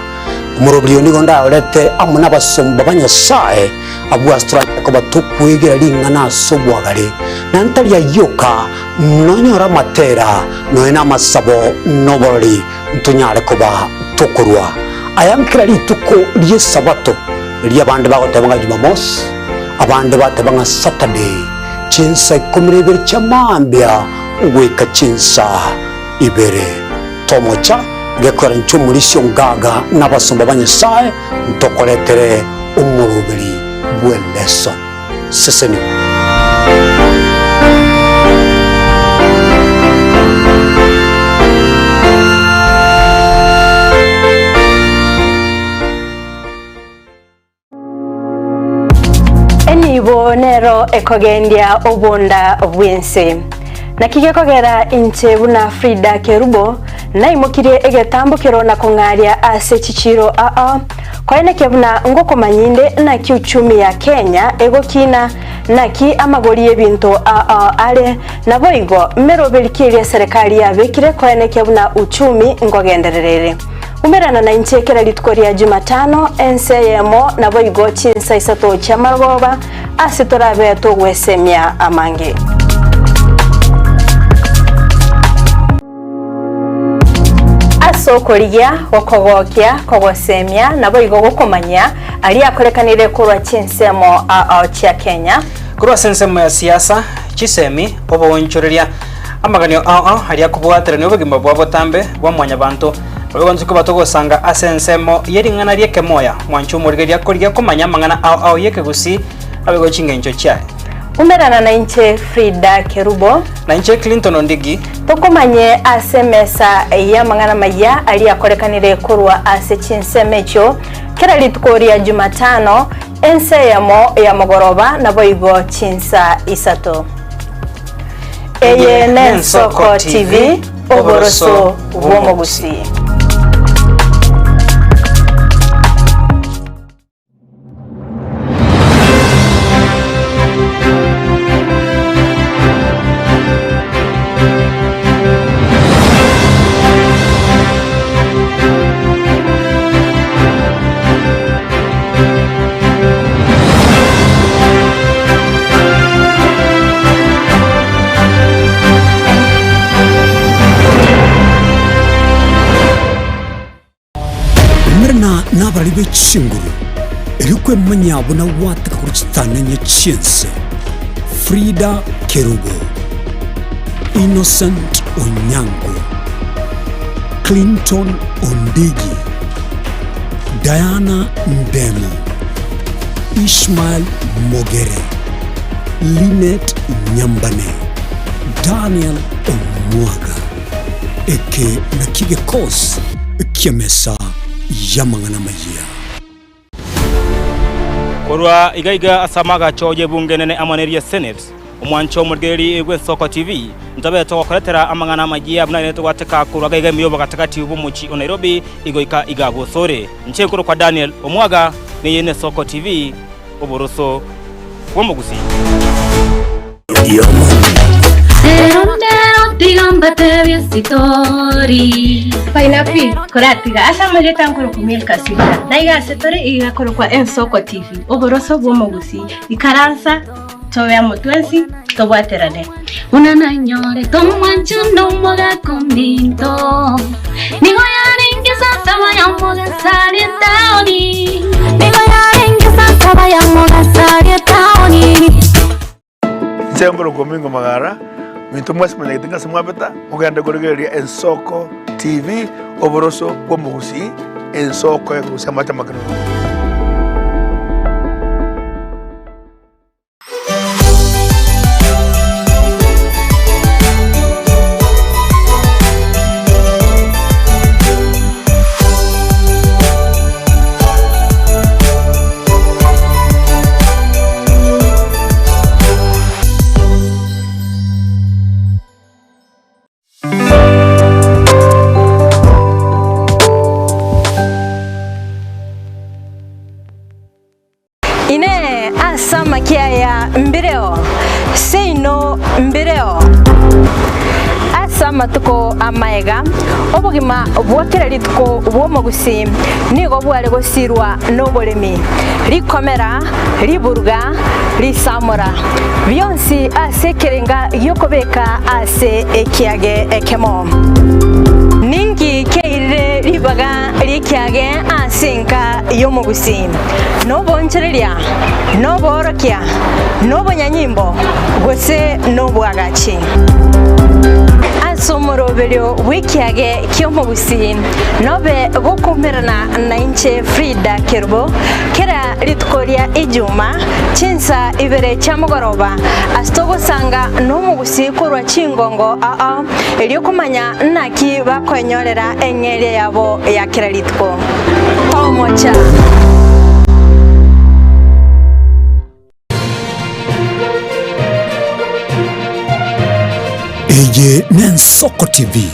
Omoroberio nigo ndaorete amo nabasomba ba Nyasae, abwo ase toranyare koba tokwegera ring'ana ase obwagare, na ntari ayio oka, nonyore amatera, nonya namasabo, na oborori, ntonyare koba tokorua aya nkera rituko ri'Esabato, erio abande bagoteba ng'a Jumamosi, abande bateba ng'a Saturday, chinsa ikomi na ibere chia mambia goika chinsa ibere. Tomocha gekogera inche omorisia ongaga na abasomba ba Nyasae ntokoretere omoroberi bw'eleso. Sesenigwa. Enibo nero ekogendia obonda bw'ense. Naki gekogera inche buna Frida Kerubo naimokirie egetambokero na kong'aria ase chichiiro aa, koenekia buna ngokomanya inde naki uchumi ya Kenya egokina, naki amagori y'ebinto aa are, naboigo meroberi ki eria eserekari yabekire koenekia buna uchumi nkogenderera ere. Umerana nainche kera rituko ria Jumatano, ense eyemo, naboigo chinsa isato chi'amarogoba, ase torabe togwesemia amange. Ase okorigia, gokogokia, kogosemia, naboigo gokomanyia aria akorekanire korwa chinsemo ao chia Kenya. Korwa ase ensemo ya siasa, chisemi, oboonchoreria, amaganio ao ao aria akobwaterania obogima bwa botambe bwa mwanyabanto, Naboigo koba togosanga ase ensemo ye ring'ana ri'ekemoya, mwanche omorigereria korigia komanya amang'ana ao ao y'ekegusii, naboigo chingencho chiaye. Umerana nainche Frida Kerubo. Nainche Clinton Ondigi. Tokomanye ase emesa y'amang'ana maya aria akorekanire korwa ase chinsemo echio kera rituko ria Jumatano, ensa eyemo ya mogoroba naboigo chinsa isato. Eye n'Ensoko TV, oboroso bw'omogusii. Umerana nabarari be chinguru, erio kwemanya buna gwataka korwa chitananya chi'ense. Frida Kerubo, Innocent Onyango, Clinton Ondigi, Diana Ndemo, Ishmael Mogere, Linet Nyambane, Daniel Omwaga. Eke nakio gekosi ki'emesa y'amang'ana amayia. Korwa iga iga ase amagacho y'ebunge enene amo neria Senate, omwancho omorigereria bw'Ensoko TV, ntobe togokoretera amang'ana amayia buna ere togwateka korwa iga iga ime y'obogatagati bw'omochie o Nairobi igoika iga bosore. Inche nkorokwa Daniel Omwaga, neye n'Esoko TV, oboroso bw'omogusii. Painapi, koratiga ase amarieta nkorokwa Milka Sita, na iga ase tore iga korokwa Ensoko TV, oboroso bw'omogusii. Ikaransa tobe amo twensi tobwaterane. Buna nanyorete omwancho nomogaka ominto, nigo yarenge saa saba ya mogaso aria etaoni. Nigo yarenge saa saba ya mogaso aria etaoni. Inche nkorokwa Omingo Magara, minto mwensi monyagete ng'a ase mwabeta, mogende korigereria Ensoko TV, oboroso bw'omogusii, ensoko ekorusia amache amakenunu. Inee! Ase amakia aya mbireo? Seino mbireo. Ase. amatuko amaega, obogima bwa kera rituko bw'omogusii nigo bware gosirwa noboremi, rikomera, riburuga, risamora, bionsi ase ekerenga gi'okobeka ase ekiage ekemo. Ninki keirire ribaga ri'ekiage ase enka y'omogusii? Nobonchoreria, noboorokia, nobonyanyimbo, gose nobwagachi? Ase omoroberio bw'ekiage ki'omogusii nobe gokoumerana nainche Frida Kerubo kera rituko ria Ijuma chinsa ibere chia mogoroba ase togosanga nomogusii korwa chingongo ao erio komanya naki bakoenyorera eng'eria yabo ya kera rituko. Tomocha! Eye n'Ensoko TV,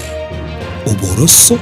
oboroso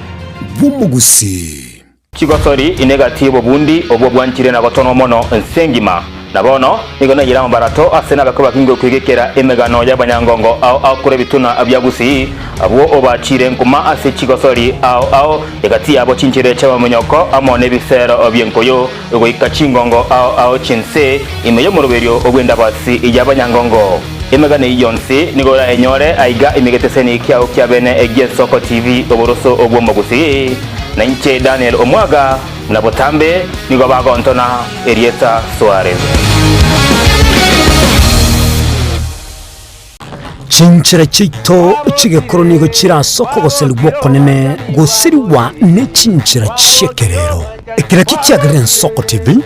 bw'omogusii. Chigosori ine egati y'obobundi obwo bwanchire na gotonwa mono ense engima. Na bono nigo naiyire amabarato ase nabekwa bakinge okwegekera emegano y'abanyangongo ao ao korwa ebituna bia Gusii, abwo obachiire nkuma ase chigosori ao ao, egati yabo chinchere chi'amaminyoko amo nebisero bi'enkoyo, goika chingongo ao ao chi'ense, ime y'omoroberio bw'endabasi y'abanyangongo. Emegano eyio yonsi nigo orayenyore aiga ime geteseni kiao kia bene gi'Ensoko TV oboroso bw'omogusii. Na inche Daniel Omwaga, buna botambe nigo bagontona erieta Suarez. Chinchera chiaito chi'egekoro nigo chire ase okogoserigwa okonene gosirigwa ne chinchera chi'ekerero. Eke nakio kiagerire Ensoko TV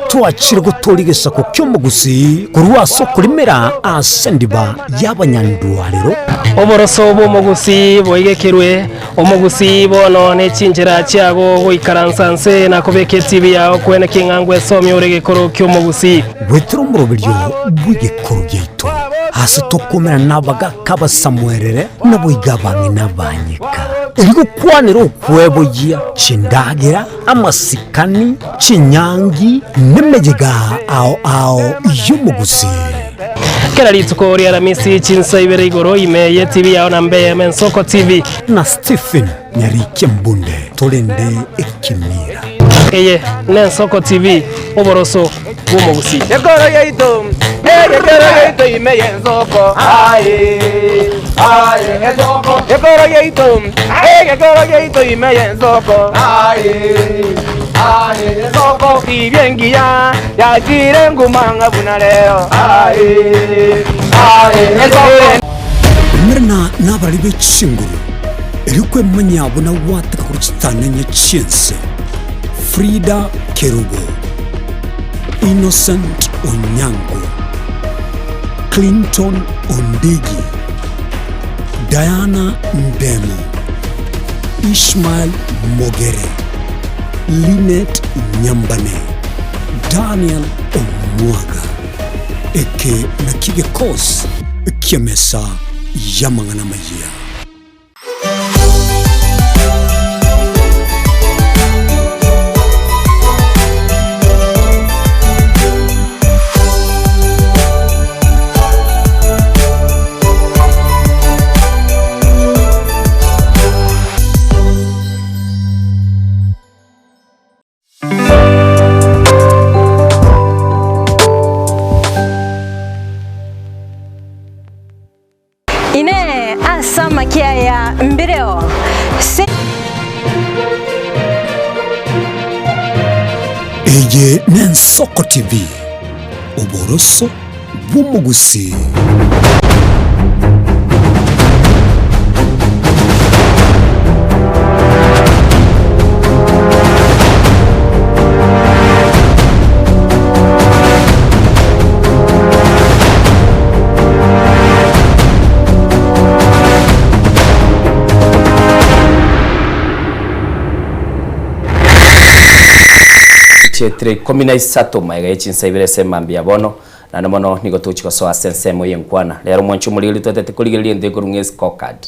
twachire gotooria egesaku ki'omogusii korwa ase okorimera ase endiba y'abanyandwarero. Oboroso bw'omogusii boigekerwe, omogusii bono ne chinchera chiago goikaransa nse na kobeka etibi yao kwene king'a ngwesomia ore egekoro ki'omogusii. Goetera omoroberio bw'egekoro giaito, ase tokomerana nabagaaka abasamuerere, naboigo abang'ina abanyeka, erio gokwanera okweboyia chindagera, amasikani, chinyangi, nemeyega ao ao y'omogusii. Kera rituko ri'Aramisi chinsa ibere igoro ime y'etibi yao na mbe Mensoko TV. Na Stephen Nyarikia Mbunde torende ekemira. Eye n'Ensoko TV, oboroso bw'omogusii. Ekoro yaito, ekero yaito ime y'ensoko, aye, aye, ensoko. Ekoro yaito, ekero yaito ime y'ensoko, aye, aye, ensoko. Tibia engiya yachire nguma ng'a buna rero, aye, aye, ensoko. Omerana nabarari be chinguru, erio kwemanyia buna gwateka korwa chitananya chi'ense, Frida Kerubo, Innocent Onyango, Clinton Ondigi, Diana Ndemo, Ishmael Mogere, Linet Nyambane, Daniel Omwaga. Eke nakio gekosi ki'emesa y'amang'ana amayia. Inee! Ase amakia aya mbireo? Se. Eye n'Ensoko TV, oboroso bw'omogusii. Chietire ikomi na isato magega ye chinsa ibere ase emambia bono, naende mono nigo togochia gosoa ase ensemo y'enkwana. Rero mwanche omorigereria twatete korigereria ento ekorwa ng'a escorecard.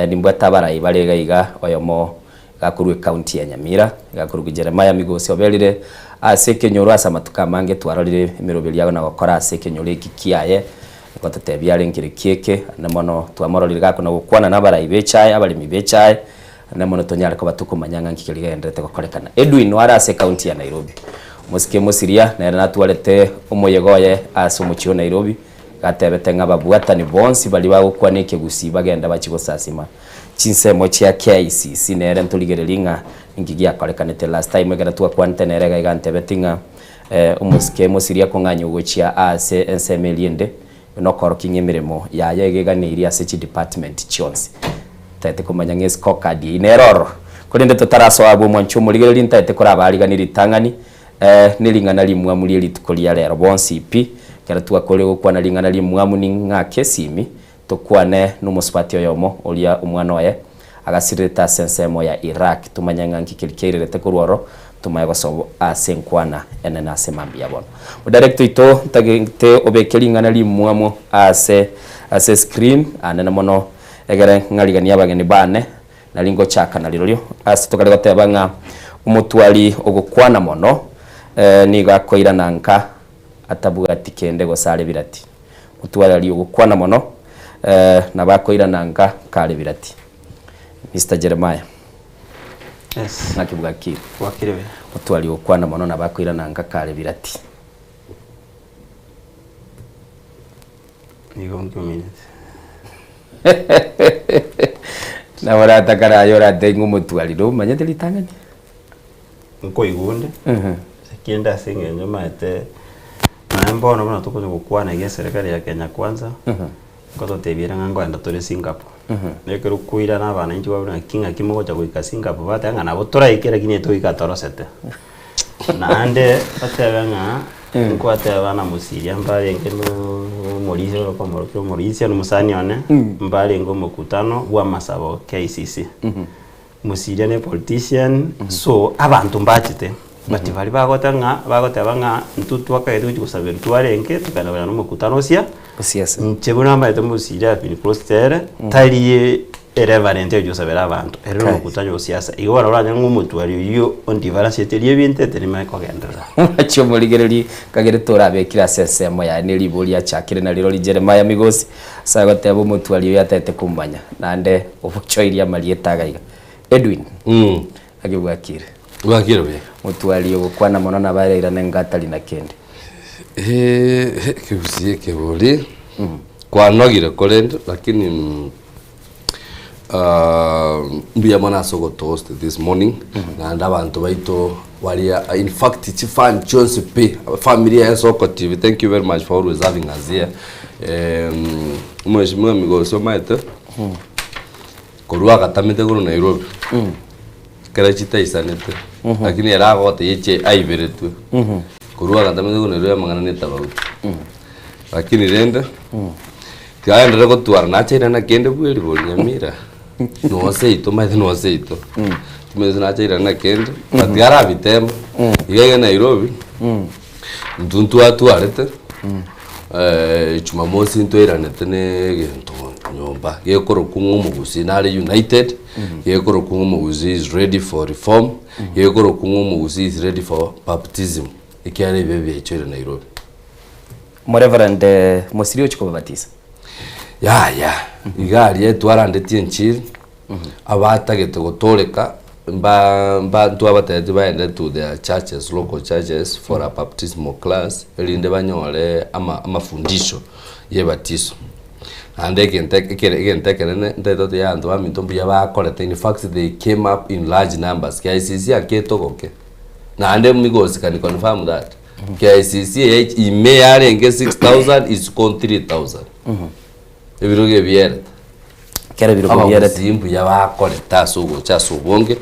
Nimbwate abarai bare iga iga, oyomo Iga akorwa ecounty ya Nyamira, iga akorwa Jeremiah Migosi oberire ase ekenyoro ase amatuko amange twarorire emeroberi yago na gokora ase ekenyoro eki kiaye. Ngototebia are nkere ki eke, ande mono twamororire gakona gokwana nabarai b'echae, abaremi b'echae, ande mono tonyare koba tokomanya ng'a nki keria gegendererete gokorekana. Edwin oare ase ecounty ya Nairobi. Omosike Mosiria nere natwarete omoyega oye ase omochie o Nairobi, gatebete ng'a ababwatani bonsi baria bagokwana ekegusii bagende bachie gosasima chinsemo chia KICC nere ntorigererie ng'a ninki giakorekanete last time ekero twakwanete nere iga iga antebeti ng'a Omosike mosiria kong'anywa gochia aase ensemo eria ende, nokorokia ng'a emeremo yaye iga eganeirie ase chidepartment chionsi. Ntaete komanya ng'a escorecard eyio nere ororo. Korende totarasoa abwo omwancho omorigereria ntaete korabaariganie ritang'ani ne ring'ana rimwamu rie rituko ria rero bonsi pi. Ekero twakorire gokwana ring'ana rimwamu ning'ake esimi Tokwane nomosubati oyomo, oria omwana oye agasirerete ase ensemo ya Iraq, tomanye ng'a nki keria kiairerete korwa oro, tomaye gosoa ase enkwana enene ase mambia bono. Modirector oito ntagete obeke ring'ana rimwamu ase ase screen anene mono egere ng'ariganie abageni bane nari ngochaka narirorio ase tokare goteba ng'a omotwari ogokwana mono nigo akoirana nka atabwati kende gose are birati. Otwararie ogokwana mono, nabo akoirana nka kare birati. Mister Jeremiah. Yes. Naki bwakire? Bwakire buya. Otwarie ogokwana mono nabo akoirana nka kare birati. Nigo nkimineti. Nabo oratakare aye oratebe ng'a omotwari nomanyete ritang'ani? Nkoigwa onde, kende ase eng'encho omanyete Naye mbono buna tokonya gokwana iga eserekari ya Kenya Kwanza, nkototebia ere ng'a nkoenda tore Singapore. Na ekero okoirana abananchi kwabora ng'a ki ng'aki mogocha goika Singapore, bateba ng'a nabo toraike lakini etoika torosete. Naende batebe ng'a nkwateba na Mosiria mbarenge na omorisia ore okomorokia omorisia na omosani one, mbarenge omokutano bwa amasabo KICC. Mosiria ne politician, so abanto mbachete but baria bagoteba ng'a bagoteba ng'a intwe twakagete gochia gosabera twarenge tokagenda konyora omokutano osia Osiasa. inche buna omanyete Mosiria have been close to ere tari ereverend ogochia gosabera abanto ere Kai. nomokutano osiasa igo bono oranyore ng'a omotwari oyio ondibaransiete ebinto eterima ekogenderera. Omwache omorigereria kagere torabekire ase ensemo yaye ne ribori achakire narirori Jeremiah Migosi Ase agoteba omotwari oyo atete komanya, naende obochoirie amarieta iga iga. Edwin, naki bwakire? Bwakire buya. Motwari ogokwana mono nabo arairane ng'a atari na kende. Ekegusii ekebori, kwanogire korende lakini mbuya mono ase ogotohost this morning, naende abanto baito baria in fact chifan chionsi pi, family ya Ensoko TV thank you very much for always having us here. Omweshimiwa Migosi omanyete, korwa agatamete korwa Nairobi, ekero chitaisanete, lakini ere agotebia eche aiberetwe, korwa agatamete korwa Nairobi amang'ana na etabauti. Lakini rende, tiaenderere gotwara nachaire na kende bweri bori Nyamira, noo seito omanyete noo seito, timanyeti nachaire na kende, but arabitema, iga iga Nairobi, intwe ntwatwarete, jumamosi ntwairanete na egento nyomba, gekorokwa ng'a omogusii nare united, gekorokwa ng'a omogusii is ready for reform, gekorokwa ng'a omogusii is ready for baptism, ekiagera ebibe biaichoire Nairobi. Omoreverend Mosiri ochia kobabatisa. Yaya, iga aria twarandetie enchiri, abatagete gotoreka mba mba ntwabatebetie baende to their churches, local churches for a baptismal class, erinde banyore ama amafundisho ya ebatiso. Naende egento ekere egento ekenene ntagete gotebia abanto baminto mbuya bakorete, in fact they came up in large numbers, KICC aketogoke, naende Migosi can confirm that. KICC eye ime yarenge 6000 isiko 3000 ebirogo ebierete Kera ebirogo bierete. Abagusii mbuya bakorete ase ogocha ase obonge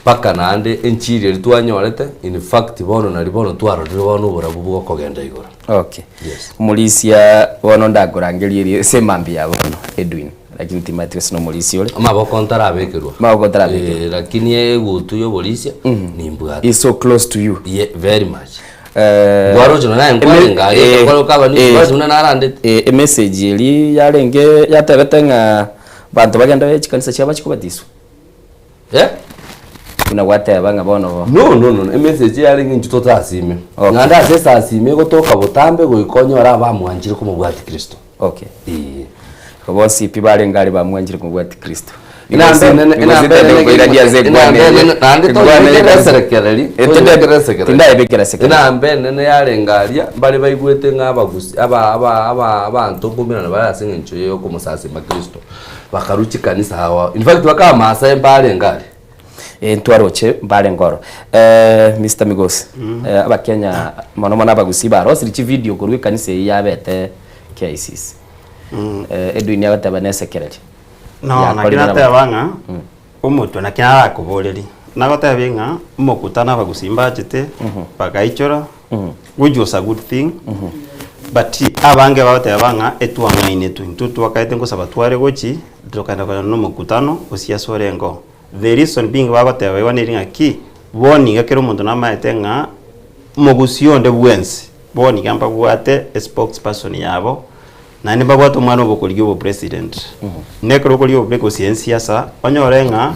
mpaka naende enchiri eria twanyorete in fact bono nari bono twarorire bono oborabu bwokogenda igoro. Okay. Yes. Omorisia bono ndakorangerie eri ase emambia ya bono Edwin lakini timanyeti gose nomorisia ore. Amaboko ntarabekerwa. Amaboko ntarabekerwa. Eh, lakini egutu yoborisia nimbwate. Is so close to you. Yeah, very much. Eh, Nkwaroche nonya naye nkwarenge aria, eh, ekero okaba ni- eh, nkwaroche buna narandete. eh, emessage eria yarenge yatebete ng'a banto bagende chikanisa chiabo bachie kobatiswa. Eh? Buna gwateba ng'a bono bo. No, no, no, emessage yarenge intwe totasime. Okay. Naende ase esasime egotoka botambe goika onyore abamwanchire komobwatia Kristo. Okay. Igo bonsi pi barenge are bamwanchire komobwati Kristo. Enamba enene yarenge aria, mbare baigwete ng'a abagusi aba aba aba abanto nkomerana bare ase eng'encho ya okomosasima Kristo, bakarwa chikanisa ao ao. In fact mpaka Abamaasai mbarenge aria. Eh, ntwaroche mbarenge oro. Mister Migosi, abakenya mono mono abagusii barosire chividio korwa ekanisa eyio yabete KICC. Edwin agoteba nesekereria. No, naki nateba ng'a omotwe naki narakoborerie, nagotebie ng'a omokutano abagusii mbachete bagaichora, which was a good thing, but abange bagoteba ng'a etwang'ainetwe, intwe twakaete ngosaba tware gochi, tokagenda konyora na omokutano gose ase orenge oo. The reason being bagoteba igo neri ng'aki, bono iga kera omonto namaete ng'a omogusii onde bwensi, bono iga mbabwate espokesperson yabo, Naende mbabwate omwana obokorigia obopresident. Na ekero okorigia obopresident gose ensiasa, onyore ng'a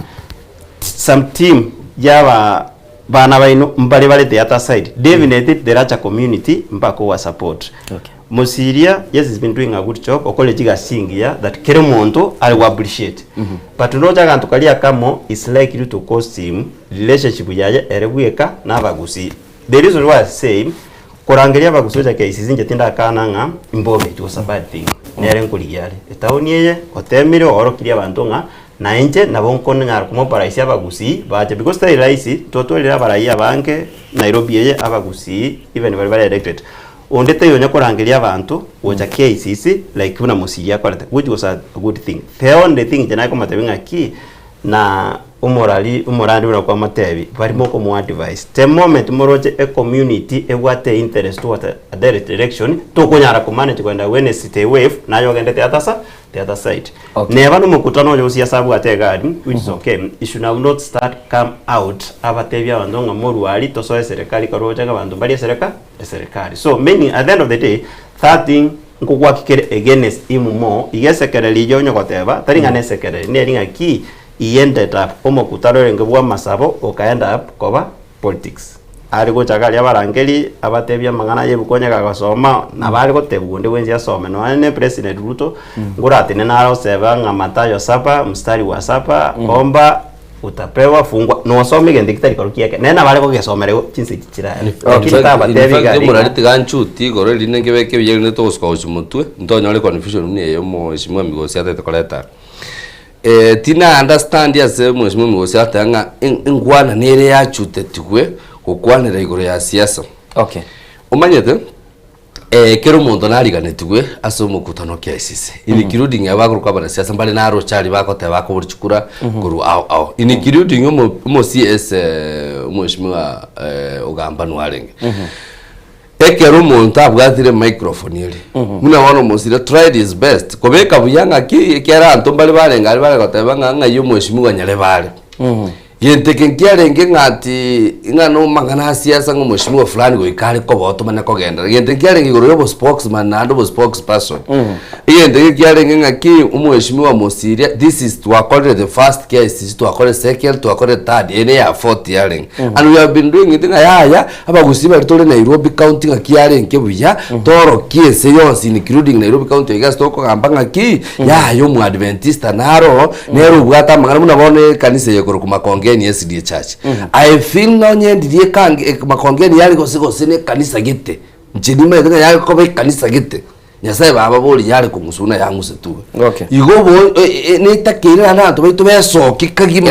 some team ya aba bana baino mbare bare the other side, definitely the larger community mbakowa support. Mosiria, yes he's been doing a good job, okorire chigasi chingiya that kera omonto are go appreciate. But ndoche aganto karia akamo is likely to cost him relationship yaye ere bweka na abagusii. The reason why I say korangeria abagusii gocha KICC inche tindakana ng'a imbobe it was a bad thing. Nere nkorigia are etaoni eye otemire oorokirie abanto ng'a nainche nabo nkonyara komobarahisia abagusii bache because tari rahisi twatwarire abarai abange Nairobi eye abagusii even baria bare elected onde taiyo onya korangeria abanto gocha KICC like buna Mosiria akorete which was a good thing. The only thing inche nakomotebia ng'aki Na omorari omorandi buna kwamotebia, baria mokomoa advice, the moment moroche ecommunity ebwate interest towards a direct election, tokonyara komanage kogenda against the wave, naye ogende the other sa the other side. Okay. Neba nomokutano oyo gose ase abwate egari, which is okay, he should have not start come out abatebie abanto ng'a morwari tosoe eserekari karoche ng'a abanto mbarie esereka eserekari. So meaning at the end of the day, that thing Nkogwaki kere against him more, iga esekereri eyio onye goteba, tari ng'a nesekereri, neri ng'a ki, he ended up omokutano orenge bw'amasabo oka end up koba politics. Are gocha iga aria abarangeri, abatebie amang'ana ya ebuku onye gagosoma, nabo are gotebwa onde bwensi asome, nonya ne President Ruto, nkoratenene nare oseba ng'a Mathayo saba, mstari wa saba, omba Utapewa fungua nosome egento ekio tari korwa kieke nere nabo are gogesomera igo chinsa echi chirare lakini tabatebi iga In fact, omorari tiga nchuti igoro erinde nkebeke ebiya erinde togosuka gochia motwe, ntonyore confusion buna eye omweshimiwa Migosi atagete koreta. Tina understand ase omweshimiwa Migosi ateba ng'a engwana nere yachutetigwe gokwanera igoro ya siasa. Okay. Omanyete. Ekero omonto nariganetigwe ase omokutano o KICC, including aba bakorokwa abanasiasa mbare naroche aria bagoteba bakobora chikura korwa ao ao, including omo omo CS omweshimiwa Ogamba nwarenge. Ekero omonto abwatire emicrophone ere, buna bono omosira tried his best kobeka buya ng'aki ekero abanto mbare barenge aria bare goteba ng'a ng'ai omweshimiwa Nyarebe are. Gento eke nkiarenge ng'a ati ng'a nomang'ana a siasa ng'a omweshimiwa fulani goika are koba oo tomanye kogenderera. Gento nkiarenge igoro ya obospokesman naende obospokesperson. Egento eke kiarenge ng'aki omweshimiwa Mosiria this is twakorire the first KICC, twakorire second, twakorire third, eye neya fourth yarenge. And we have been doing it ng'a yaya abagusii baria tore Nairobi county ng'aki yarenge buya, torokie ense yonsi including Nairobi county iga ase tokogamba ng'aki, yaya omoadventista naro oo, nere obwate amang'ana buna bono ekanisa eye ekorokwa Makongeni SDA Church. I feel nonye ndiria ekange ek Makongeni yare gose gose na ekanisa gete, inche nimanyete ng'a yare koba ekanisa gete, Nyasaye baba bori yare kong'usa buna yang'usetwe. Okay. Igo obo e- e- netakeire naende abanto baito besokie kagima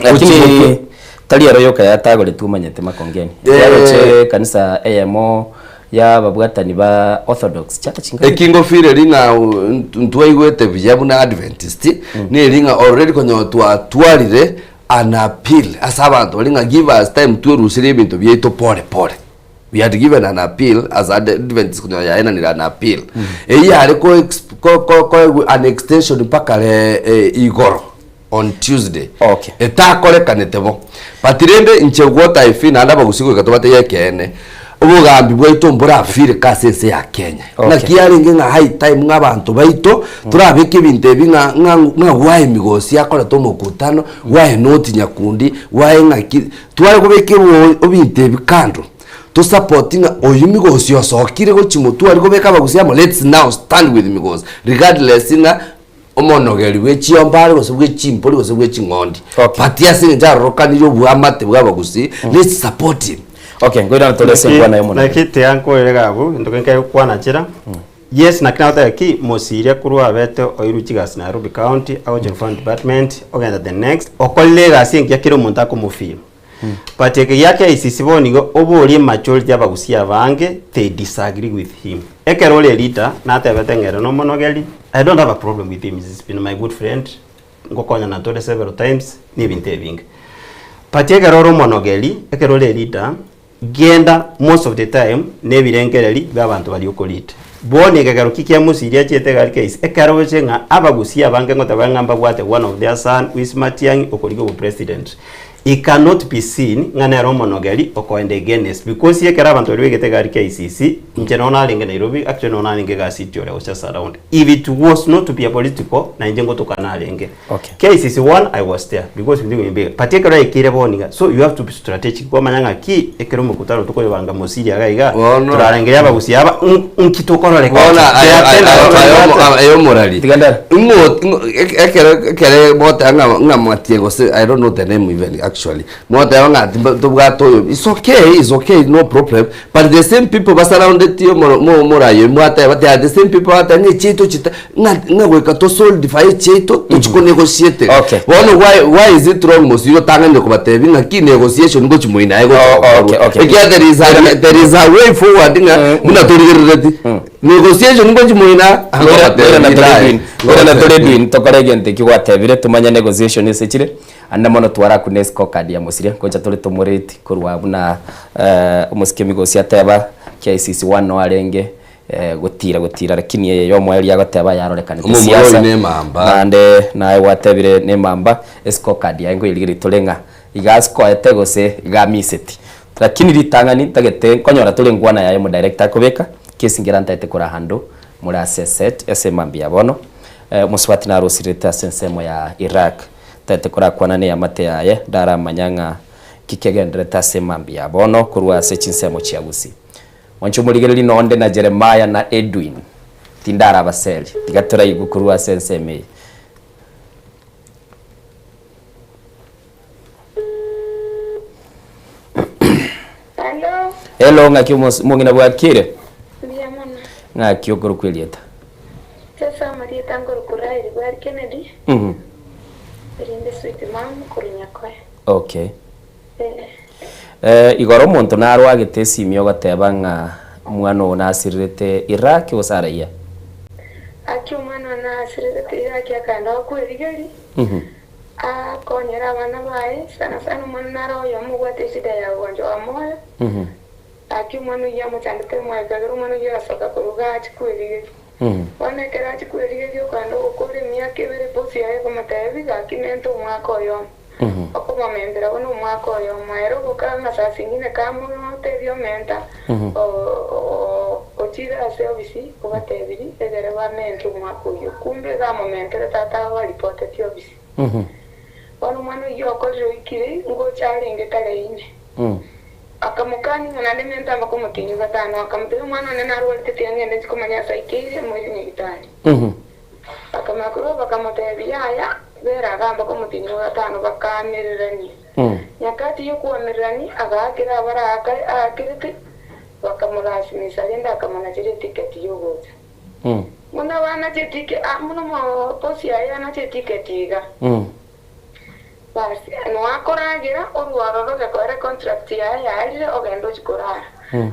Lakini gochia motwe. tari ero yoka yatagoretwe omanyete Makongeni. Eh. Yaroche ekanisa eyemo ya ababwatani ba Orthodox Church nka Eki ngofeel eri ng'a ntwaigwete buya buna Adventist, neri ng'a already konya twatwarire an appeal ase abanto baria ng'a give us time tweruserie ebinto biaito pole pole. We had given an appeal as Adventist konya yaenanire an appeal. Eyio yare ko ko ko koegwa an extension mpaka re igoro on Tuesday. Okay. Etakorekanete bo. But rende inche what I feel naende abagusii goika tobatebie ekeene, obogambi bwaito mborafireke ase ense ya Kenya. Okay. Naki yarenge ng'a high time ng'a abanto baito torabeke ebinto ebi ng'a ng'a ng'a gwae emigosi akorete omokutano, gwae noti nyakundi, gwae ng'aki, tware kobeka ebo ebinto ebi kando. To support ng'a oyio Migosi osokire gochia motwe aria kobeka abagusii amo, let's now stand with Migosi regardless ng'a omonogeri bwe chiombe are gose bwe chimbori gose bwe ching'ondi. But ase eng'encho arorokanire oboamate bwa abagusii, let's support him. Okay, ngoirana tore ase enkwana ya omonogeri. Naki tiga nkorere iga abwo, egento kende nkegokwana chira, yes naki nagoteba ki, mosiria korwa abete oirwe chigasi Nairobi county, agochia reform department, ogenda the next, okorire egasi engiya kera omonto akomofeel. But eke gia KICC bono igo oborie majority abagusia abange they disagree with him. Ekero ore leader natebete ng'a ere nomonogeri, I don't have a problem with him, he's been my good friend, ngokonyana tore several times, na ebinto ebinge. But ekero ore omonogeri, ekero ore leader, genda most of the time na ebirengereri bia abanto baria oko lead. Bono ekegero ki kia Musiri achiete iga aria KICC, ekero oche ng'a abagusia abange ngoteba ng'a mbabwate one of their son who is Matiang'i okorigia obopresident. He cannot be seen ng'a nere omonogeri okoenda against because ekero abanto baria baigete egari KICC, inche nonya narenge Nairobi, actually nonya narenge igaa city oria gose ase around, if it was not to be a political, na inche ngotoka narenge. Okay. KICC one, I was there because binto ebi mbiga. But ekero yaikeire bono iga, so you have to be strategic kwamanya ng'aki ekero omokutano tokoyobanga mosiri iga iga, Bono- torarengereria abagusia aba, nki tokororeka Bono aye omorari ekero ekere moteba ng'a ng'a mwatie gose I don't know the name even actually moteba ng'a timba tobwate oyo it's okay it's okay no problem but the same people basurroundeti omoro mo omorai oyio mwateba they are the same people bagoteba ng'a echiaito chita ng'a ng'a goika to solidify echiaito tochi ko negotiate Okay. bono why why is it wrong mosiri otang'anire kobatebia ng'aki negotiation ngochi moino aye gocha Oh, gokorwa okay, okay. ekiagera there is a there is a way forward ng'a buna torigerereti negotiation ngochi moino Ngorana tore Edwin tokore egento ekio gwatebire tomanye negotiation ase chire ande mono twarakune scorecard ya mosiria ngocha tore tomoreti korwa buna omosike migosi ateba KICC one no arenge Gotira gotira lakini eye yomoerio agoteba yarorekanete Omomura siasa oyo nemamba. Naende naye gwatebire nemamba escorecard yaye nkoyerigereria tore ng'a iga asikoete gose iga amiseti. Lakini ritang'ani ntagete nkonyora tore enkwana yaye omodirector akobeka kesi nkera ntaete kora handle more ase eset ase emambia ya bono. Omosubati naro osirete ase ensemo ya Iraq ntaete korakwana na eamate yaye ndaramanya ng'a ki kegendererete ase emambia ya bono korwa ase chinsemo chia Gusii. Mwanche omorigereria nonde na Jeremiah na Edwin, tindarabaseri, tiga toraigwe korwa ase ensemo eye. Hello. Hello, ng'aki omos- omong'ina bwakire? Mbuya mono. Ng'aki okorokwa erieta? Sasa amarieta nkorokwa Rael Bwari Kennedy, erinde sweet mum korwa Nyakoe. Okay. Igoro omonto narwagete esimi ogoteba ng'a omwana oo nasirerete Iraq gose araiya. Gaki omwana one nasirerete Iraq akaenda gokwerigeria, akonyere abana baye, sana sana omwana nare oyomo obwate eshida ya ugonjwa wa moyo, gaki omwana oyio amochandete moyo ekiagera omwana oyio agasoka korwa iga achia kwerigeria. Bono ekero achia kwerigeria okogenda ogokora emiaka ebere bosi yaye ekomotebia gaki nente omwaka oyomo. Okomomembera buna omwaka oyomo, ere ogokaa ng'a saa zingine kamotebia omenta, ochire ase ofisi obatebirie egere bamente omwaka oyio. Kumbe iga amomentere tata abaripoteti ofisi. Bono omwana oyio okorire oikire ngocha arenge tarehe ine. Akamokania ng'a naende menta amo komotinyia gatano, akamotebia omwana one narwarete tiga ngende nchie komanya ase aikeire moire nyagitari. Bakamanya korwa bakamotebia, Yaya, bera agamba komotinyia ogatano, bakaamererania. Nyakati y'okoamererania agaakera abare aakerete, bakamolasimisa, rende akamonachera etiketi y'ogocha. Buna banache etike, buna omobosi aye anache etiketi iga. Basi, noakoragera orwaroro gekoera econtract yaye yaerire ogende ochie korara.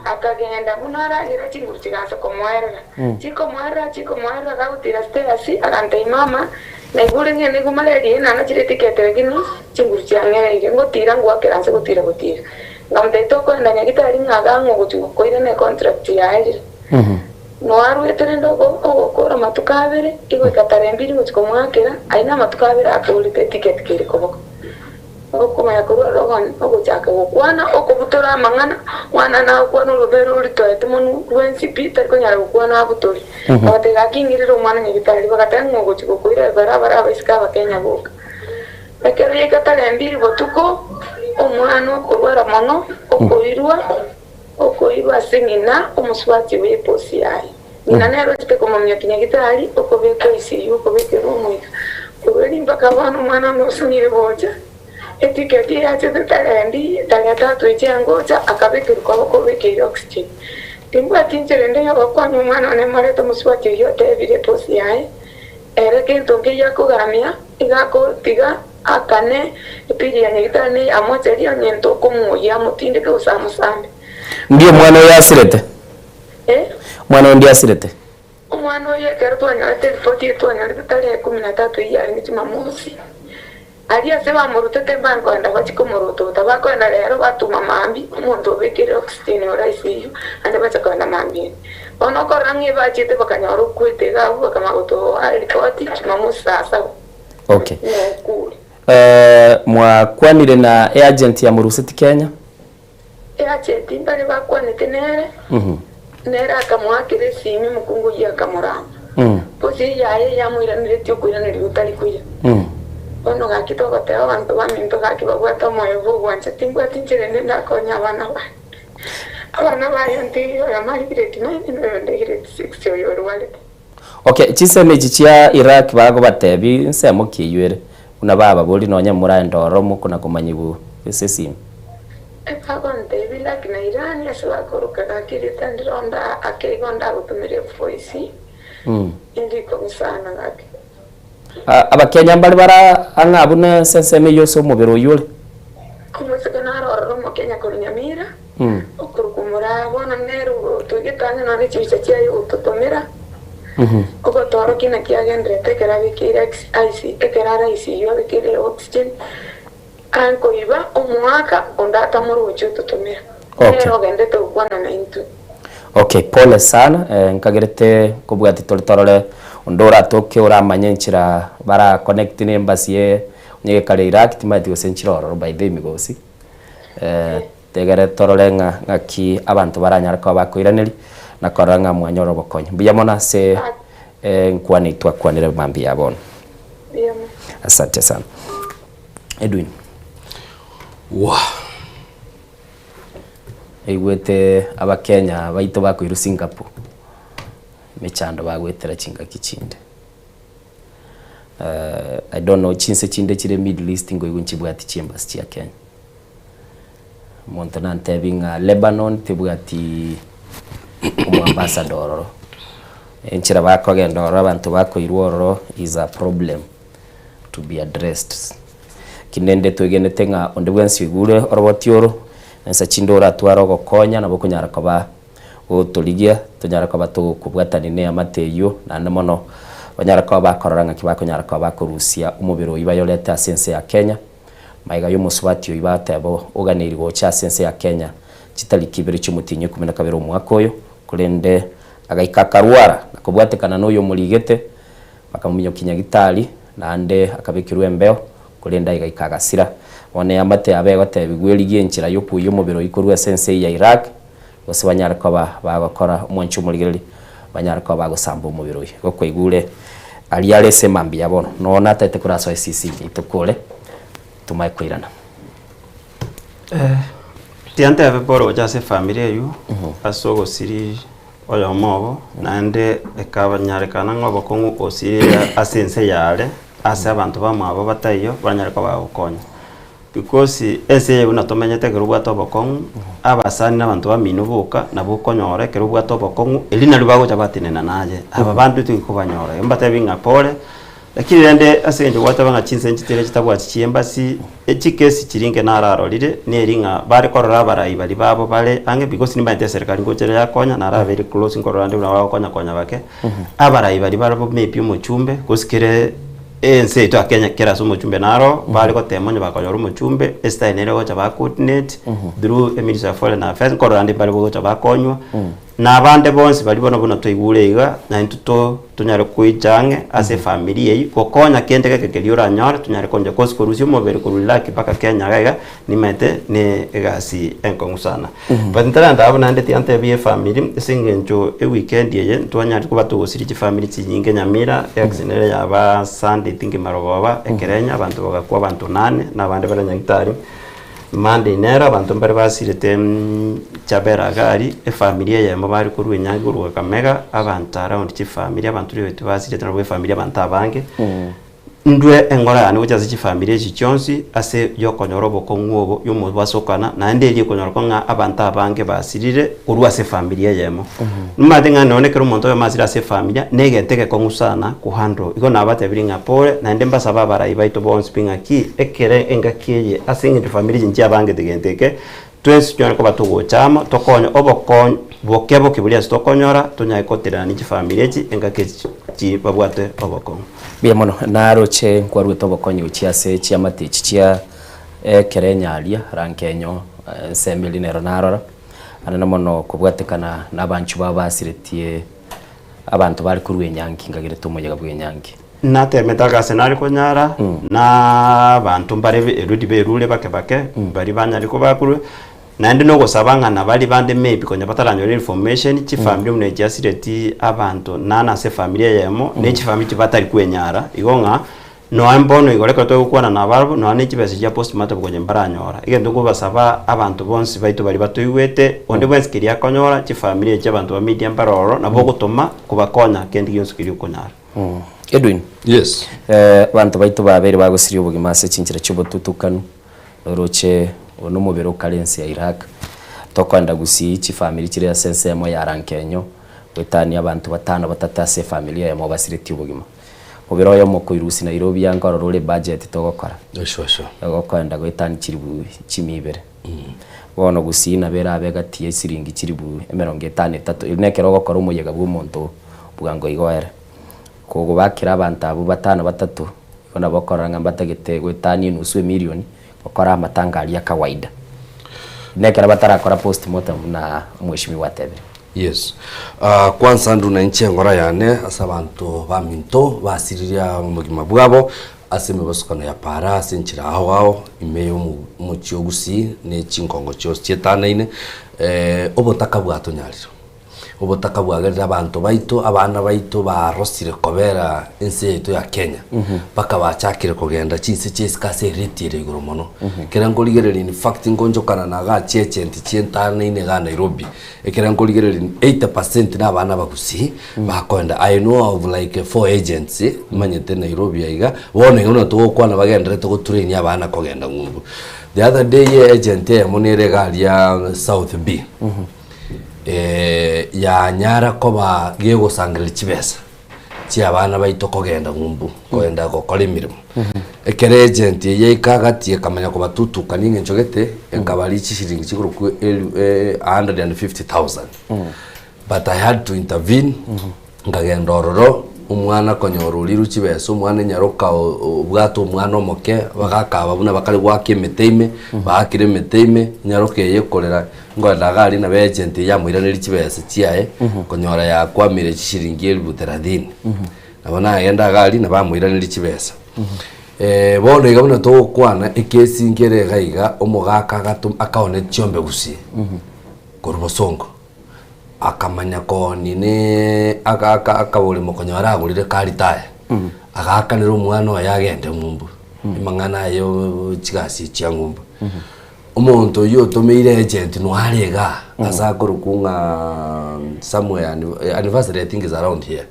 Akagenda, buna aragera chinguru chigaansa komoerera. Chikomoerera, chikomoerera gagotira stairs, agantebia mama, naigure ng'ende nigo malaria eye nanachire etiketi lakini chinguru chiang'ereire, ngotira ngoakera nse gotira gotira. Nkamotebia tokoenda nyagitari ng'a iga ang'o ogochia gokoirana econtract yaerire. Noaruete rende ogokora amatuko abere, igoika tarehe mbiri gochia komoakera, ayio namatuko abere akorete etiketi kere koboko. Okomanya korwa aroro ogochaka gokwana, okobutora amang'ana, mwana nagokwana orobere oritoete monwe rwensi pi, tari konyara gokwana abutore. Bagateba gaki ing'irere omwana nyagitari, bagateba ng'a ogochia gokoira barabare abaiseke abakenya boka. Ekero yaika tarehe mbiri botuko, omwana okorwara mono, okoirwa. Okoirwa ase ng'ina omosubati oye eposi yaye. Ng'ina nere ochete komomia kinyagitari, okobekwa ICU, okobekerwa omoika. Korwa erio mpaka bono omwana one osungire gocha, etiketi eyachete tarendi, tarehe tatu eche ngocha, akabekerwa kwabo kobekeire oxygen. Timbwati inchera ende yogokonya omwana one morete omosubati oyio otebire eposi yaye, ere gento nkeiyo akogamia, iga akotiga akane epiri ya nyagitari neye amocherie onye ntokomoyia amotindeke gose amosambe. Ndi omwana oyo asirete? Eh? Omwana oyo ndi asirete? Omwana oyo ekero twanyorete eripoti eye twanyorete tarehe ikomi na tatu eyio yarenge Jumamosi, aria ase bamorutete mbakoenda bachie komorotota, bakoenda rero batuma mambia omonto obekire oxygen ore ICU naende bacha koenda mambia ende. Bono okorora ng'a ebachiete bakanyora okwete iga abwo bakamanya gotoa eripoti Jumamosi saa saba. Okay. Ng'a okure. Eh, mwakwanire na eagent ya moruseti Kenya? Eacheti mbare bakwanete nere, nere akamoakera esimi, omokungu oyio akamorama. Bosi yaye yamoiraneretie okoiraneria gotari kuya. Bono gaki togoteba abanto baminto gaki babwate omoyo bw'ogwancha, timbwati inchera ende ndakonye abana baye. Abana baye ntiga oyomo are grade nine na oyonde grade six oyo orwarete. Okay, chinsemo echi chia Iraq bagobatebi nsemo ki eywo ere? Buna bababorie nonye moraende ororo mokona komanyigwa ase esimi. Bagontebia Iraq na Iran ase bakoroka gaki rita ndironda ake igo ndagotomera evoice indikong'u sana gaki. Abakenya mbare bara ang'e abwo na ase ensemo eyio ase omobere oyio ore. Omosike naro ororo omokenya korwa Nyamira okorokwa Moraa bono nere otoigete ang'e nonya chibicha chiaye ogototomera ogotoorokia naki agendererete ekero abekeire IC ekero are ICU abekeire oxygen ankoiba omoaka onde atamoroche ototomera nere ogenderete gokwana naintwe. Okay, pole sana eh, nkagerete kobwati tore torore onde oratoke oramanye enchera bara connect na embassy ye onye gekare Iraq timanyeti gose nchire ororo by the way migosi eh, tegere torore ng'a ng'aki abanto baranyare koba bakoiraneria na korora ng'a mwanyora obokonyi. Mbuya mono ase enkwana eyio twakwanire mambia ya bono. Asante sana. Edwin. Wah. Naigwete abakenya baito bakoirwa Singapore, emechando bagoetera chingaki chinde. I don't know chinse chinde chire Middle East nkoigwa nchibwati chiembassy chia Kenya. Omonto nantebie ng'a Lebanon tebwati omoambassador ororo, enchera bakogenda ororo abanto bakoirwa ororo is a problem to be addressed. Lakini rende twegenete ng'a onde bwensi oigure oroboti oro, ensa chinde oratware ogokonya nabo okonyara koba gotorigia, tonyare koba togokobwatania na eamate eyio, naende mono banyare koba bakorora ng'aki bakonyara koba bakorusia omobere oyio bayorete ase ense ya Kenya. Magega y'omosubati oyio bateba oganeirie gocha ase ense ya Kenya chitariki ibere chi'omotienyi o ikomi na kabere omwaka oyo, korende agaika akarwara na kobwatekana noyo omorigete, Bakamominyokia nyagitari, naende akabekerwa embeo, korende aigaika agasira. Bono eamate yabo egotebigwa erigie enchera y'okoyia omobere oyio korwa ase ense eyio ya Iraq, gose banyare koba bagokora omwancho omorigereria, banyare koba bagosamba omobere oyio. Igo kwaigure aria are ase emambia ya bono, nonya natagete korasoa esisi rituko ore, tomae koirana. Tiga ntebe pole gocha ase efamiri eywo, ase ogosiri Oyomo obo, naende ekabanyarekana ng'a obokong'u osiire ase ense y'aare, ase abanto bamwabo bataiyo banyare koba bagokonya. Because ense eye buna tomenyete ekero obwate obokong'u, abasani na abanto bamino boka nabo okonyora ekero obwate obokong'u, erio nario bagocha batenena naye, aba bande toikobanyora. Igo mbatebi ng'a pole, Lakini rende ase engencho gwateba ng'a chinse nchitere chitabwati chiembasi, chikesi chiria inke nararorire, neri ng'a bare korora abarai baria babo bare ang'e because nimanyete eserekari ngocha ere yakonya, narabeire close nkorora ande buna bagokonya konya bake, abarai baria barabwo maybe omochumbe, gose kere ense yaito ya Kenya kera ase omochumbe naro, bare gotema onye bakonyora omochumbe, estyle nere ogocha ba coordinate through eministry ya foreign affairs, nkorora ande mbare bogocha bakonywa. Na abande bonsi baria bono buna twaigure iga, na intwe to tonyare koicha ang'e ase efamiri eyio, gokonya kende geke keria oranyore, tonyare koncha gose korusia omobere korwa Iraq mpaka Kenya iga iga, nimanyete ne egasi enkong'u sana. But ntarenda abwo naende tiga ntebie efamiri, ase eng'encho eweekend eye, ntwanyarete koba togosiria chifamiri chinyinge Nyamira, eaccident ere yaba Sunday I think marogoba, Ekerenyo, abanto bagakwa abanto nane, na abande bare Nyagetari. Monday nero abanto mbare basirete Chabera iga aria, efamiri eyemo bare korwa enyangi korwa Kakamega, abanto around chifamiri abanto rirorio tibasirete nabo efamiri abanto abange. Ndwe engoro yane gochia ase chifamiri echi chionsi ase yokonyora obokong'u obo yomobasokana naende erio ekonyora ko ng'a abanto abange basirire korwa ase efamiri eyemo. Nimanyete ng'a nonye ekero omonto oyomo asire ase efamilia na egento egekong'u sana kohandle. Igo nabatebirie ng'a pole naende mbasabe abarai baito bonsi pi ng'aki ekere engaki eye ase eng'encho famiri echi nchiabangete gento eke, twensi tonyare koba togocha amo tokonye obokonyi boke boke boria ase tokonyora tonyare koterana ne chifamiri echi engaki echi chi babwate obokong'u. Mbuya mono, naroche nkwaruete obokonyi gochia ase chiamate echi chia ekere enyaria, rankenyo, ensemo eria nero narora. Anene mono kobwatekana nabanchwa babo basiretie abanto bare korwa enyangi ngagerete omoyega bw'enyangi. Natemete agase nare konyara, na abanto mbare erudi berure bake bake, baria banyare kobakurwe, naende nogosaba ng'a nabaria bande maybe konya bataranyora information, chifamiri buna echi chiasireti abanto nane ase efamiri eyemo, ne chifamiri chibatari kwenyara, igo ng'a Nonya mbono igoro ekero togokwana nabarabwo, nonya ne chibesa chia postmortem konya mbaranyora. Egento nkobasaba abanto bonsi baito baria batoigwete, onde bwensi keria akonyora, chifamiri echi abanto ba media mbare ororo, nabo ogotoma kobakonya kende gionsi keria okonyara. Edwin. Yes. Abanto baito babeire bagosiria obogima ase chinchera chi'obotutukanu, oroche oyo nomobere okare ense ya Iraq, tokoenda gusii chifamiri chire ase ensemo ya Rankenyo, goetania abanto batano batato ase efamiri eyemo basiretie obogima. Mobere oyomo okoirusia Nairobi anga ororo ore budget togokora. Ogokoenda goetania chiribu chimia ibere. Bono gusii nabo erabe egati ya esiringi chiribu emerongo etano etato. Eri nekero ogokora omoyega bwa omonto bwango igo ere. Kogobakera abanto abwo batano batato, igo nabo okorora ng'a mbatagete goetania enusu emilion gokora amatanga aria kawaida. Nekero batarakora postmortem buna omweshimiwa atebire. Yes. Ah, kwanza nduna inche engora yane ase abanto baminto basiririe obogima bwabo ase emebasukano ya para ase enchera ao ao ime y'omochie o Gusii ne chingongo chionsi chietanaine eh, obotaka bwatonyarire. Obotaka bwagerire abanto baito, abana baito barosire kobera ense yaito ya Kenya, mpaka bachakire kogenda chinse chia isiko ase erate ere igoro mono. Ekero nkorigereria in fact ngonchokana na igaa chiagent chietanaine igaa Nairobi, Ekero nkorigereria 80% na abana abagusii bakoenda I know of like 4 agents manyete Nairobi aiga bono iga buna togokwana bagendererete gotrain abana kogenda ng'umbu. The other day agent eyemo nere iga aria South B yanyara koba gegosangereria chibesa chia abana baito kogenda ng'umbu kogenda gokora emeremo. Ekero agent eye yaika agati ekamanya kobatutukania eng'encho gete, ekabaria chishiringi chikorokwa elu 150,000. But I had to intervene, nkagenda ororo, omwana konyora orirwe chibesa, omwana enyaroka obwate omwana omoke, bagakaba buna bakare goaka emete ime, baakire emete ime, enyaroka eye ekorera, nkorenda iga aria nabo agent eye yamoiraneria chibesa chiaye, konyora yakwamire chishiringi elifu thelathini. Nabo nagenda iga aria nabo amoiranerie chibesa. Bono iga buna togokwana, ekesi nkere iga iga, omogaka agato akaonia chiombe gusii, korwa bosongo, akamanya koonia ne aka aka akaboria mokonyora agorire karitaya, agaakanera omwana oye agende ng'umbu, amang'ana aye chigasi echi chia ng'umbu. Omonto oyio otomeire agent noare igaa ase akorokwa ng'a somewhere anniversary I think is around here.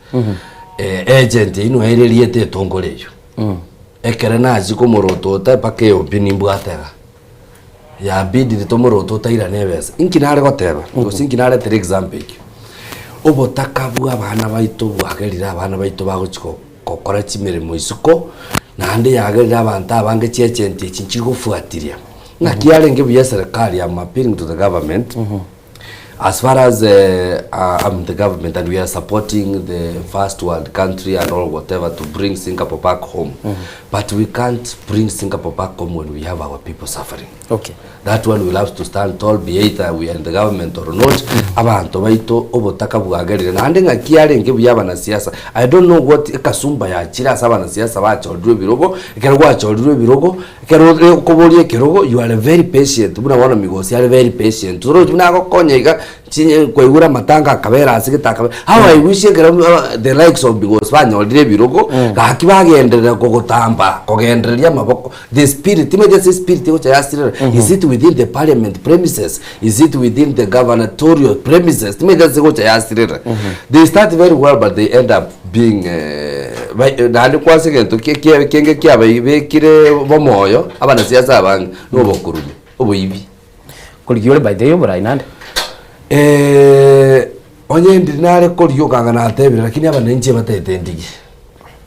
Agent eyio noyo ere erieta etongore eyio. Ekere nachia komorotota mpaka eobi nimbwate iga. Yabidire tomorotota airane ebesa. Inki nare goteba? Gose inki naretere example ekio? Obotaka bwa abana baito bwagerire abana baito bagochia gokora chimeremo isiko, naende yagerire abanto abange chiagent echi nchigofuatiria. Naki yarenge buya eserekari am appealing to the government as far as am the government and we are supporting the first world country and all whatever to bring Singapore back home but we can't bring Singapore back home when we have our people suffering. Okay. That one will have to stand tall be either we are in the government or not, abanto baito obotaka bwagerire naende ng'aki yarenge buya abanasiasa I don't know what ekasumba yachire ase abanasiasa bachorirwe ebirogo, ekero gwachorirwe ebirogo, ekero ore okoboria ekerogo you are very patient buna bono Migosi are very patient torochi buna agokonya iga. Chinye kwaigure amatanga akabera ase gete akabera how I wish ekero the likes of Bigos banyorire ebirogo gaki bagenderera kogotamba kogendereria amaboko the spirit timanyeti ase espirit egocha yasirera is it within the parliament premises is it within the governatorial premises timanyeti ase egocha yasirera they start very well but they end up being bai naende kwase egento ki ki kenge kiabaibekire bomoyo abanasiasa abange na obokurubi oboibi. Korigia ore by the way oborai nande? Eh, onye ndiri nare korigia okanga natebire lakini abananchi batete ndigie.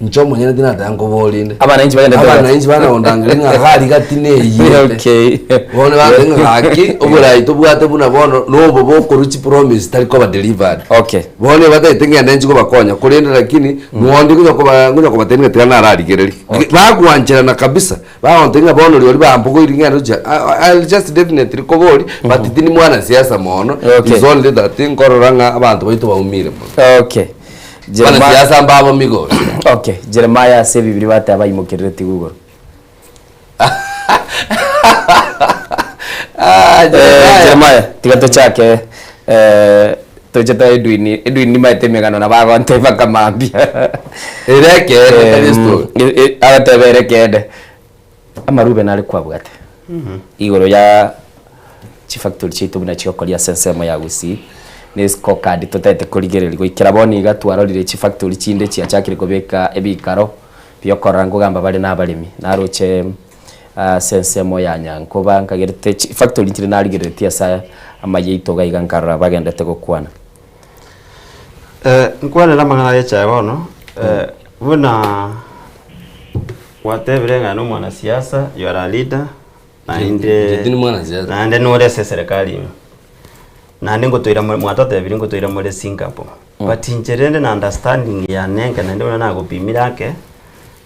Inche omonyene tinateba nkoborinde. Abananchi bagenderete gati. Abananchi bana kondangeria ng'a gari gati neyete. Okay. Bono bagoteba ng'a gaki oborai tobwate buna bono nobo bokorwa chipromise tari koba delivered. Okay. Bono batagete ng'ende inche kobakonya korende lakini nonde ngonya koba ngonya kobatebia ng'a tiga nararigereria. Bagwancherana kabisa. Bagontebia ng'a bono rirorio bambogoirie ng'ende gochia I'll just definitely kobori but tindi mwanasiasa mono Okay. is only that nkorora ng'a abanto baito baumire mono. Okay. Jeremiah- Abanasiasa mbabo migori. Okay, Jeremiah ase ebibiri bateba baimokerereti igoro. Ah, Eh, Jeremiah. Jeremiah, tiga tochake eh, toche to Edwin, Edwin nimaete emegano nabo agonteba akamambia. Ere ekeene, tari estory. Agoteba ere ekeene. Amarube nare kwabwate igoro ya chifactory chiaito buna chigokoria ase ensemo ya Gusii, na escorecard totaete korigereria goikera bono iga twarorire chifactory chinde chiachakire kobeka ebikaro biokorora nkogamba bare na abaremi. Naroche ase ensemo ya Nyankoba nkagerete chifactory nchire narigereretie ase amaye aito iga iga nkarora bagendete gokwana. Nkwanere amang'ana ya echae bono, buna gwatebire ng'a nomwanasiasa, you are a leader, naende Inche tindi mwanasiasa. naende nore ase eserekari ime. Naende ngotoira more mwatotebirie ngotoira more Singapore. But inche rende na understanding yane enke naende buna nagopimire ake,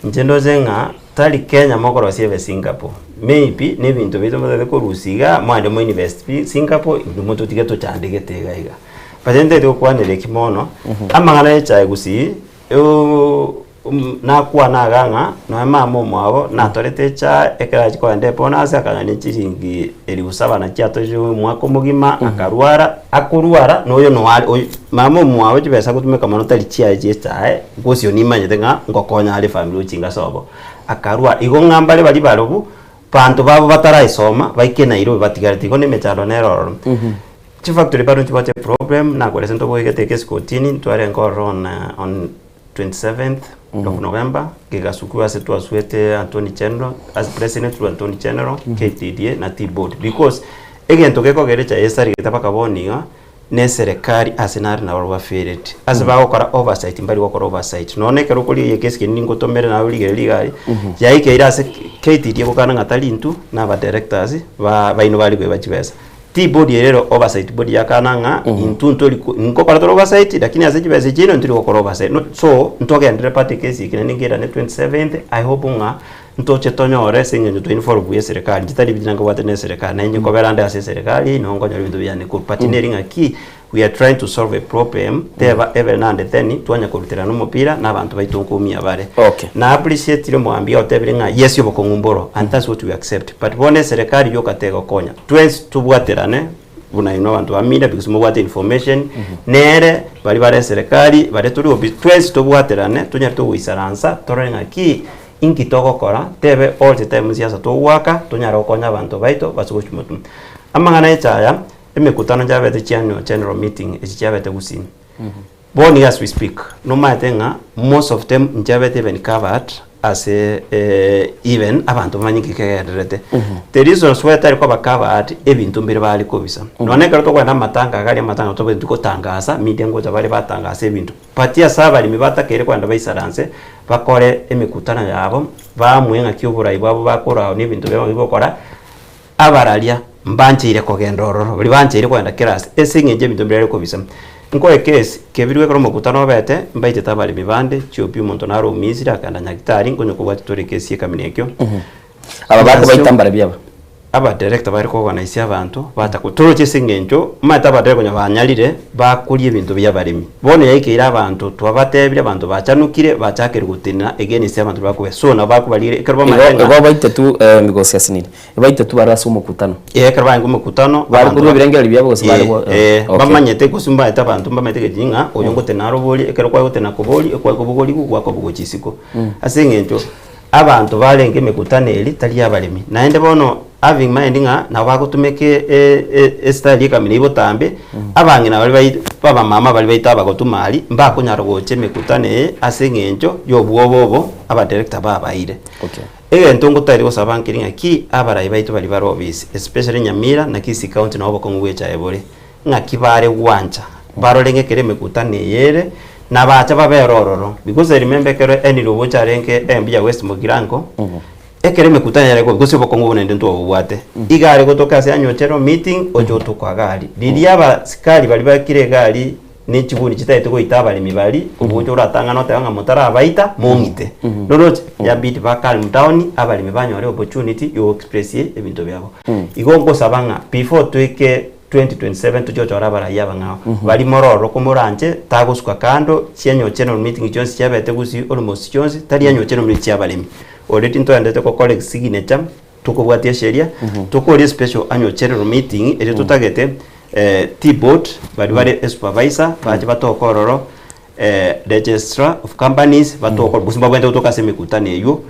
inche ndoche ng'a tari Kenya mokorosia ebe Singapore. Maybe na ebinto biaito motagete korusia igaa, mwande mo invest pi Singapore, intwe mototige tochandegete iga iga. But ntagete gokwanera eki mono, amang'ana ya echae gusii, nakwana iga ng'a nonya mama omwabo natorete echae ekero achia kogenda ebonus akagania chiringi elifu saba nachio atochire omwaka omogima akarwara, akorwara na oyo noare oyo mama omwabo chibesa agotumeka mono tari chiaye chia echae gose oyo nimanyete ng'a ngokonya are efamiri gochinga sobo, akarwara. Igo ng'a mbare baria barobwo, banto babo bataraesoma baike Nairobi batigarete igo na emechando nere ororo. Chifactory bado nchibwate eproblem, nakorese ntoboigete ekesi kotini, ntwarenge ororo on on 27th of November, gegasukiwa ase twasuete Attorney General, as president through Attorney General, KTDA na Tea Board because egento gekogera echae esarigete mpaka bono iga, na eserekari ase nare nabo bafereti, ase bagokora oversight mbari gokora oversight. Nonya ekero okorigia ekesi kende ningotomere naye origererie iga aria, yaikeire ase KTDA gokana ng'a tari intwe na abadirectors ba baino bare koiba chibesa. Tea board ere ere oversight body yakana ng'a intwe ntori ko nkokora tore oversight lakini ase chibesa echi ino ntori gokora oversight. No so ntogenderere part ekesi eke naende nkerane 27th I hope ng'a ntoche tonyore ase eng'encho twa involve eserekari inche tari ebitina nkobwate na eserekari nainche nkobera ande ase eserekari nabo nkonyora ebinto biane korwa but neri ng'aki we are trying to solve a problem teba every now and then twanya koruterana omopira na abanto baito nkoumia bare. Okay. Na appreciate omogambi otebire ng'a yes obokong'u mboro and that's what we accept but bono eserekari yoka tegokonya twensi tobwaterane buna inwe abanto ba media because mobwate information nere baria bare eserekari baria tori ofisi twensi tobwaterane tonyare togoisaransa torore ng'aki inki togokora tebe all the time siasa togoaka tonyare gokonya abanto baito base gochia motwe. Amang'ana echa aya Emekutano yabete chiannual general meeting echi chiabete gusii. Bono iga as we speak, nomaete ng'a most of them nchabete even covered ase even abanto bamanye nki kegendererete. The reasons why tari koba covered, ebinto mbire bare kobisa. Nonya ekero tokogenda amatanga iga aria amatanga tobwenereti gotangasa, media ngocha bare batangasa ebinto. But ase abaremi batakeire kogenda baisaranse, bakore emekutano yabo, baamue ng'aki oborai bwabo bakorwa na ebinto biabo bigokora, Abararia mbancheire kogenda ororo, baria bancheire kogenda kera ase, ase eng'encho y'ebinto mbirare kobisa. Nkoe case, kebirwe ekero omokutano obete, mbaitete abaremi bande, chiopi omonto nare omisiri akagenda Nyagitari, nkonya kobwatia tore ecase y'ekamina ekio. Aba bakobaita mbarabio aba? Abadirector bare koorganise abanto bacha ko toroche ase eng'encho omanyete abadirector konya banyarire bakoria ebinto bia abaremi. Bono yaikeire abanto twabatebire abanto bachanukire bachakire gotenena against abanto baria bakobe so nabo bakobarigereria ekero bamanyete Igo ng'a igo baitetu eh, Migosi asinini, baitetu bare ase omokutano. Eh, ekero barenge omokutano Bare abanto korwa ba- ebirengererio biabo gose bare Eh, go- eh, okay. bamanyete gose mbaete abanto mbamanyete gechii ng'a oyo ngotenena are oborie ekero kwagotenena koboria ekwakobogorigwa gwakobogwa chisiko. Ase eng'encho Abanto barenge emekutano eria tari abaremi, naende bono having mind ng'a nabo bagotumeka estyle ekamina eyio botambe, abang'ina baria bai abamama baria baito abagotuma aria, mbakonyara gocha emekutano eye ase eng'encho ya obwoba obo abadirector babaeire. Okay. Egento ngotaete gosaba nkeri ng'aki abarai baito baria bare ofisi, especially Nyamira na Kisii county nabo obokong'u bwa echae bore, ng'aki bare gwancha barore ng'a ekero emekutano eye ere, nabacha babere ororo. Because I remember ekero Henry Obocha arenge MP ya West Mugirango, ekero emekutano yare koba gose obokong'u obo naende ntwabobwate, iga are gotoka ase anyochero meeting oche otoka egari. Riria abasikari baria bakire egari ne chiguni chitagete goita abaremi baria, obocha oratang'ane otebe ng'a motarabaita mong'ite. Noroche? Yabidi ba calm down abaremi banyore opportunity yo express ebinto biabo. Igo nkosaba ng'a before toike 2027 tochie gochora abarai abang'ao baria mororo komoranche tagosuka kando chianyo general meeting chionsi chiabete gusii almost chionsi tari anyo general meeting chia abaremi already ntoendete go collect signature tokobwatia esheria tokoria special annual general meeting eria totagete tea board baria bare esupervisor bache batoke ororo Registrar of companies batoka gose mbabwenerete gotoka ase emekutano eywo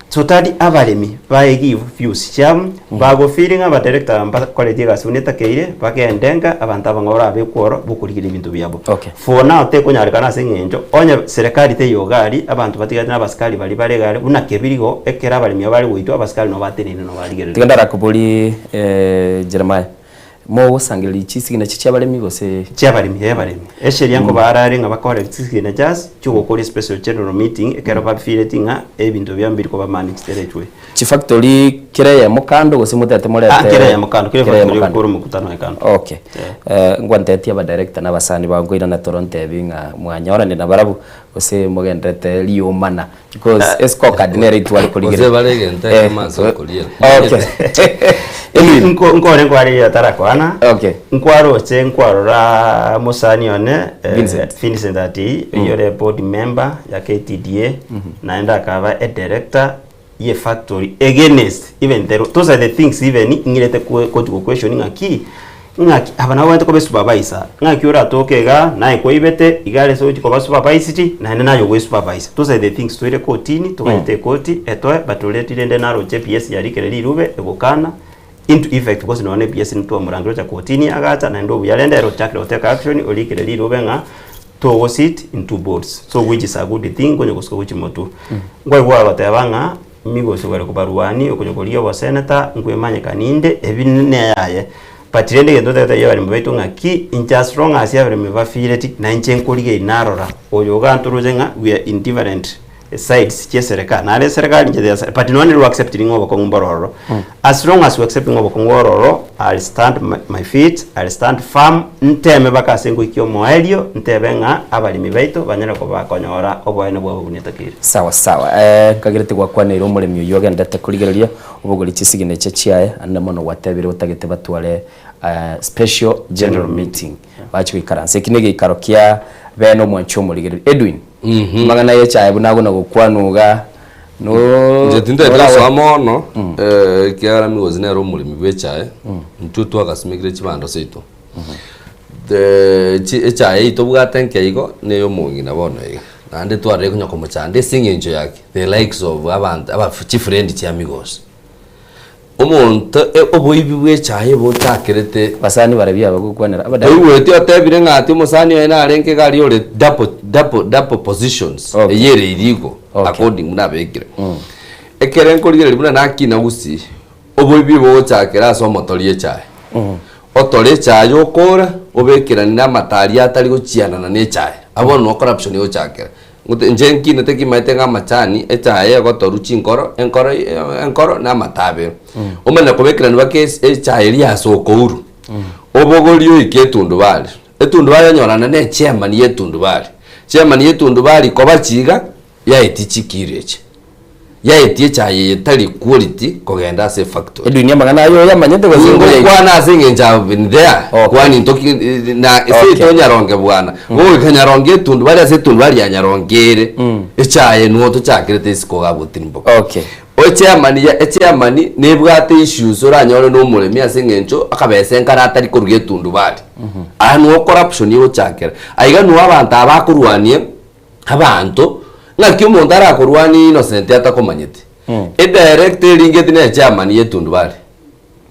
so tari abaremi bae give views chiabo bago feel ng'a abadirector mbakoreti egasi buna etakeire bagende nka abanto abang'ao barabekwe oro bokorigereria ebinto biabo. Okay. For now tekonyarekana ase eng'encho onye serikali teiyo iga aria abanto batigarete na abasikari baria bare iga aria buna kebirigo ekero abaremi aba bare goitwa abasikari nabo bateneine nabo barigereria. Tiga ndarakoborie Jeremiah, Mogosangereria chisigina echi chi'abaremi gose? Chi'abaremi, ee abaremi. Esheria nkobara are ng'a bakore chisigina chias chi'ogokora especial general meeting ekero bafeeleti ng'a ebinto biabo mbiri koba managed erechwe. Chifactory kera eyemo kando gose motete morete? Ah, kera eyemo kando, kera Kera eyemo efactory kando. egokora omokutano oye kando. Okay. Eh, ngwantetie abadirector na abasani bao nkoirana toro ntebi ng'a mwanyoranire nabarabwo gose mogenderete riomana Because escorecard nere itware korigereria. Gose bare egento ekemo ase okoriera. Okay. Edwin. Nko- nkore nkwarigia atarakoana Okay. nkwaroche nkwarora mosani one eh, Vincent. Vincent ati oyio ore board member ya KTDA naende akaba a director ye factory against even the those are the things even ng'irete ko- koti go question ng'aki Ng'aki aba nabo bagwenerete koba esupervisor, ng'aki oratoke igaa, naye kwaibete, iga are ase ogochia koba supervised, naende naye ogoesupervise. Those are the things toire kotini, toganyete ekoti etoe, but already rende naroche PS yarikire rirube egokana into effect because nonya na PS ntwamorangeria gocha kotini agacha naende obuya rende ere ochakire gotake action orikire rirube ng'a togo sit in two boards. So which is a good thing konya gosuka gochia motwe. Nkwaigwa agoteba ng'a Migosi ogare kobarwania, okonya korigia oboseneta, nkwemanyekani inde, ebi neyaye. But rende egento totagete abaremi baito ng'aki, inche as long as abaremi bafeeleti, na inche nkorigereria narora, oyo iga ntoroche ng'a we are in different sides chia eserekari, nare eserekari inche the but nonye nere oacceptiri ng'a obokong'u mboro ororo. As long as we accept ng'a obokong'u boro ororo, I'll stand my my feet, I'll stand firm, nteme mpaka ase ngoikia omoerio, ntebe ng'a abaremi baito banyare koba bakonyora oboene bwabo buna etakeire. Sawa sawa eh, nkagerete gwakwaneire omoremi oyio ogenderete korigereria obogori chisigina eche chiaye ande mono gwatebire otagete batware eh, special general meeting bache goikaransa eki negeikaro kia bene omwanchi omorigereria Edwin amang'ana ye echae buna agona gokwanwa iga no Inche tintagete norawe- gosoa mono eh, ekiagera Migosi nere omoremi bwa echae, intwe twagasimekire chibando seito. The chi echae eyio tobwate nke igo, na eya omong'ina bono iga. Naende twarorire konya komochanda ase eng'encho yake, the likes of abanto aba chifriend chia Migosi. Omonto oboibi bwa echae bochakerete. Basani barabwo abagokwanera abadani. Toigweti otebire ng'a ati omosani oye narenge iga aria ore double, double, double positions Okay. eyio ere illegal Okay. according buna abekire. Ekere nkorigereria buna nakina gusii, oboibi bogochakera ase omotori echae. Otore echae okora, obekeranie na amataria atari gochianana na echae. Abwo bono noo corruption egochakera. Ngote inche nkinete kimaete ng'a amachani, echae egotorwa chinkoro, enkoro enkoro na amatabero. Omanye kobekerani mpaka ase echae eria ase okouru, obogorie oike etundubari. Etundubari onyorane na echairman ya etundubari. Chairman ya etundubari koba chiga, yaetie chikiro echi. Yaetie echae eye tari quality kogenda ase efactory. Edwin amang'ana aye oyamanyete gose Nigo ngoyaigwa? ngokwana ase eng'encho I've been there, kwani ntoki na seito Nyaronge bwana, goika Nyaronge etundubari ase etundubari ya Nyaronge ere, echae nuo tochakerete isiko iga abwo Tirimboka. Okay. Echairman ya echairman nebwate issues oranyore na omoremi ase eng'encho akabesa enkare atari koruga etundubari. Aya nuo corruption egochakera. Aiga nuo abanto aba bakorwania abanto, ng'aki omonto arakorwanie innocent atakomanyeti. Edirector eringeti na echairman ya etundubari.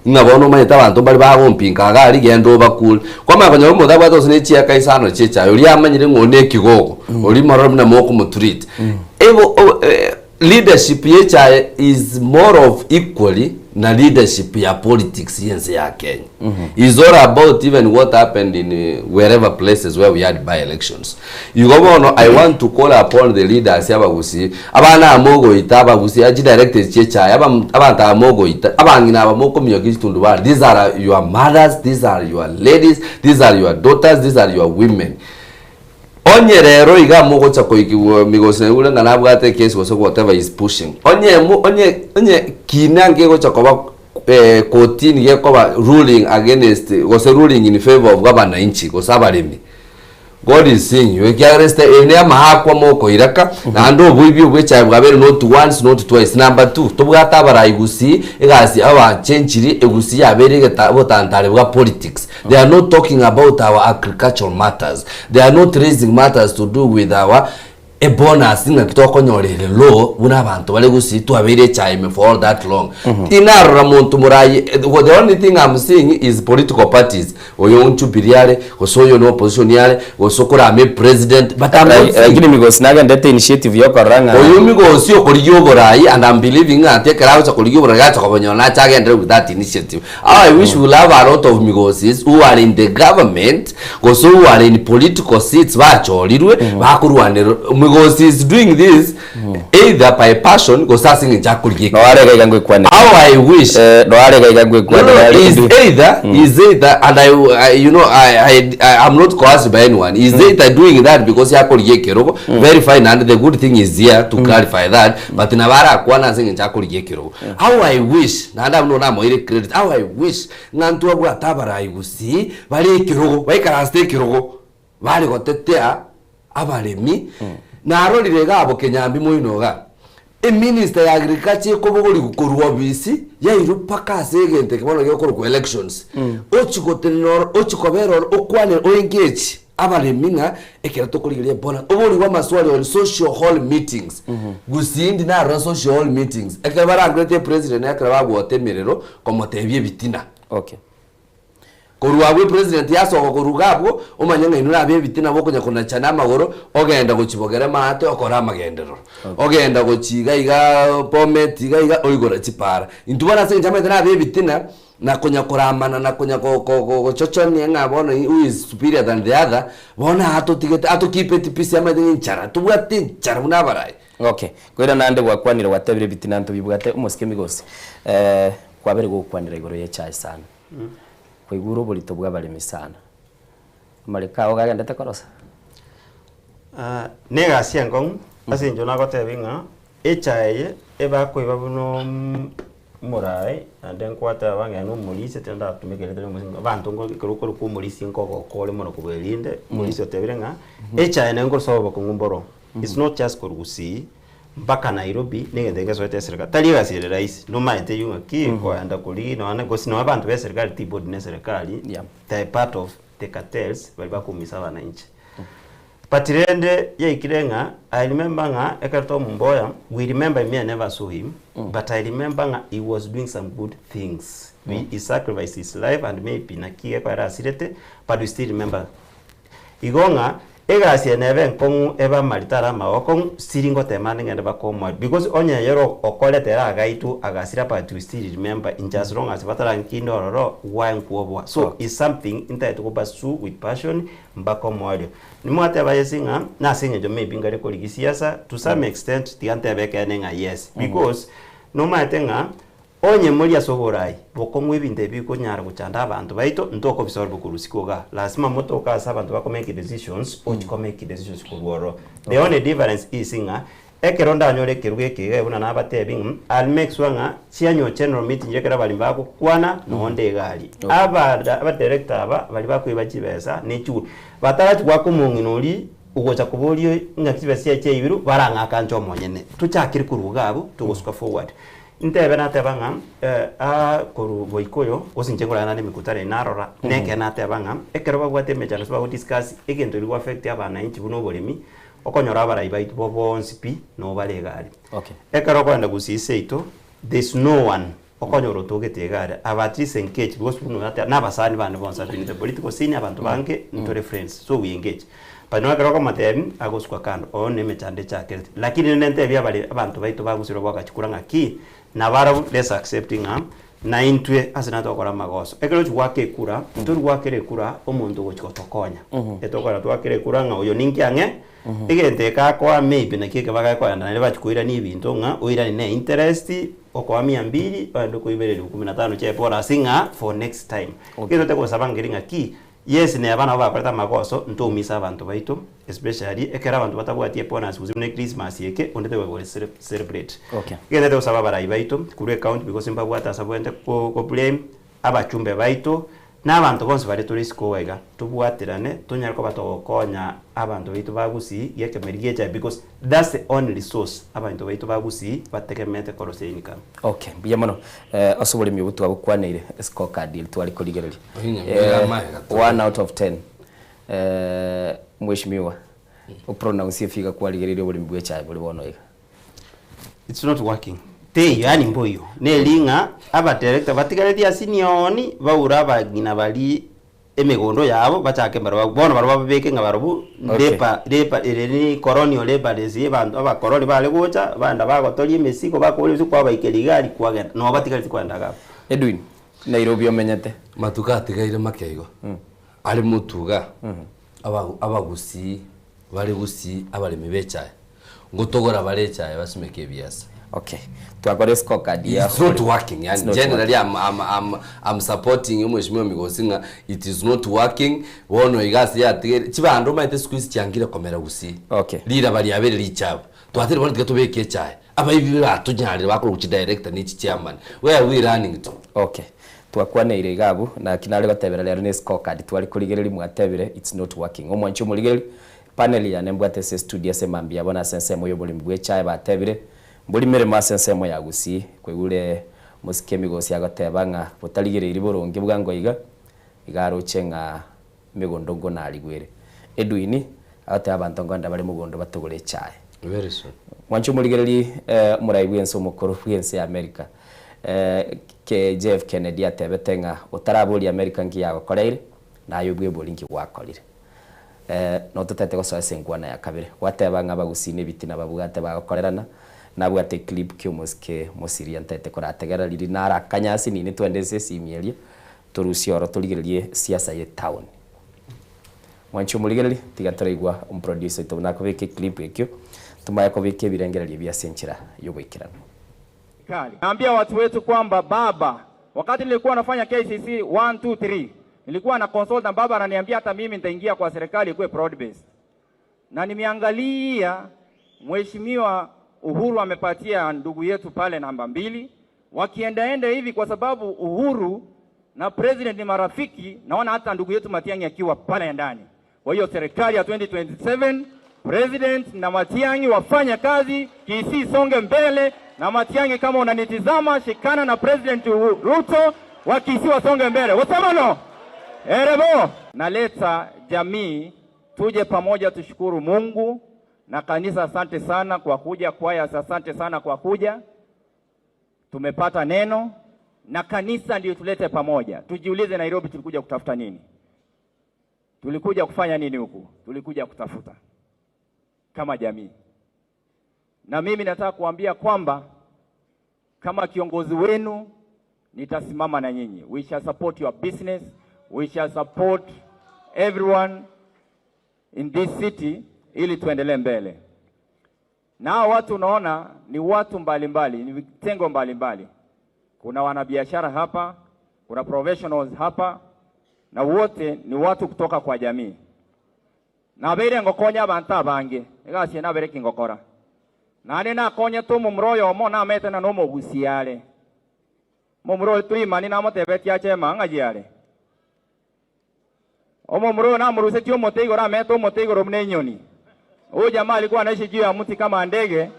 Ng'a bono omanyete abanto mbare bagompinga iga aria genda obakure. Kwamanya konyora omonto abwate gose ne chieka isano chie echae, oria amanyire ng'a oyo nekigogo, oria morore buna mokomotreat. Ebo o leadership ya echae is more of equally na leadership ya politics ya ense ya Kenya. Is all about even what happened in wherever places where we had by elections. Igo bono I want to call upon the leaders abagusii, abana aba mogoita abagusii chi directors chie echae, aba abanto aba mogoita, abang'ina aba mokominyokia chitundubari, these are your mothers, these are your ladies, these are your daughters, these are your women. Onye rero iga mogocha koikigwa migosi naigure ng'a nabwate ekesi gose whatever he is pushing, onye mo onye onye kina ngegocha koba kotini gekoba ruling against gose ruling in favour of abananchi gose abaremi, God is seeing you ekiagera esita eye ne amaakwa mokoiraka naende oboibi obwe echae bwabeire not once not twice. Number two, tobwate abarai gusii egasi abachenchiri egusii yabeire egeta obotantare bwa politics. They are not talking about our agricultural matters, they are not raising matters to do with our Ebonus ng'aki tokonyora ere low buna abanto bare gusii twabeire echae ime for all that long. Tinarora monto morayi the only thing I'm seeing is political parties oyo Jubilee are gose oyo ne opposition are gose okorama epresident but I'm not seeing. Lakini Migosi nagendete initiative yokorora ng'a Oyo Migosi okorigia oborai and I'm believing ng'a ati ekero agocha korigia oborai gacha kobonyora nache agenderere with that initiative. How I wish we will have a lot of Migosis who are in the government gose who are in political seats bachorirwe bakorwanera Migosi is doing this either by passion gose ase eng'encho akorigia ekero. Noarega iga ngoikwanera. How I wish. Eh, noarega iga No, ngoikwanera. no, is either, is either, and I, I you know, I, I, I, I'm not coerced by anyone. Is either doing that because yakorigia ekerogo, very fine, and the good thing is here to clarify that, but nabo arakwana ase eng'encho akorigia ekerogo. How I wish, naende abwo nigo namoeire credit, how I wish ng'a ntwabwate abarai gusii bare ekerogo, baikaransete ekerogo, bare gotetea abaremi, narorire iga abwo Kenyambi moino iga, eminister ya agriculture ekobogorigwa korwa obisi, yairwa mpaka ase egento eke bono gekorokwa elections, ochia gotenena oro, ochia kobera oro, okwane o engage abaremi ng'a ekero tokorigereria bonus, oborigwe amaswali on social hall meetings, gusii indi narora social hall meetings, ekero barangereti epresident ekero bagwota emerero, komotebia ebitina. Okay. Korwa abwo epresident yasoka korwa iga abwo, omanye ng'a inwe nabe ebitina bokonya konachana amagoro, ogenda gochia bogere maate okore amagenderero. Ogenda gochia iga iga Bomet iga iga oigora chipara. Intwe bono ase eng'encho amaete nabe ebitina, na konya koramana na konya go- go- go- gochochonia ng'a bono who is superior than the other, bono atotigete atokeepeti peace amaete ng'a enchara, tobwate enchara buna abarai. Okay, koira naende gwakwanire gwatebire ebitina ntobibwate omosike migosi eh, kwabere gokwanera igoro ya echae sana. Kwaigure oborito bwa abaremi sana. Amareko ao gagendete korosa? Na egasi enkong'u ase eng'encho nagotebia ng'a echae eye ebakoiba buna omoraai naende nkwateba ng'a na omorisia tindatumeka erieta ria omorisia abanto nko ekero okorokwa omorisia nkogoka ore mono kobua erinde, omorisia otebire ng'a echae naende nkorosaba obokong'u mboro, it's not just korwa gusii mpaka Nairobi na egento gesoete eserikari, tari egasi ere rahisi, nomaete eywo ng'aki koenda koria nonya gose nonya abanto ba eserikari tea board na eserikari, they are part of the cartels baria bakoumisa abananchi. But rende yaikire ng'a I remember ng'a ekero twamomboya we remember him, me I never saw him but I remember ng'a he was doing some good things, we he sacrificed his life and maybe naki gekorera asirete but we still remember. Igo ng'a egasi eye nebe enkong'u ebe amarito are amagokong'u still ngotema ande ng'ende bakomoa because onye ere okorete ere agaitwa agasira but we still remember inche as long as batarankinda ororo why nkwoboa so is something ntagete go pursue with passion mpaka omoerio. Nimwateba Yeso ng'a nase eng'encho maybe nkare korigia siasa to some extent tiga ntebe ekeene ng'a yes because nomaete ng'a onye mori ase oborai bokong'u ebinto ebi bikonyara gochanda abanto baito ntokobisolve korwa isiko igaa lazima motoke ase abanto bako make decisions ochi ko make decisions korwa ororo. The only difference is ng'a Ekero ndanyore ekerugo eke iga buna nabatebi ng'a I'll make sure ng'a chiannual general meeting ekero abaremi bagokwana noo nde iga aria. Aba aba director aba baria bakoiba chibesa ne chiguru, batarachi goaka omong'ina oria ogocha koboria ng'aki chibesa chiaye chiaibirwe, barang'ake inche omonyene. Tochakere korwa iga abwo togosuka forward. Ntebe nateba ng'a aa korwa Boikoyo, gose inche nkorara naende emekutano eye narora, nekero nateba ng'a ekero babwate emechando ase bago discuss egento keria go affect abananchi buna oboremi, Okonyora abarai baito bo bonsi pi noo bare iga aria. Okay. Ekero okoenda gusii seito, there is no one okonyora otogete iga aria, aba at least engage because buna oyate na abasani bane bonsi have been in the political scene abanto bange ntore friends so we engage. But nonya ekero okomotebia agosukwa kando oyo na emechando echakerete. Lakini rende ntebie abare abanto baito ba gusii robo bagachikura ng'aki, nabarabwo let's accept ng'a Naintwe ase natogokora amagoso. Ekero ogochia goaka ekura, ntori goakera ekura omonto ogochia gotokonya. Etokora twakera ekura ng'a oyo ninki ang'e, egento eke akoa maybe naki eke bagakoenda naende bachia koirania ebinto ng'a oiranie ne interest, okoa mia mbili ogende okoibera elifu kumi na tano chia ebora ase ng'a for next time. Egento togosaba nkeri ng'aki, yes neba nabo bakorete amagoso, ntoumisa abanto baito. Especially ekero abanto batabwati ebonus gose buna echristmas eke onde tari goe celebrate. Okay. Egento togosaba abarai baito korwa ecounty because mbabwate ase abwenerete ko ko blame, abachumbe baito, na abanto bonsi baria tore isiko iga iga, tobwaterane tonyare koba togokonya abanto baito ba Gusii gekemeri gechaye because that's the only source abanto baito ba Gusii bategemete korosia income. Okay, mbuya mono. Eh, ase oboremi obwo twagokwaneire, escorecard eri tware korigereria. Oinya, Eh, amaega to. one out of ten. Mheshimiwa, opronounce efiga kwarigereire oboremi bwa echae bore bono iga. It's not working. Teiyo yaani mboiyo. Neri ng'a abadirector batigaretie asinioni baure abang'ina baria emegondo yabo bachake barabwo bono barabwo bababeke ng'a barabwo Okay. labour labour ere ni colonial labourers abanto abakoroni bare gocha baenda bagotoria emesigo bakobora emesigo kwabaikeria iga aria kwagenda nabo batigaretie kogenda iga abwo. Edwin, Nairobi omenyete? Matuko atigaire make igo. Are motuga, abagusii bare gusii abaremi b'echae, ngotogora bare echae basimeke ebiasa. Okay, twakora escorecard ya It's not working, It's yani not generally working. I'm, I'm, I'm, I'm supporting omweshimiwa Migosi ng'a it is not working, bono iga ase yatigaire, chibando omanyete siku hizi chiangire komera gusii. Okay. Riraba riabeire richabu. Twatebire bono tiga tobeke echae, abaibi batonyarire bakorwa chidirector ne chichairman, where are we running to? Okay. Twakwaneire iga abwo, naki nare gotebera rero ne scorecard tware korigereria mwatebire it's not working. Omwanchi omorigereria, panel yane mbwate ase estudio ase mambia bono ase ensemo y'oboremi bw'echae batebire, mbori meremo ase ensemo ya Gusii, kwaigure mosike Migosi agoteba ng'a botarigereiri boronge bwango iga, iga aroche ng'a megondo ngonarigwere. Edwin agoteba abanto nkoenda bare mogondo batogore echae. Very soon. Mwanche omorigererie omorai bw'ense omokoro bw'ense ya America JF Kennedy atebete ng'a otaraboria America nki yagokoreire, naye obwebori nki gwakorire. Nototete gosoa ase enkwana ya kabere, gwateba ng'a abagusii na ebitina babwate bagokorerana, nabwate eclip kia omosike mosiria ntaete korategerera riria narakanye ase nini twende ase esimi eria, Torusie oro torigererie siasa ye town. Mwanchi omorigereria, tiga toraigwa omoproducer oito buna akobeka eclip ekio, tomanye kobeka ebirengererio ebi ase enchera y'oboikeranu. Serikali. Naambia watu wetu kwamba baba, wakati nilikuwa nafanya KCC 1 2 3 nilikuwa na consult na baba ananiambia hata mimi nitaingia kwa serikali ikuwe broad based. Na nimeangalia Mheshimiwa Uhuru amepatia ndugu yetu pale namba mbili, wakiendaenda hivi kwa sababu Uhuru na president ni marafiki, naona hata ndugu yetu Matiang'i akiwa pale ndani. Kwa hiyo serikali ya 2027 president na Matiang'i wafanye kazi, Kisii songe mbele. Na Matiang'i, kama unanitizama, shikana na president Ruto wa Kisii wasonge mbele. Wasamano erebo, naleta jamii tuje pamoja tushukuru Mungu na kanisa. Asante sana kwa kuja, kwaya asante sana kwa kuja, tumepata neno na kanisa ndio tulete pamoja. Tujiulize, Nairobi tulikuja kutafuta nini? Tulikuja kufanya nini huku? Tulikuja kutafuta kama jamii. Na mimi nataka kuambia kwamba kama kiongozi wenu nitasimama na nyinyi. We shall support your business, we shall support everyone in this city ili tuendelee mbele. Na hao watu unaona ni watu mbalimbali, ni vitengo mbalimbali. Kuna wanabiashara hapa, kuna professionals hapa, na wote ni watu kutoka kwa jamii. Nabeire ngokonya abantu abange, egasi nabere kingokora. Naende nakonyete omomura oyomo namanyete ng'a nomogusia are. Omomura oyo Tulimani namotebetie ache emang'ayi are. Omomura oyo namorusetie omote igoro amete omote igoro buna enyoni. Huyu jamaa alikuwa anaishi juu ya mti kama ndege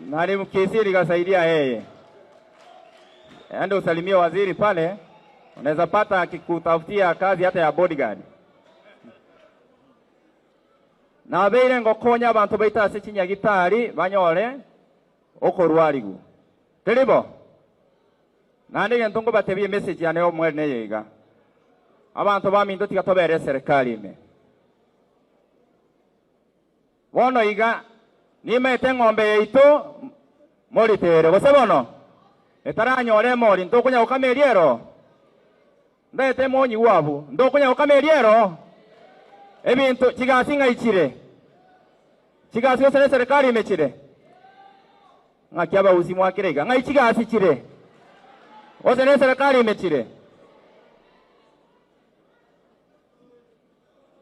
na alimkisiri likasaidia yeye. Ende usalimie waziri pale, unaweza pata akikutafutia kazi hata ya bodyguard. Nabeire ngokonya abanto baito ase chinyagitari banyore okorwarigwa. Teri bo? Naende egento nkobatebia emessage yane y'omoerio neye iga, Abanto baminto tiga tobere eserekari ime. Bono iga nimaete eng'ombe yaito moritere, gose bono etaranyora emori ntokonya gokama eria ero? Ndete emonyigwa abwo ntokonya gokama eria ero? Ebinto chigasi ng'ai chire? Chigasi gose neserekari ime chire? Ng'aki abagusi mwakire iga? Ng'ai chigasi chire? Gose neserekari ime chire?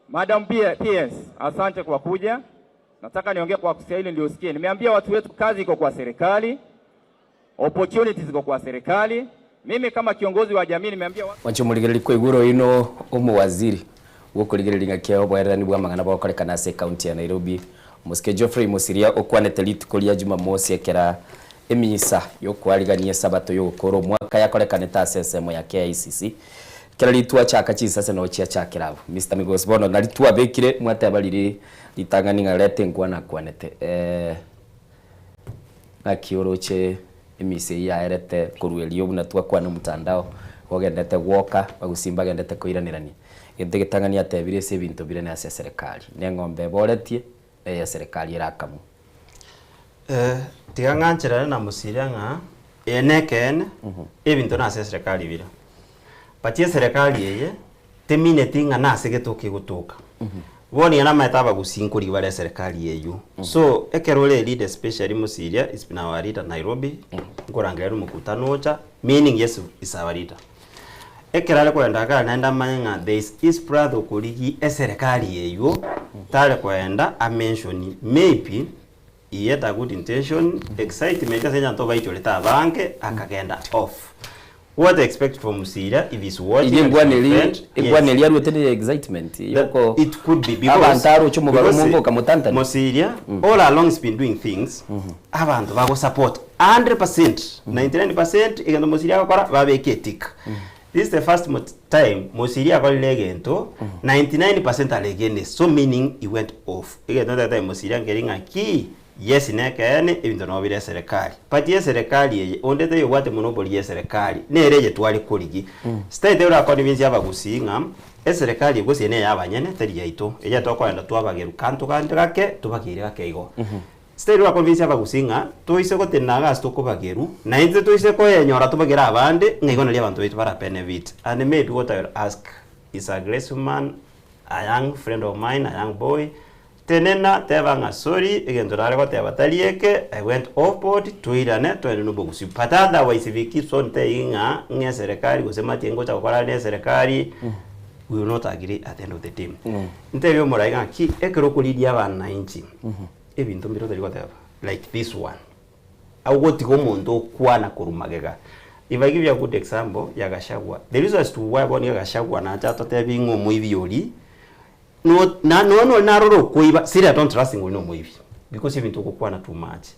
Madam PS, asante kwa kuja. Nataka niongee kwa Kiswahili ndio usikie. Nimeambia watu wetu kazi iko kwa serikali, opportunities ziko kwa serikali. Mimi kama kiongozi wa jamii nimeambia watu Mwanche omorigereria kwaigure oino omowaziri bw'okorigereria ng'aki oboererani bw'amang'ana bogokorekana ase ekaunti ya Nairobi, Omosike Geoffrey Mosiria okwanete rituko ria Jumamosi ekera emisa y'okoarigania esabato y'ogokora omwaka yakorekanete ase ensemo ya KICC. Ekero ritwachaka chinsase noo chiachakera abwo. Mister Migosi bono nari twabekire mwateba riria ritang'ani ng'a reta enkwana akwanete eh Naki oroche emisa eyio yaerete korwa erio buna twakwana omotandao, ogendete gwoka, bagusii mbagendete koiranerania. Egento egetang'ani atebire ase ebinto bire nase eserekari, na eng'ombe eboretie, neye eserekari erakamwe. Eh, tiga ng'ancherane na Mosiria ng'a eye nekeene, ebinto nase eserekari bire. But eserekari eye, temineti ng'a nase getoka egotoka. Bono iga namaete abagusii nkorigia bare eserekari eywo. So, ekero ore leader especially Mosiria is been our leader Nairobi, nkorangeria nomokutano ocha, meaning yes is our leader. Ekero are kogenda igaa naende amanye ng'a there is his brother okorigia eserekari eywo, tare kogenda amention maybe he had a good intention, excitement ase eng'encho baichorete abange, akagenda off. What I expect from Mosiria if he's watching Iga and he's enkwana my eria friend, enkwana yes. eria aruete neye excitement yoko It could be because abanto aroche omobaro because omonge okamotantania. Mosiria all along he's been doing things abanto bago support 100%, 99% egento Mosiria agokora babeke etick. This is the first mo time Mosiria akorire egento 99% are against so meaning he went off. Egento ntagete Mosiria nkeri ng'aki Yes nekeene ebinto nabo bire eserekari but eserekari eye onde taiyo obwate monopoly ye eserekari nere eye tware korigi state ora convince abagusii ng'a eserekari eye gose neye abanyene teri yaito eye tokoenda twabageru kanto kande gake tobageire gake igo state ora convince abagusii ng'a toise gotenena iga ase tokobageru naintwe toise koyenyora tobagere abande ng'a igo nario abanto baito bara benefit and maybe what I will ask is a grace man a young friend of mine a young boy Tenena, teba ng'a sorry, egento nare goteba tari eke, I went off board, toirane toende nobogusii. But otherwise if he keeps on telling ng'a ng'a eserekari gose matiang'i ngocha gokora are na eserekari, we will not agree at the end of the day. Ntebie omorai ng'aki, ekero okorigia abananchi, ebinto mbire otari goteba, like this one, ogotiga omonto okwana korwa magega. If I give you a good example ya Gachagua, the reason as to why bono iga Gachagua nache atotebie ng'a omoibi oria, No na nonya nore narore okoiba still I don't trust ng'a oria nomoibi because ebinto ogokwana too much.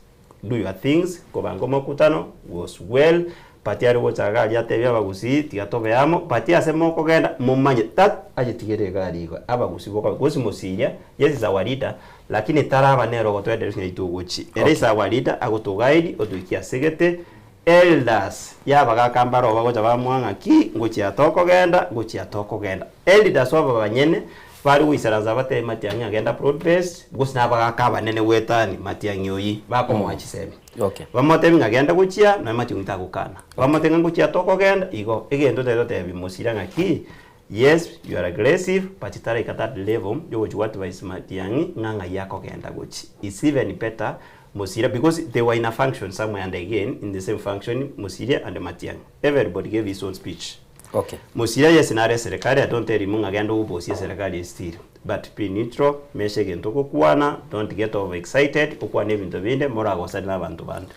Do your things, kobanga omokutano was well but are gocha iga aria atebie abagusii tiga tobe amo but ase mokogenda momanye that aye tigera iga aria iga abagusii boka gose mosiria yes is our leader lakini taraba nere ogotoenderesia ng'a itogochi. Ere is our leader agotoguide otoikie asegete Elders yabagaka mbaro bagocha bamoa ng'aki ngochia tokogenda ngochia tokogenda. Elders aba banyene bare goisaransa batebe Matiang'i agenda broad based gose nabagaka abanene goetani Matiang'i oyio bakomoa chisemi. Okay. Bamotebi ng'a genda gochia nonya Matiang'i tagokana. Bamotebi ng'a ngochia tokogenda igo egento tari gotebi Mosira ng'aki yes you are aggressive but taraika that level yogochi go advise Matiang'i ng'a ng'ai akogenda gochi. It's even better Mosiria because they were in a function somewhere and again in the same function Mosiria and Matiang'i everybody gave his own speech. Okay. Mosiria yes nare eserekari, I don't tell him ng'a genda obosie eserekari still. But be neutral, mecha egento ogokwana, don't get over excited, okwane ebinto binde moragosane na abanto bande.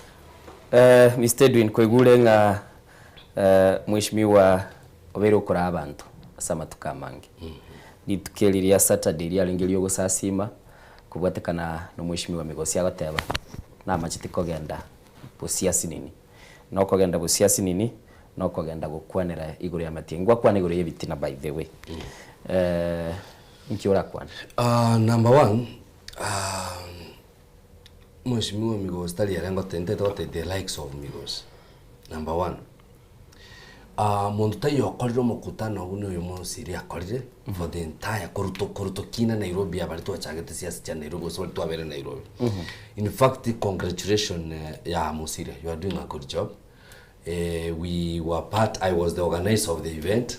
Eh, Mister Edwin koigure ng'a eh, mweshimiwa obeire okoraa abanto ase amatuko amange. Rituko eri ria Saturday riarenge riogosasima kobwatekana na omweshimiwa Migosi agoteba namachete kogenda bosio asinini. Na okogenda bosio asinini nokogenda gokwanera igoro y'amatiang'i. Ngwakwana igoro y'ebitina by the way. Eh, inki orakwane? Ah, number one, ah, Mheshimiwa Migosi tari ere ngote ntete gote the likes of Migosi. Number one, ah, monto taiyo okorire omokutano buna oyo Mosiri akorire for the entire korwa to korwa tokina Nairobi abare twachagete siasa chia Nairobi gose baria twabere Nairobi. In fact, congratulation ya Mosiria, you are doing a good job. Eh, we were part, I was the organizer of the event.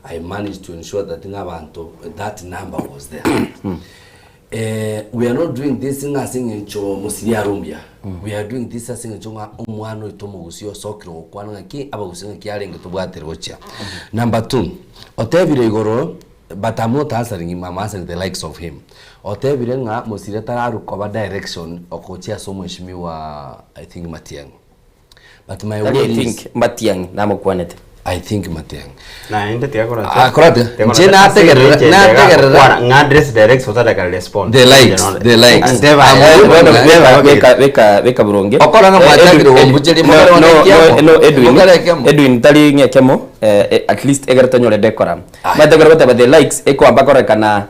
I managed to ensure that ng'a abanto, that number was there. Eh, we are not doing this ng'a ase eng'encho Mosiria are omuya. We are doing this ase eng'encho ng'a omwana oito omogusii osokire gokwana ng'aki abagusii ng'aki arenge tobwatire gochia. Number two, otebire igoro but I'm not answering him, I'm answering the likes of him. Otebire ng'a Mosiria tararwa koba direction ogochia ase omweshimiwa I think Matiang'i. But my Tari I worry is think Matiang'i namokwanete. I think Matiang'i. Naende tiga korate. Ah, korate. Tiga Inche korate. nategerera- Ase engencho nategerera- egakwana, ng'a address direct so that I can respond. The likes, the likes. Nteba, I'm eh, hoping bono, that- beka- Beka beka beka buronge. Okora ng'a Eh, mwachakire Edwin- gombucheria, no, mokare no, one ekiamo. no, no, Edwin, Mokare ekiamo. Edwin tari ng'ekemo eh, eh, at least egere tonyore decorum. Maete ekero goteba the likes ekoamba korekana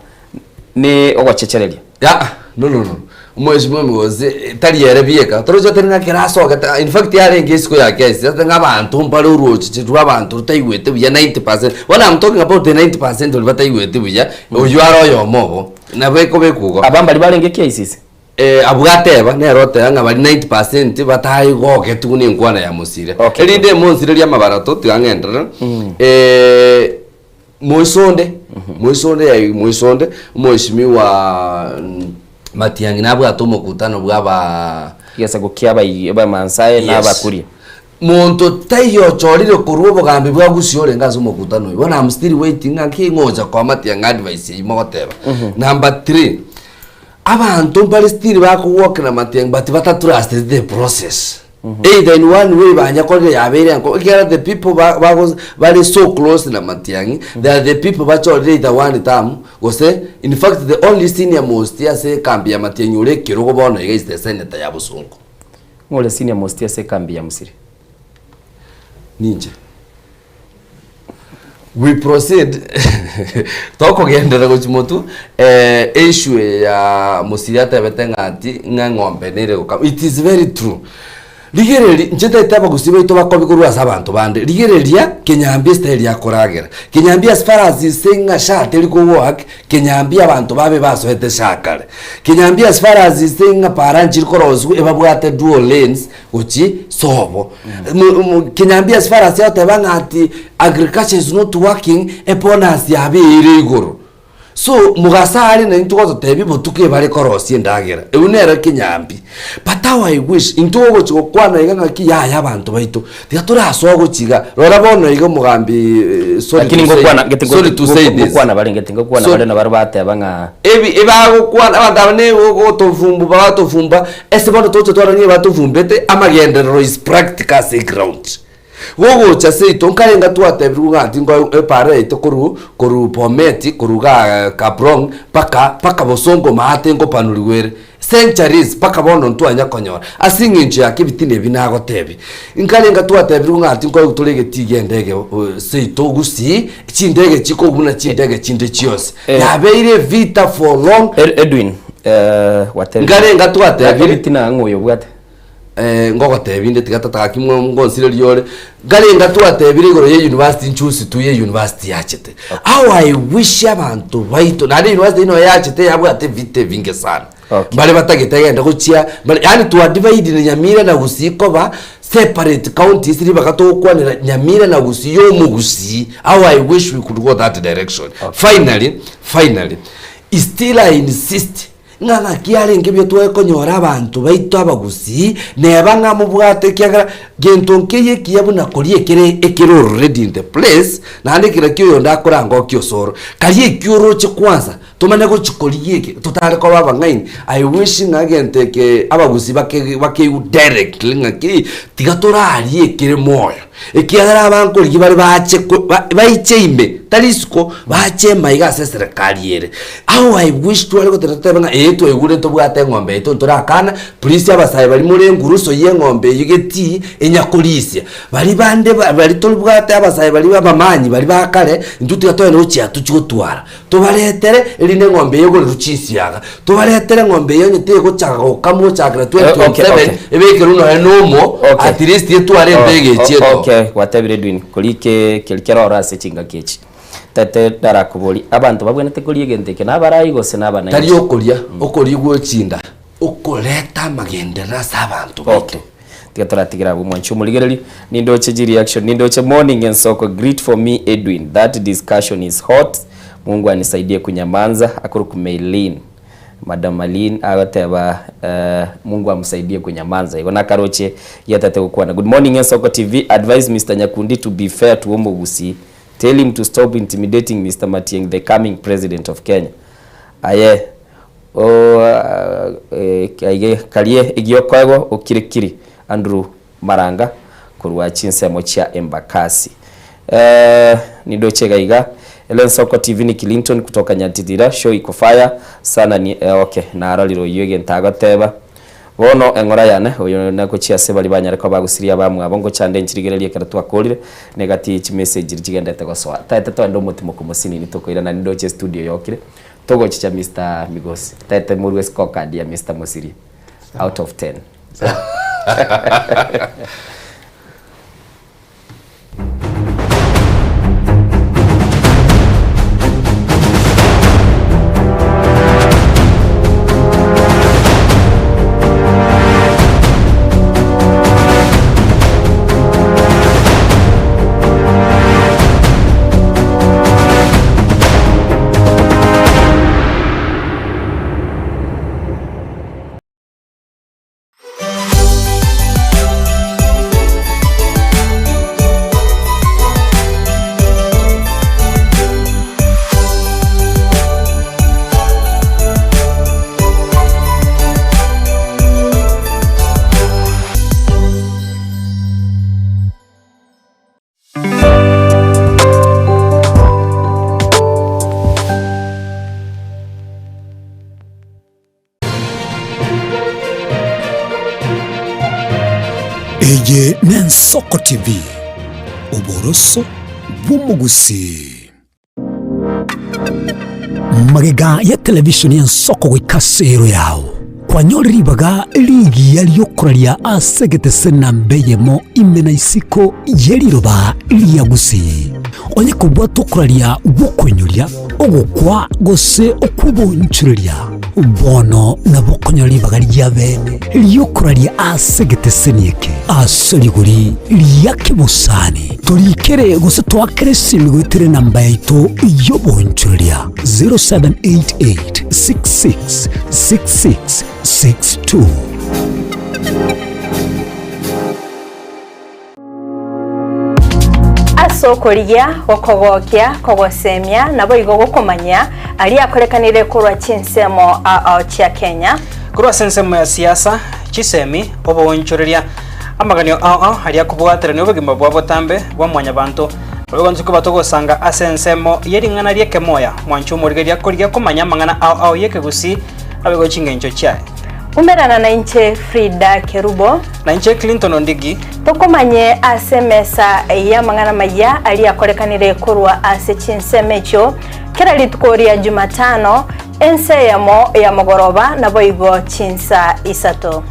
ne ogochechereria. Yaa, no no no. Omweshimiwa Migosi tari ere bieka, toroche tari ng'a kera asogete, in fact yarenge isiko ya kesi, ase ng'a abanto mbare orochiche rwa abanto rotaigwete buya 90%, bono I'm talking about the 90% oria bataigwete buya, oyio are oyomo obo, nabo ekobekwa igo. Aba mbari barenge KICC? Eh, abwo ateba, nere oteba ng'a baria 90% bataigogetigwe na enkwana ya Mosire. Okay. Erinde emonsirerie amabarato, tiga ng'enderere, eh, Moisonde, moisonde yaye moisonde, omweshimiwa Matiang'i nabwate omokutano bwa aba Egesaku kia abai Abamansae na Yes. Abakuria. Monto taiyo ochorire korwa obogambi bwa Gusii orenge ase omokutano oyio. Bono I'm still waiting ng'aki ng'ocha koa Matiang'i advice eyio mogoteba. Number three, abanto mbare still bakogwokera Matiang'i but batatrusteti the process. Either in one way banyakorire yabeire enko ekiagera the people ba bago bare so close na Matiang'i they are the people bachorire either one term gose in fact the only senior most ase ekambi ya Matiang'i ore ekerogo bono iga is the senator ya Bosongo. Ng'o ore senior most ase ekambi ya Musiri? Ninche. We proceed tokogenderera gochia motwe eh, issue eye ya Musiri atebete ng'a ati ng'a eng'ombe nere gokama it is very true. Rigereria inche ntaete abagusii baito bakobi korwa ase abanto bande, rigereria Kenyambi estyle akoragera, Kenyambi as far as he's saying ng'a sha teri kogoak, Kenyambi abanto babe basoete sha kare. Kenyambi as far as he's saying ng'a para nchiri korosiwa ebabwate dual lanes gochi sobo. Kenyambi as far as agoteba ng'a ati agriculture is not working, ebonus yabo eire igoro. So mogaso are na intwe gototebia botuko ebare korosia endagera, eywo nere Kenyambi. But how I wish intwe ogochi gokwana iga ng'aki yaya abanto baito, tiga torasoa gochia iga, rora bono iga omogambi sorry Lakini to say, ngokwana gete sorry to say this. ngokwana bare gete ngokwana So- bare nabaro bateba ng'a Ebi ebagokwana abanto aba ne ogotofumbu bagatofumba ase bono toche twarora ng'a ebatofumbete amagenderero is practical ase eground. Gogocha seito nkarenga twatebirwe ng'a ati nko epara yaito korwa korwa Bomet korwa igaa Kaplong mpaka mpaka Bosongo maate nkopanurigwa ere. Centuries mpaka bono ntwanya konyora ase eng'encho yake ebitina ebi nagotebia. Nkarenga twatebirwe ng'a ati nkoegwa tore egetii gia endege seito gusii chindege chikogwa buna chindege chinde chionsi. Yabeire evita for long. Edwin eh, watebire. Nkarenga twatebire. Ebitina ng'o oyo obwate? Eh, ngogotebia inde tiga tata gaki mwa ngonsireria ore. Nkarenga twatebire igoro ya university nchusi tu ye university yachete. How I wish abanto baito naende university ino yachete yabwate ebite ebinge sana. Mbare batagete egende gochia mbare yaani twadividire Nyamira na Gusii koba separate counties ribaga togokwanera Nyamira na Gusii ya omogusii. How I wish we could go that direction. Finally, finally, still I insist Ng'a ng'aki arenge ebiya tware konyora abanto baito abagusii, neba ng'a mobwate ekiagera Gento nkeiyo ekiya buna koria ekere ekere already in the place, naende kera ki oyonde akorangokia osoro. Karia ekio oroche kwanza, tomanye gochia korigia eke, totare koba abang'aini. I wish ng'a egento eke abagusii bake bakeigwe directly ng'aki, tiga torarie ekere moyo. Ekiagera abankorigia bare bache ko ba baiche ime, tari isiko, bache maiga ase eserekari ere. How I wish tware goteba totebe ng'a ee twaigure ntobwate eng'ombe yaito ntorakana, please abasae baria more enguruso ya eng'ombe eyio getii, enyakorisia. Baria bande ba baria toribwate abasae baria abamanyi baria ba kare, intwe tiga togende gochia tochie gotwara. Tobaretere, erinde eng'ombe eye egorerwe chinsiaga. Tobaretere eng'ombe eye onye tegochaka gokamwa gochakera 2027, ebekerwe nonya na omo, at least etware embego echie eto. Okay, gwatebire Edwin, koria ke keria kere oro ase chingaki echi. Tete ndarakobori, abanto babwenerete koria egento eke nabarai gose nabananchi? Tari okoria, okoria gwe chinda, okoreta amagenderero ase abanto baito. Okay. Tiga toratigera abwo mwanche omorigereri, nindoche chi reaction, nindoche morning ensoko, greet for me Edwin, that discussion is hot, Mungu anisaidie kunyamanza, akorokwa Maylene, Madam Maylene agoteba eh, Mungu amsaidie kunyamanza, igo nakaroche giatete gokwana. Good morning Ensoko TV, advise Mister Nyakundi to be fair to Omogusii, tell him to stop intimidating Mister Matiang'i the coming president of Kenya. Aye Aige karie egiokoegwa okire kiri Andrew Maranga korwa chinsemo chia Embakasi. Nindoche iga iga Elensoko TV ni Clinton kutoka Nyantitira show iko fire sana ni okay narorire oyio egento agoteba. Bono eng'ora yane oyo nagochia ase baria banyare koba bagusirie abamwabo ngochande nchirigererie ekero twakorire negati ye chimessage chiria chigendete gosoa. Taete toende omotimoku mosinini tokoirana nindoche estudio yokire. Togochicha Mister Migosi. Taete morue scorecard ya Mister Mosiria out of 10. Eye n'Ensoko TV, oboroso bw'omogusii. Magega ya televisheni y'Ensoko goika ase ero yao, kwanyore ribaga rigiya ri'okoraria ase egetese namba eyemo ime na isiko ye riroba ria Gusii. Onye kobwate okoraria gw'okoinyoria, ogokwa gose okw'obonchoreria, bono nabo okonyora ribaga ria bene ri'okoraria ase egeteseni eke ase rigori ria kebosani. Torikere gose toakere esimi goetera enamba yaito y'obonchoreria 0788 66 66 62. Ase okorigia, gokogokia, kogosemia, naboigo gokomanyia aria akorekanire korwa chinsemo ao chia Kenya. Korwa ase ensemo ya siasa, chisemi, oboonchoreria, amaganio ao ao aria akobwaterania obogima bwa botambe bwa mwanyabanto, boigo koba togosanga ase ensemo ye ring'ana ri'ekemoya, mwanche omorigereria korigia komanya amang'ana ao ao y'ekegusii naboigo chingencho chiaye. Umerana nainche Frida Kerubo. Nainche Clinton Ondigi. Tokomanye ase emesa y'amang'ana amayia aria akorekanire korwa ase chinsemo echio kera rituko ria Jumatano, ensa eyemo ya mogoroba naboigo chinsa isato.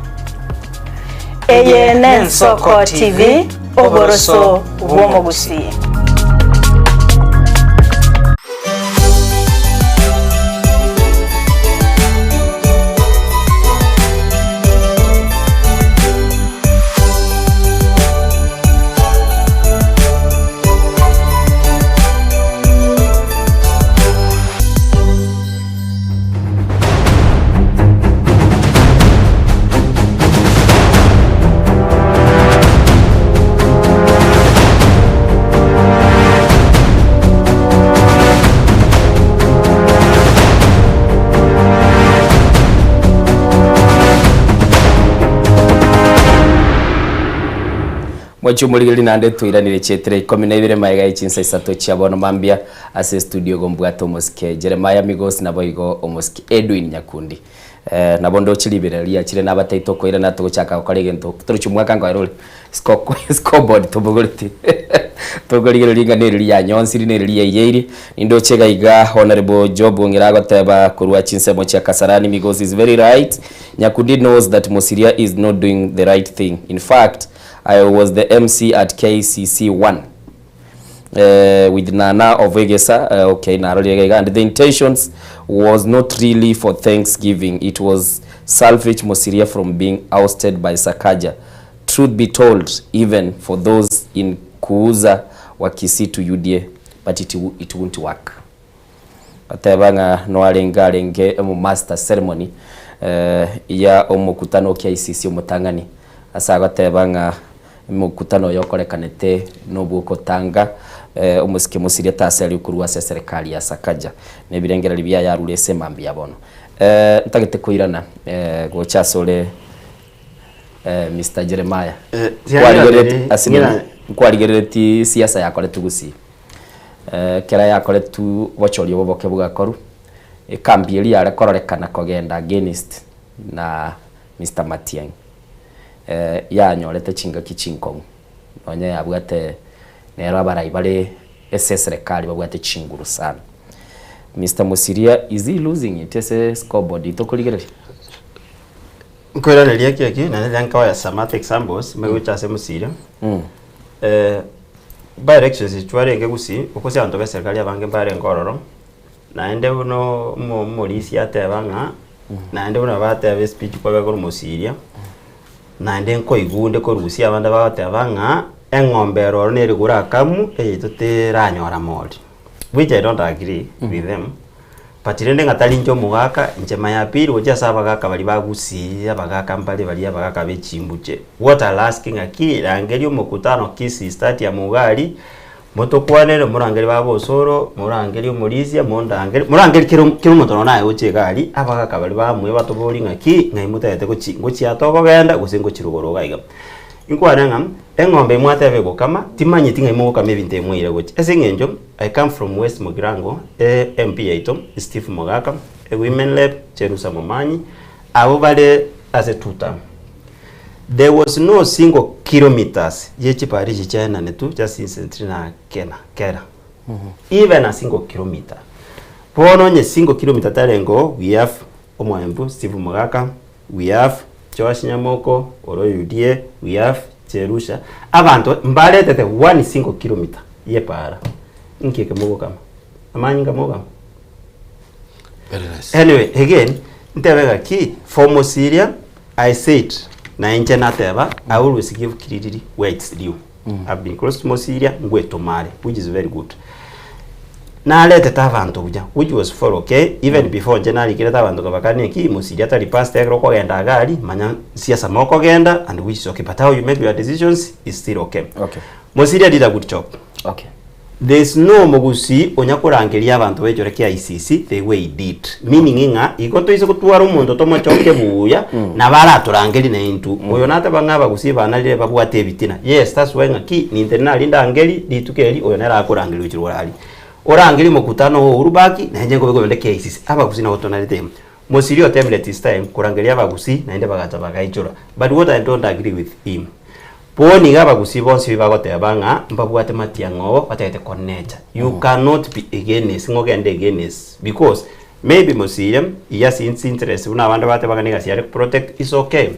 Eye n'Ensoko TV, oboroso bw'omogusii. Mochie omorigereria naende twairanire chietera ikomi na ibere magega ye chinsa isato chia bono mambia ase estudio igo mbwate omosike Jeremiah Migosi naboigo omosike Edwin Nyakundi. Eh, nabo ndoche ribera riachire nabatebi tokoirana togochaka gokora egento torochi omwaka nkoera ore score scoreboard tobogoreti tokorigereria ng'a neri rianyonsiri neri riaiyeiri nindoche iga iga Honourable Job Ong'ira agoteba korwa chinsemo chia Kasarani Migosi is very right Nyakundi knows that Mosiria is not doing the right thing in fact I was the MC at KCC one eh, with Nana of Egesa eh, okay narorire iga iga and the intentions was not really for thanksgiving it was salvage Mosiria from being ousted by Sakaja truth be told even for those in kuuza wa Kisii to UDA but it, it won't work Bateba ng'a noarenge arenge omomaster ceremony eh, ya omokutano o KICC omotang'ani ase agoteba ng'a Omokutano oyo okorekanete nobw'ogotanga omosike mosiria taseria okorua ase eserekari ya Sakaja na ebirengererio biaye arure ase emambia ya bono. Ntagete koirana gocha ase ore Mister Jeremiah. Nkwarigereretie siasa yakoretwe gusii. Ekero yakoretwe obochori obo boke bogakorwa, ekambi eria yare kororekana kogenda against na Mister Matiang'i. yanyorete chingaki chinkong'u, nonya yabwate nero abarai bare ase eserekari babwate chinguru sana. Mister Mosiria is he losing it ase scoreboard tokorigereria? Nkoiraneria eki eki naende riria nkoya some other examples magocha ase Mosiria. By elections echio twarenge gusii, okosi abanto ba eserikari abange mbarenge ororo, naende buna omo omorisia ateba ng'a Naende buna bateba espeech kwabe korwa mosiria, naende nkoigwa korusia abande bagoteba ng'a eng'ombe ero oro nere igoro akamu eyaito teranyora mori, which I don't agree with them, but rende ng'a tari inche omogaka, inche my appeal gochia ase abagaka baria bagusii abagaka mbare baria abagaka be chimbuche, what I'll ask ng'aki rangeria omokutano Kisii stadium iga aria. Motokwanere, morangerie baba osoro, morangerie omorisia, mondangerie, morangerie kera kera omonto nonya naye gochia iga aria, abagaka baria bamwe batoborie ng'aki, ng'ai motagete gochi ngochia tokogenda gose ngochi rogoro iga iga. Inkwane ng'a, eng'ombe eye mwateba egokama, timanyeti ng'ai mogokama ebinto ebi mwaira gochia. Ase eng'encho, I come from West Mugirango, MP yaito, Steve Mogaka, Women Rep, Cherusa Momanyi, abwo bare ase two term. There was no single kilometres ye chipara echi chiaenanetwe just recently na kena kera. Even a single kilometre. Bono onye single kilometre tarengeo we have Omoembu Steve Mogaka, we have Joash Nyamoko ore o UDA, we have Jerusha, abanto mbaretete one single kilometre ye para. Inki eke mogokama? Amanyinga mogokama? Very nice. Anyway, again, ntebe gaki, for Mosiria, I said, na inche nateba, I always give credit where it's due. I've been close to Mosiria, ngwetomare, which is very good. Naretete abanto buya, which was for okay, even before inche narikerete abanto nkabakania eki, Mosiria tari pastor ekero okogenda iga aria, manya siasa mokogenda, and which is okay, but how you make your decisions is still okay. Okay. Mosiria did a good job. Okay. There is no mogusii onya korangeria abanto baichore KICC the way he did. Meaning ng'a igo toise gotwara omonto tomochoke buya nabo aratorangerie na intwe. Oyo nateba ng'a abagusii banarire babwate ebitina. Yes that's why ng'a ki ninte nari ndangeri rituko eri oyo nere akorangeria gochia rogoro aria. Orangerie omokutano o Uhuru Park nainche nkobe koyonde KICC. Abagusii nabo tonarete ime. Mosiri otemire it is time korangeria abagusii naende bagacha bagaichora. But what I don't agree with him. Bono iga abagusii bonsi bi bagoteba ng'a mbabwate matiang'i oo batagete konecha. You cannot be against ng'a ogende against because maybe mosiire he has his interest buna abande bateba ng'a nigo are protect is okay.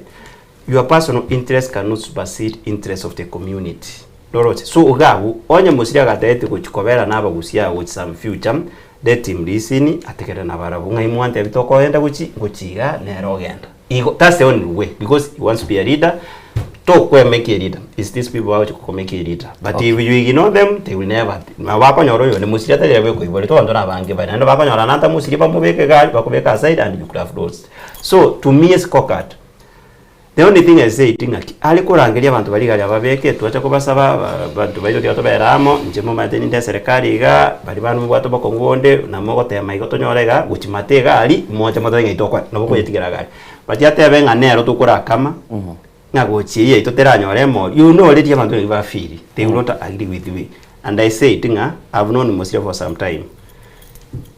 Your personal interest cannot supersede interest of the community. Noroche? So iga abwo onye mosiri agatebeti gochi kobera na abagusii aba gochi some future let him listen ategerere nabarabwo ng'a imwantebi tokoenda gochi ngochi iga nere ogenda. Igo that's the only way because he wants to be a leader tokwemeka a leader is these people bagochi kokomeka a leader but okay. if you ignore them they will never nabo bakonyora oyonde mosiri atari ere bwekoiboria abanto na abange bare naende bakonyora nanta mosiri bamobeke egari bakobeka aside and you could have lost so to me a scorecard the only thing I said ng'aki are korangeria abanto baria igari ababeke twacha kobasaba abanto baito tiga tobere amo inche momanyete ninde eserekari igaa baria bande mobwate obokong'u bonde namogotema igo tonyore iga gochi mate iga aria moche motebe ng'a intwe tokore nabo okoyetigera iga aria. But atebe ng'a nero tokorakama. Ng'a gochia eyio yaito teranyore emori, you know already abanto naki ba feel, they will not agree with me. And I said ng'a I have known Mosiria for some time.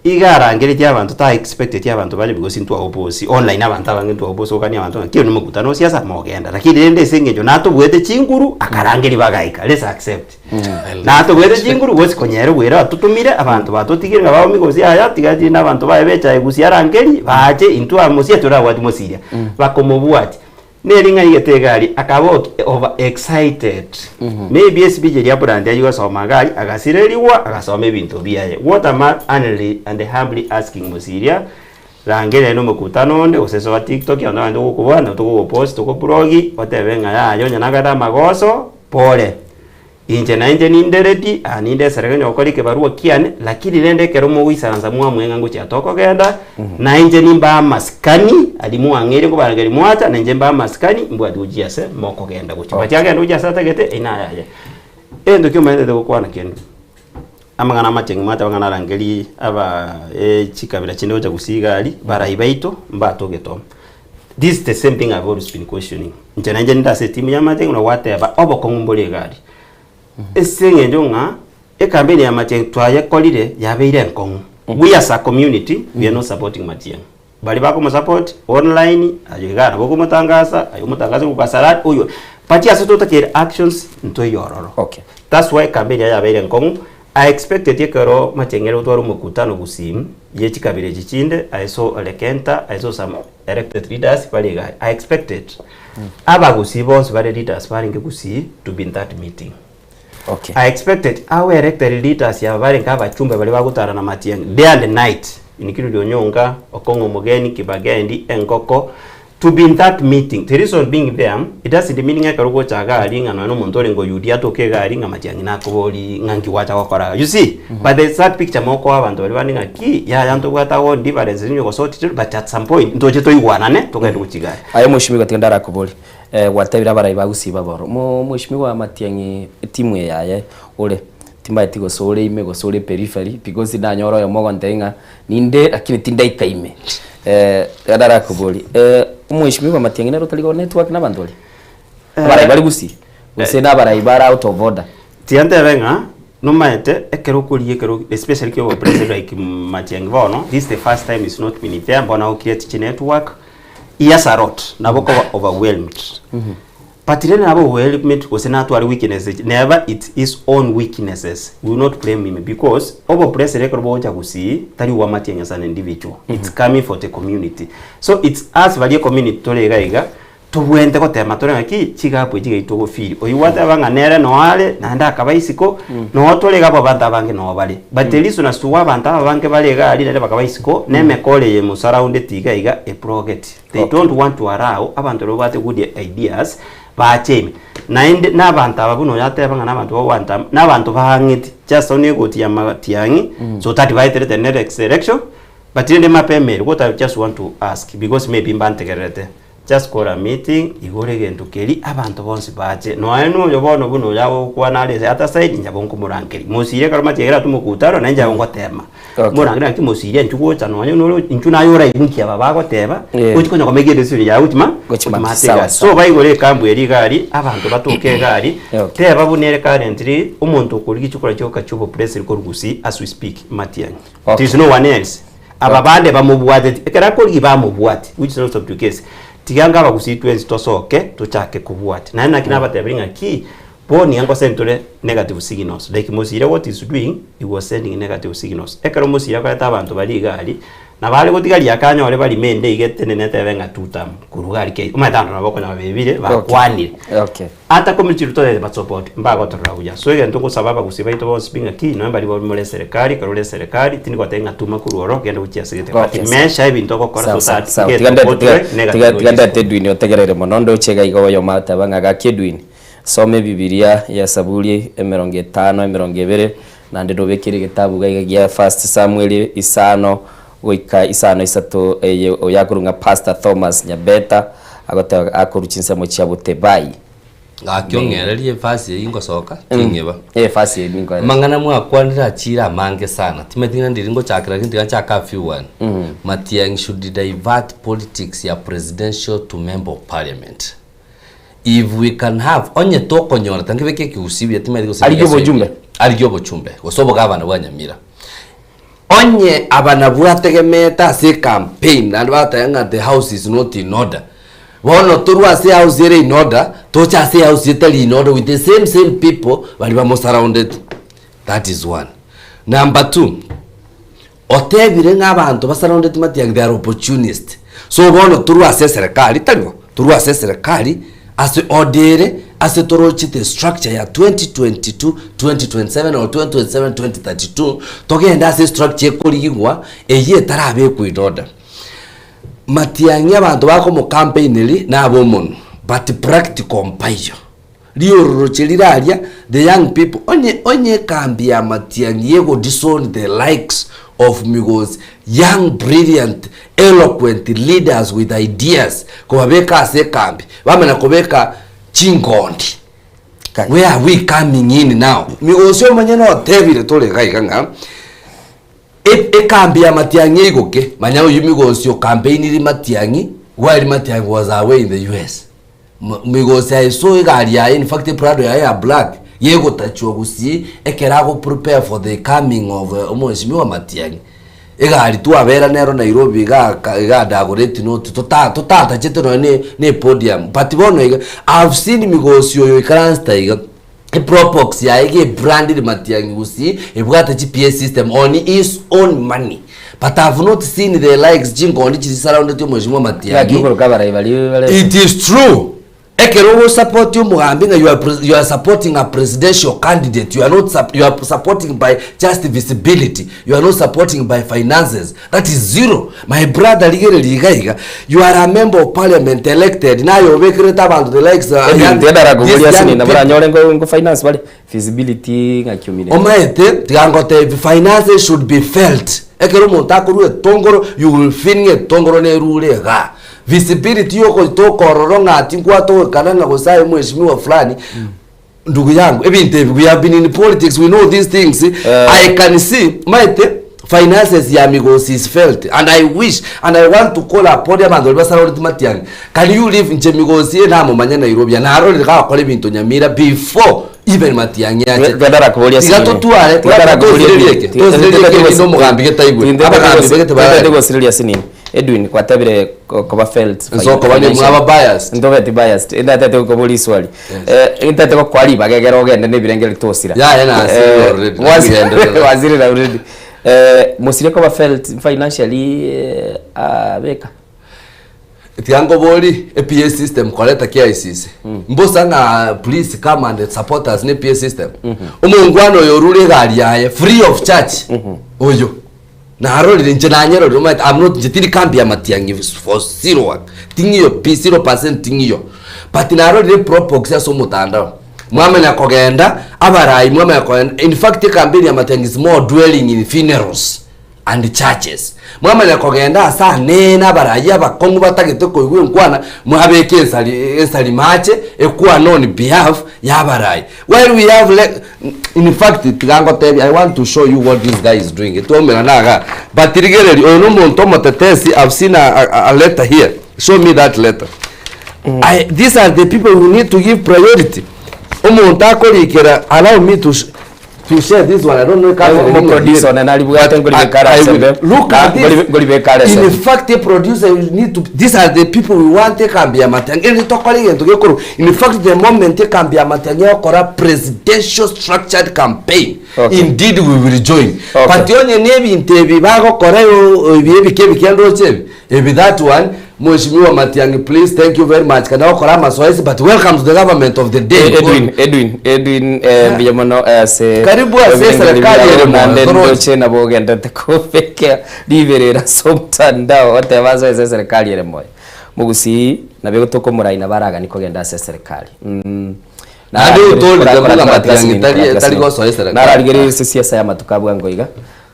Iga arangeretie abanto ta expecteti abanto bache because intwe oppose, online abanto abange intwe oppose gokania abanto ng'a kio nomokutano o siasa mogenda. Lakini rende ase eng'encho natobuete chinguru, akarangeria bagaika, let's accept. Natobuete chinguru gose konya ere bwere atotomire, abanto batotigire ng'a baomi gose yaya, tiga rinde abanto baye bechae gusii arangerie, bache intwe aa Mosiria torabwati Mosiria. Bakomobwatia. Neri ng'a aigete egari akaba over excited maybe espeech eria abrandi aywo gosoma iga aria agasirerigwa agasoma ebinto biaye. What am I humbly and humbly asking Mosiria rangeria aye nomokutano onde gose soa tiktok abanto abande togokobua nabo togogopost togoblog otebe ng'a yaya onye nagete amagoso pore. Inche nainche ninde ready, aa ninde esereke onye gokora ekebarua kiane, lakini rende ekero mogoisaransa mwamue ng'a ngochia tokogenda, nainche nimbae amasikani aria mwang'eire nkobarangeria mwacha, nainche mbae amasikani mbwati gochia ase mokogenda gochia. Bachia agende gochia ase atagete, eyio naye aye. Egento kiomaetete gokwana kende, amang'ana amacheng'u mwateba ng'a narangerie aba chikabira chinde gocha gusii iga aria, barai baito mbatogete oo. This is the same thing I've always been questioning. Inche nainche ninde ase etimu y'amacheng'u na gwateba obokong'u mbore iga aria. Ase eng'encho ng'a ecampaign ya Matiang'i twayekorire yabeire enkong'u. We as a community we are not supporting Matiang'i. Baria bakomosupport online aye iga nabo okomotangasa aye omotangase korwa Kasarani oyo but ase totakeire actions ntoiyo ororo. Okay. That's why campaign yaye yabeire enkong'u. I expected ekero Matiang'i are gotwara omokutano gusii ye chikabira echi chinde I saw Ole Kenta, I saw some elected leaders bare iga. I expected abagusii bonsi bare leaders barenge gusii to be in that meeting. Okay. I expected our elected leaders aba barenge abachumbe baria bagotara na Matiang'i day and night including Onyonka, Okong'o Omogeni, Kibagendi, Engoko To be in that meeting, the reason being there, it doesn't mean ng'a ekero ogocha iga aria ng'a nonya na omonto orenge oyuria atoke iga aria ng'a matiang'i nakobori ng'a nki gwacha gokora iga. You see? But there is that picture mokoa abanto baria bande ng'a ki, yaya ntobwate our own differences onye gosotire but at some point ntoche toigwanane togende gochia iga aria. Aye mweshimiwa tiga ndarakobori eh, gwatebire abarai ba Gusii baboro mo mweshimiwa Matiang'i etimu eye yaye ore timbaeti gose ore ime gose ore periphery because ndanyore oyomo ogontebia ng'a Ninde lakini tindaika ime. Eh, tiga ndarakoborie, eh, omweshimiwa Matiang'i nere otari go network na abanto baria? Abarai bari Gusii? Gose na abarai bare out of order? Tiga ntebe ng'a nomaete ekero okorigia ekero especially kia obopresident like Matiang'i bono, this is the first time he's not been there, bono ago create chinetwork, he has a lot, nabo okoba overwhelmed. But rende nabo overwhelmed gose natware weaknesses neba it's his own weaknesses we will not blame him because obopresident ekero bogocha gusii tari obwa Matiang'i as an individual it's coming for the community so it's us baria ecommunity tore iga iga tobwenerete gotema tore ng'aki chigapu echi iga togofeel oyio gwateba ng'a nere noo are naende akaba isiko noo tore iga abwo abanto abange noo bare but the reason as to why abanto aba abange bare iga aria naende bakaba isiko na emekora eye emosurroundeti iga iga eprogeti. They don't want to allow abanto baria babwate good ideas bache ime. Naende na abanto aba buna oyo ateba ng'a na abanto ba one term, na abanto baang'eti just only egoti ya matiang'i so that baeterete next election but rende mapema ere what I just want to ask because maybe mbantegererete just call a meeting igoro egento keria abanto bonsi bache nonya na oyo bono buna oyo agokwana are ase other side inche nabo nkomorangeria mosire ekero matiang'i aratwe mokutano nainche nabo ngotema. Okay. Morangere naki mosiria inchu gocha nonya noro inchu naye oraigwe nki aba bagoteba Yeah. gochi konya komenya edecision yaye gochima Gochima. gochima ase Sawa, egari. sawa. So baigore ekambu eria iga aria abanto batoke iga aria Okay. teba buna ere currently omonto okorigia chikura chioka chia obopresident korwa gusii as we speak Matiang'i. Okay. There is no one else. Aba bande bamobwateti ekero akorigia bamobwati which is not the case. Tiga anga abagusii twensi tosoke tochake kobwatia. Naende naki nabatebirie ng'aki Bono nigo ngosend tore negative signals like Mosiria what is doing he was sending negative signals. Ekero Mosiria akoreta abanto baria iga aria, nabo are gotiga riaka anyore barime ende iga etenene etebe ng'a two term korwa iga aria kei omanyete abanto nabo okonyora bebire bakwanire. Okay. Ata community totaete basupport mbagotorora buya. So egento ngosaba abagusii baito bonsi pi ng'aki nonya baria more eserekari ekero ore eserekari tindi goteba ng'a tuma korwa oro genda gochia ase gete but Okay, sawa. measure ebinto ogokora Sawa, so sawa, that sawa. get Tiga ndete- portray tiga- negative tiga- tiga notice. ndete Edwin otegerere mono ndoche iga iga oyomo ateba ng'a gaki Edwin Soma Ebibilia ya Saburi emerongo etano, emerongo ebere, naende nobekere egetabu iga iga gia First Samuel isano goika isano isato eye oyakorwa ng'a Pastor Thomas Nyabeta agoteba akorwa chinsemo chia Botebai. Gaki ong'ererie efasi eyio ngosoka, ting'eba. Eh, efasi eyio ninkoereria. Amang'ana mwakwanire achire amange sana, timanyeti ng'a ndiri ngochakera lakini tiga nchake a few one. Matiang'i should divert politics ya presidential to member of parliament. If we can have, onye tokonyora, tankebeke ekegusii buya timanyeti gose Arigie egeso obochumbe. ebi. Arigie obochumbe, gose obogabana bwa Nyamira. Onye aba nabwo ategemeete ase ecampaign naende bagoteba ng'a the house is not in order, bono torwe ase ehouse ere in order, toche ase ehouse etari in order with the same same people baria bamosurroundeti. That is one. Number two, otebire ng'a abanto basurroundeti Matiang'i they are opportunist. So bono torwe ase eserekari, tari bo? Torwe ase eserekari ase order ere ase torochete structure ya 2022 2027 or 2027 2032 togende ase estructure ekorigigwa eyio etarabekwa in order. Matiang'i abanto bakomocampaineria nabe omonwe but practical mpaiyo. Riororoche rire aria the young people onye onye ekambi ya Matiang'i egodisown the likes of Migosi young brilliant eloquent leaders with ideas kobabeka ase ekambi bamanya kobeka chingondi where are we coming in now? Migosi omonyene otebire tore iga iga ng'a E- ekambi ya Matiang'i eigoke manya oyio Migosi ocampaigniri Matiang'i while Matiang'i was away in the US. Migosi aisoe egari yaye in fact eprado yaye ya black yegotachwa gusii ekero ago prepare for the coming of omweshimiwa Matiang'i. Egari twabera nero Nairobi iga iga Dagoretti North tota totatachete nonye ne ne epodium but bono iga I have seen Migosi oyo oikaransete aiga eprobox yaye iga ebranded Matiang'i gusii ebwate GPS system on his own money but I have not seen the likes chinkondi chiria chisurroundeti omweshimiwa Ng'aki Matiang'i. okoroka abarai baria bare It is true ekero ogosupport omogambi ng'a you are pres you are supporting a presidential candidate you are not sup you are supporting by just visibility you are not supporting by finances that is zero my brother rigereria iga iga you are a member of parliament elected naye obekerete abanto the likes uh, Edwin, young, tiga these ndarakoboria young ase nina people boranyore ngo ngo finance bare feasibility ng'aki omine Omaete, tiga ngotebi finances should be felt. Ekero omonto akorwa etongoro, you will feel ng'a etongoro nerure igaa. Visibility yogoita okororo ng'a tinkwate ogokana ng'a gose aye mheshimiwa fulani, ndugu yangu, ebinto ebi we have been in politics, we know these things. I can see, omaete, finances ya Migosi is felt and I wish and I want to call upon abanto baria basaroreti Matiang'i, can you leave inche Migosi eye namomanya Nairobi aa, narorire gagokora ebinto Nyamira before even Matiang'i ache. Tiga Tiga totware, tiga tosirerie eke, tosirerie eke erinde omogambi getaigwe. Abagambi begete barari. gosireria sinini Edwin kwatebire koba felt Nso koba ni mwaba biased. Ntobeti biased indatete gokoboria iswali eh intete gokoa ribaga egere ogende na ebirengeri tosira Yaya nasirire already, nakugenderera. wasirire already eh mosire koba felt financially eh, abeka Tiga nkobori ePA system koreta KICC. Mbosa ng'a please come and support us ne PA system. Omongwana oyo orure egari yaye free of charge. Oyo. Narorire inche nanyerorire omanyete I'm not inche tindi kambi ya Matiang'i for zero one. Ting'iyo pi 0% ting'iyo. But narorire eprobox ase omotandao. Mwamanya kogenda abarai mwamanya kogenda in fact ecampaign ya Matiang'i is more dwelling in funerals. and churches. Mwamanya kogenda ase anene abarai abakong'u batagete koigwa enkwana, mwabeka ensari ensari mache ekwane on behalf ya abarai. While we have le in fact tiga ngotebie I want to show you what this guy is doing. Twaumerana igaa. But rigereria oyo na omonto omotetesi I've seen a, a, a letter here. Show me that letter. I, these are the people we need to give priority. Omonto akorikera allow me to To share this one, I don't know if Mo producer one naribwate ngoribeka I will. RSM. Look at this. Ngoribeka RSM. In fact, the producer you need to these are the people we want ekambi ya Matiang'i. Eri tokore egento gekorwa. In fact, the moment ekambi ya Matiang'i egokora presidential structured campaign, Okay. indeed we will join. Okay. But onye na ebinto ebi bagokora ebi ebike ebike ndoche ebi, ebi that one Mheshimiwa Matiang'i please thank you very much kanya gokora amasoesi but welcome to the government of the day. Edwin Edwin Edwin eh, mbuya mono ase Karibu ase serikali ere moyo, naende toroche. ndoche nabo ogendete kobeka riberera ase omotandao oteba ase ase serikali ere moyo mogusii nabo egotoka omorai nabo aragani kogenda ase eserikali mm. Naende otorire Kora- buna kora- Matiang'i kora- tari- kora- tari gosoa eserikali. Nararigereria ase siasa ya amatuko a bwango iga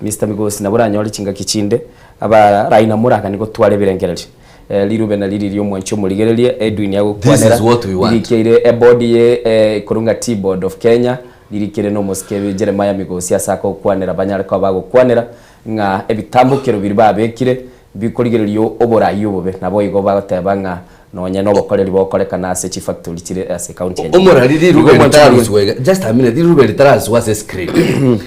Mister Migosi nabo oranyore chingaki chinde Abarai na moragani gotwara ebirengererio. Rirube na riri ri'omwanchi omorigererie Edwin agokwanera This is what we want. ririkeire eboard ye ekorwa ng'a Tea Board of Kenya ririkeire na omosike Jeremiah Migosi ase akokwanera banyare koba bagokwanera ng'a ebitambokero biria babekire bikorigereria oborai obobe naboigo bagoteba ng'a. Nonye nobokoreri bokorekana ase chifactory chire ase county ya Nyamira. Omorari Nigo rirube omwancho ritararuswa iga, just a minute, rirube ritararuswa ase screen.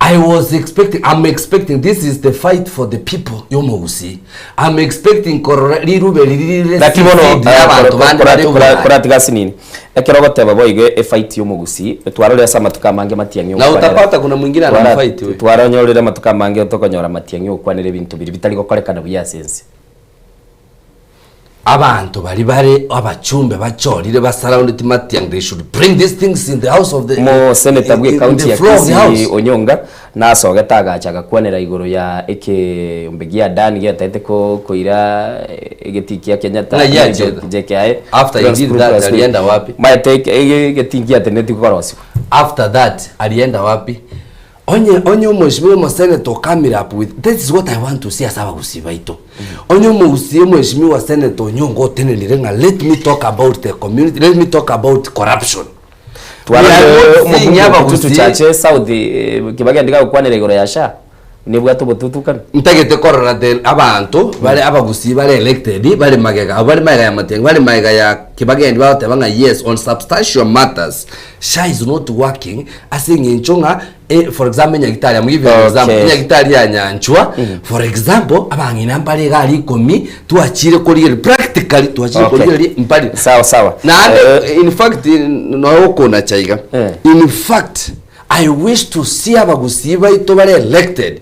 I was expecting, I'm expecting, this is the fight for the people y'omogusii. I'm expecting korora rirube riri rire Naki bono CC'd eh, n'abanto bande bare Oborayi. koratiga ase nini ekero ogoteba boigo efight y'omogusii twarorire ase amatuko amange matiang'i Na ogokwanera utapata kuna mwingine anamfight we. twaronyorire amatuko amange tokonyora matiang'i ogokwanera ebinto biria bitari gokorekana buya ase ense. Abanto baria bare abachumbe bachorire ba surrounded Matiang'i they should bring these things in the house of the Mo senator bwe in county the ya floor of the Kisii house. Onyonga nasogete agacha agakwanera igoro ya ekeombe gia Adani getagete ko koira egetii kia Kenyatta Ng'ai achete? JKIA After he did that, alienda wapi? Maete egetii ngiateneti korosiwa. After that alienda wapi? Onye onye omweshimiwa omosenator okamire up with this is what I want to see ase abagusii baito. Onye omogusii omweshimiwa senator Onyonga otenenire ng'a let me talk about the community, let me talk about corruption. We are Twarorire not seeing omobunge o Kitutu abagusii Chache South eh, Kibagendi gagokwanera igoro ya SHA nebwate obotutukanu. Ntagete korora the abanto bare abagusii bare elected bare magega abwo bare magega ya Matiang'i bare magega ya Kibagendi bagoteba ng'a yes on substantial matters SHA is not working ase eng'encho ng'a eh, for example enyagitari I'm giving an example Okay. enyagitari ya Nyanchwa for example abang'ina mbare iga aria ikomi twachire korigereria practically twachire Okay. korigereria mpari Sawa sawa. naende in fact noe okonacha iga in fact I wish to see abagusii baito bare elected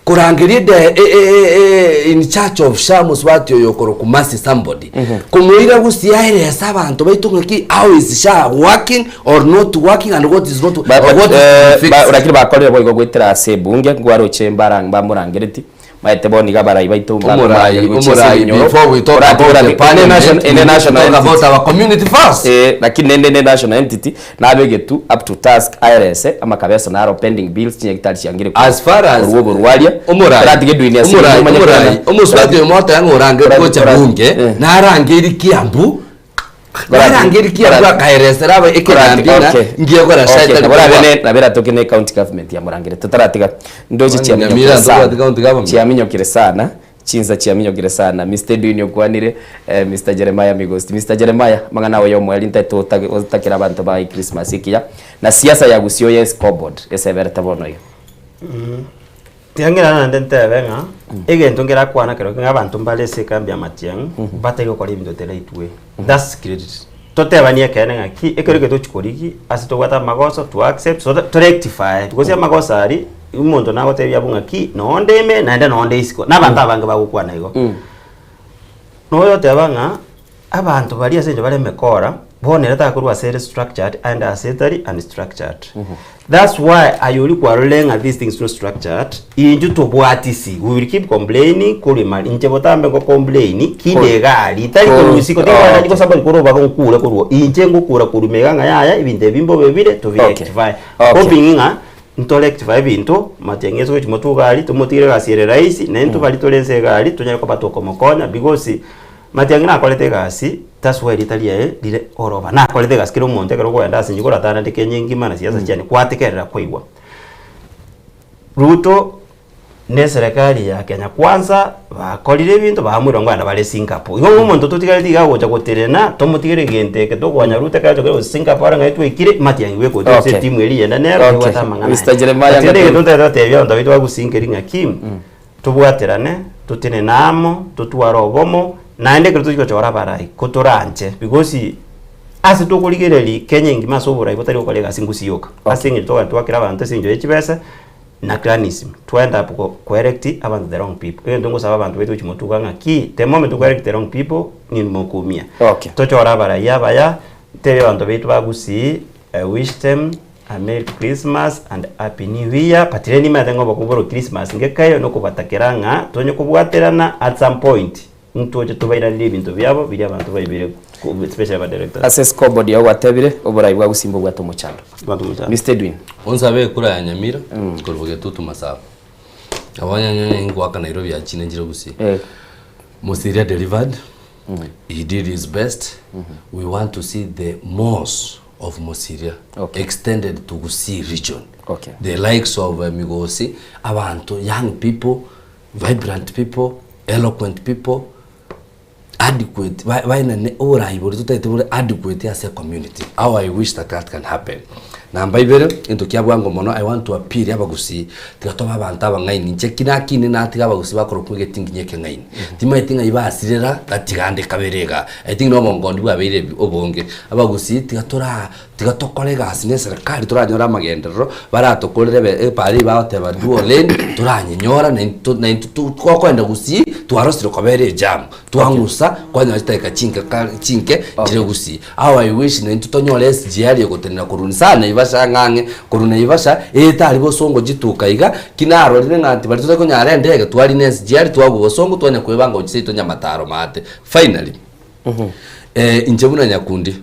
korangeria the eh, eh, eh, in charge of SHA mosubati oyo okorokwa Mercy somebody komoira gusii aerese abanto baito ng'aki how is SHA working or not working and what is not or what is to be fixed. Lakini bakorire boigo goetera ase ebunge nkwaroche mbara mbamorangereti maete bono iga abarai baito Omorai, omorai, before we talk about the parliament, we need to talk about our community first. Lakini nende ne national entity nabegetu up to task aerese amakabeso naro pending bills chinyagitari chiangire As far as korwa oborwaria omorai Oratige eduini ase omorai omanye omorai korana. omosubati oyo mwateba ng'a orange gocha bunge narangeiri kiambu narangeiri kiambu akaeresera aba ekegambi ng'a ngiekora SHA etari kobua. nabera toke ne county government ya Murangire totaratiga ndoche Nyamira ntobwati county government. chiaminyokire sana chinsa chiaminyokire sana Mr Edwin okwanire eh, Mr Jeremiah Migosti Mr Jeremiah mang'ana ago ya omweri ntaete otakera abanto ba Christmas ekiya na siasa ya gusii oye scoreboard eseberete bono iga Tiga ng'irane naende ntebe ng'a egento ngerakwana ekero ng'a abanto mbare ase ekambi ya Matiang'i batari gokora ebinto the right way. That's credit. Totebanie ekeene ng'aki ekero eke tochi korigia ase tobwate amagoso to accept so to rectify gose amagoso aria omonto nagotebia abwo ng'aki nonde ime naende nonde isiko na abanto abange bagokwana igo. Noyoteba ng'a abanto baria ase eng'encho bare emekora bono ere takorwa ase ere structured aende ase etari unstructured. That's why aye oria kwarorire ng'a these things not structured, intwe tobwati isi, we will keep complaining korwa emari, inche botambe ngo complain kinde egari, tari korwa isiko, tari korwa nari somebody korwa obaga onkure korwa oo, inche ngokura korwa ime iga ng'a yaya ebinto ebi mbobe bire tobi rectify. Hoping ng'a nto rectify ebinto, matiang'i ase gochia motwe egari, tomotigere egasi ere rahisi, naintwe baria tore nse egari, tonyare koba tokomokonya because Matiang'i nakorete egasi, that's why erieta riaye rire oroba. Nakorete egasi kera omonto ekero okoenda ase inche koratanande Kenya engima na siasa chiane gwatekerera kwaigwa. Ruto na eserekari ya Kenya Kwanza bakorire ebinto bamoirwa ngoenda bare Singapore. Igo omonto totigareti iga agocha gotenena tomotigere egento eke tokonya Ruto ekero achokire gocha Singapore ng'ai twaikire Matiang'i bweka ocha ase Okay. etimu eria eyende nero Okay. ebwate amang'ana Mr. aye. Jeremiah But rende egento Ng'aturi. ntagete gotebia abanto baito bagosinkeria ng'aki Tobwaterane, totenene amo, totware obomo, naende ekero tochia gochora abarai, ko toranche because ase tokorigereria Kenya engima ase oborai botari gokora egasi ngusi yoka. Ase eng'encho togenda twakera abanto ase eng'encho ye chibesa na clanism, twa end up ko ko elect abanto the wrong people. Egento ngosaba abanto baito gochia motuga ng'aki, the moment toko elect the wrong people, ninwe mokoumia. Tochore abarai abaya, ntebie abanto baito ba Gusii, I wish them A Merry Christmas and Happy New Year, but rende nimanyete ng'a obokungu bore Christmas ngekayo nokobatakera ng'a tonye kobwaterana at some point ntoche tobairanerie ebinto biabo biria abanto baibire especially aba directors. Ase scoreboard yao gwatebire oborai bwa Gusii mbobwate omochando. Bwate omochando. Mister Edwin. Onsabe ekura ya Nyamira korwa Getutu Masaba. Nabo onye ngoaka Nairobi achine nchire Gusii. Mosiria delivered. He did his best. We want to see the most of Mosiria extended to Gusii region. The likes of Migosi, abanto, young people, vibrant people, eloquent people, hard adequate ba baenane oborai boria totagete bore adequate ase ecommunity. How I wish that that can happen. Namba ibere, egento kia bwango mono I want to appeal abagusii, tiga tobe abanto abang'aini, inche ki nakine natiga abagusii bakorokwa egetinginyi ekeng'aini. Timaeti ng'ai basirera, gatiga ande kabere igaa. I think na obongondi bwabeire ebi obonge. Abagusii tiga toraa tiga tokore egasi na eserekari toranyore amagenderero, baratokorere ebe epara eywo bagoteba dual lane, toranyenyora naintwe naintwe to tokoenda gusii, twarosire kobera ejamu. Twang'usa, kwanyora chidakika chinke ka chinke chire gusii. How I wish naintwe tonyore SGR egotenena korwa inse Naivasha ang'e ang'e, korwa Naivasha, etari bosongo chituka iga, ki narorire ng'a nti baria totari konyara endege, twarina SGR twagwa bosongo twanya kwebanga gochia seito Nyamataro maate. Finally, inche buna Nyakundi,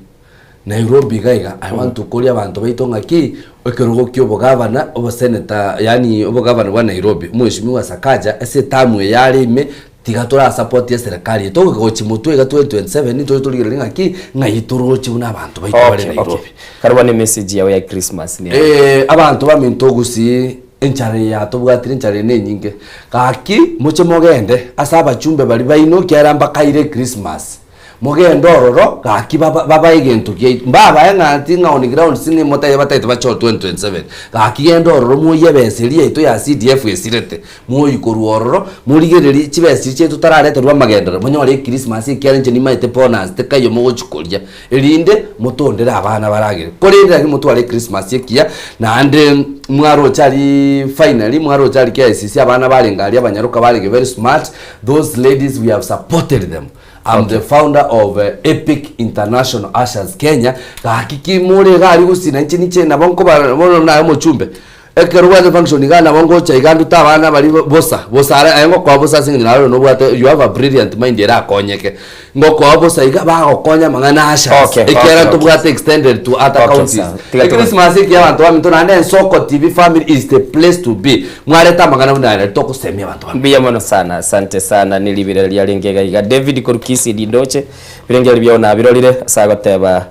Nairobi iga iga, I want to koria abanto baito ng'aki, ekerogo kia obogavana, oboseneta yaani obogavana bwa Nairobi, omweshimiwa Sakaja, ase etamu eye are ime, tiga torasapoti eserekari eye, togoika gochia motwe iga 2027 toche torigereria ng'aki, ng'ai toroche buna abanto baito bare Okay, Nairobi. okay. Karobane emessage yao ya Christmas ne. Eh, abanto baminto gusii enchara eye yatobwatire enchara eye nenyinge, gaki moche mogende ase abachumbe baria baino ekiagera mbakaire echristmas. Mogende ororo, gaki baba babae egento giaito. Mbabae ng'a nti ng'a on grounds ng'a motaye batagete bachore 2027. Gaki genda ororo mwoyie ebesa eria yaito ya CDF esirete. Mwoyie korwa ororo, morigererie chibesa chiria chiaito tarareterwe amagenderero, monyore echristmas ekiagera inche nimaete bonus tekaiyo mogochi koria. Erinde motondere abana baragere. Korende lakini motware echristmas ekiya, naende mwaroche aria finally, mwaroche aria KICC abana barenge aria abanyaroka barenge very smart, those ladies we have supported them. I'm the founder of Epic International Ushers Kenya, gaki ki more iga aria gusii nainche ninche nabo nkoba bono naye omochumbe, ekero obwate function iga nabo ngocha iga ndute abana baria bosa, bosa are aye ngokoa bosa ase eng'encho naye nobwate you have a brilliant mind erakonyeke, ngokoa bosa iga bagokonya amang'ana a ushers, Okay, okay, ekiagera okay. ntobwate extended to other Okay, counties. sawa. Tiga tobe- Echristmas ekiya abanto baminto naende Ensoko TV family is the place to be, mwareta amang'ana buna aya nario togosemia abanto baminto. Mbuya mono sana, asante sana neribera riarenge iga iga. David korwa Kisii rindoche, birengeri biao nabirorire ase agoteba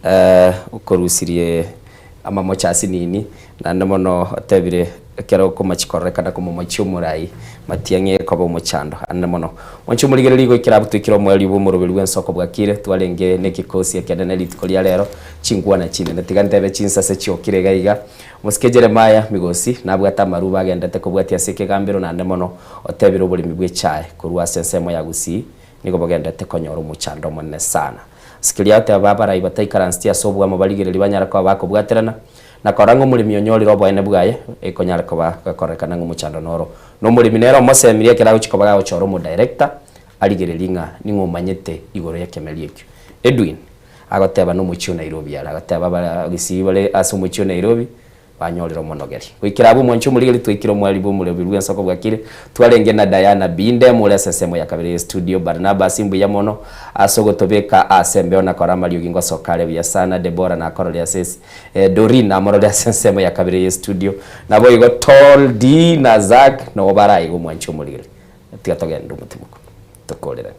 eh, okorusirie amamocho asinini, naende mono otebire ekero okomachi kororekana komomochia omorai matiang'i ekoba omochando ande mono. Mwanche omorigereria goikera abwo toikire omoerio bw'omoroberi bw'ensoko bwakire, twarenge nekikosi ekenene rituko ria rero, chinkwana chinene tiga ntebe chinsase chiokire iga iga. Omosike Jeremiah Migosi nabwate amarube agendete kobwatia ase ekegambero naende mono otebire oboremi bw'echae korwa ase ensemo ya Gusii nigo bogendete konyora omochando omonene sana. Ase keria agoteba abarai bataikaransetie ase oboamo barigererie banyare koba bakobwaterana na korora ng'a omoremi onyorire oboene bwaye ekonyare koba gekororekana ng'a omochando noro. Na omoremi nere omosemirie ekero agochia koba gagochora omodirector arigererie ng'a ning'o omanyete igoro y'ekemeri ekio. Edwin. Agoteba nomochie o Nairobi are, agoteba abagusii bare ase omochie o Nairobi banyorire omonogeri. Goikera abwo omwanchi omorigeri twaikire omwari bw'omoroberi bw'ensoko bwakire, twarenge na Diana Binde more ase ensemo ya kabere ye studio, Barnabas mbuya mono ase ogotobeka ase embeo na kora amariogi ngosoka are buya sana, Deborah nakorore ase esi Doreen namorore ase ensemo ya kabere ye studio, naboigo Tall D na Zack nogo bare aiga omwanchi omorigeri. Tiga togende omotibuko tokorerane.